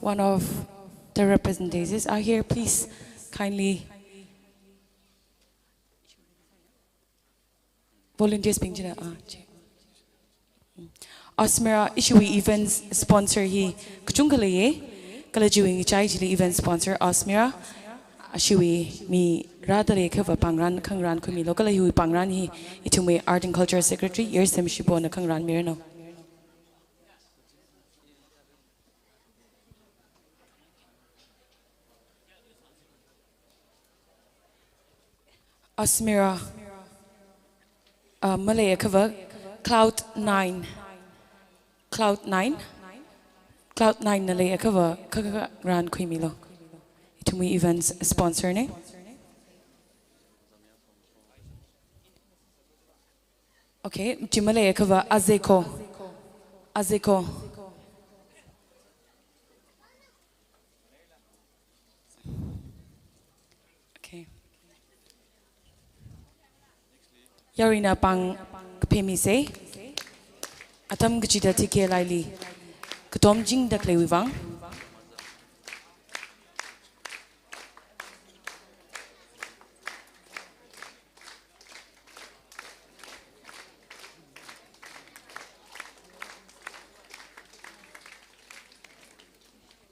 one of the representatives are here, please kindly. Volunteers bing china, ah, chi. Osmira, ishiwui events sponsor hi kachungkha leiya, kala chiwui ngachai chili event sponsor Osmira, ashiwui mi rāda leiakhava pāngran khangarān khuimilu, kala hiwui pāngran hi ithumwui Art and Culture Secretary Yersemshi Shiphona khangarān miranu. Osmira, uh, maleiakhava Cloud Nine. Cloud Nine. Cloud Nine na leiakhava kha-, khangarān khuimilu. Ithumwui events sponsor na. Okay, chi maleiakhava Azeko. Azeko. Okay. Yaruina pāng kaphā misa. Atam kachida Tikilai li katomchingda khaleiwui vāng.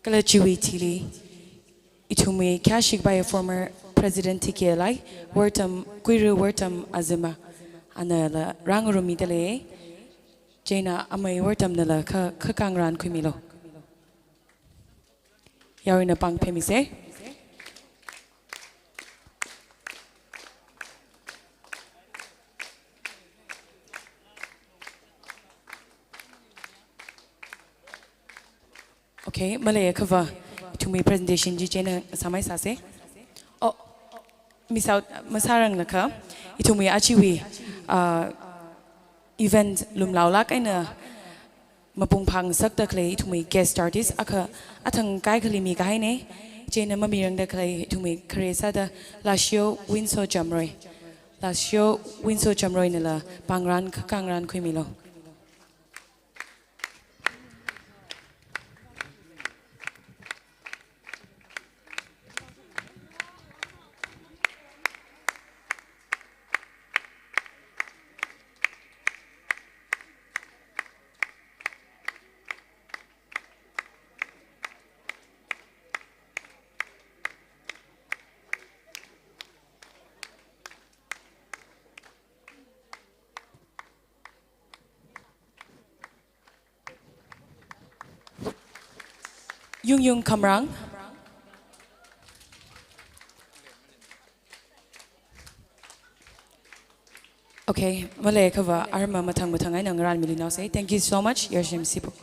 Kala chiwui thili, ithumwui khayāshi kapaiya former President Tikilai, Wortam, Kuiru Wortam Azima, anala rāngarumida lei, chieina amei Wortamnala kha-, khangarān khuimilu. Yaruina pāng kaphā misa. Okay, maleiakhava, ithumwui presentation chi chieina sāmeisāsa. Oh, miss out, masārangla kha, ithumwui ajawui, ah, event lumlaolāk eina mapung phāngasakda khalei ithumwui guest artist akha athang kaikhali mikahaina, chieina mamirangda khalei ithumwui khare sāda Lashio Winso Jamroi. Lashio Winso Jamroinala pāngran khangarān khuimilu. Yungyung Khamrang. Okay, maleikha va arma mathang mathang eina ngarānmilui naosei. Thank you so much, Yarshim Sipuk.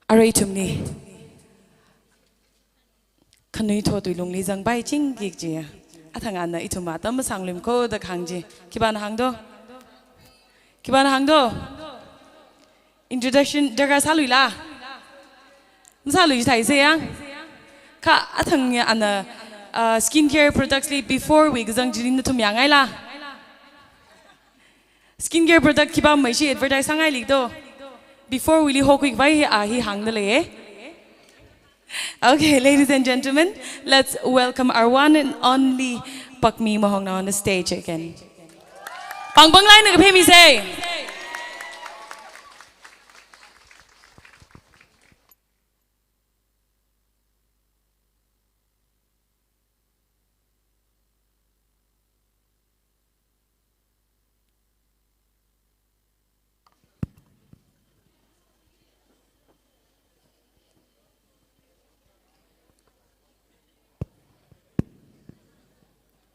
Arui ithumli khanuithotwui lungli zangpai chingki kaji. Athang ana ithum atam masānglui kho da kahāng chi. Khipāna hāngdo? Khipāna hāngdo? Introduction darkar sāluila? Masālui thai se yang. Kha athang ana, uh, skincare products li before wui kazang chili nathum yāngaila? Skincare product khipā mei shi advertise sāngaili do. Before wuili hokhui khavai hi a hi hāngda lei, eh? Okay, ladies and gentlemen, let's welcome our one and only Pakmi Mahongnao on the stage again. Pangpang laina kaphemi sei.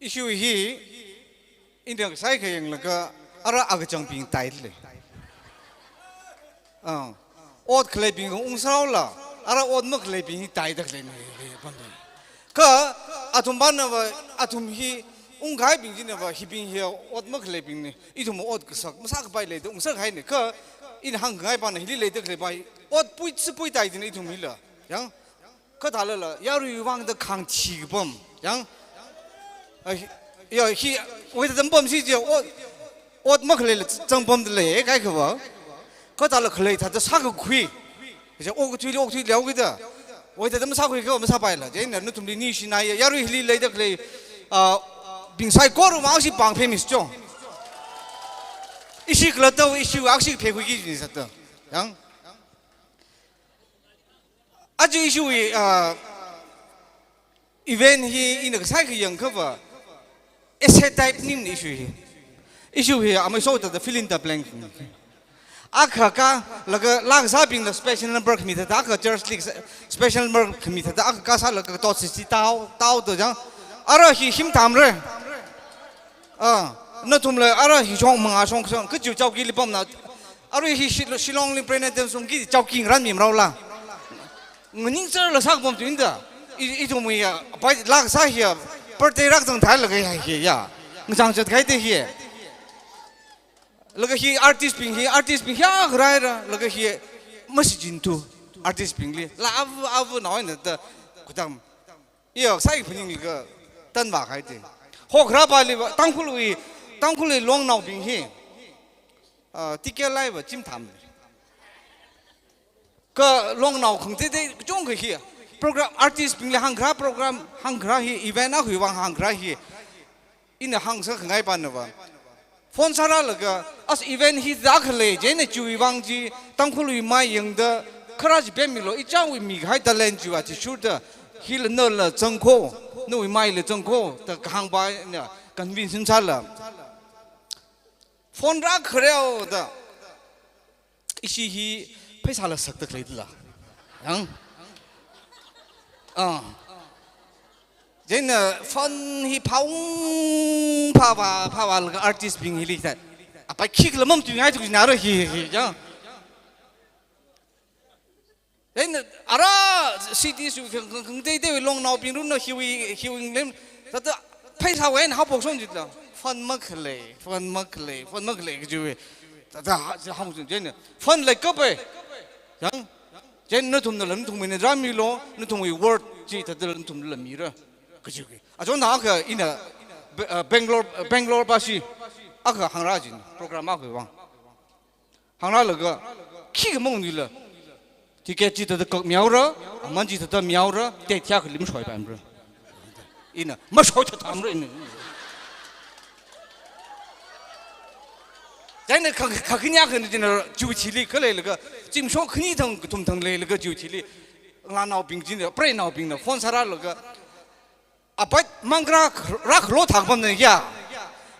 Issue hi, ina kasai kayānglaga ara akachang ping tai le. Ah, ot khaleibing ungsāhaola, ara ot makhaleibing hi taida khalei ne, pamde. Kha athum banava, athum hi ungkahaibing jinava, hibing hi ot makhaleibing ne, ithum ot kasak masākapai leida ungsākahai ne. Kha ina hāngngai pana hili leida khaleipai, ot pui sipui tai jin ithum hila. Yang, kha thālala, yarui vangda khangthi kapam. Yang, ah, hi, ya, hi, wui thāda pam si je, ot, ot makhaleila zangpamda lei, kaikha va. Kha thāla khalei thāda sākakhui. Je, okathuili, okathui liao kida. Wui thāda masākhui kha masāpaila. Chieina nathumli ningshinaiya, yarui hili leida khalei, ah, bing saikora mangsi pāng phemi scho. Ishi kala tau, ishi akshi phekhuiki jin sāda. Yang. Aja issue hi, ah, event hi ina kasai kayāng kha va, essay type ning ne issue hi. Issue hi amei so thāda fill in the blank. Akha kālaga laa kasābingna special number khami thāda, akha church league special number khami thāda, akha kasālaga tot sisi tao, tao to jang. Ara hi him tamre. Ah, nathumla ara hi shong manga shong shong, kajiu chowkili pamna. Arui hi Shil-, Shillong li prenatal sungki chowki ngaranmi maraola. Nganing sir la sākapam tuinda. I, ithumwui ya, pai laa kasā hiya, birthday rākazang thailaga ya, hi ya. Ngachang chat kahaida hi. Laga hi artist bing hi, artist bing hi ya karaira, laga hi masijintu artist bingli. La avu, avu naoina da kudam. Iya, sai phaninglaga tanvā kahaida. Hokra pali va, Tangkhulwui, Tangkhulwui longnaobing hi, ah, ticket laiva chim tham. Kha longnao khangateitei kachungkha hi. Program artist bingli hāngkharā, program hāngkharā hi, event akhui vang hāngkharā hi. Ina hāngsākhangai panava. Phone sārālaga, as event hi da khalei, chieina chiwui vang chi, Tangkhulwui mai yangda, kharā chi pemmilo, ichāwui mikahai talent chiva chi shurda, hila nala zangkho, nawui maila zangkho, da kahāng pana, convince sāla. Phone rākhareo da. Ishi hi pheisāla sakta khaleidala. Yang. Ah. Chieina phone hi phaung phavā, phavālaga artist bing hili thā. Apai khikhala mamatuingai thuk nara hi, hi, yang. Chieina ara city su khangateitei longnaobing runa hiwui, hiwui lem. Thāda pheisāwui eina haophok shon jitla. Phone makhalei, phone makhalei, phone makhalei kajiwui. Thāda ha, ha, ha, chieina phone leikapai. Yang, chieina nathumnala nathumwui eina rāmilo, nathumwui word chi thādala nathumla mira. Kajiwui. Achon na akha ina, Be-, ah, Bangalore, ah, Bangalore pashi akha hāngrā jin, program akha vang. Hāngrālaga, khikha maungdila. Ticket chi thāda kak mihaora, aman chi thāda mihaora, te thia khalim shoi pamra. Ina, mashoi thāda thamra ina. Chieina kha, kha khani kha ni chieina chiwui thili khaleilaga, chimshok khani thang, kathum thang leilaga chiwui thili. Ngalānaobing chieina, preinaobingna phone sārālaga, apat mangra rākhalo thang pamna ya.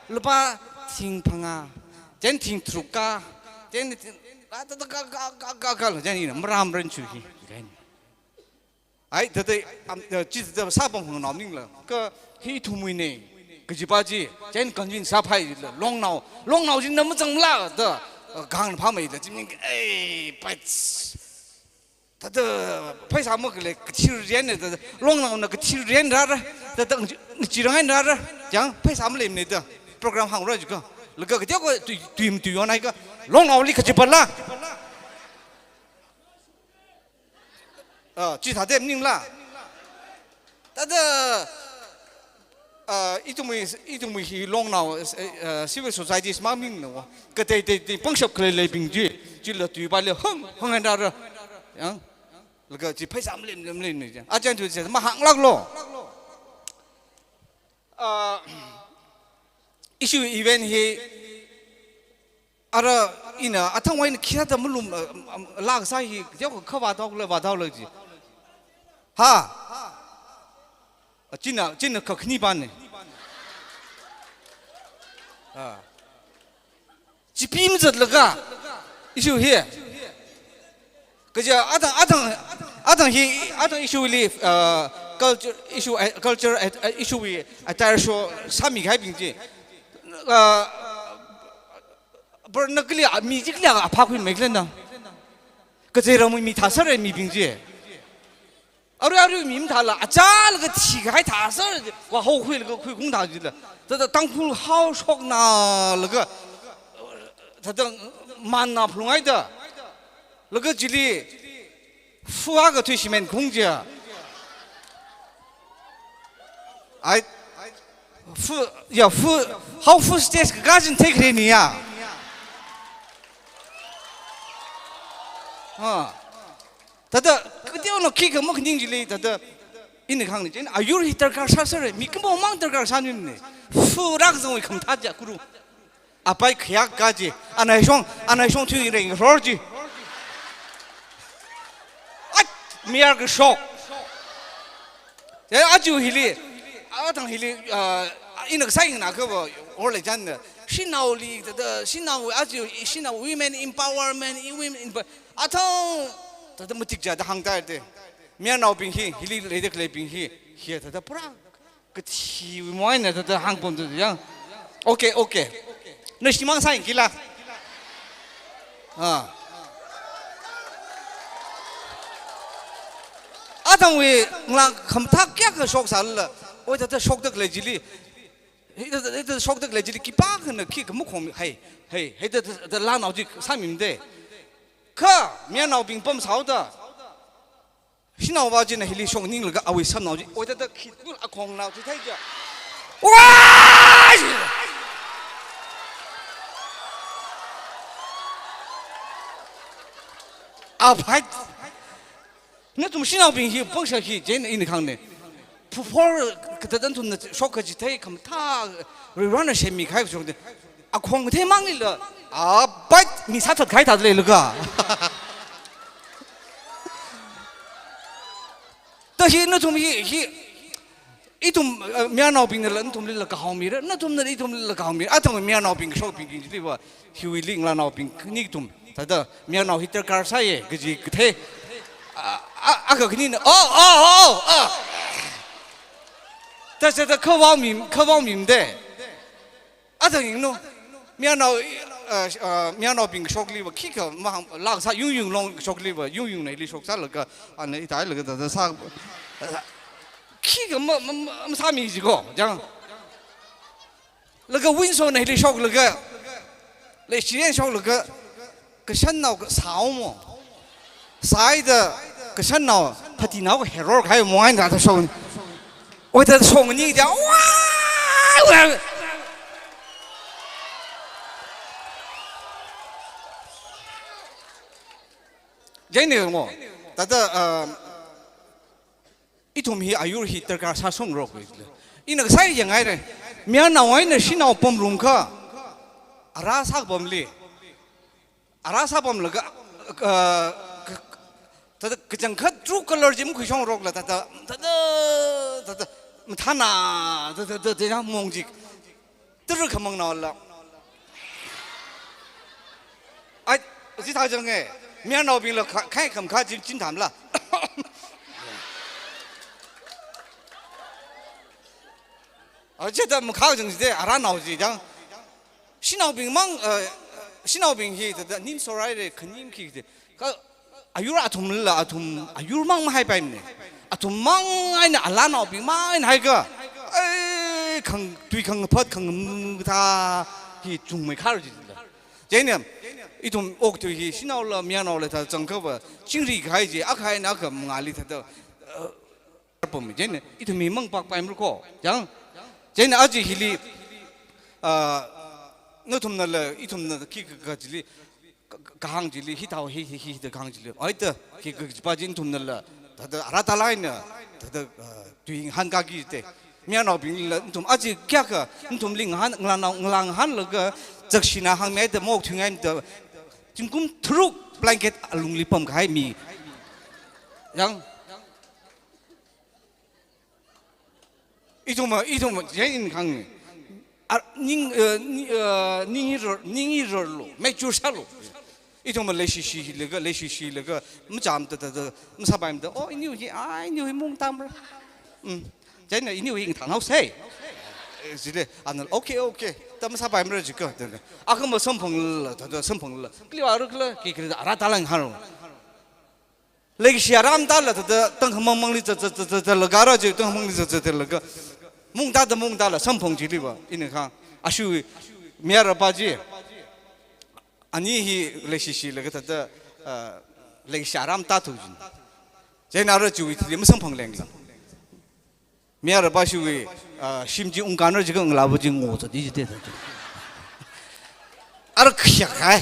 Lupā thing phangā, chieina thing tharuk kā, chieina thing A, thāda ka, ka, ka, ka, kala, chieina maram ran chu hi. Ai, thāda, am, eh, chi thāda sāpam hung nao ningla. Kha hi ithumwuina. Kajipa chi, chieina convince sāphaila, longnao, longnao chi na mazangla, da, eh, gang phameila, chi ning, ei, pats. Thāda, pheisā makhalei, kathir rian ne, thāda, longnaona kathir rian rāra, thāda, ngachi-, ngachirangai rāra, yang, pheisā maleimana da, program hāngra jikha. Laga kateokha tui, tui, tui yonhaiakha, longnaoli kachipala. Ah, chi thāda maningla. Thāda, ah, ithumwui, ithumwui hi longnao, eh, eh, civil societies mang ming no. Kateitei, tei pangshap khalei leibing chi, chila tui pale hung, hung ngarāra. Yang, laga chi pheisā maleimana, maleimana chi. Ajan tu chi mahānglaklo. Ah, issue event hi, ara ina athangwui eina khi thāda malum, eh, um, um, lak sā hi, teokha kha vāthaola, vāthaola chi. Ha? Ah, china, china kakhani bane. Ah. Chi pimzatlaga, issue hi. Kaja athang, athang, athang hi, athang issue li, uh, culture issue, uh, culture, uh, issue wui attire show sāmikahaibing chi. Uh, bar na kali, ah, mi chi kali aphā khuimeikhala na. Kazeiramwui mi thāsāra mibing chi. Arui, arui mi mathāla, achālaga thikahai thāsāra, wa hokhuilaga khui kung thā jila. Thāda Tangkhul hao shoknalaga, thāda manna phalunghaida. Laga chili, fu akha thuishimān kung jiya. Ai, fu, ya, fu, hao fu stage kakā chi theikhareni ya. Ha. Thāda, kateonaona khikha makhaning chili, thāda, ina kahāngna chieina, ayur hi darkar sāsāra, mikumo mang darkar sāmimana. Fu rākazangwui khamathā chi kuru. Apai khayak kaji, anaishong, anaishong thui reng ror chi. Ai, mayar kashok. Eh, aja hili, athang hili, ah, ina kasā ina kha ba, or le jan, shanaoli, thāda, shanao, aja, shanao women empowerment, women empower-, athang, thāda matik ja da hāngda te. Mayarnaobing hi, hili leida khaleibing hi, hi thāda pura kathi moina thāda hāngpam tu yang. Okay, okay. Na shimang sāyangkila. Ah. Athangwui ngalā khamathā kayākha shoksālala. Oi thāda shokda khalei chili. Hithāda, hithāda shokda khalei chili khipākhana khikha makhong hai, hai, hithāda, thāda lānao chi sāmimade. Kha, mayarnaobing pamsāhaoda. Shanao va china hili shokninglaga awui shanao chi. Oi thāda khit bul akhongnao chi thei ja. Wai! Aphai. Nathum shanaobing hi pangshap hi chieina ina kahāngna. Phuphor kathāda nathumna shok kachithei khamathā rirana shemmikahai kashokna. Akhong thei manglila, apat mi sāthatkahai thāda leilaga. Ta hi nathum hi, hi, ithum, eh, mayarnaobingnala nathumlila kahaomira, nathumnala ithumlila kahaomira. Athang mayarnaobing kashokbing chili va, hiwuili ngalānaobing khani kathum. Thāda, mayarnao hi darkar sāya, kaji kathei. A, a, akha khanina, oh, oh, oh, oh. Ta, ta, ta, khavao mi, khavao mimade. Athang yanglu, mayarnao, uh, uh, mayarnaobing kashokli va, khikha mahāng, lak sā yungyung long kashokli va, yungyungna hili shoksālaga, ana ithālaga thāda sā, khikha ma, ma, ma, masāmi jiko, jang. Laga Windsor na hili shoklaga, lei shiren shoklaga, kashanao kasao mo. Sāhaida kashanao phatinao ka heror kahai mo haida thāda shok. Oi thāda shokni dia, wai, wai. Chieina mo. Thāda, um, ithum hi ayur hi darkar sāshungrok. Ina kasā yangngaira. Mayarnao eina shanao pamrumkha. Ara sāpamli. Ara sāpamlaga, uh, ka, ka, thāda kachangkhat true color chi makhuishongrokla thāda, thāda, thāda, mathāna, thāda, thāda, thāda, mong chi. Tara khamangnaola. Ai, Chi thāchang e. Mayarnaobingla kha-, khai khamakhā chi, chi thamla. Aja da makhā chang chi de, ara nao chi chang. Shanaobing mang, eh, shanaobing hi thāda ningsorai re, khanim khi de. Kha ayur athumla, athum ayur mang mahaipaimana. Athum mang eina, alānaobing mang eina haiakha, ei, khang, tui khangaphat, khangam kathā hi chungmei khar chi la. Chieina, ithum okathui hi shanaola mayarnaola thāda zangkhava, chingri kahai chi, akha eina akha mangāli thāda, eh, pam, chieina ithum hi mangpakpaimara ko, chang. Chieina aja hili, ah, nathumnala, ithumna khikha chili, ka-, ka-, kahāng chili, hithāo hi, hi, hi, da kahāng chili. Aita, khikha kajipa chi nathumnala, thāda ara talai eina, thāda, ah, tui ngahānkaki te. Mayarnaobingla, nathum aja kayākha, nathumli ngahān, ngalānao, ngalā ngahānlaga, zakshina hāngmida, maokthuingaimida, zingkum tharuk blanket alungli pamkahai mi. Chang. Ithum, ithum, jen in khang. Ar, ning, eh, ni, eh, ning hi ror, ning hi rorlu, mature sālu. Ithum leishishi laga, leishishi laga, macham ta ta ta, masāpaimada, oh, iniu hi, ah, iniu hi mungtamra. Mm. Chieina iniu hi ngthānhaosei. Eh, jile, ana, okay, okay. Ta masāpaimara jikha, ta ta. Akha masamphangla, ta ta, samphangla. Kaliwa rukla, ki kri da, ara talai ngahānlu. Leikashi aram tala thāda tangkhamang mangli zat zat zat zat zat laga ra chi, tangkhamang mangli zat zat zat laga. Mungta da mungtala samphang chiliva, ina khang. Ashiwui mayarpa chi. Ani hi leishishi laga thāda, ah, leikashi aram tāthu jin. Chieina ara chiwui thili masamphang lengla. Mayarpa shiwui, ah, shim chi ungkānra jikha ngalāva chi ngo zat di jite zat. Ara khayākhai.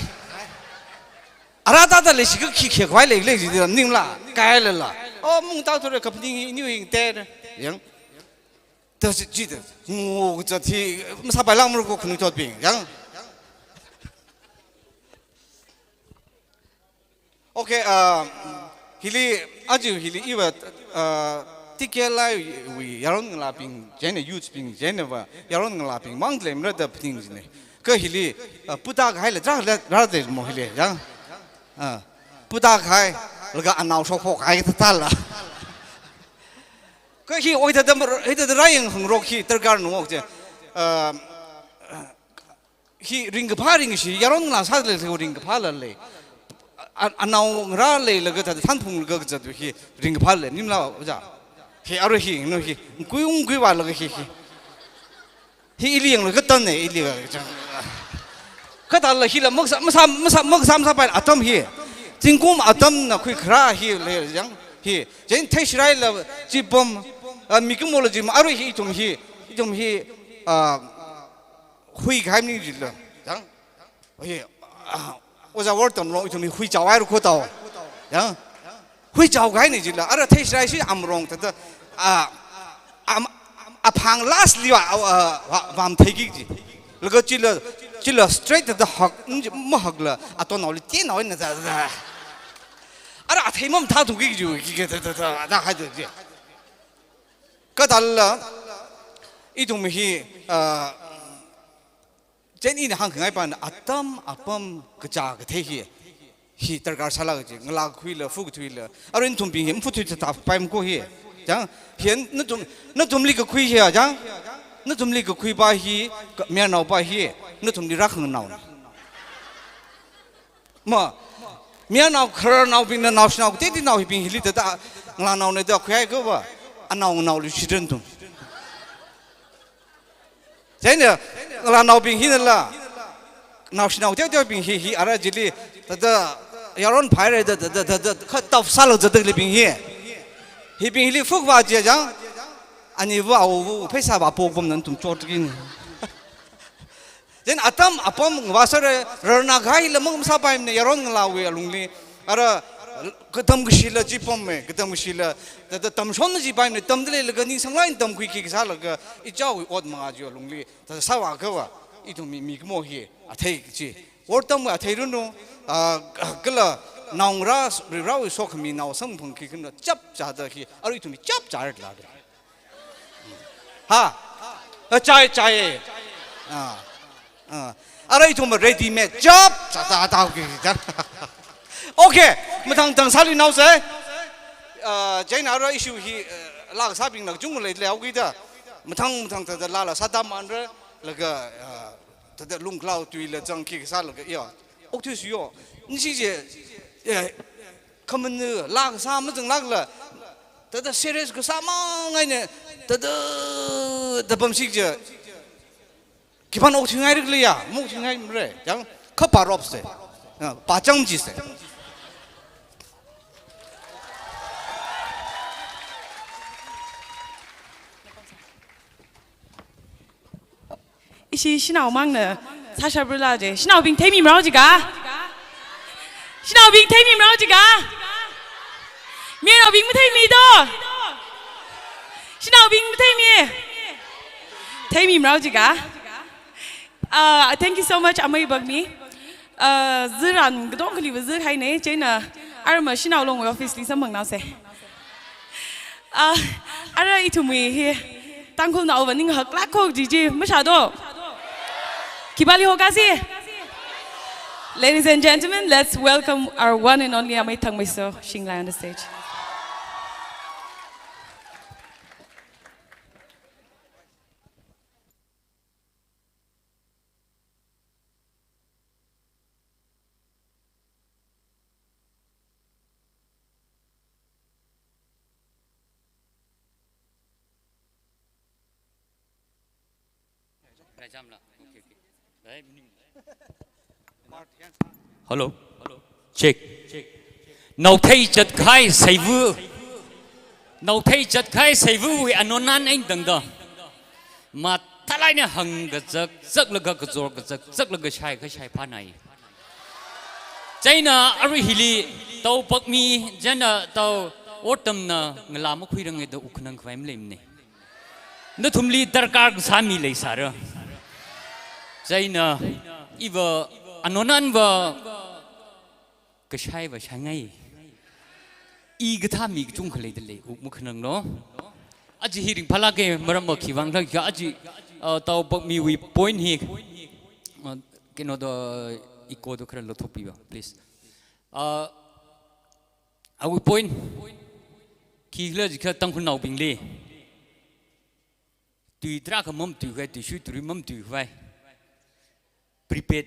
Ara tata leishikha khi khayākhai lei lei jite ningla. Kailala. Oh, mungta thura kaphaning iniu hing te. Yang. Ta chi, chi ta. Ngo zat hi, masāpailangmara ko khanuithotbing. Yang. Okay, ah, hili, aja hili iva, ah, T K L I wui yaron ngalābing, chieina youths bing, chieinava yaron ngalābing mang leimara da phaning jine. Kha hili, ah, puta kahaila, tra la, ra de mo hili, ya. Ah, puta kahai, laga anao shokphok kahai thātala. Kha hi oi thāda, hi thāda rāyang hangrok hi, darkar nungok je. Ah, Hi ringkaphā ringshi, yaron ngalā sālala ringkaphāla lei. A, anao ngarā leilaga thāda thanphunglaga kazat hi ringkaphāla lei, nimla oja. Hi arui hi, no hi, ngui ngui vālaga hi, hi. Hi ili yanglaga tan ne, ili ga chang. Kathāla hila maksa, masa, masa, maksa, masa pai atam hi. Zingkum atamna khuikharā hi lei yang, hi. Jen thei shiraila chi pam, a, mikumola chi ma, arui hi ithum hi, ithum hi, a, hui kahai maning jila. Yang. Oye, ah, oja word tamlo, ithum hi hui chao ai ru kho tao. Yang. Hui chao kahai ni jila. Ara thei shirai shi amrong thāda. Ah, am, aphang last liva, ah, ah, va, vam thei ki ji. Laga chila, chila straight thāda hak, mm, ji, mahakla, ato nao li, ti nao na thāda. Ara athei mam thāthu ki ji, ki, ki, thāda, thāda, thāda, hai thāda ji. Kathāla, ithum hi, ah, Jen ina hāngkhangai pana atam apam kachā kathei hi, hi darkar sālāk kaji, ngalā kakhuila, fu kathuila. Arui nathumbing hi, mafuthui tatā paimako hi. Chang, hi nathum, nathumli kakhui hi, chang. Nathumli kakhuipa hi, ka-, mayarnaopa hi, nathumli rākhanganao. Ma, mayarnao khararnaobingna naoshinao kateoteonao hibing hili thāda, ngalānaona da khuihai kava, anaonaoli shidan tum. Chieina, ngalānaobing hinala, naoshinao teoteobing hi, hi ara jili, thāda, yaron phaira da, da, da, da, da, kha tough sālāk zatda leibing hi. Hibing hili fuk va je chang, ani va au va, pheisā va pok bom nan tum chot kin. Jen atam apam ngva sāra, rarna kahai lamang masāpaimana, yaron ngalāwui alungli. Ara, katam kashila chi pam me, katam kashila, thāda tamshon chi paimana, tamda leilaga ningsanglāk eina tamkhuiki kasālaga, ichaowui ot manga chi alungli, thāda sāva kava, ithum mi, mikumo hi, athei chi. Wortam athei runu, ah, kala naongarā, Varivarāwui sokhami nao samphangki kina chapchāda hi, arui ithum hi chapchāra da. Ha? A chai chai. Ah. Ah, ara ithum ready made job. Cha cha ta ki cha. Okay, mathang thang sāli nao se. Ah, chieina ara issue hi, eh, laa kasābingna kachungkha leilei haokida. Mathang mathang thāda laala sāda manra laga, ah, thāda lungklau tuila zangki kasā laga ya. Okthuisuyo. Nisi je, eh, khamanu laa kasā mazanglakla. Thāda serious kasā mangai ne. Thāda, thāda pamsik je. Khipāna okthuingai rikli ya, maokthuingaimara. Yang kha parop se. Ah, pachang ji se. Ishi shanao mangna sāshapra la je. Shanaobing theimimara jiakha. Shanaobing theimimara jiakha. Mayarnaobing matheimi do. Shanaobing matheimi. Theimimara jiakha. Uh, thank you so much, Amei Bakmi. Uh, ziran gadong khaliva zikhaine, chieina arma shanao longwui office li samphang nao se. Ah, ara ithumwui hi Tangkhulnao va ning haklak kho jiji, mashado. Khipāli hokasi? Ladies and gentlemen, let's welcome our one and only Amei Thangmeiso Shinglai on the stage. Hello. Check. Naothei chatkahai seivu. Naothei chatkahai seivuwui anonan eina tangda. Mathālāk eina hāngkazak zaklaga, kazor kazak zaklaga shai kashai phānai. Chieina arui hili Tao Bakmi, chieina Tao Ottamna ngalā makhuiranga da wukkhanang khavai maleimane. Nathumli darkar kasā mi leisāra. Chieina iva anonan va kashai va shaingai. I kathā mi kachungkha leidalei, wuk makhananglu. Aja hi ringphālāka, maramva khiwuivang khala jiakha aja, uh, Tao Bakmiwui point hi, uh, kino do, echo do khara lothupiva, please. Uh, awui point, khikhala jiakha Tangkhulnaobingli tui tarākha mamatui khavai, tuishu turi mamatui khavai. Prepaid.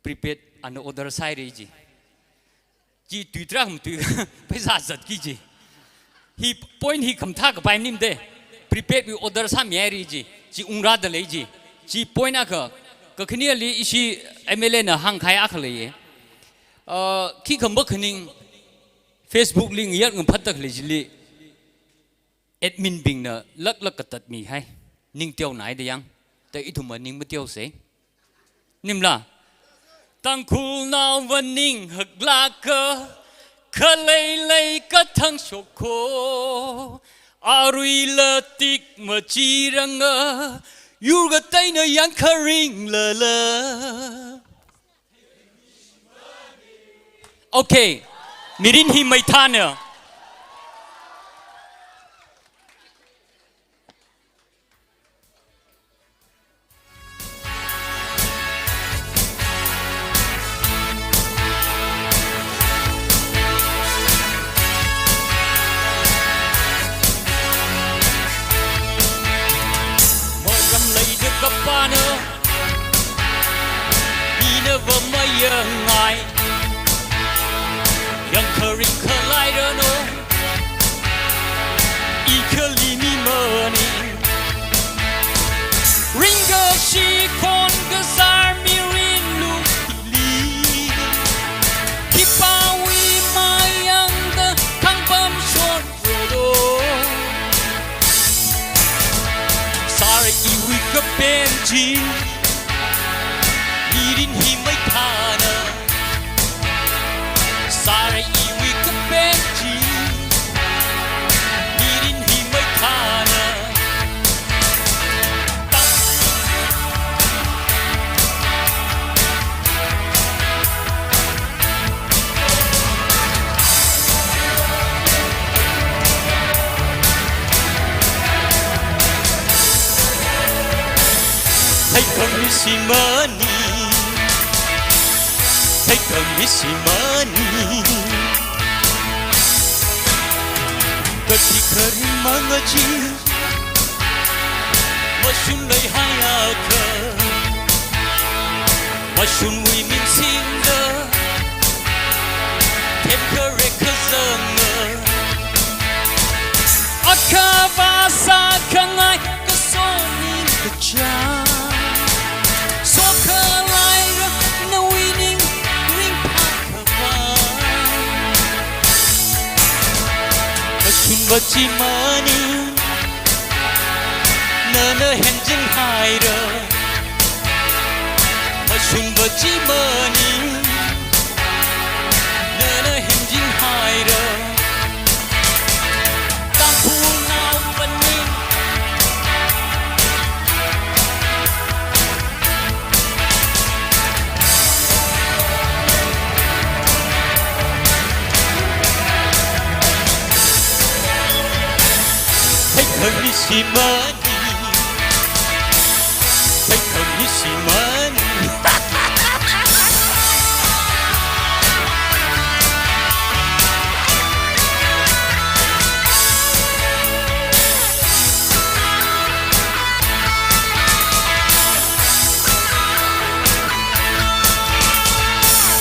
Prepaid ana order sāhaira ji. Chi tui tarākha mamatui pheisā zatki ji. Hi point hi khamathā kapai maningmade. Prepaid wui order sāmihaira ji. Chi ungrādalei ji. Chi point akha. Kakhaneli ishi M L A na hāngkahai akha leiya. Uh, khikha makhaning Facebook li ngayat ngaphatda khalei chili admin bingna laklak katatmihai. Ning teonaida yang. Da ithumva ning mateosei. Maningmala? Tangkhulnaova ning haklaka, khalei leilei kathang shok kho. Aruila tik machiranga, yur kateina yangkharinglala. Okay, mirin hi meithāna. Maram leida kapāna, ina va mayangngai. Yangkharing khalairanu, i kali mi maning. Ringkashi khon kazar mirin lungli, khipāwui mayangda khangpam shon rodo. Sāra iwui kapen chi, mirin hi meithāna. Sāra iwui kapen chi, Shimānei, theikha mi shimānei. Kathi kharing mangachee, mashun leihaiakha, mashunwui mingsingda, themkhare kazanga. Akhava sākhangai kaso ningkachāng, sokhalaira nawui ning ringphākhavai. Mashunva chi maning, nana henjinghaira. Mashunva chi maning, nana henjinghaira. Tangkhulnao phaning. Theikha mi shimānei, theikha mi shimānei.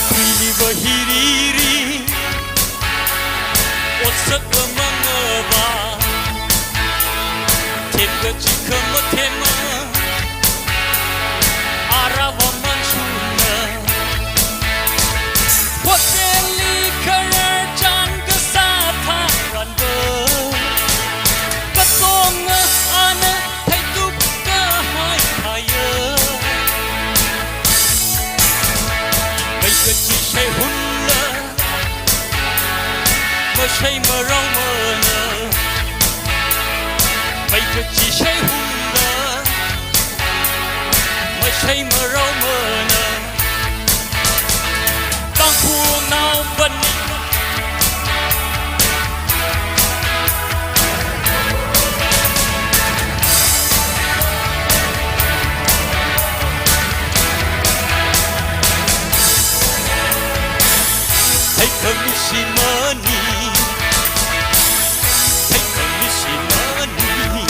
Pili va hiriri, otsak va mangava, themkachikha mathema, ara va manshunna. Hotelli kharar chān kasā tharanva, katonga ana theithup kahai thaiya. Mei kachi shai hunla, mashai maraomana. Mei kachi shai hunla, mashai maraomana. Tangkhulnao phaning. Theikha mi shimānei, theikha mi shimānei.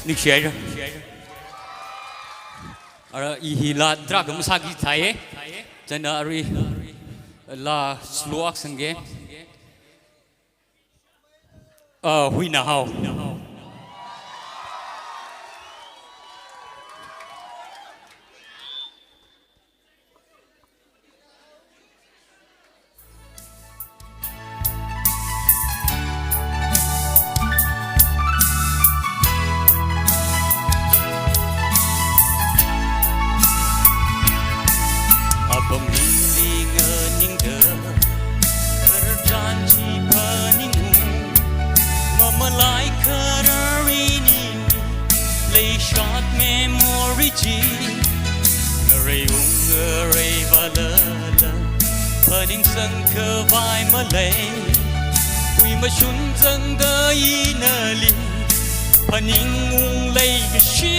Ningshiya. Ara i hi laa tarākha masāki thai. Chieina arui laa slow aksangge. Ah, Huinahao. Apam ningli nganingda, khararchan chi phaningung, mamalai kharar ini, leishat memory chi, ngareiung ngarei vālala, phaningsang khavai malei, huimashun zangda inali, phaningung leikashi.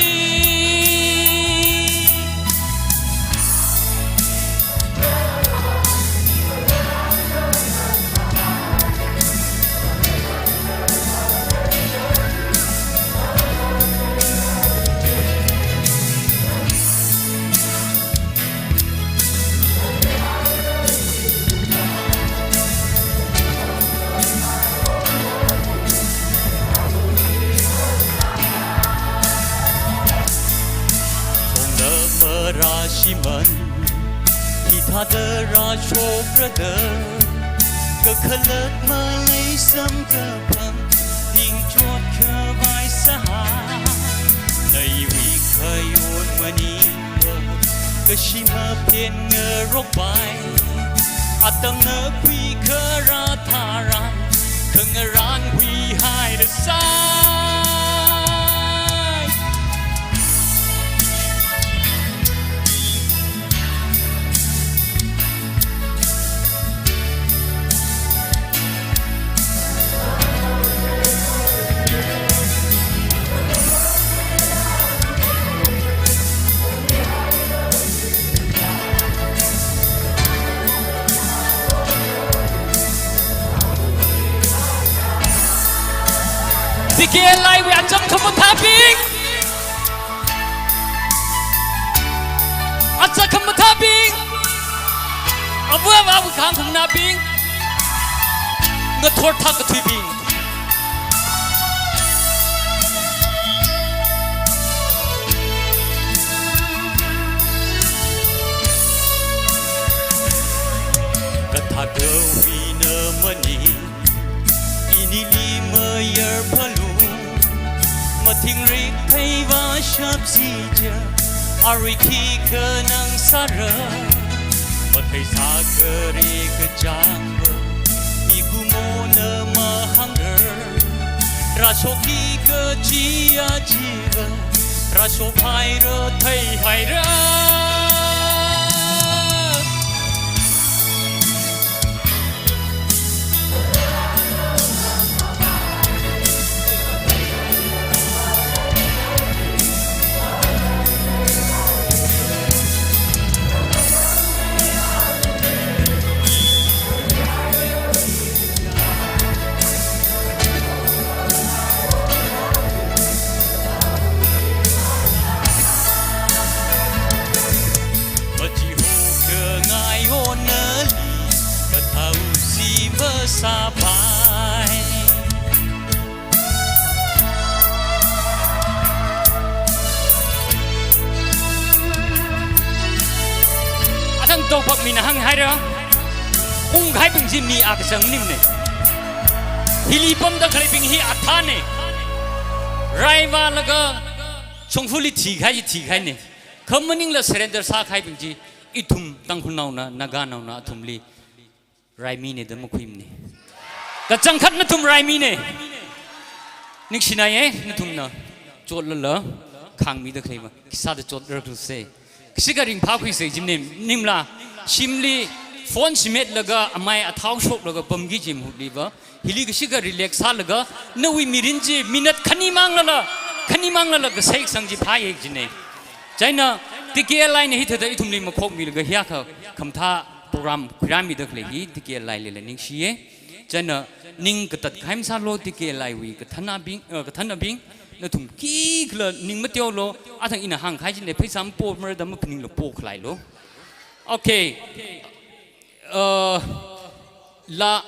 Thongda marāshimān, hithāda rāshokrada, kakhalat malei samkaphang, ningchot khavai sāhā, naiwui khayon maningva, kashi maphen ngarokpai, atangna khuikharā tharan, khangarān huihaida sai. K L I wui acham khamathābing, acham khamathābing, āva āvāwui khangkhangnabing, ngathor thākkathuibing. Kathāda wui na maning, inili mayar phalu, mathingrik theiva shapsi ja, arui khikha nang sāra, mathei sākare kachangva, mikumona mahāngra, rāshokki kaji achiva, rāshokhaira theihaira. Machiho khangai onali, kathāusi masāpai. Athang tokpak mina hānghaira, ungkahaibing chi mi akachang maningmana. Hili pamda khaleibing hi athāna. Raivālaga shongfali thikahai, thikahaina. Kha maningla surrender sākahaibing chi, ithum Tangkhulnaona, Naganaona athumli raimina da makhuimana. Kachangkhat nathum raimina. Ningshinaiya, nathumna chotlala khāngmida khaleiva. Khisāda chotraklusa. Kashika ringphākhuisa jimana, maningmala. Shimli phone shimetlaga, amai athao shoklaga pamki kaji mahutliva, hili kashika relax sālaga, nawui mirin chi minute khani manglala, khani manglala kasai kasang chi phāya kajina. Chieina T K L I na hithāda ithumli makhokmilaga hiyākha khamathā program khuirāmida khalei hi T K L I lila ningshiya. Chieina ning katatkahai masālu, T K L I wui kathānnabing, eh, kathānnabing, nathum khikhala ning mateolu, athang ina hāngkahai china pheisā mapomara da maphaningla pokhalalu. Okay. Uh, la.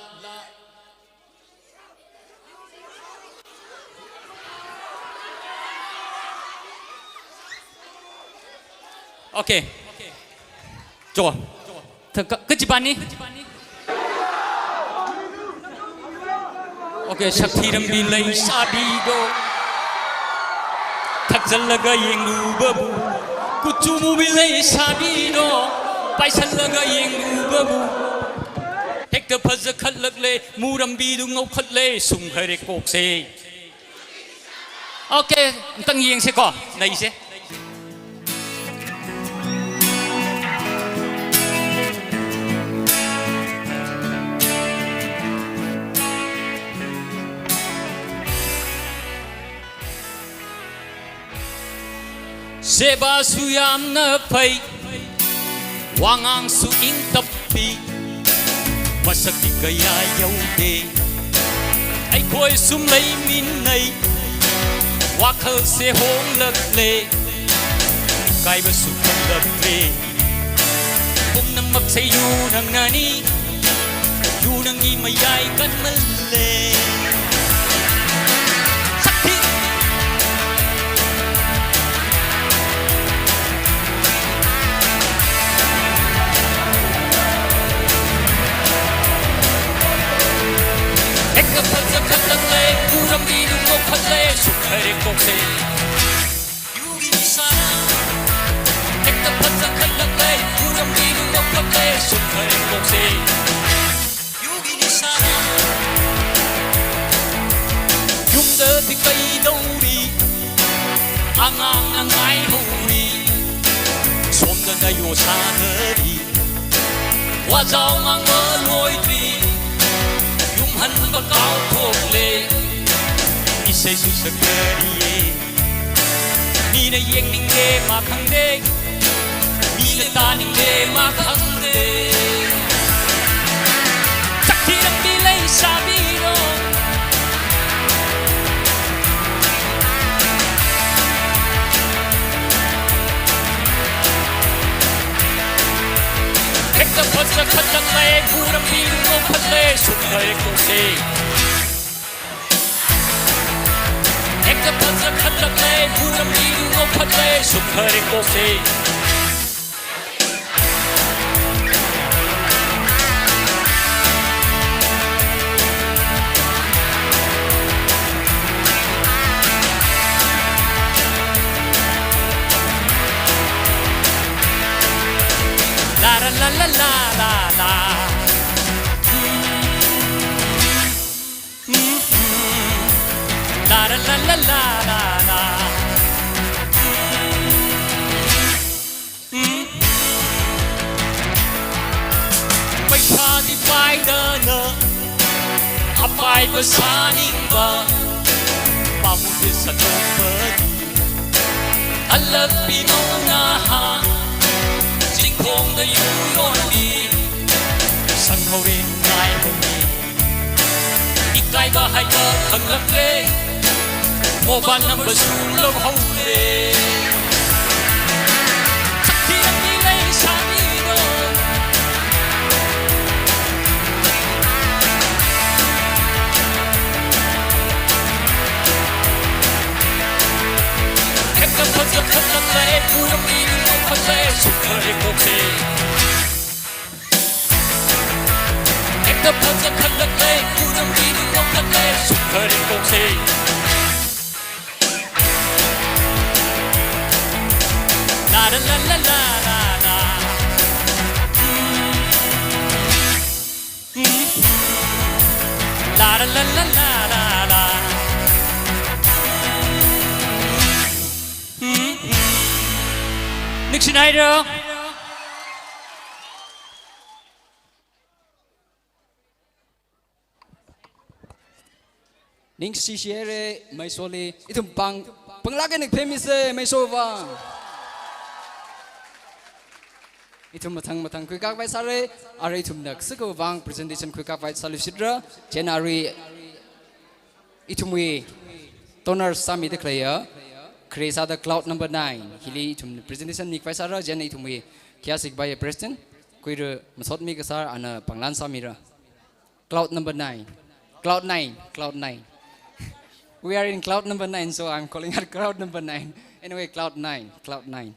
Okay. Cho. Tha-, ka-, kachi pani? Okay, Shakti Rambi leisābido. Thakzanlaga yanglu babu. Kuchu mubi leisābido. Paisanlaga yanglu babu. Hekta phazakhatlakle, murambidu ngaokhatle, sumkhare kokse. Okay, amtang yangse ko, naise. Sebasu yamna phei, wāngangsu ingtappi, masakti kayā yaode. Aikhoi sum leiminei, wakhalse honglakle, kaivasu khanglakle. Pumnang maksei yunang nani, yunang i mayai kanmale. Shakti. Hekta phazakhatlakle, murambidu ngaokhatle, sumkhare kokse. Yumda dikaidaoli, angang angai holi, somda nayo sānali, wazao mang maloili, yumhan bakao thokle, isei su sakari e. Mina yangningde makhangde, mina tāningde makhangde. Shakti Rambi leisābido. Hekta phazā khatlāk lei, muram mi ngokhatlei, sukharik tongse. Hekta phazā khatlāk lei, muram mi ngokhatlei, sukharik tongse. La la la la la la la. Mm-hmm. La la la la la la la. Mm-hmm. Paisa di paidana, apaiva sāningva, pamudi sātongva. Alapi maungna ha, zingkongda yuyoni, sanghaorin naihaoni. Ikaiva haiva khanglākle, moba number sulo haole. Sakti ani leisāmino. Hekta phazā khatlāk lei, muram mi ngokhatlei, sukharik tongse. Hekta phazā khatlāk lei, muram mi ngokhatlei, sukharik tongse. La la la la la la la. Mm. Mm. La la la la la la la. Mm. Mm. Ningshinaira. Ningshishihaira, Maisoli, ithum pāng, pānglāk eina phāmingsei, Maiso vang. Ithum mathang mathang khuikakvai sāra, arui ithumna kasā kavang presentation khuikakvai sāluishitra, chieina arui ithumwui donor sāmida khaleiya, khare sāda Cloud Number Nine, hili ithum presentation mikhavai sāra, chieina ithumwui khayā sikhavaiya president, Kuira Masotmi kasār, ana pānglan sāmira. Cloud Number Nine. Cloud Nine. Cloud Nine. We are in Cloud Number Nine, so I'm calling her Cloud Number Nine. Anyway, Cloud Nine. Cloud Nine.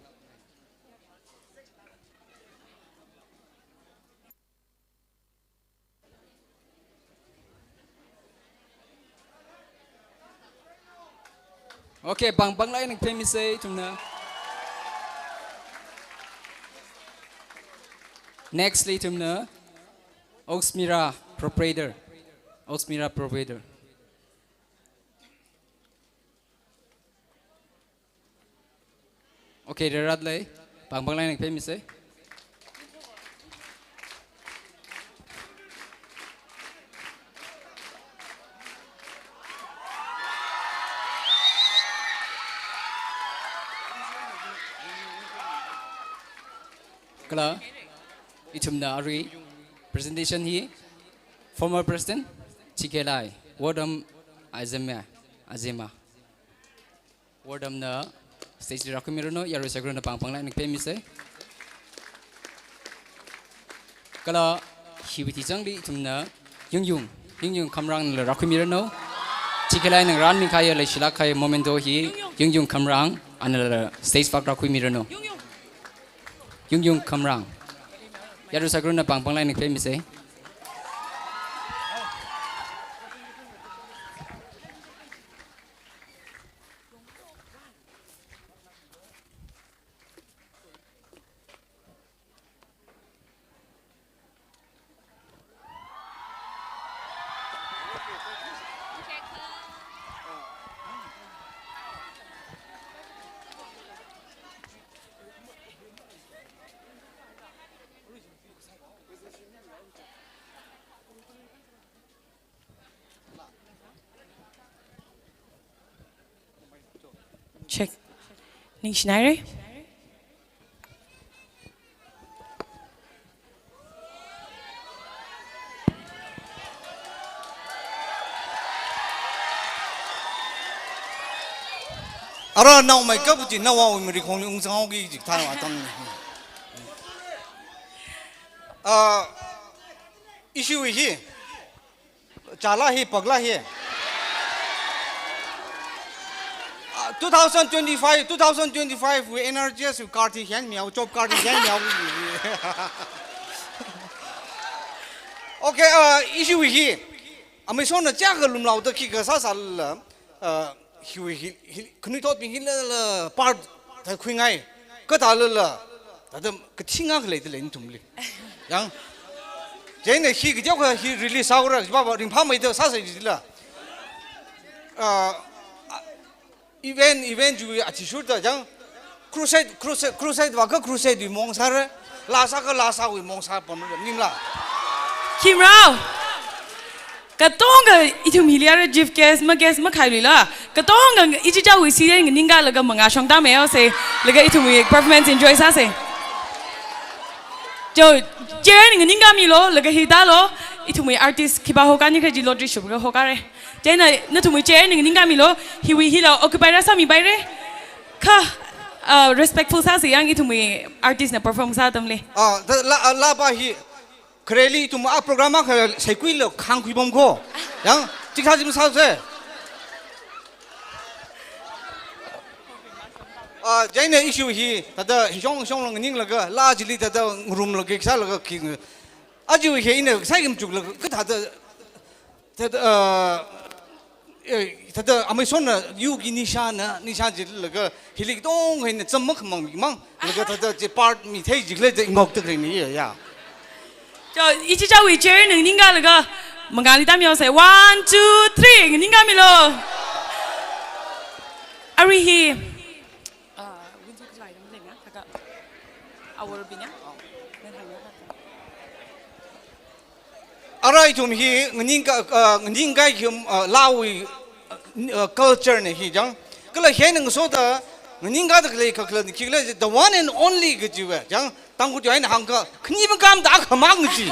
Okay, pāng pānglāk eina phāmingsei, ithumna. Nextly, ithumna Oxmira proprietor. Oxmira proprietor. Okay, rāra lei. Pāng pānglāk eina phāmingsei. Kala, ithumna arui presentation hi former president Chikelai, Wardam Azema, Azema. Wardamna stage li rākhuimiranu, yarui saikorana pāng pānglāk eina phāmingsei. Kala hiwui tichangli ithumna Yungyung, Yungyung Khamrang nala rākhuimiranu. Chikelai ngarān mikahaiya leishilāk kahai momento hi Yungyung Khamrang, anala stage vak rākhuimiranu. Yungyung Khamrang. Yarui saikorana pāng pānglāk eina phāmingsei. Check. Ningshinaira? Ara naomeikap chi nawui marikhongli ungzanghaoki jik thānwa tang. Ah, issue hi. Chala hi, pagla hi. Ah, two thousand twenty-five, two thousand twenty-five wui N R G S wui card hi hian miau, job card hi hian miau. Okay, ah, issue hi. Amei sona chaka lumlau ta khi kasā sāla, ah, hi, hi, hi, khanuithotbing hila la part ta khuingai. Kathāla la, ta ta kathinga khalei ta lei nathumli. Yang, chieina hi kateokha hi release sāura, baba ringphāmeida sāsa jila. Ah, event, event chiwui athishur ta chang, crusade, crusade, crusade vākha crusade wui mong sāra, laa sākha laa sāwui mong sāpamra, ningla. Khimrao. Katonga ithum hili ara chief guest, ma guest makhailuila. Katonga ichichāwui siden nganingkalaga mangā shongda meosa, laga ithumwui performance enjoy sāsa. Cho, chair nganingkamilu, laga hi tālu, ithumwui artist khipā hokani kha chi lottery shupra hokare. Chieina nathumwui chair nganingkamilu, hiwui hila occupy rāsāmipaira. Kha, uh, respectful sāsa yang ithumwui artist na perform sā atamli. Ah, ta la, ah, laa pa hi, khareli ithum a program akha saikuila khangkhui pamkho. Yang, chik sā chim sāsa. Ah, chieina issue hi, ta ta hi shong shong long ninglaga, laa chili ta ta ngarumlaga, sālaga khi, aja hi ina saikim chuklaga, kathā ta, ta ta, ah, eh, ta ta amei sona yuki nishana, nisha jilaga, hili tong hina cham makhamang mang, laga ta ta chi part mi thei jikle ta ngok ta kring ni ya. Cho, ichichāwui chair nganingkalaga, mangāli tāmiosai. One, two, three, nganingkamilu. Arui hi. Ah, window khalai dam lenga, thaka. Awor binya. Nan hangya thaka. Ara ithum hi nganingka, ah, nganingkai hi, ah, laawui, ah, culture na hi chang. Kala hi nang so ta nganingka ta khalei kha khala ni khi khala the one and only kajiwa chang. Tangkhul tuina hāngkha khani bangkam ta khamang ji.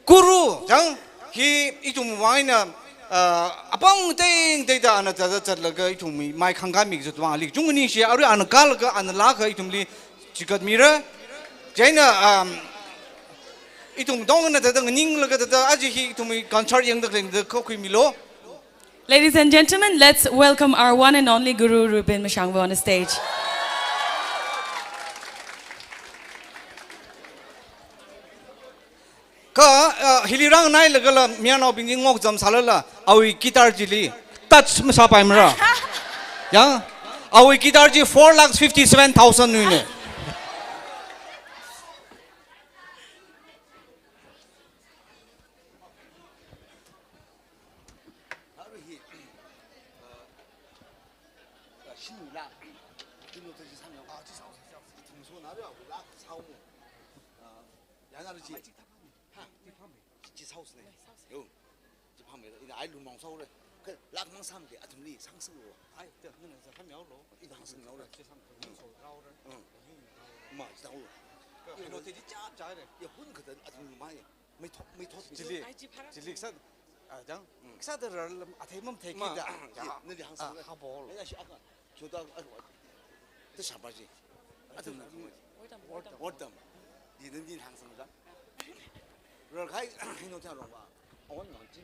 Guru chang hi ithum wui eina, ah, apong teng teng ta ana ta ta zatlaga ithum mi mai khangkami kazat wang ali chungni shi arui ana kalaga ana laga ithumli chigatmira. Chieina, um, ithum tongna ta ta nganinglaga ta ta aja hi ithumwui concert yangda khalei ta khokhuimilu. Ladies and gentlemen, let's welcome our one and only Guru Rubin Mashangva on the stage. Kha, uh, hili rāngailagala mayarnaobing ngokcham sālala, awui guitar chili touch masāpaimara. Yang, awui guitar chi four lakhs fifty-seven thousand wui na. Yana chi, ha, chi, chi house ne. Yo, chi phammeira. Ina ai lumong saore. Kha lakh mang samde athumli sangsanglo. Ai, te, nana sa hamiaolo. Ina sangsanglo. Chi sang, mm, so raore. Mm. Ma, chi taolo. Kha, ino te chi chap chare. Ya, hun kha ta athum lumai. Mai thot, mai thot. Chili, ai, chi phara. Chili sa, ah, jang. Mm. Sa da rar lam, athei mam thei ma, kita. Ya, nali hāngsang. Ah, habol. Ya, shi aka. Kyoda a, ta shaba ji. Atam na khama ji. Wordam, wordam. Wordam. Di nan din hāngsang ja. Rar khai, hino ta rong ba. Awan nang ji.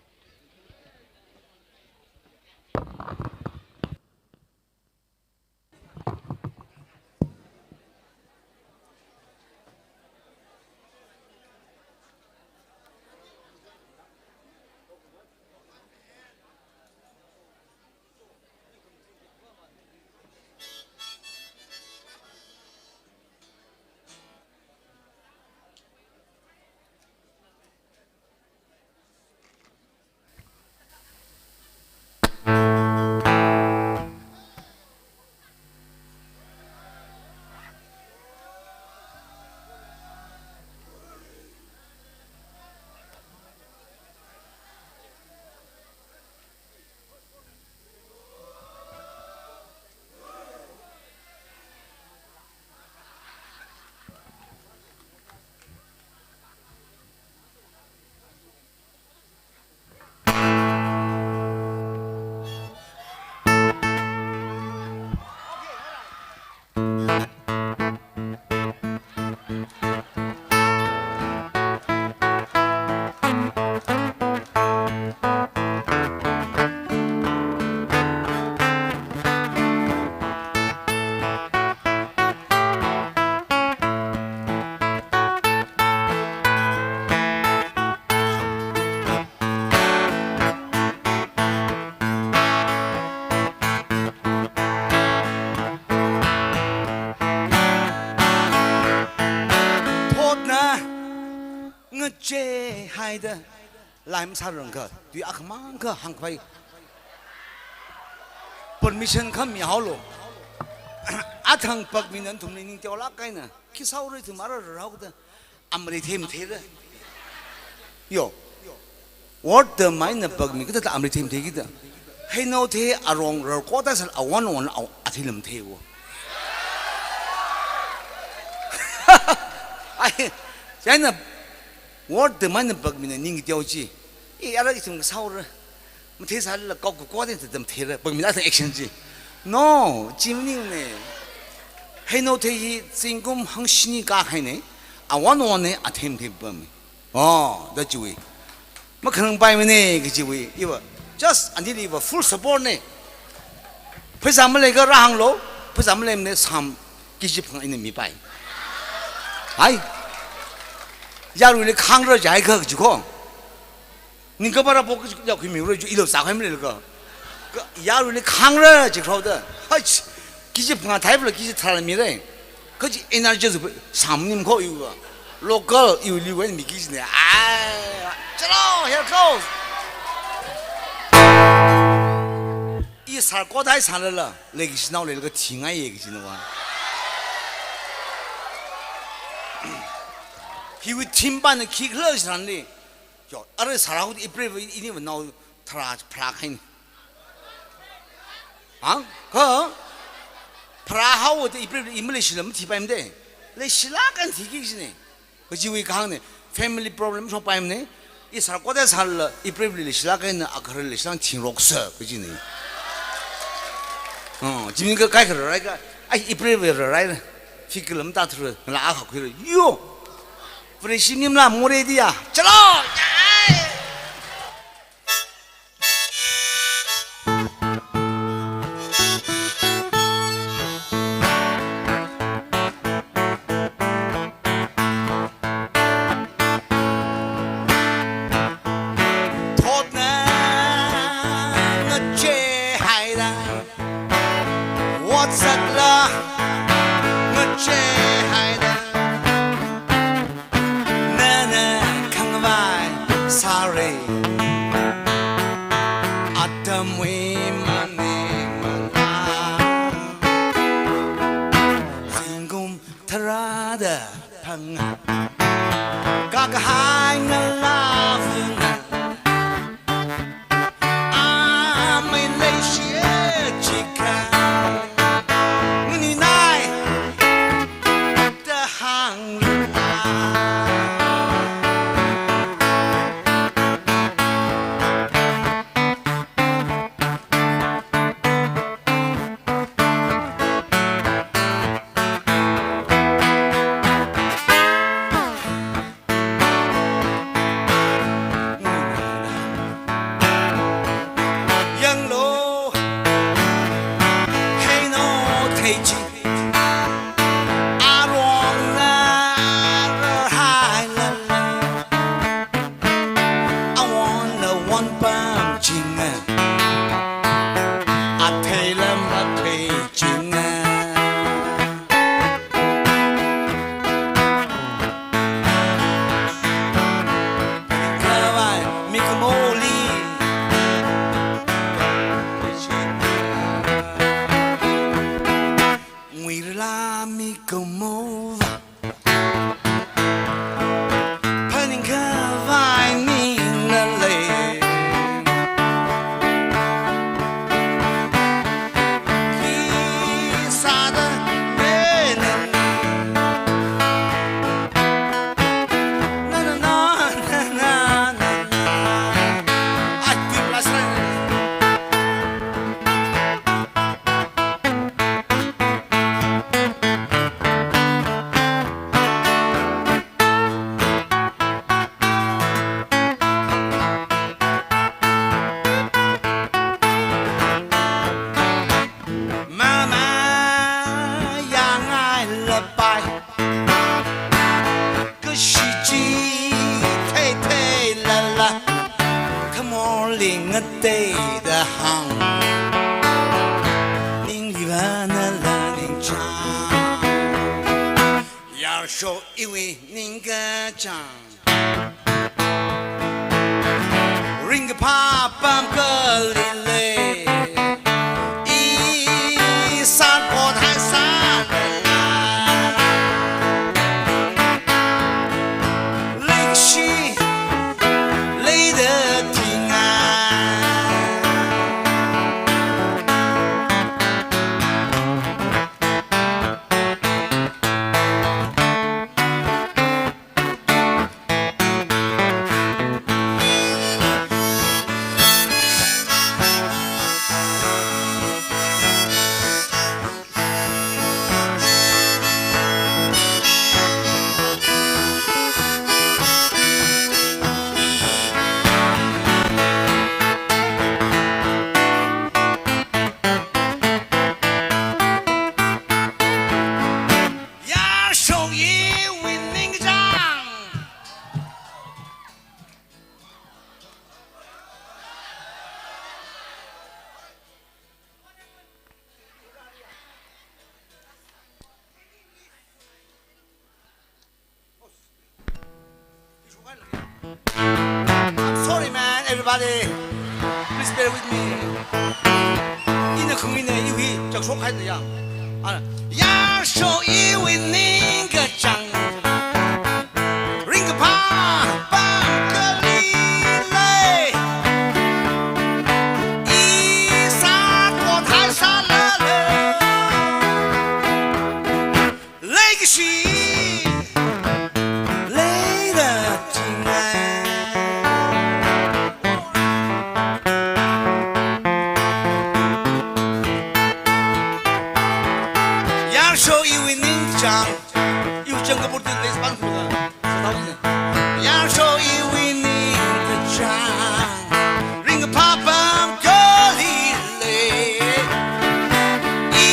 Che haida, laim sārang kha, tui akhamang kha hāngpai. Permission kha mihaolu. Athang pakmi nathumli ning teolāk kahaina. Khi sāhaora ithum ara rarhaoda. Amri them thera. Yo. Word da maina pakmi kathāda amri them thekida. Heinao the arong rarkoda sālala awan wan au athei lam theiwo. Ai, chieina word da maina pakmina ning teo chi. I ara ithum sāhaora. Mathei sālala kau kukwa den tam thera. Pakmina athang action chi. No, chi maningne. Heinao the hi zingkum hangshini kākahaine. Awan wan ne athem them pami. Oh, da chiwui. Makhanangpaimane kajiwui. Iva. Just anili iva full support ne. Pheisā maleikha rāhānglu. Pheisā maleimane sam kiji phangā ina mipai. Hai. Yaruili khangra jiakha kajiko. Ning kapara pok kajiko yakhui miura ju ilo sākhui maleilakha. Ka, yaruili khangra jikhraoda. Hai. Kiji phangā thaiphla kiji tharā mire. Kaji energy zu sam nim kho iwa. Local iwuili wen mi kiji ne. Ai, chalo, here goes. I sārkoda sālala, leikashinao leilakha thingaiye kajina wa. Hiwui thimpa na khikhala sāranli. Yo, ara sārāhaoda April iniva nao tharā pharākahaina. Hang? Kha? Pharāhaowa da April i maleishila mathipaimade. Leishilāk kahaina thiki kajine. Kajiwui kahāngne. Family problem shokpaimane. I sārkoda sālala April leishilāk kahaina agahara leishilāk thingroksa kajine. Oh, jimni ka kaikha rarai ka. Ai April rarai. Fik lam ta thura. Ngala akha khuira. Yo! Fresh nimla more dia. Chalo! Yay! Thotna ngache haida. What's that la? Ngache haida. Nana khangavai sāra. Atamwui maningmana. Zingkum tharāda phangā. Kakahai ngalāvana. Amei leishi chikha. Nganinai. Da hāngra. Yanglu, heinao theichi, arongna rarhailala, awonla wonpam chinga, atheila mathei chinga. Khavai mikumoli. Nguirala mikumova. Phaningkhavai ningla lei. Khisāda lei nana. Na, na, na. Ai, tui plasra. Mama yangai lapai. Kashi chi thei thei lala. Khamorli ngateida hāng. Ningli vānala ningchāng. Yarsho iwui ningkachāng. pamkali lei, i sākot haisālala, leikashi leida thinga. Yarsho iwui ningkachāng. I'm sorry, man, everybody. Please bear with me. Ina khangina iwui chakshok haida ya. Ana, yarsho iwui ningkachāng. Ringkaphā pamkali lei. I sākot haisālala, leikashi leida thinga. Yarsho iwui ningkachāng. Iwui chāng kapur tin leispan kula. Yarsho iwui ningkachāng. Ringkaphā pamkali lei. I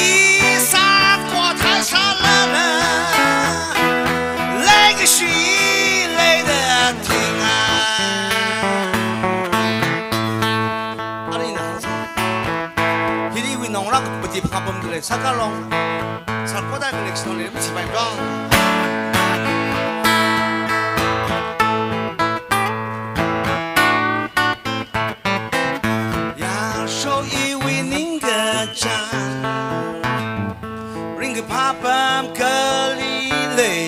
sākot haisālala, leikashi leida thinga. Arui ina hāngsa. Hili iwui naongarā kapati phapam dalei, sākhalong. Sākot haida leikashi leida machipai dong. Yarsho iwui ningkachāng, ringkaphā pamkali lei.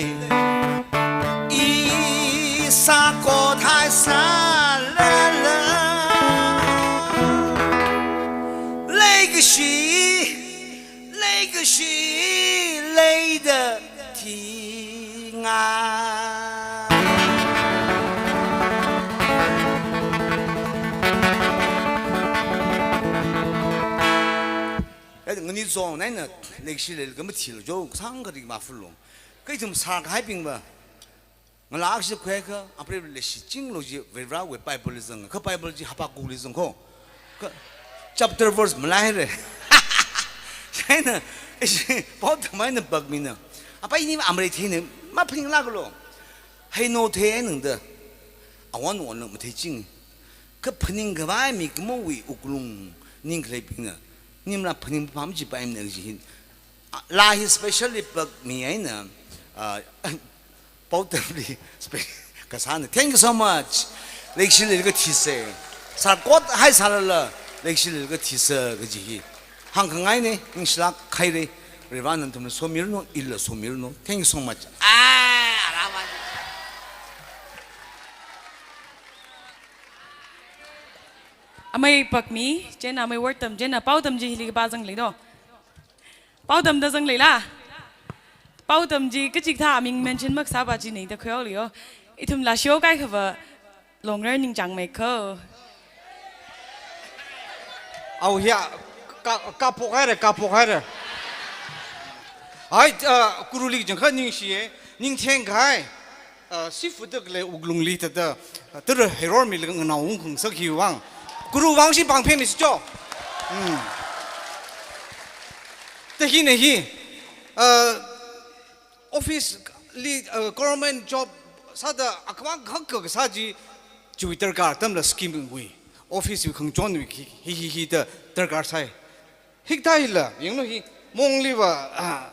I sākot haisālala, leikashi, leikashi leida thinga. Eh, ngani zong, naina leikashi leilaga mathilo jo, sāngkha rik mafulung. Kha ithum sākahaibingva, ngalā akha chi khuiakha, apreiva leishichinglo chi, Varivarāwui Bible li zang, kha Bible chi Habakkuk li zang kho. Kha chapter verse malaihaira. Chieina, ishi pao tamai eina pakmina. Apa ini amrei theina, maphaninglāklo. Heino thei eina da. Awon wonla matheichinga. Kha phaningkhavai mikumowui wuklung ningkhaleibingna, nimla phaning pam chi paimna kaji hi. Ah, laa hi specially pakmi eina, ah, pao tamli spe-, kasāna. Thank you so much. Leikashi leilaga thisa. Sākot haisālala, leikashi leilaga thisa kaji hi hāngkhangaina, ningshilāk haira. Varivarāna nathumli somiranu, ila somiranu. Thank you so much. Ah, arava. Amei pakmi, chieina amei word tam, chieina pao tam chi hili kapā zangleido. Pao tamda zangleila? Pao tam chi kachikathā aming mention makasāpa china da khuihaolei yo. Ithum lashio kaikhava longrar ningchāngmei kho. Au hiya, ka, kaphok haira, kaphok haira. Ai, ah, Guruli jangkha ningshiya, ningtheng kahai. Ah, seafood da khalei wuklungli thāda, ah, tara heiror milaga nganao ungkhangasak hiwui vang. Guru vang shipāng phemisi jo. Hmm. Thāda hina hi, ah, office li, ah, government job sāda akhavang khak kasā chi, chiwui darkar atamla scheme wui, office wui khangachonwui hi, hi, hi, hithāda darkar sai. Hikathā hila, yanglu hi, mongliva, ah,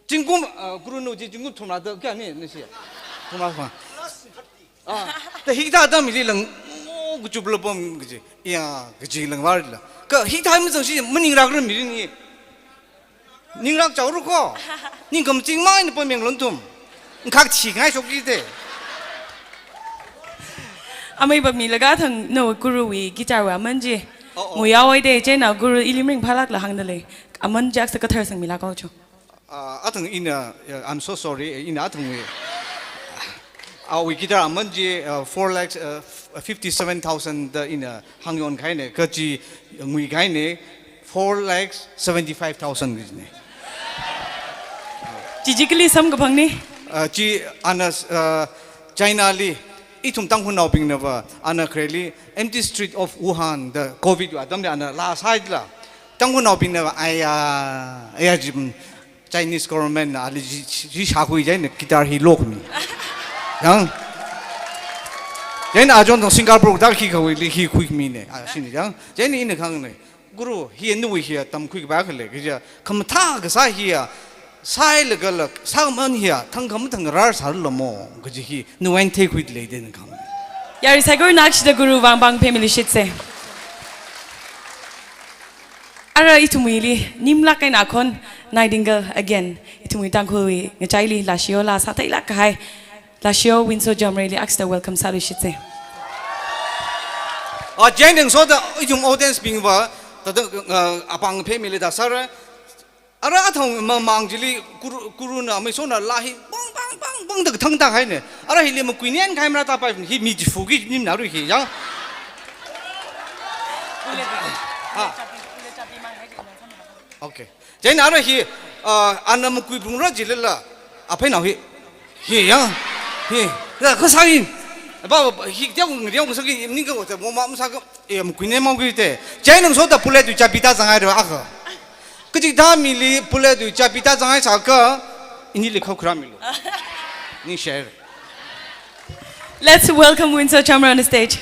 zingkum, ah, Guru nu chi zingkum thumrāda kayāna nashi? Thumrā, thumrā. Ah, thāda hikathā atam hili lang, Kuchup lapam kaji, ya, kaji langvarla. Kha hithā mazangshi maningrakra mirin hi. Ningrak chaoru ko. Ningkhamaching mai na pameng lontum. Ngkhak chi ngai shokki te. Amei bami laga thang no guru wui guitar wui aman chi. Oh, oh. Muya wai de chieina guru ili ringphālākla hāngda lei. Aman chi aksa kathar sangmilāka cho. Ah, athang ina, uh, I'm so sorry, ina athangwui. Awui guitar aman chi, uh, four lakhs, uh, fifty-seven thousand da ina hāngyon kahaina, kha chi ngui kahaina, four lakhs seventy-five thousand kajina. Chi chi kali samkaphang ni? Uh, chi ana, uh, China li, ithum Tangkhulnaobingnava, ana khareli, empty street of Wuhan, the covid atamli ana laa sāhaila. Tangkhulnaobingnava, aya, aya jim, Chinese government na ali ji, ji shākhui chieina guitar hi lokmi. Yang. Chieina achon tong Singapore da khi kawili hi khuimina. Ah, shini yang. Chieina ina kahāngna. Guru, hi nawui hi tamkhui kaba khalei, kaja, khamathā kasā hi, sāhailaga la, sāman hi, thangkham thangrar sālamo, kaji hi, nawui eina theikhuida lei da ina kahāng. Yari saikorana akshida guru vang pāng phemili shitse. Ara ithumwuili, nimlāk eina khon, Nightingale again. Ithumwui Tangkhulwui ngachaili, lashiola, sātheilāk kahai. Lashio Windsor Jamrei li akshida welcome sāluishitse. Ah, chieina ngasoda, ithum audience bingva, tada, ah, apāng phemili da sāra. Ara athang mamang chili guru, guruna, amei sona laa hi, bang, bang, bang, bang, da kathang da kahaina. Ara hili makuinen kahai mara da pai, hi mi chifu ki nim naru hi, yang. Ah. Okay. Chieina ara hi, ah, ana makui phungra jilala, apheinao hi, hi yang, hi, la kasāin, ba, ba, hi tiang, tiang kasāki, ning ka wata, mo ma masāka, eh, makuine makuite. Chieina ngasoda bullet wui chabi da zangai ra aka. Kaji da mili bullet wui chabi da zangai sāka, inili khau kharā milu. Ningshire. Let's welcome Windsor Jamrei on the stage.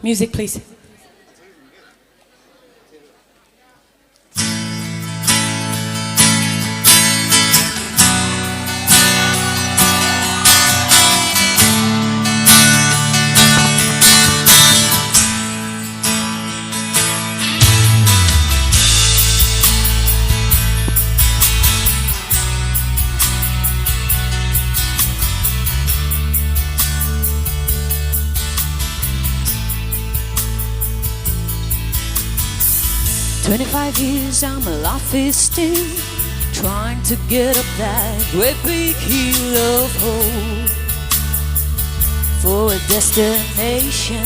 Music, please. Twenty-five years I'm alive is still trying to get up that great big hill of hope for a destination.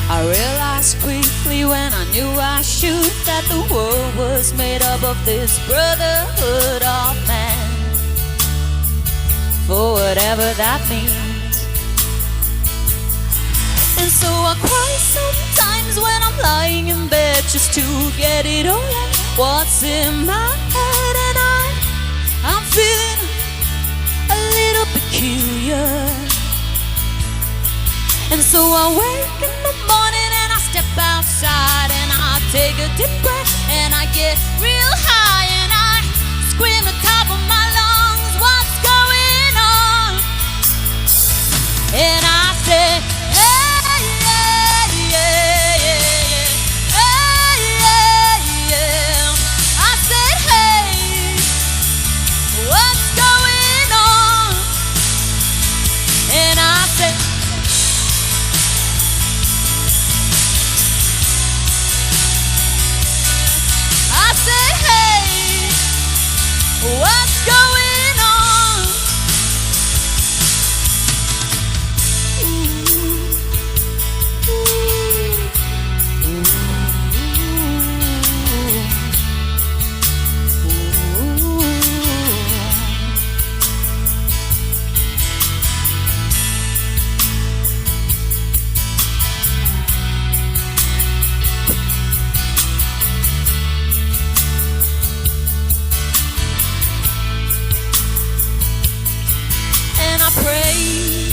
I realized quickly when I knew I should that the world was made up of this brotherhood of man, for whatever that means. And so I cry sometimes when I'm lying in bed just to get it all out. What's in my head and I, I'm feeling a little peculiar. And so I wake in the morning and I step outside and I take a deep breath and I get real high and I scream at the top of my lungs, "What's going on?" And I say, "Hey, yeah, yeah, yeah, yeah. Hey, yeah, yeah." I said, "Hey, what's going on?" And I said, I said, "Hey, pray.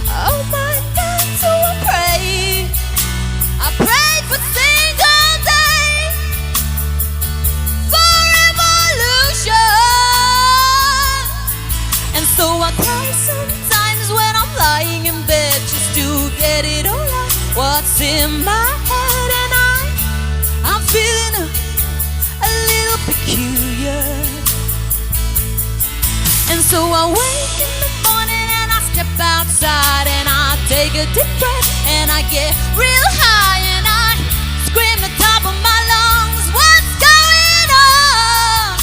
Oh my God, so I pray. I pray for single day, for revolution. And so I cry sometimes when I'm lying in bed just to get it all out. What's in my head, and I, I'm feeling a, a little peculiar. And so I wake in the morning and I step outside and I take a deep breath and I get real high and I scream the top of my lungs, "What's going on?"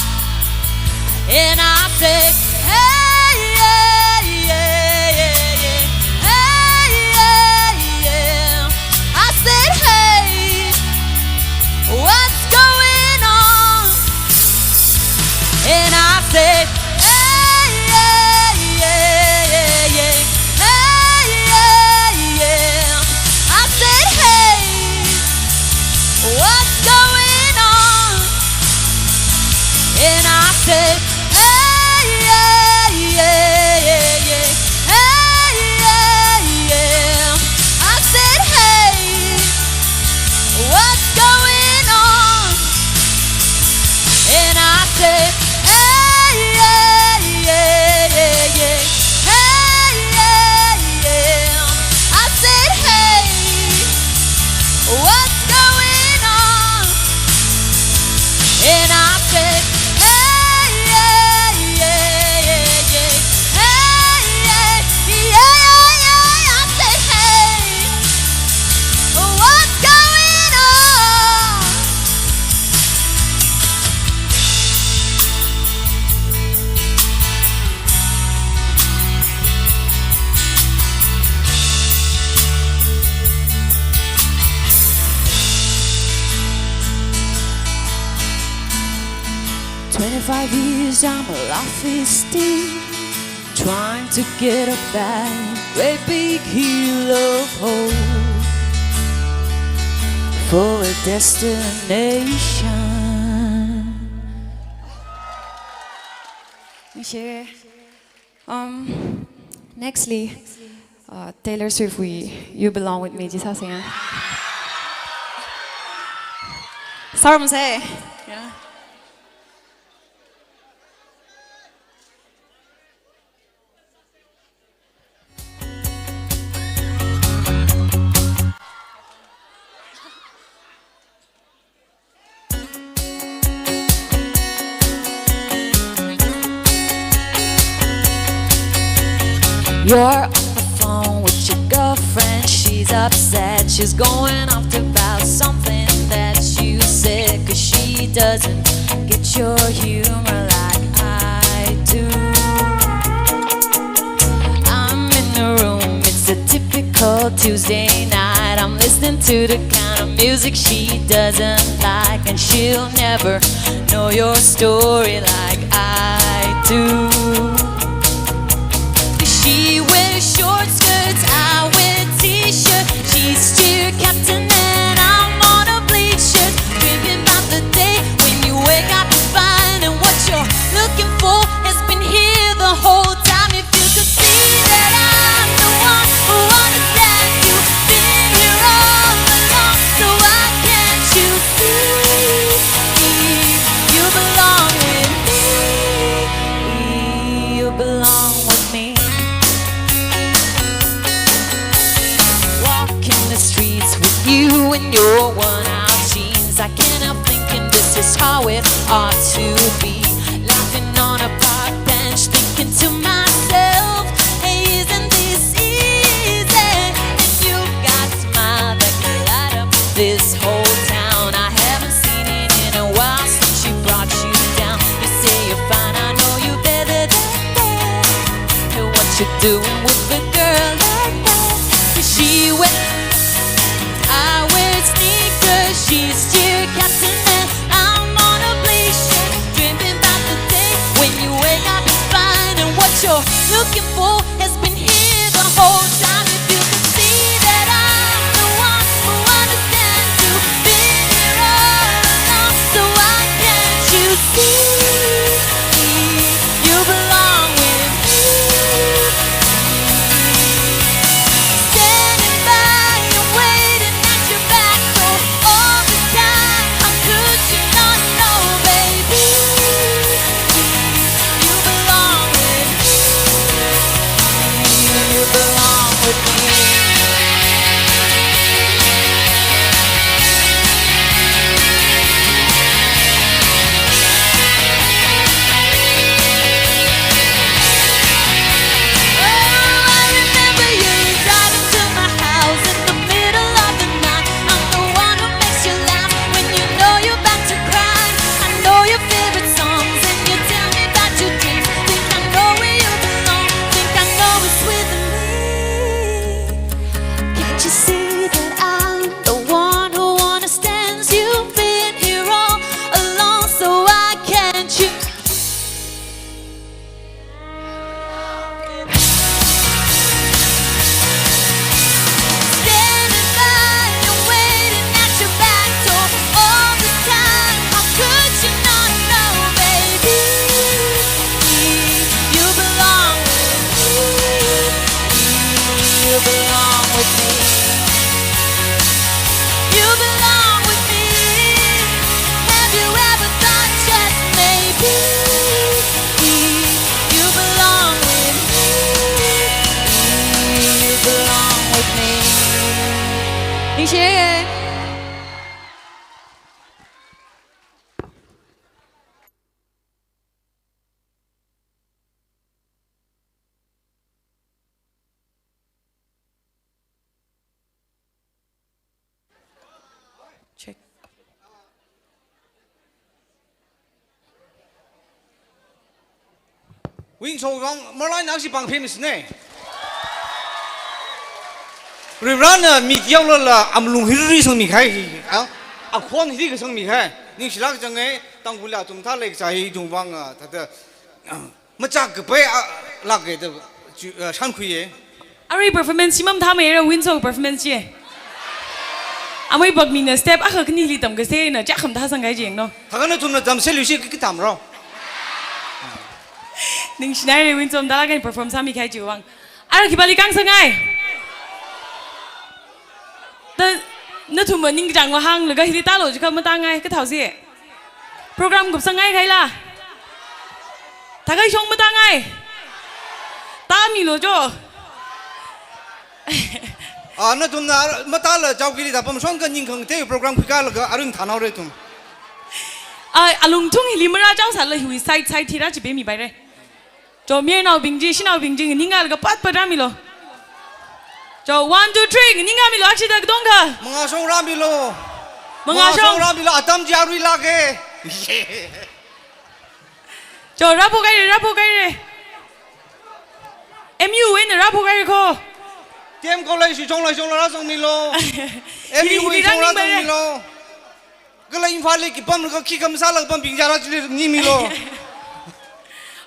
And I say, "Hey, yeah, yeah, yeah, yeah. Hey, yeah, yeah." I said, "Hey, what's going on?" And I said, "Hey, yeah, yeah, yeah, yeah. Hey, yeah, yeah." I said, "Hey, what's going on?" And I said, "Hey, yeah, yeah, yeah, yeah. Hey, yeah, yeah." I said, "Hey, what's going on?" And I said, "Hey, yeah, yeah, yeah, yeah. Hey, yeah, yeah." I said, "Hey, what's going on?" And I said, "Hey, yeah, yeah, yeah, yeah. Hey, yeah, yeah, yeah, yeah." I said, "Hey, what's going on?" Twenty-five years I'm a laughing stick, trying to get up that great big hill of hope for a destination. Sure. Um, nextly, uh, Taylor Swift wui You Belong With Me chi sāsei ya. Sārumsei. Yeah. You're on the phone with your girlfriend, she's upset, she's going off about something that you said, 'cause she doesn't get your humor like I do. I'm in the room, it's a typical Tuesday night. I'm listening to the kind of music she doesn't like, and she'll never know your story like I do. She wears short skirts, I wear t-shirt. She's cheer captain and I'm on a bleacher. Dreaming about the day when you wake up and find and what you're looking for has been here the whole time. If you could see that I'm the one who understands you, been here all along, so why can't you see? You belong with me. You belong with me. Walking the streets with you in your worn out jeans, I can't help thinking this is how it ought to be. Laughing on a park bench, thinking to myself, "Hey, isn't this easy?" And you got a smile that can light up this whole town. I haven't seen it in a while since she brought you down. You say you're fine, I know you better than that. Hey, what you doing with a girl like that? 'Cause she went I wear sneakers, she's cheer captain, and I'm on a bleacher. Dreaming about the day when you wake up and find and what you're looking for has been here the whole time. If you could see that I'm the one who understands you, been here all along, so why can't you see? You belong with me. Ishe. Check. Win Chao vang, marlai na si pāng famous ne. Rivran na mi tiaola la amalung hiri sangmi khai hi. A, akhon hiri kasangmi khai. Ningshilāk chang e, Tangkhul la athum thālei kasā hi dung vang a, thāda, machak kapai a, lāk e da, chu, a, shānkhui e. Arui performance chi mamathāmeira, Win Chao performance chi. Amei bakmina step akha khanili tamkasei na chak khamathā sangkahai chi yangno. Thakha nathumna tamsei lushi ki, ki tamrao. Ningshinaire Win Chao mdala kan perform sāmikahai chi vang. Ara khipāli kang sangai. Ta, nathumva ningkachāng vāhānglaga hili tālo jiakha matāngai, kathāo si. Program kupsangai kahaila. Thakha shong matāngai. Tāmilo jo. A, nathumna ar-, matāla chaokili tāpam shong kha ningkhang te program khuikālaga arum thānao re thum. A, alungthung hili marāchaosāla hiwui side side thira chipemi paire. Cho, mayarnaobing chi, shanaobing chi, ningkalaga pat pat rāmilo. Cho, one, two, three, ningkamilo, akshida katongkha. Mangāshong rāmilo. Mangāshong. Mangāshong rāmilo, atam chi aruilāk e. Cho, rāphok haire, rāphok haire. M U eina rāphok haire kho. T M College shong lai shong la rāsangmilo. M U hili, hili shong rāningmare. Rāsangmilo. Kala Imphalli khipamlaga khi khamasāla pambing jara chili ningmilo.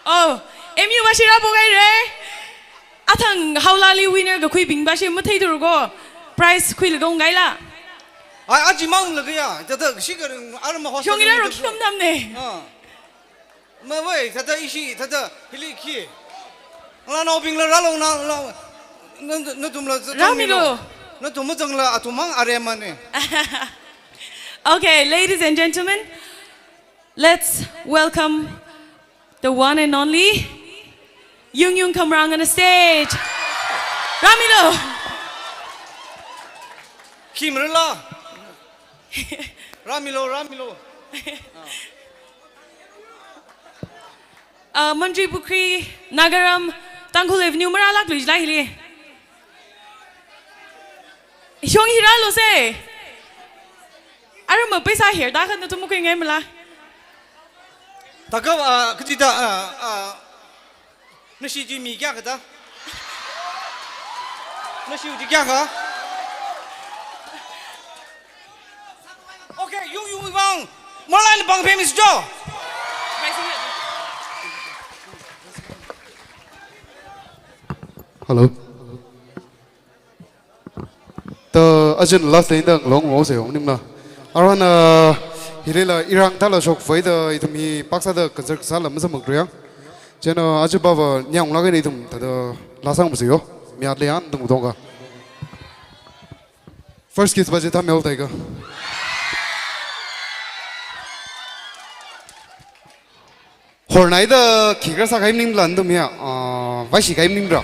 Oh, M U va shi rāphok haire. Athang haolali winner kakhuibing va shi matheithura kho. Prize khuilaga ungkahaila. Ai, achi manglaga ya. Thāda shi kha arma hospital. Shong ila ro khi khamnam ne. A. Mavai, thāda ishi, thāda hili khi. Ngalānaobingla rālo na, na, na, nathumla zangmilo. Rāmilo. Nathum mazangla athum mang aremane. Okay, ladies and gentlemen, let's welcome the one and only Yung Yung Khamrang on the stage. Rāmilo. Khimrala. Rāmilo, rāmilo. Ah, Mantripukhri, Nagaram, Tangkhul Avenue marālāklui jila hili. Shong hi rālo se. Arama paisa her da khan nathum khuingai mala. Thakha, ah, kachida, ah, ah, nashi chi mi kayākha da? Nashi chi kayākha? Okay, Yung Yung vang. Marlai na pāng famous jo. Hello. Ta ajin last line da long mo se ong nimna. Arana hilila irang tala shok vai da ithum hi paksa da concert sāla masamak riang. Chena aja baba nyang laga ni ithum ta da lasang musi yo. Miat le an tung dong ka. First kiss baje ta mel tai ka. Hornai da khikha sākahai maning lan tum ya, ah, vaishi kahai maning ra.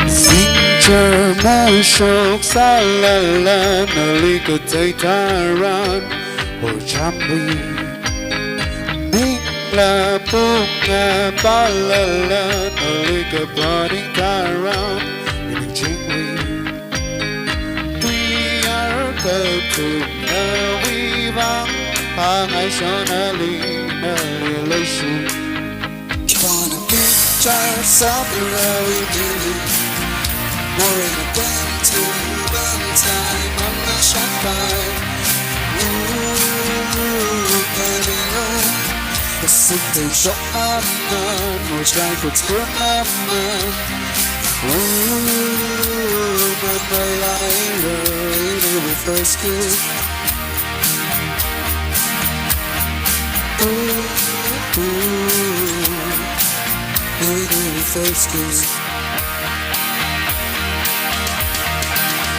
Singchar mashok sālala nali katai tharan, hor chambi. Ningla punga pālala nali kaphaning tharan, ining chingri. Tuiyar kathumna vivang, phangai shonali nali leishi. Wanna picture something that we do. More than a twenty one time, I'm not shy by. Ooh, Panino. Sitting shop aman, more try for turn aman. Ooh, but my life, it will first good. Ooh, ooh, it will first good.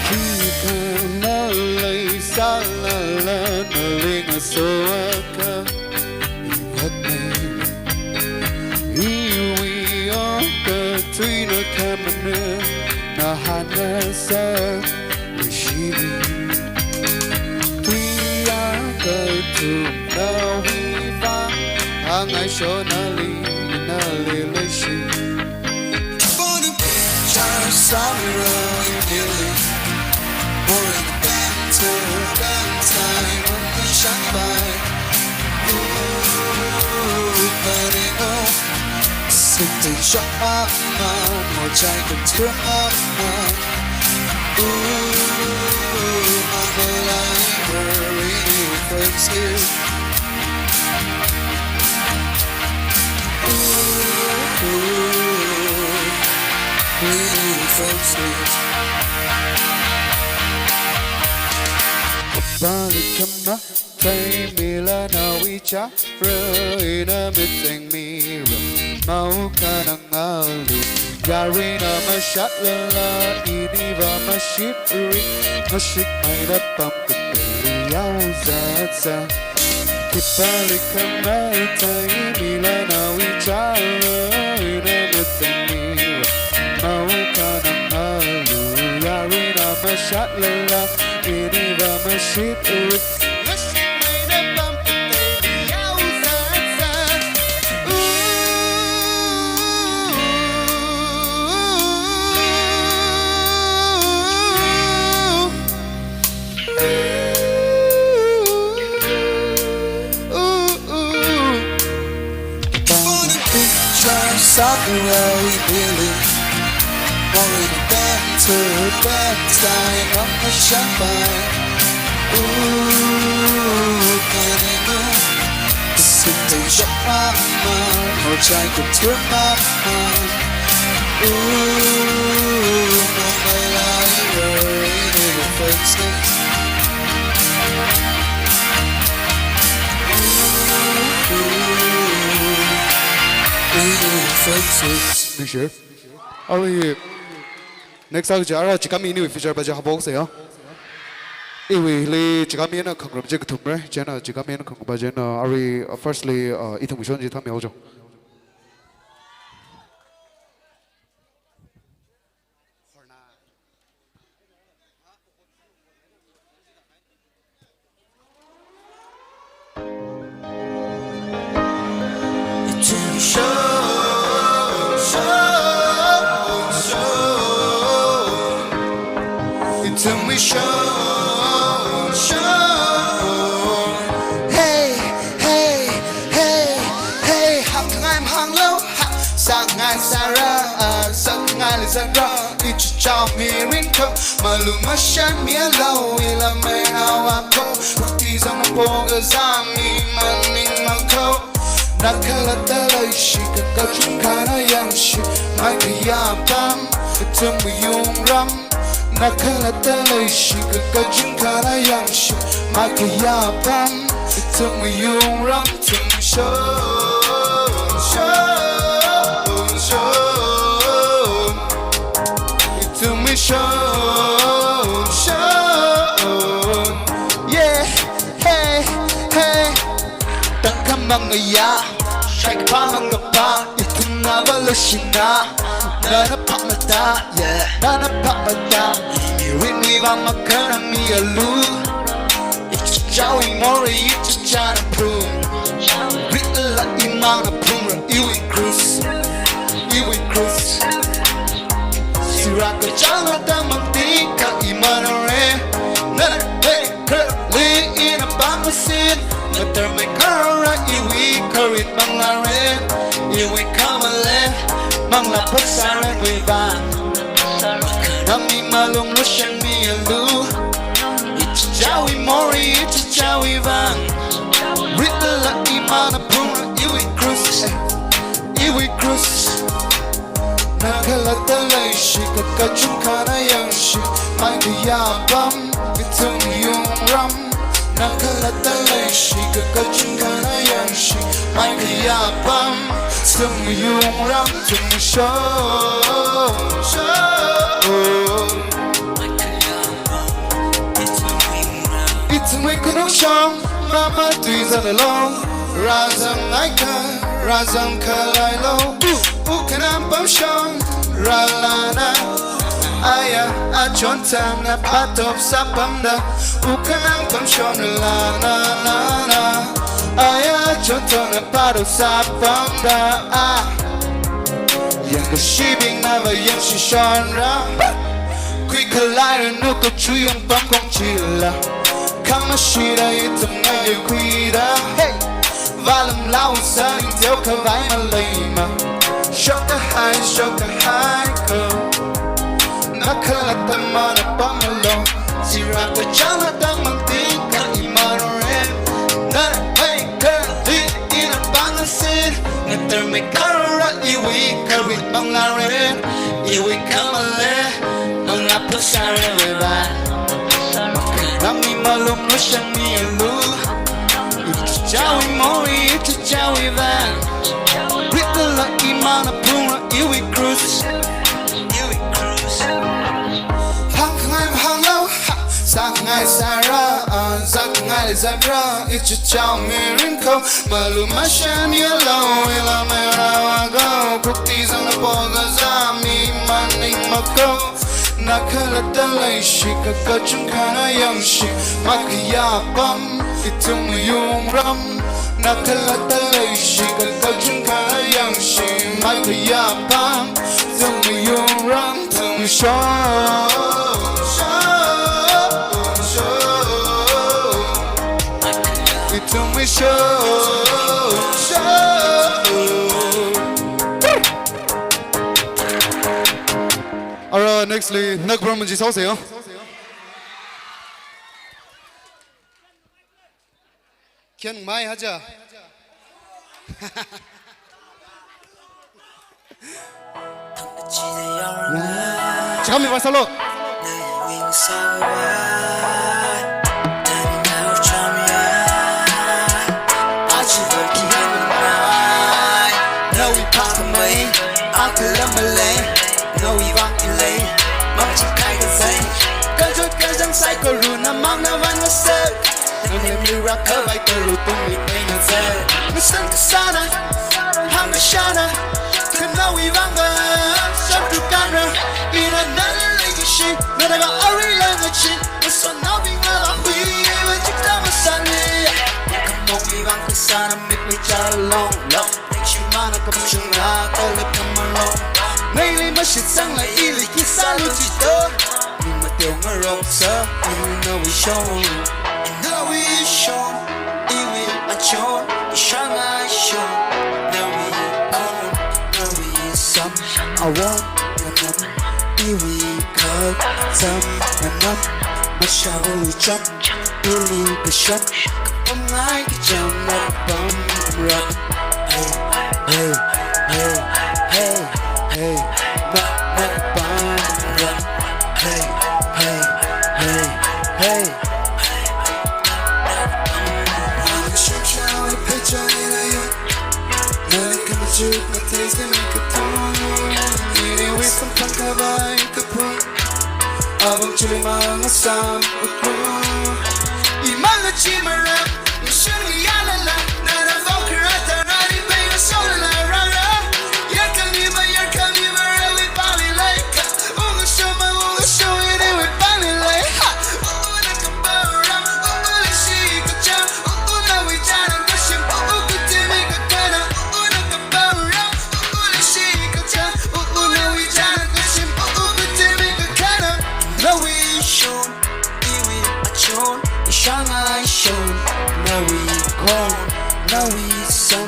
Khikha malai sālala nali ngasoka. Iwat me, iwui Tumna hiva, angai shonali, inali leishi. Keep on a picture, sorry, really. More in the banter, banter, shine by. Ooh, but it won't. Sitting shop, mama, more time to turn up, mama. Ooh, mama, like, worry, thanks you. Ooh, ooh, ooh, thanks you. Bali kama. Taimila nawui chara, ina mitseng mira, mau kanang alu. Yarina mashatlala, iniva mashitri, mashik maina pam kuteli yau zatsa. Kipali kamai taimila nawui chara, ina mitseng mira, mau kanang alu. Yarina mashatlala, iniva mashitri. Sakura, we really. More in the banter, banter, I'm a champagne. Ooh, can it go? Sitting shop, mama, more time to turn, mama. Ooh, mama, like, worry, little faces. Ooh, ooh, ooh, little faces. Make sure. Arui, next up, ara Chikami iniwui feature pa chi haphoksei ya. Iwuili Chikami eina khangarum chi kathumra, chieina Chikami eina khangarum pa chieina, arui, uh, firstly, uh, ithum shon chi thammi haojo. Hey, hey, hey, hey, hāngngai mahānglu, ha, sāngai sāra, sāngaili sāra. Ichichao mirin ko, malu mashan mialu, ila mei hawa ko, roti zang po ga zami maning mako. Na khalatta leishi kakachungkha na yangshi, mai khayapam, ithum yungram. Na khalatta leishi kakachungkha na yangshi, mai khayapam, ithum yungram. Ithum shon, shon, shon. Ithum shon, shon. Yeah, hey, hey. Tangkhamang ya, shaikapamang kapa. Ithum na vala shina, nana pamata, yeah, nana pamata. Imi ring mi va makana mialu. Ichichao imore, ichichana prum. Ritla imana prum, iwui krus, iwui krus. Siraka changa tamang tika imana re. Na, hey, curly ina pamasin. Matar mai kara iwui karit manglare. Iwui kamale, mangla pasare wui vang. Nami malung lushan mialu. Ichichao imore, ichichao ivang. Ritla imana pung iwui krus, iwui krus. Na khalatta leishi kakachungkha na yangshi, mai khayapam, ithum yungram. Na khalatta leishi kakachungkha na yangshi, mai khayapam, ithum yungram. Ithum shon, shon. Ithumwui khanukshong, mama tui zalalo. Razang aika, razang khalailo. Ukhanang pamshong, ralana. Aya, achon tangna patop sapamda. Ukhanang pamshong, ralana, lana. Tuntun na pado sapamda a. Yangkashibingna vāyangshi shonra. Khuikhalai ranu kachuyung pamkhong chila. Khamashida ithum ngayei khuida. Hey! Valam lau saning teokhavai maleima. Shokkahai, shokkahai ko. Nakhalatta mana pamalo. Siraka chana tangmang tingkha imaroren. Nana maikali ina pangasin. Ngatar maikarora iwui kharwui manglaren. Iwui khamale. Mangapasare veva. Rangmi malum lushangmi lu. Ichichawi mori, ichichawi van. Rikala imana pungra iwui krus. Hāngngai hānglo, ha, sāngai sāra, ah, zakngai zakra, ichichao mirin ko, malu mashan yalo, ila mera wago, kukti zangna poga zami, maning mako, nakhalatta leishi, kakachungkhana yangshi, makhayā pam, ithum yungram, nakhalatta leishi, kakachungkhana yangshi, makhayā pam, ithum yungram. Ara, nextly, Nakbram ji saoseyo. Kyan mai haja. Chikami vasalo. Nanglim lirak khavai kalu tungli peinase. Ngasang kasāna, hāngkashāna, khanawui vangva, shakru kanra, ina nana leikashi, nana ka ari leikashi, ngasotnaobingva hui, iva chikta masāli. Khamongwui vang kasāna, mikli chalong long. Shimana kamshunga kala kamarong. Neili mashitsangla ili khi sālu chito. Ni mateo ngaroksa, iwui nawui shon. Nawui shon, iwui achon, ishāngai shon. Nawui khon, nawui sam, awon, nanam. Iwui khak, sam, nanam. Mashāwui cham. Ili kashap, kapamngai kacham, kapamrap. Hey, hey, hey, hey, hey, na, na, pamrap. Hey, hey, hey, hey. Awang chili mangasam uku. Imala chimara, mishun yalala, nana vokra tarari benga solala rara. Yarkami ma, yarkami ma, rawi pali laika. Unga shoma, unga shoma, ini wi pali lai. Ha! Una kabara, una shi kacha, una wi chara kashim, una kutimi kakana, una kabara. Nawui shon, iwui achon, ishāngai shon. Nawui khon, nawui sam,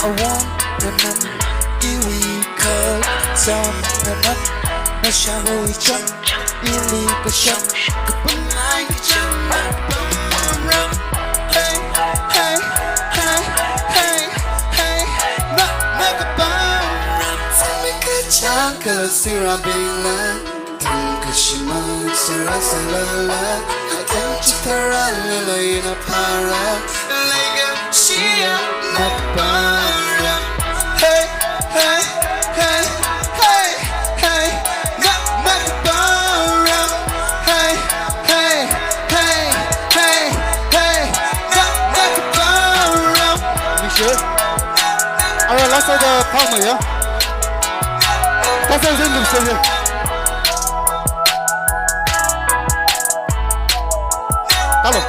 awon, nanam. Iwui khak, sam, nanam. Mashāwui cham, ili kasham, kapamngai kacham, kapamrap. Hey, hey, hey, hey, hey, hey, na, na kapamrap. Sami kachang kala sirabingla, tang kashima sara salala, atang chitara lala ina para. Leikashi na para. Hey, hey, hey, hey, hey, na, na para. Hey, hey, hey, hey, hey, na, na para. Nishe. Ara last side, uh, palma, yeah? That's how it's in the Hello.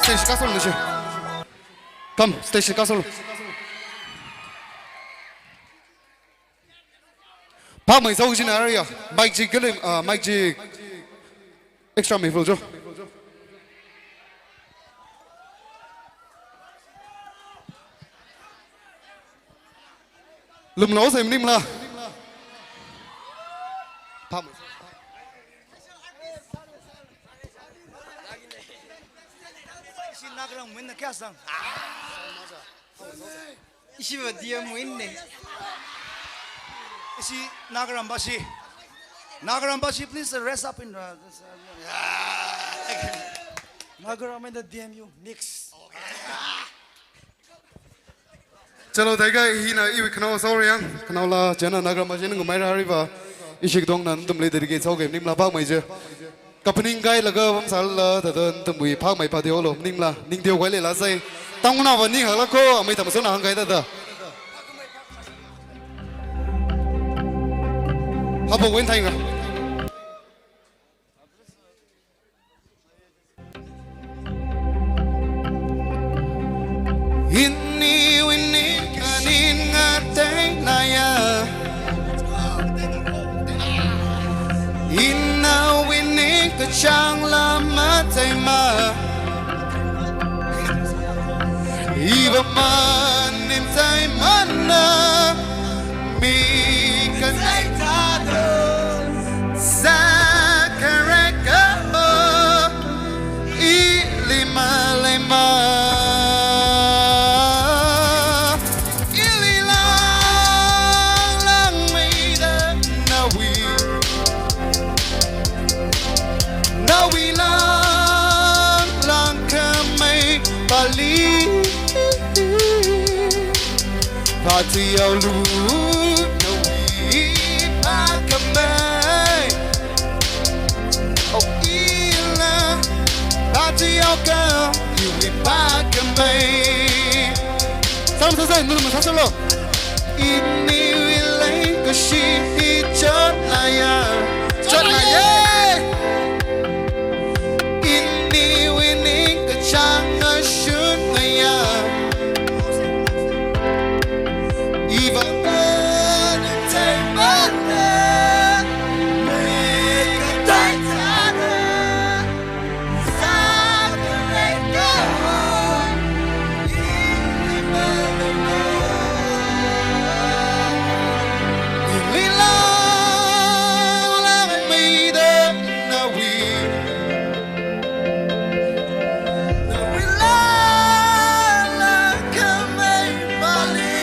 Stage kasol nishe. Come, stage kasālu. Phāmei zao jina area. Mic chi kali, ah, mic chi extra mei full jo. Lumlao sai maningla. Phāmei. Ishi Nagaram win na kya sang? Ishiva D M win ne. Ishi Nagaram bashi. Nagaram bashi, please, uh, rest up in the, uh, Nagaram and the D M U mix. Chalo, theiga hina iwui khanao saorayang, khanaola chieina Nagaram bashi nangumai rāriva, ishi katongna nathumli dedicate sāuge maningla phāmei chi. Kaphaning kailaga vamsālala, thāda nathumwui phāmei pāteolu maningla, ningteo kailei la sai. Tangna vani hala ko, amei tamsona hāngkahai thāda. Hapok win thainga. Iniwui ning aning ngatei naya. Inawui ning kachāng la matheima. Iva maning theimana. Mi khangatei thāda. Sākharei kamo. Ili maleima. Ili langlangmeida nawui. Nawui langlang khamei pali. Pāthuihaolu nawui phākhamei. Oh, ila, pāthuihao ka, iwui phākhamei. Sam sa sa, nunu ma sa sa lo. Iniwui leikashi hi chotnaya. Chotnaya. Iniwui ning kachāng ashun ngaya. Iva maning theimana. Mi khangatei thāda. Sākharei kamo. Ili maleima. Ili langlangmeida nawui. Nawui langlang khamei pali.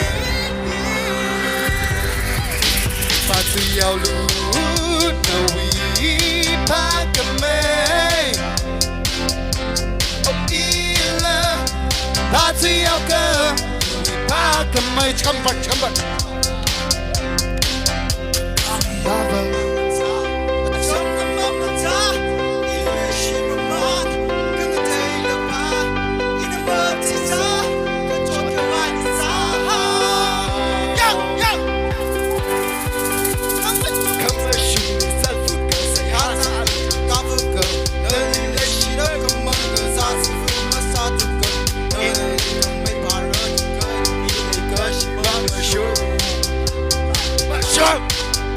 Pāthuihaolu nawui phākhamei. Oh, ila, pāthuihao ka, phākhamei. Chambat, chambat.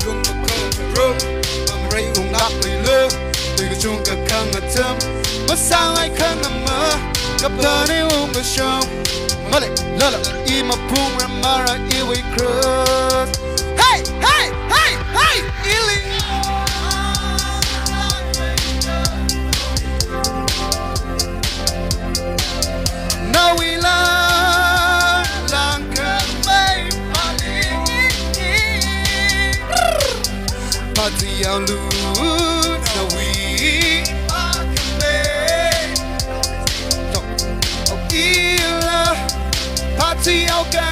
Lung makang rum, mamrei unglak leilu, tui kachung kakang atam, masang ai kang ama, kapani ung kashong. Male, lala, i mapung ramara iwui cross. Hey, hey, hey, hey, ili. Nawui langlang khamei pali. Pāthuihaolu nawui phākhamei. Tok, tok, ila, pāthuihao ka,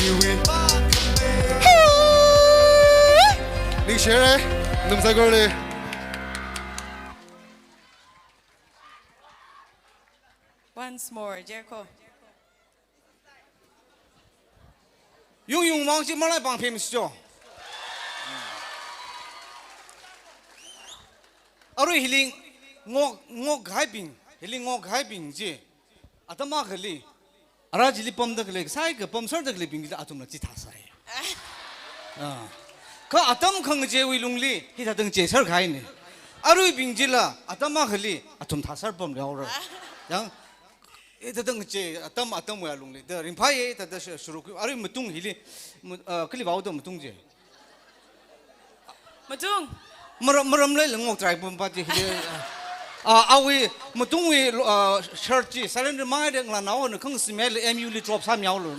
iwui phākhamei. Ningshire, nathum saikorali. Once more, Jericho. Yung yung mang chi malai pang phim sijo. Arui hili ngok, ngokhaibing, hili ngokhaibing chi. Atam akhali. Ara chili pamda khalei, sākha pamserda khaleibing chila athumla chithāsai. Ah. Kha atam khangacheiwui lungli, hithāda ngacheisar kahaina. Aruibing chila, atam akhali, athum thāsar pamhaora. Yang, hithāda ngachei, atam, atamwui alungli. Da ringphāya, thāda sha-, shuru, arui matung hili, mu-, ah, kali vaoda matung chi. Matung. Maram, maram leilala ngok try pam pa chi hili. Ah, awui, matungwui, ah, shirt chi, surrender maida ngalānaona khangsimila M U li drop sāmihaolu.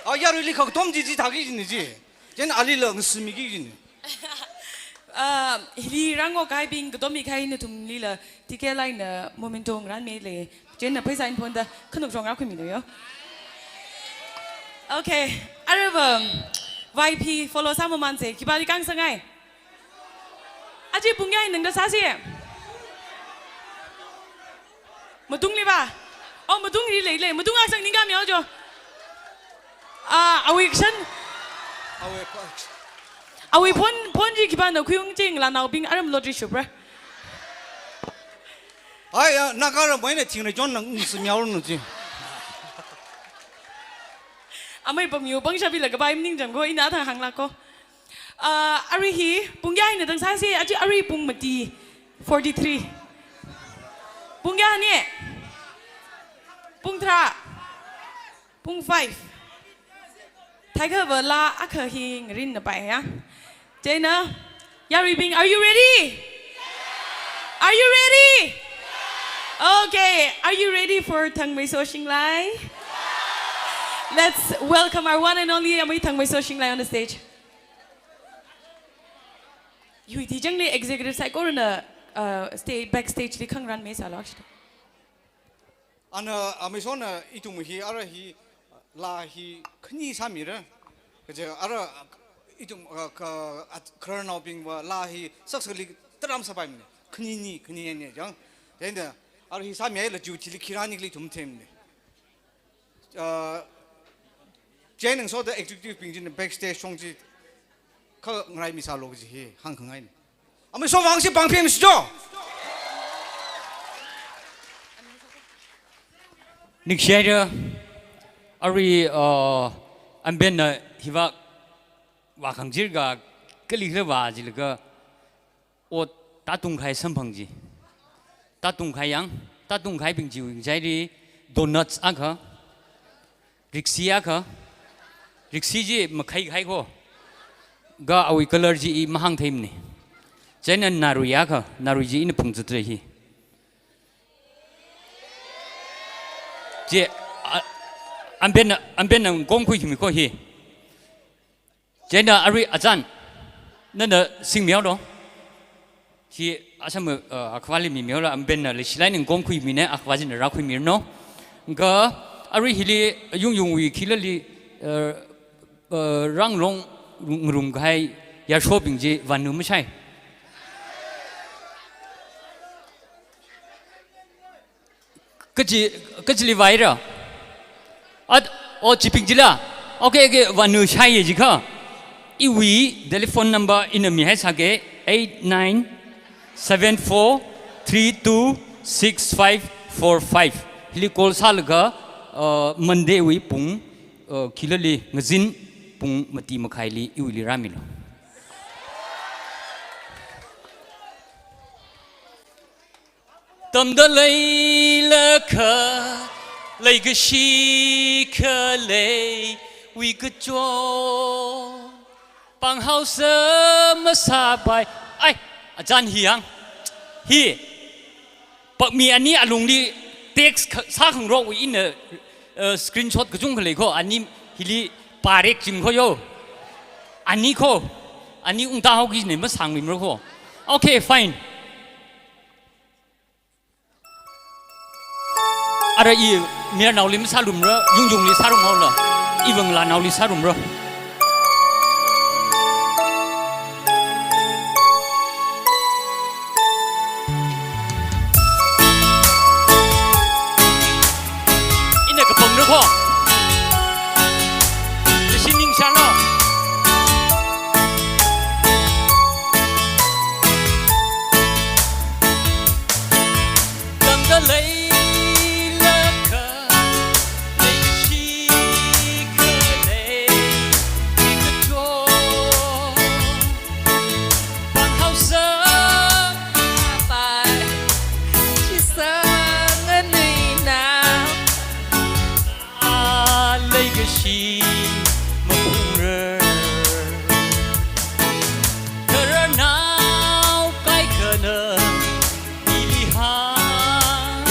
Ah, yaruili kha katom chi chithāki kajina chi. Chieina alila ngasimiki kajina. Ah, hili rāngok kahaibing, katom mi kahai nathumlila, ticket eina memento ngarānmilei. Chieina pheisā ina phonda, khanuk shong rākhuimilo yo. Okay, aruiva, Y P follow sāmamānsa, khipāli kang sāngai. Aja pung kayā eina tangda sāsi. Matungli va. Oh, matungli leilei. Matung aksang ningkami haojo. Ah, awui action. Awui action. Awui phone, phone chi khipāna khuiung chi ngalānaobing aram lottery shupra. Ai, ah, Naga ram eina thingna chonna ngasimhaolu chi. Amei pamyu pangshap bila kapai maningchāng ko, ina thang hānglako. Ah, arui hi, pung kayā eina tang sāsi, aja arui pung mati, forty-three. Pung kayāna? Pung tharā. Pung five. Theikhava laa akha hi ngarinna pai ya. Chieina, yaruibing, are you ready? Are you ready? Okay, are you ready for Thangmeiso Shinglai? Let's welcome our one and only Amei Thangmeiso Shinglai on the stage. Hui ti jangli executive saikorana, uh, stage, backstage li khangarān misālu, actually. Ana, Ameisona ithum hi, ara hi, laa hi khani sāmira. Kaje ara ithum, uh, kha, at, khararnaobingva laa hi saksakli taram sāpaimana. Khanini, khanini jang. Then the, ara hi sāmihaila ju chili khirani kli thum themna. Uh, chieina so the executive bing china backstage shong chi khangarai misālu kaji hi hāngkhangaina. Ameiso vang chi pāngphim sijo. Ningshiya, arui, uh, Ambenna hiva vākhang jirga kali khala vā jilaga ot tātung kahai samphang chi. Tātung kahai yang, tātung kahaibing chiwui ngachaili donuts akha, riksi akha, riksi chi makhai kahai ko. Kha awui color chi i mahāngtheimana. Chieina narui akha, narui chi ina phungzatra hi. Chi, a, Ambenna, Ambenna ngomkhuimi ko hi. Chieina arui achan, nana singmihaolu. Hi asam, uh, akhavāli mimihaolu, Ambenna leishilāk eina ngomkhuimina, akhavā china rākhuimiranu. Kha arui hili yungyungwui khilali, uh, uh, rānglong ngarum kahai yashobing chi vānu mashai. Kachi, kachili vāira? At, o chibing chila. Okay, okay, vānu shaiya jiakha. Iwui telephone number ina mihai sāke, eight nine seven four three two six five four five. Hili call sālaga, uh, Monday wui pung, uh, khilali ngazin pung mati makhaili iwuili rāmilu. Tamda leilakha, leikashi khaleiwui kachot, pānghaosa masāpai. Ai, achan hi yang. Hi. Pakmi ani alungli text kha-, sākhangarokwui ina, uh, screenshot kachungkha lei ko, ani hili parek chim ko yo. Ani ko, ani ungta haoki ne masāngmimara ko. Okay, fine. Ara i mayarnaoli masārumra, yungyungli sārumhaolu, iwui ngalānaoli sārumra. Ina kapangda ko. Leishi ningshālu. Tamda lei maphungra. Thararnao kaikhana ili hāng,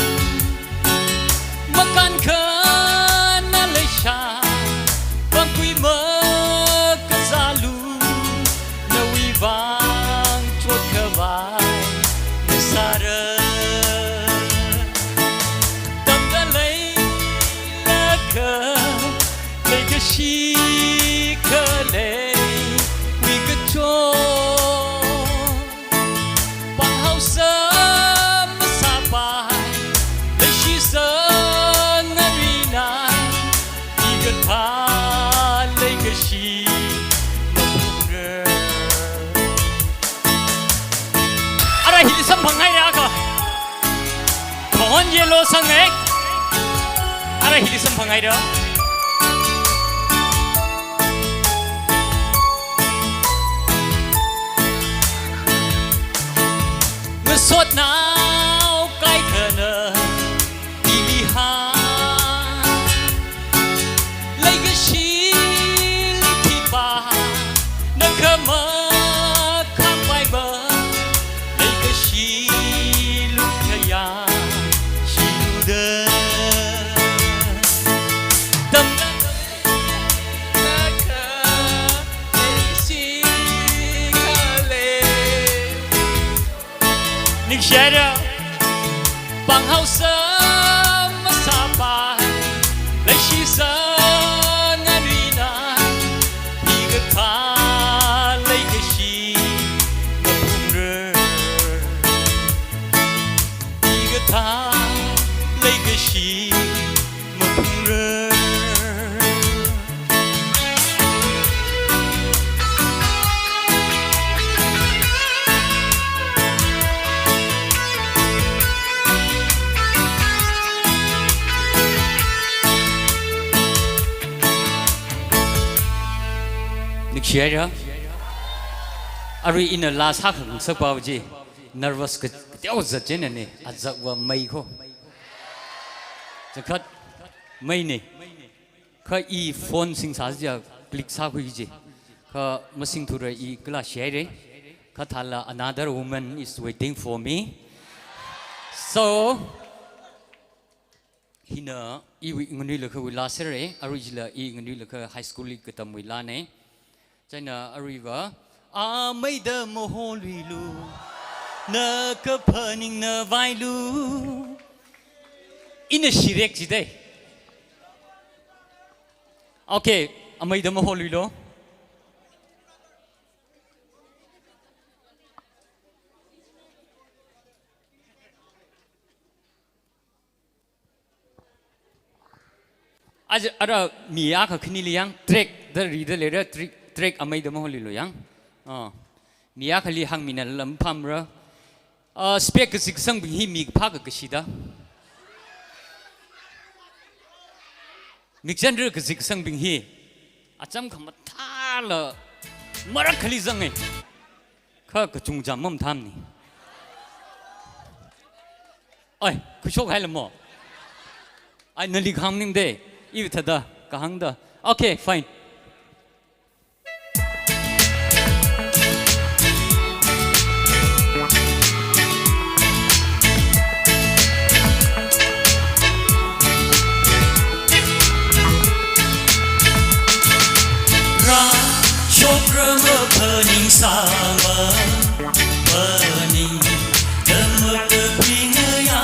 makānkhana leisha, pangkhui makazālu, nawui vang chotkhavai ngasāra. Tamda leilakha leikashi khaleiwui kachot, pānghaosa masāpai, leishisa ngarinai, hikathā leikashi maphungra. Ara hili samphanghaira kha. Khon yellow sang ek. Ara hili samphanghaira. Ngasotnao kaikhana ili hāng, leikashi lukhipa, na khamakham paiba, leikashi lukkhayā shiluda. Tamda leilakha leikashi khalei. Ningshihaira, pānghaosa masāpai, leishisa ngarinai, hikathā leikashi maphungra. Hikathā leikashi maphungra. Ningshihaira. Arui ina laa sākhangasak pao chi, nervous ka, kateo zat chieina ne, azakva mei kho. Chakhat mei ne. Kha i phone singsa jiakha click sākhui ji. Kha masingthura, i kala shihaira. Kha thāla another woman is waiting for me. So, hina iwui nganuilakha wui laa sāra, arui chila i nganuilakha high school li katamwui laa ne. Chieina aruiva, ameida maholuilu, na kaphaningna vailu. Ina shirek jidai. Okay, ameida maholuilu. Aja, ara mi akha khanili yang, track da rida leira, track, track ameida maholuilu yang. Ah. Mi akhali hāngmina lam pamra. Ah, spec kaziksangbing hi mi phākha kashida. Mikchanra kaziksangbing hi acham khamathāla marakhali zange. Kha kachungcham mamathāmane. Ai, khuishok hailamo. Ai, nali kahāng maningde. Iwui thāda kahāngda. Okay, fine. Rāshokra maphaningsāma, phaning dama kapingaya.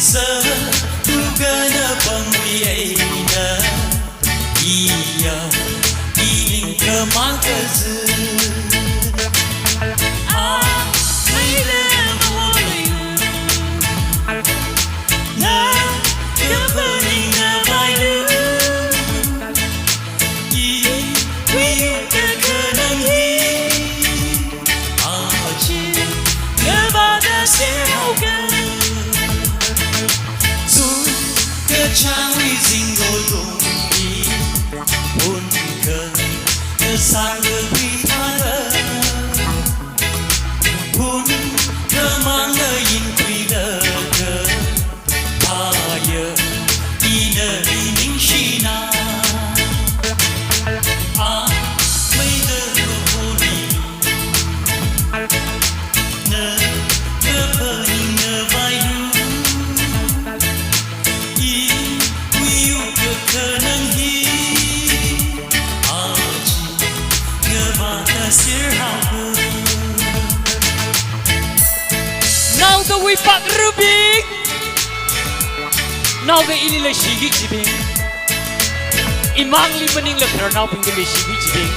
Sāthu kana pangwi eina, iya, ining khamang kazi. Ah, maida maholuilu. Na kaphaningna vailu. Iwui kakhanang hi, aja ngavāda serhaoga. Zung kachāngwui zinggo tongli, phun khangasāng kawui Sawui pak rubing. Naoda ili leishiki kajibing. Imangli maningla khararnaobingli leishiki kajibing.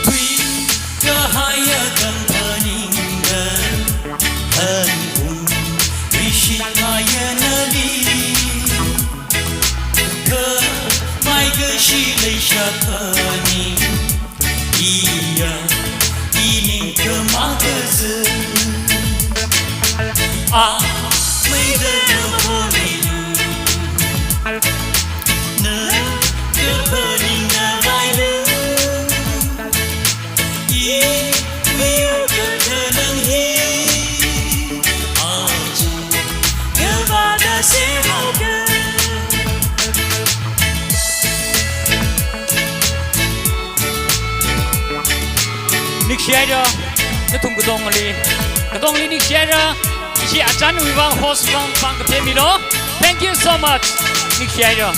Tui kahaiya kampaning da, hanung rishik haiya nali. Khamei kashi leisha pani. Iya, ini kama kazi. A, mei da kama ni. Na, kama ni na vai na. I, mi u ka ka nang hi. A, ju, kama da se hao ka. Ningshihaira, nathum katongli, katongli ningshihaira, ishi achanwui vang, host vang, pāng kathemilo. Thank you so much. Ningshihaira.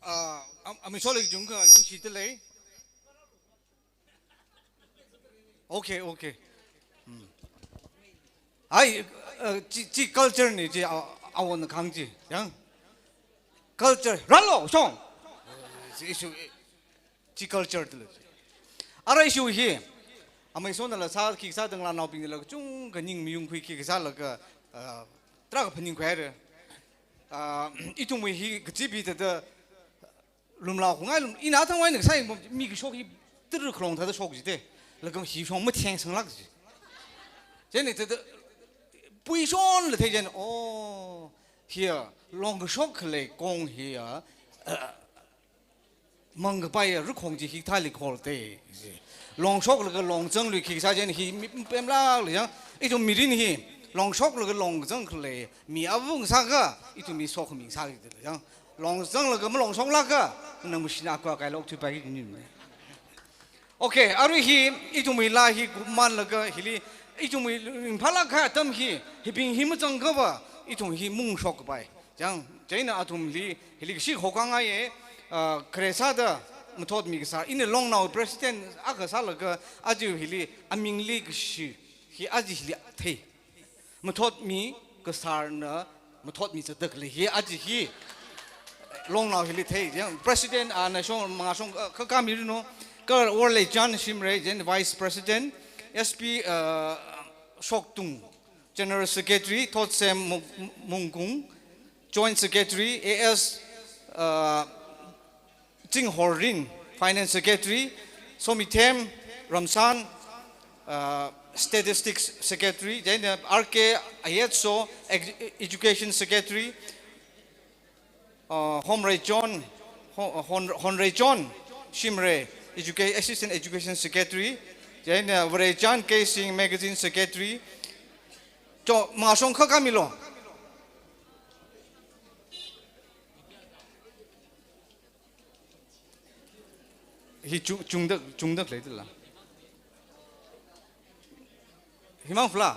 Ah, am-, amei soli jung ka ningshi te lei. Okay, okay. Hmm. Ai, uh, chi, chi culture ni chi, a, awon khang chi, yang. Culture, ralo, shong. Chi issue, chi culture tila. Ara issue hi, amei sona la sāki sā dang la naobing la chung ka ning miyung khui ki sā la ka, uh, tra ka phaning khui re. Uh, ithumwui hi kachibi ta da, lumlao khungai lum, ina thangwai na sai mi kashok hi tir khalong thāda shok jite. Laga hi shong matheng sanglak ji. Jeni thāda pui shon la thei jen, oh, hiya, long kashok khalei kong hiya, uh, mang kapaiya rukhong ji hithāli khol te ji. Long shok laga long zang lui khi sā jen hi mi pemlak le yang. Ithum mirin hi long shok laga long zang khalei mi avung sā ka, ithum mi sok mi sā ki te yang. Long zang laga malong shok laga, nang machine akwa kai lok thui pai ki ni. Okay, arui hi, ithumwui laa hi kuman laga hili, ithumwui ringphālak kha atam hi, hibing hi mazang kava, ithum hi mung shok pai. Chang, chieina athumli, hili kashi hokang ai e, ah, khare sāda, mathot mi kasā, ina longnao president akha sālaga, aja hili, amingli kashi, hi aja hili thei. Mathot mi kasārna, mathot mi zatak le hi aja hi. Longnao hili thei, yang president, ah, na shong, manga shong, ah, kaka mi rino, ka Worleijan Shimray, then vice president, S P, ah, Shoktung, general secretary, Thotsem Mung-, Mungkung, joint secretary, A S, ah, Chinghorin, Finance Secretary, Somithem Ramsan, uh, Statistics Secretary, then, uh, R K Ayetso, Ex-, Education Secretary, uh, Homrey John, Ho-, Hon-, Honrey John Shimray, Educa-, Assistant Education Secretary, then, uh, Varejan K Singh, Magazine Secretary. Cho, mashong kha kami lo. Hi chung, chungda, chungda lei tila. Himang fla.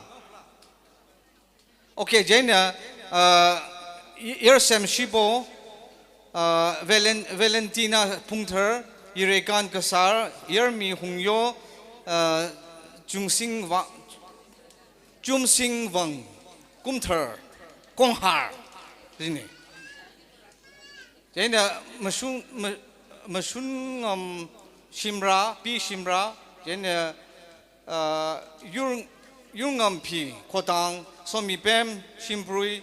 Okay, chieina, uh, Y-, Yersem Shibo, uh, Valen-, Valentina Pungthar, Yirekan Kasar, Yermi Hungyo, uh, Chungsing Wa-, Chumsing Wang, Kumthar, Konghar, zini. Chieina Mashun, Ma-, Mashun Ngam Shimra, P Shimra, chieina, uh, Yur, Yurngamphi Khotang, Somipem Shimprui,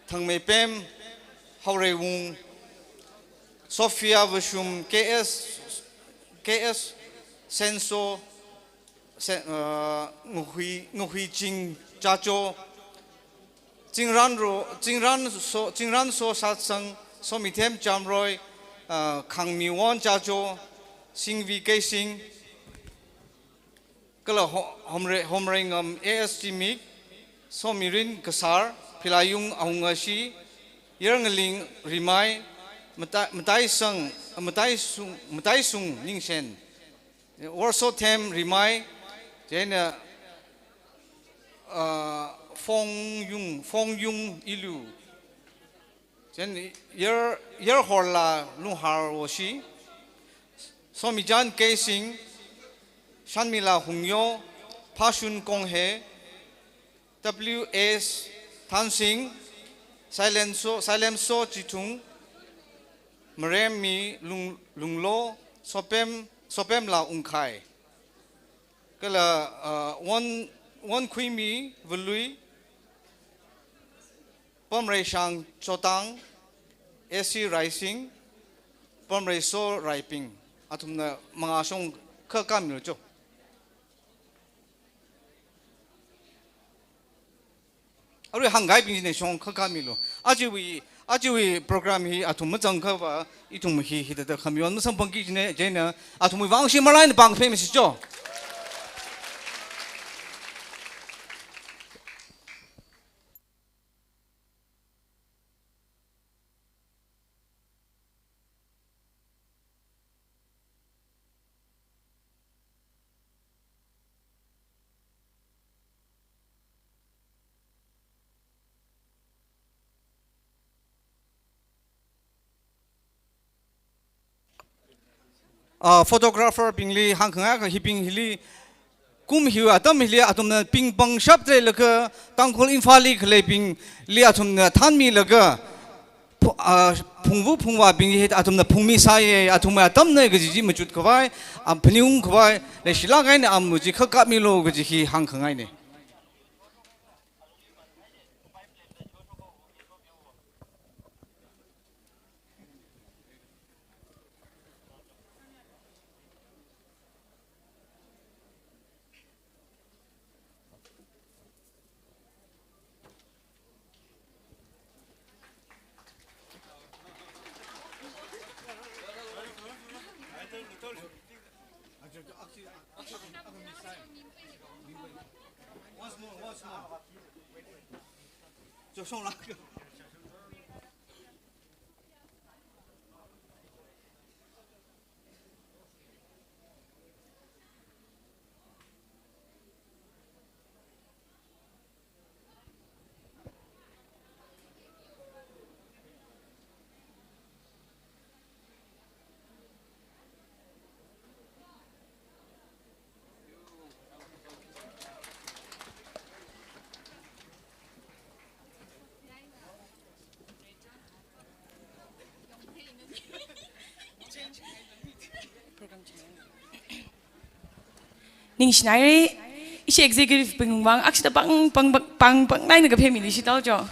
Thangmeipem Haoreiwung, Sophia Vashum, K S, K S Senso, Se-, uh, Nguhui, Nguhui Ching Chacho, Chingran Ro-, Chingran So-, Chingran So Satsang, Somithem Chamroy, uh, Khangmiwon Chacho, Singvi Keising, kala Ho-, Homre-, Homreingam A S Chimik, Somirin Kasar, Philayung Ahungashi, Yarngaling Rimai, Matai-, Mataisang, Mataisung, Mataisung Ningshen, Worsothem Rimai, chieina uh, Fongyung, Fongyung Ilu. Chieina Yer, Yerhorla Lunghar Woshi. Somichan Keishing, Shanmila Hungyo, Phashun Konghe, W S Thansing, Sailemso, Sailemso Chithung, Maremmi Lung, Lunglo, Sopem, Sopemla Ungkhai. Kala, uh, Won, Wonkhuimi Valui, Pamreishang Chotang, S C Raising, Pamreiso Raiping. Athumna mangā shongkha kamilu cho. Arui hāngkahaibing china shongkha kamilu. Ajawui, ajawui program hi athum mazangkhava, ithum hi hithāda khamiwon masamphangki kajina, chieina athumwui vang shimalaina pāng phemisi cho. Ah, photographer bingli hāngkhangai akha hibing hili kum hiwui atam hili athumna ping pangshap theilaga Tangkhul Imphalli khaleibingli athumna thanmilaga phu-, ah, phungvu phungvābing hi athumna phungmisai, athumwui atamna kaji chi machutkhavai, ah, phaningungkhavai leishilāk eina amu chi khakapmilu kaji hi hāngkhangaina. Ningshinaire, ishi executive bing vang akshida pāng, pāng, pāng, pāng, naina kaphemili shitao cho.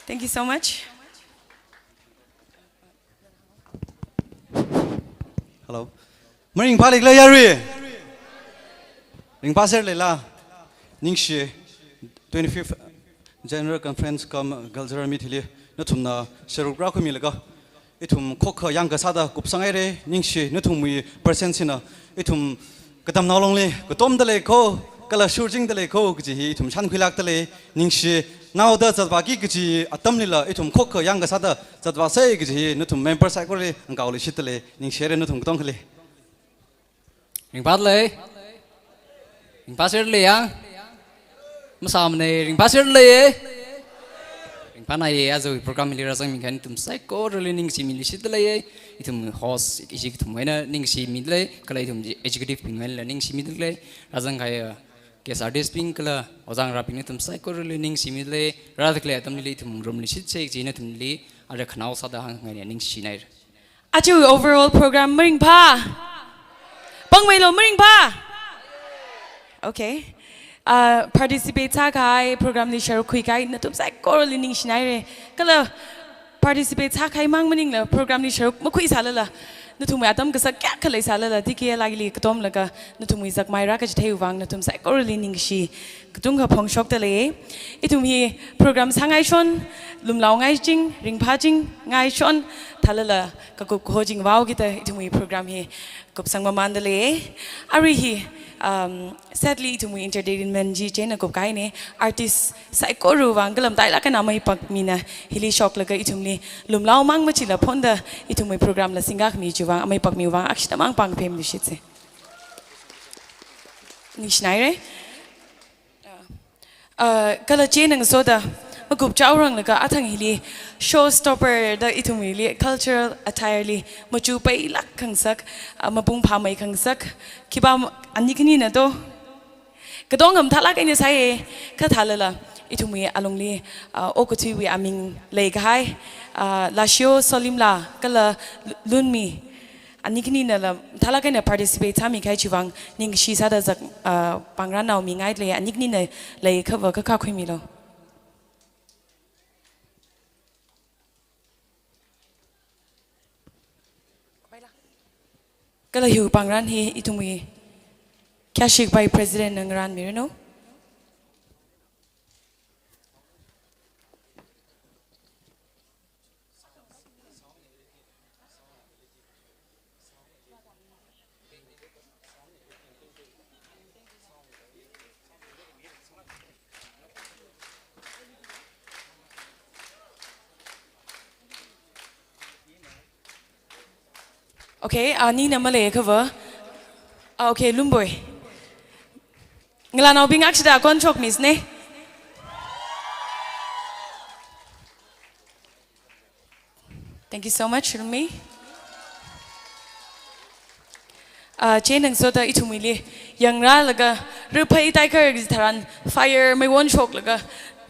Thank you so much. Hello. Maringphāli khala yarui? Ringphāserlala? Ningshi, twenty-fifth General Conference cum Cultural Meet hili nathumna sharuk rākhuimilaga ithum khokkha yangkasāda kupsanghaire. Ningshi, nathumwui presence hina ithum katamnao longli katomda lei kho, kala shurjingda lei kho kaji hi ithum shānkhuilākda lei. Ningshi, naoda zatvāki kaji atamlila ithum khokkha yangkasāda zatvāsei kaji hi nathum member saikorali ngakaoli shitda lei. Ningshire nathum katongkhali. Ringphāda lei. Ringphāserlei yang. Masāmane, ringphāserlei. Ringphānaiye, aja program hili rāzangmi kahai nathum saikorali ningshimili shitda lei. Ithum host, ishi ithum eina ningshimida lei, kala ithum executive bing einala ningshimida lei. Rāzangkahai guest artist bing kala ojāngarābing nathum saikorali ningshimida lei. Rāda khalei atamli ithum ngarumli shitsei kaji nathumli ara khanao sāda hāngngaina, ningshinaire. Aja overall program maringphā? Pāngmeilo, maringphā? Okay. Uh, participate sākahai, program li sharuk khuikahai nathum saikorali ningshinaire. Kala participate sākahai mang maningla, program li sharuk makhuisālala, nathumwui atam kasak kayākha leisālala, T K L I li katomlaga nathumwui zakmai rākachitheiwui vang nathum saikorali ningshi katongkha phongshokda lei. Ithum hi program sāngaishon, lumlaongaichingngaishon, thālala kakup kahojing vaokida ithumwui program hi kupsang mamānda lei. Arui hi, um, sadly ithumwui entertainment chi chieina kupkahaina. Artist saikorawui vang kala matailāk eina amaipakmina hili shoklaga ithumli lumlao mang machila phonda ithumwui program la singkakhami chiwui vang amaipakmiwui vang akshida mang pāng phemili shitsei. Ningshinaire. Uh, Uh, kala chieina ngasoda, makup chaoranglaga athang hili, showstopper da ithumwuili, cultural attire li, machu pailāk khangasak, uh, mapung phāmei khangasak, khipā ani khanina to. Katonga mathālāk eina sāya, kha thālala, ithumwui alungli, uh, okathuiwui aming leikahai, uh, Lashio Solimla, kala Lunmi, ani khaninala, mathālāk eina participate sāmikahai chiwui vang, ningshi sāda zak, uh, pāngrannaomingailei, ani khanina leikhava kakā khuimilu. Kala hiwui pāngran hi ithumwui khayāshi kapai President na ngarānmiranu. Okay, uh, anina maleikhava. Uh, okay, Lumboi. Ngalānaobing akshida kon chok miss ne. Thank you so much, Rumi. Uh, chieina ngasoda ithumwuili, yangrālaga, riphai taikar tharan, fire meiwon shoklaga,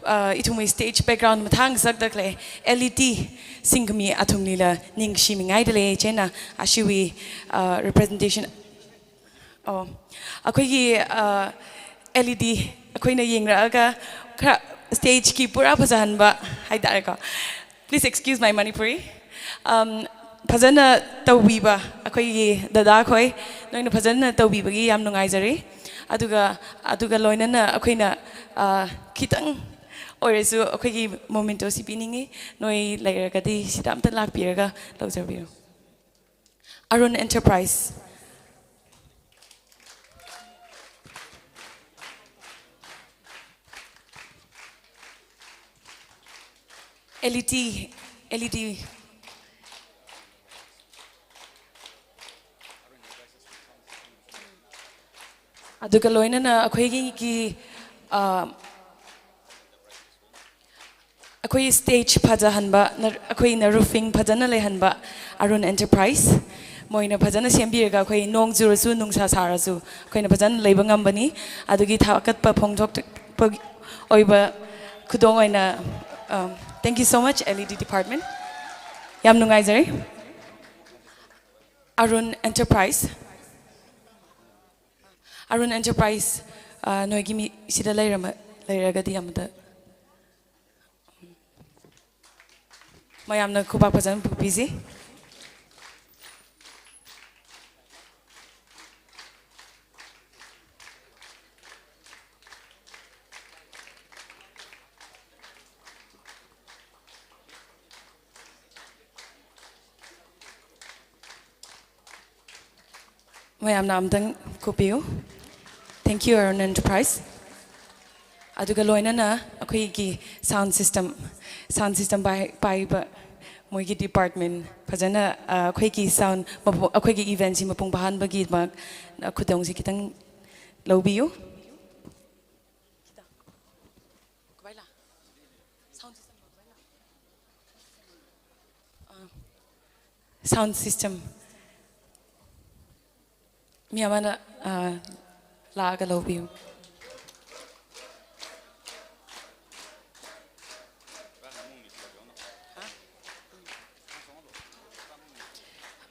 uh, ithumwui stage background mathāngasakda khalei, L E T, singkhami athumlila, ningshimingaidalei, chieina, ashiwui, uh, representation, oh, ꯑꯩꯈꯣꯏꯒꯤ, ꯑ, L E D ꯑꯩꯈꯣꯏꯅ ꯌꯦꯡꯔꯛꯑꯒ ꯈꯔ stage ꯀꯤ ꯄꯨꯔꯥ ꯐꯖꯍꯟꯕ ꯍꯥꯏꯇꯥꯔꯦꯀꯣ꯫ Please excuse my Manipuri. Um, ꯐꯖꯅ ꯇꯧꯕꯤꯕ ꯑꯩꯈꯣꯏꯒꯤ ꯗꯗꯥꯈꯣꯏ, ꯅꯣꯏꯅ ꯐꯖꯅ ꯇꯧꯕꯤꯕꯒꯤ ꯌꯥꯝ ꯅꯨꯡꯉꯥꯏꯖꯔꯤ꯫ ꯑꯗꯨꯒ, ꯑꯗꯨꯒ ꯂꯣꯏꯅꯅ ꯑꯩꯈꯣꯏꯅ, ꯑ, ꯈꯤꯇꯪ ꯑꯣꯏꯔꯁꯨ ꯑꯩꯈꯣꯏꯒꯤ memento ꯁꯤ ꯄꯤꯅꯤꯡꯉꯤ꯫ ꯅꯣꯏ ꯂꯩꯔꯒꯗꯤ ꯁꯤꯗ ꯑꯝꯇ ꯂꯥꯛꯄꯤꯔꯒ ꯂꯧꯖꯕꯤꯌꯨ꯫ Arun Enterprise. L E T, L E T. ꯑꯗꯨꯒ ꯂꯣꯏꯅꯅ ꯑꯩꯈꯣꯏꯒꯤ, ꯑ, ꯑꯩꯈꯣꯏ stage ꯐꯖꯍꯟꯕ, ꯅ-, ꯑꯩꯈꯣꯏꯅ roofing ꯐꯖꯅ ꯂꯩꯍꯟꯕ Arun Enterprise꯫ ꯃꯣꯏꯅ ꯐꯖꯅ ꯁꯦꯝꯕꯤꯔꯒ ꯑꯩꯈꯣꯏ ꯅꯣꯡ ꯆꯨꯔꯁꯨ, ꯅꯨꯡꯁꯥ ꯁꯥꯔꯁꯨ ꯑꯩꯈꯣꯏꯅ ꯐꯖꯅ ꯂꯩꯕ ꯉꯝꯕꯅꯤ꯫ ꯑꯗꯨꯒꯤ ꯊꯥꯒꯠꯄ ꯐꯣꯡꯗꯣꯛꯄꯒꯤ ꯑꯣꯏꯕ ꯈꯨꯗꯣꯡ ꯑꯣꯏꯅ, um, thank you so much, L E D department꯫ ꯌꯥꯝ ꯅꯨꯡꯉꯥꯏꯖꯔꯦ꯫ Arun Enterprise꯫ Arun Enterprise, ꯑ, ꯅꯣꯏꯒꯤ ꯃꯤ ꯁꯤꯗ ꯂꯩꯔꯝꯃ-, ꯂꯩꯔꯒꯗꯤ ꯑꯃꯗ ꯃꯌꯥꯝꯅ ꯈꯨꯕꯥꯛ ꯐꯖꯅ ꯈꯨꯕꯤꯁꯤ꯫ ꯃꯌꯥꯝꯅ ꯑꯝꯇꯪ ꯈꯨꯕꯤꯌꯨ꯫ Thank you, Arun Enterprise꯫ ꯑꯗꯨꯒ ꯂꯣꯏꯅꯅ ꯑꯩꯈꯣꯏꯒꯤ sound system, sound system ꯄꯥꯏ-, ꯄꯥꯏꯕ ꯃꯣꯏꯒꯤ department ꯐꯖꯅ, ꯑ, ꯑꯩꯈꯣꯏꯒꯤ sound ꯃꯄꯨ-, ꯑꯩꯈꯣꯏꯒꯤ event ꯁꯤ ꯃꯄꯨꯡ ꯐꯥꯍꯟꯕꯒꯤꯗꯃꯛ, ꯑ, ꯈꯨꯗꯣꯡꯁꯤ ꯈꯤꯇꯪ ꯂꯧꯕꯤꯌꯨ꯫ Sound system꯫ ꯃꯤ ꯑꯃꯅ, ꯑ, ꯂꯥꯛꯑꯒ ꯂꯧꯕꯤꯌꯨ꯫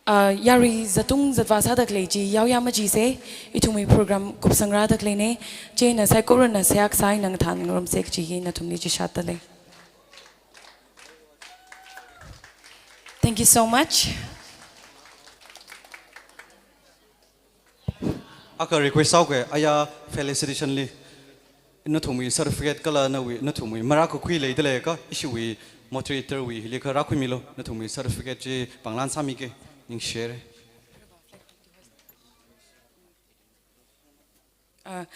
ꯑ, ꯌꯥꯔꯤ ꯖꯥꯇꯨꯡ ꯖꯥꯠꯚꯥ ꯁꯥꯗ ꯈꯂꯦ ꯆꯤ ꯌꯥꯎꯌꯥ ꯃꯆꯤꯁꯦ, ꯏꯊꯨꯡꯃꯤ program ꯀꯨꯞꯁꯪ ꯔꯥꯗ ꯈꯂꯦꯅꯦ, ꯆꯦꯅ ꯁꯥꯏꯀꯣꯔꯅ ꯁꯌꯥꯛ ꯁꯥꯏ ꯅꯪ ꯊꯥꯟ ꯉꯔꯝ ꯁꯦꯛ ꯆꯤꯒꯤ ꯅꯊꯨꯝꯅꯤ ꯆꯤ ꯁꯥꯠꯇ ꯂꯩ꯫ Thank you so much. Aka request sāuke, aya felicitation li, nathumwui certificate kala nawui, nathumwui marākakhui leida leiakha, ishiwui moderator wui hili kha rākhuimilu, nathumwui certificate chi pānglan sāmike, ningshire. Ah,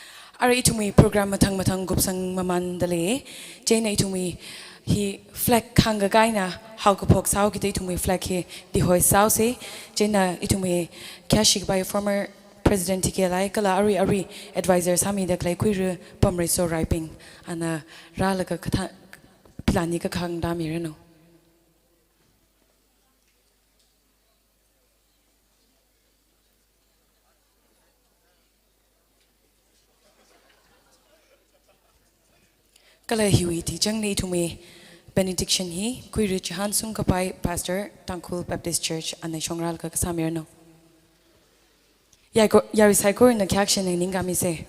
ara ithumwui program mathang mathang kupsang mamanda lei. Chieina ithumwui hi flag khangga kaina haokaphok sāhaokida ithumwui flag hi dehoist sāhaose. Chieina ithumwui khayāshi kapai former President T K Lai kala arui arui advisor sāmida khalei Khuira Pamreiso Raiping, ana rālaga katha plan hi kakhangda miranu. Kala hiwui tichangli ithumwui benediction hi Khuira Chihansung Kapai, Pastor, Tangkhul Baptist Church, ana shongrālaga kasā miranu. Yaiko-, yarui saikorana khayākshi ningkamise.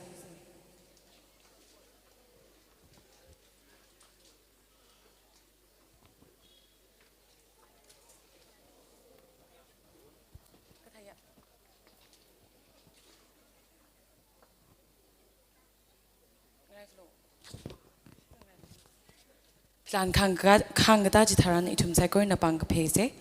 Plan khangka-, khangkatā chitharan ithum saikorana pāng kapheise.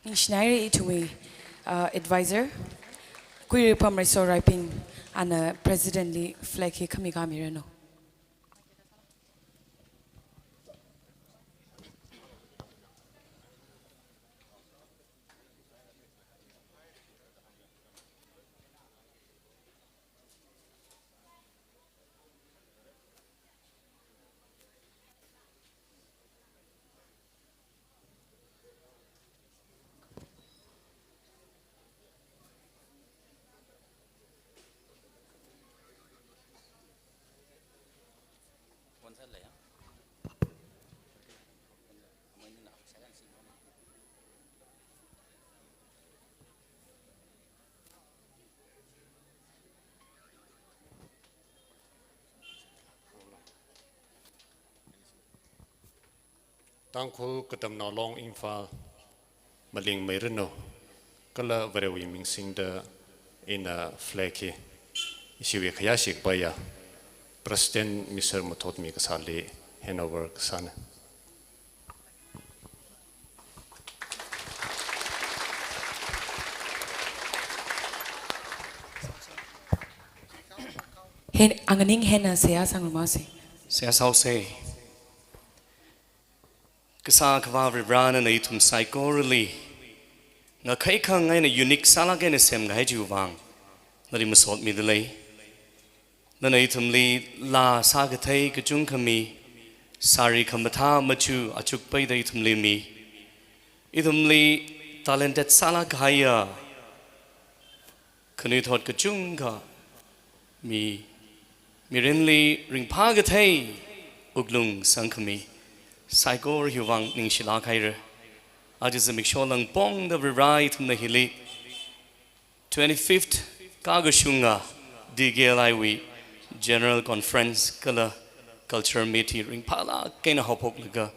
Ningshinaire ithumwui, uh, advisor, Khuira Pamreiso Raiping, ana president li flag hi khami kamiranu. Tangkhul Katamnao Long Imphal, malingmeiranu, kala Varewui ming singda ina flag hi ishiwui khayāshi kapaiya President Mister Muthotmi kasāli handover kasāna. Hen, anganing hena seihā sāngarumase. Seihā sāose. Kasā Akhava Varivarā, nana ithum saikorali ngakhai khangai eina unique sālāk eina semkahai chiwui vang nali masotmida lei. Nana ithumli laa sākathei kachungkha mi, sari khamathā machu achuk peida ithumli mi. Ithumli talented sālāk kahaiya khanuithot kachungkha mi, mirinli ringphākathei wuklung sangkhami, saikora hiwui vang ningshilāk haira. Aja zimiksho langpongda Varivarā ithumna hili twenty-fifth kakashunga D K L I wui General Conference kala Culture Meet hi ringphālāk eina haophoklaga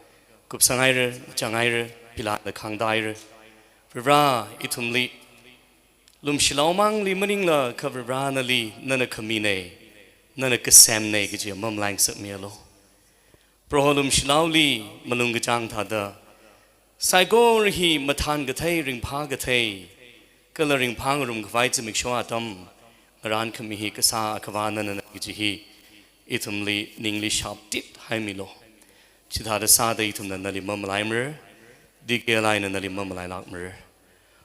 kupsang haira, chang haira, pilānda khangda haira. Varivarā ithumli lumshilao mangli maningla kha Varivarā nali, nana khamina, nana kasemna kaji mamalai ngasakmialu. Proho lumshilaoli malung kachāng thāda saikora hi mathānkathei, ringphākathei kala ringphāngarum khavai zimiksho atam ngarānkhami hi Kasā Akhava nana kaji hi ithumli ningli shaptit haimilu. Chithāda sāda ithumna nali mamalaimara, D K L I na nali mamalailākmara.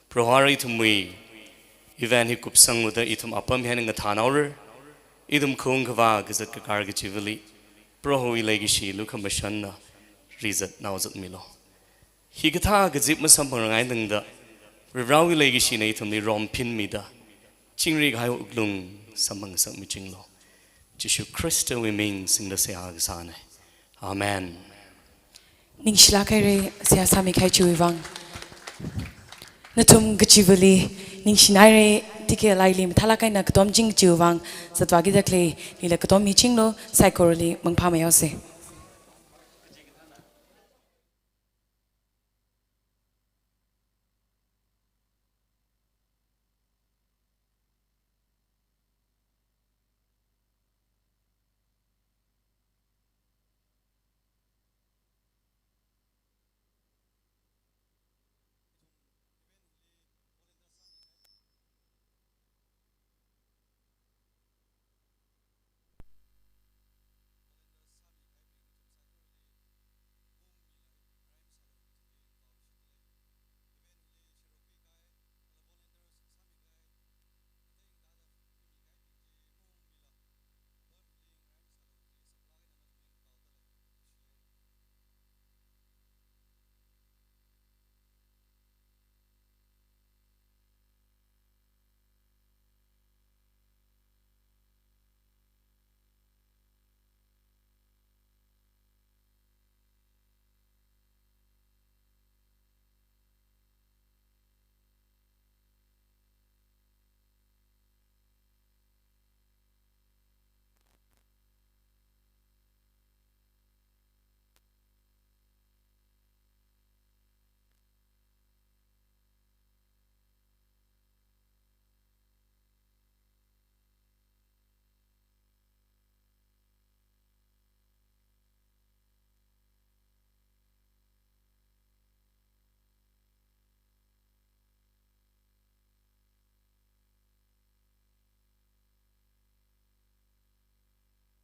Proho ara ithumwui event hi kupsangluda ithum apam hi eina ngathānhaora, ithum khaung khavā kazat kakar kachivali Prohowui leikashi lukhamashanna rizatnao zatmilu. Hikathā kazip masamphangrang eina tangda Varivarāwui leikashina ithumli romphinmida chingri kahai wuklung samphang ngasakmichinglu. Jishu Khristawui ming singda seihā kasāna. Amen. Ningshilāk haira seihā sāmikahai chiwui vang. Nathum kachivali ningshinaira, D K L I li mathālāk eina katomching chiwui vang, zatvākida khalei nila katom michinglu, saikorali mangphāmei haose.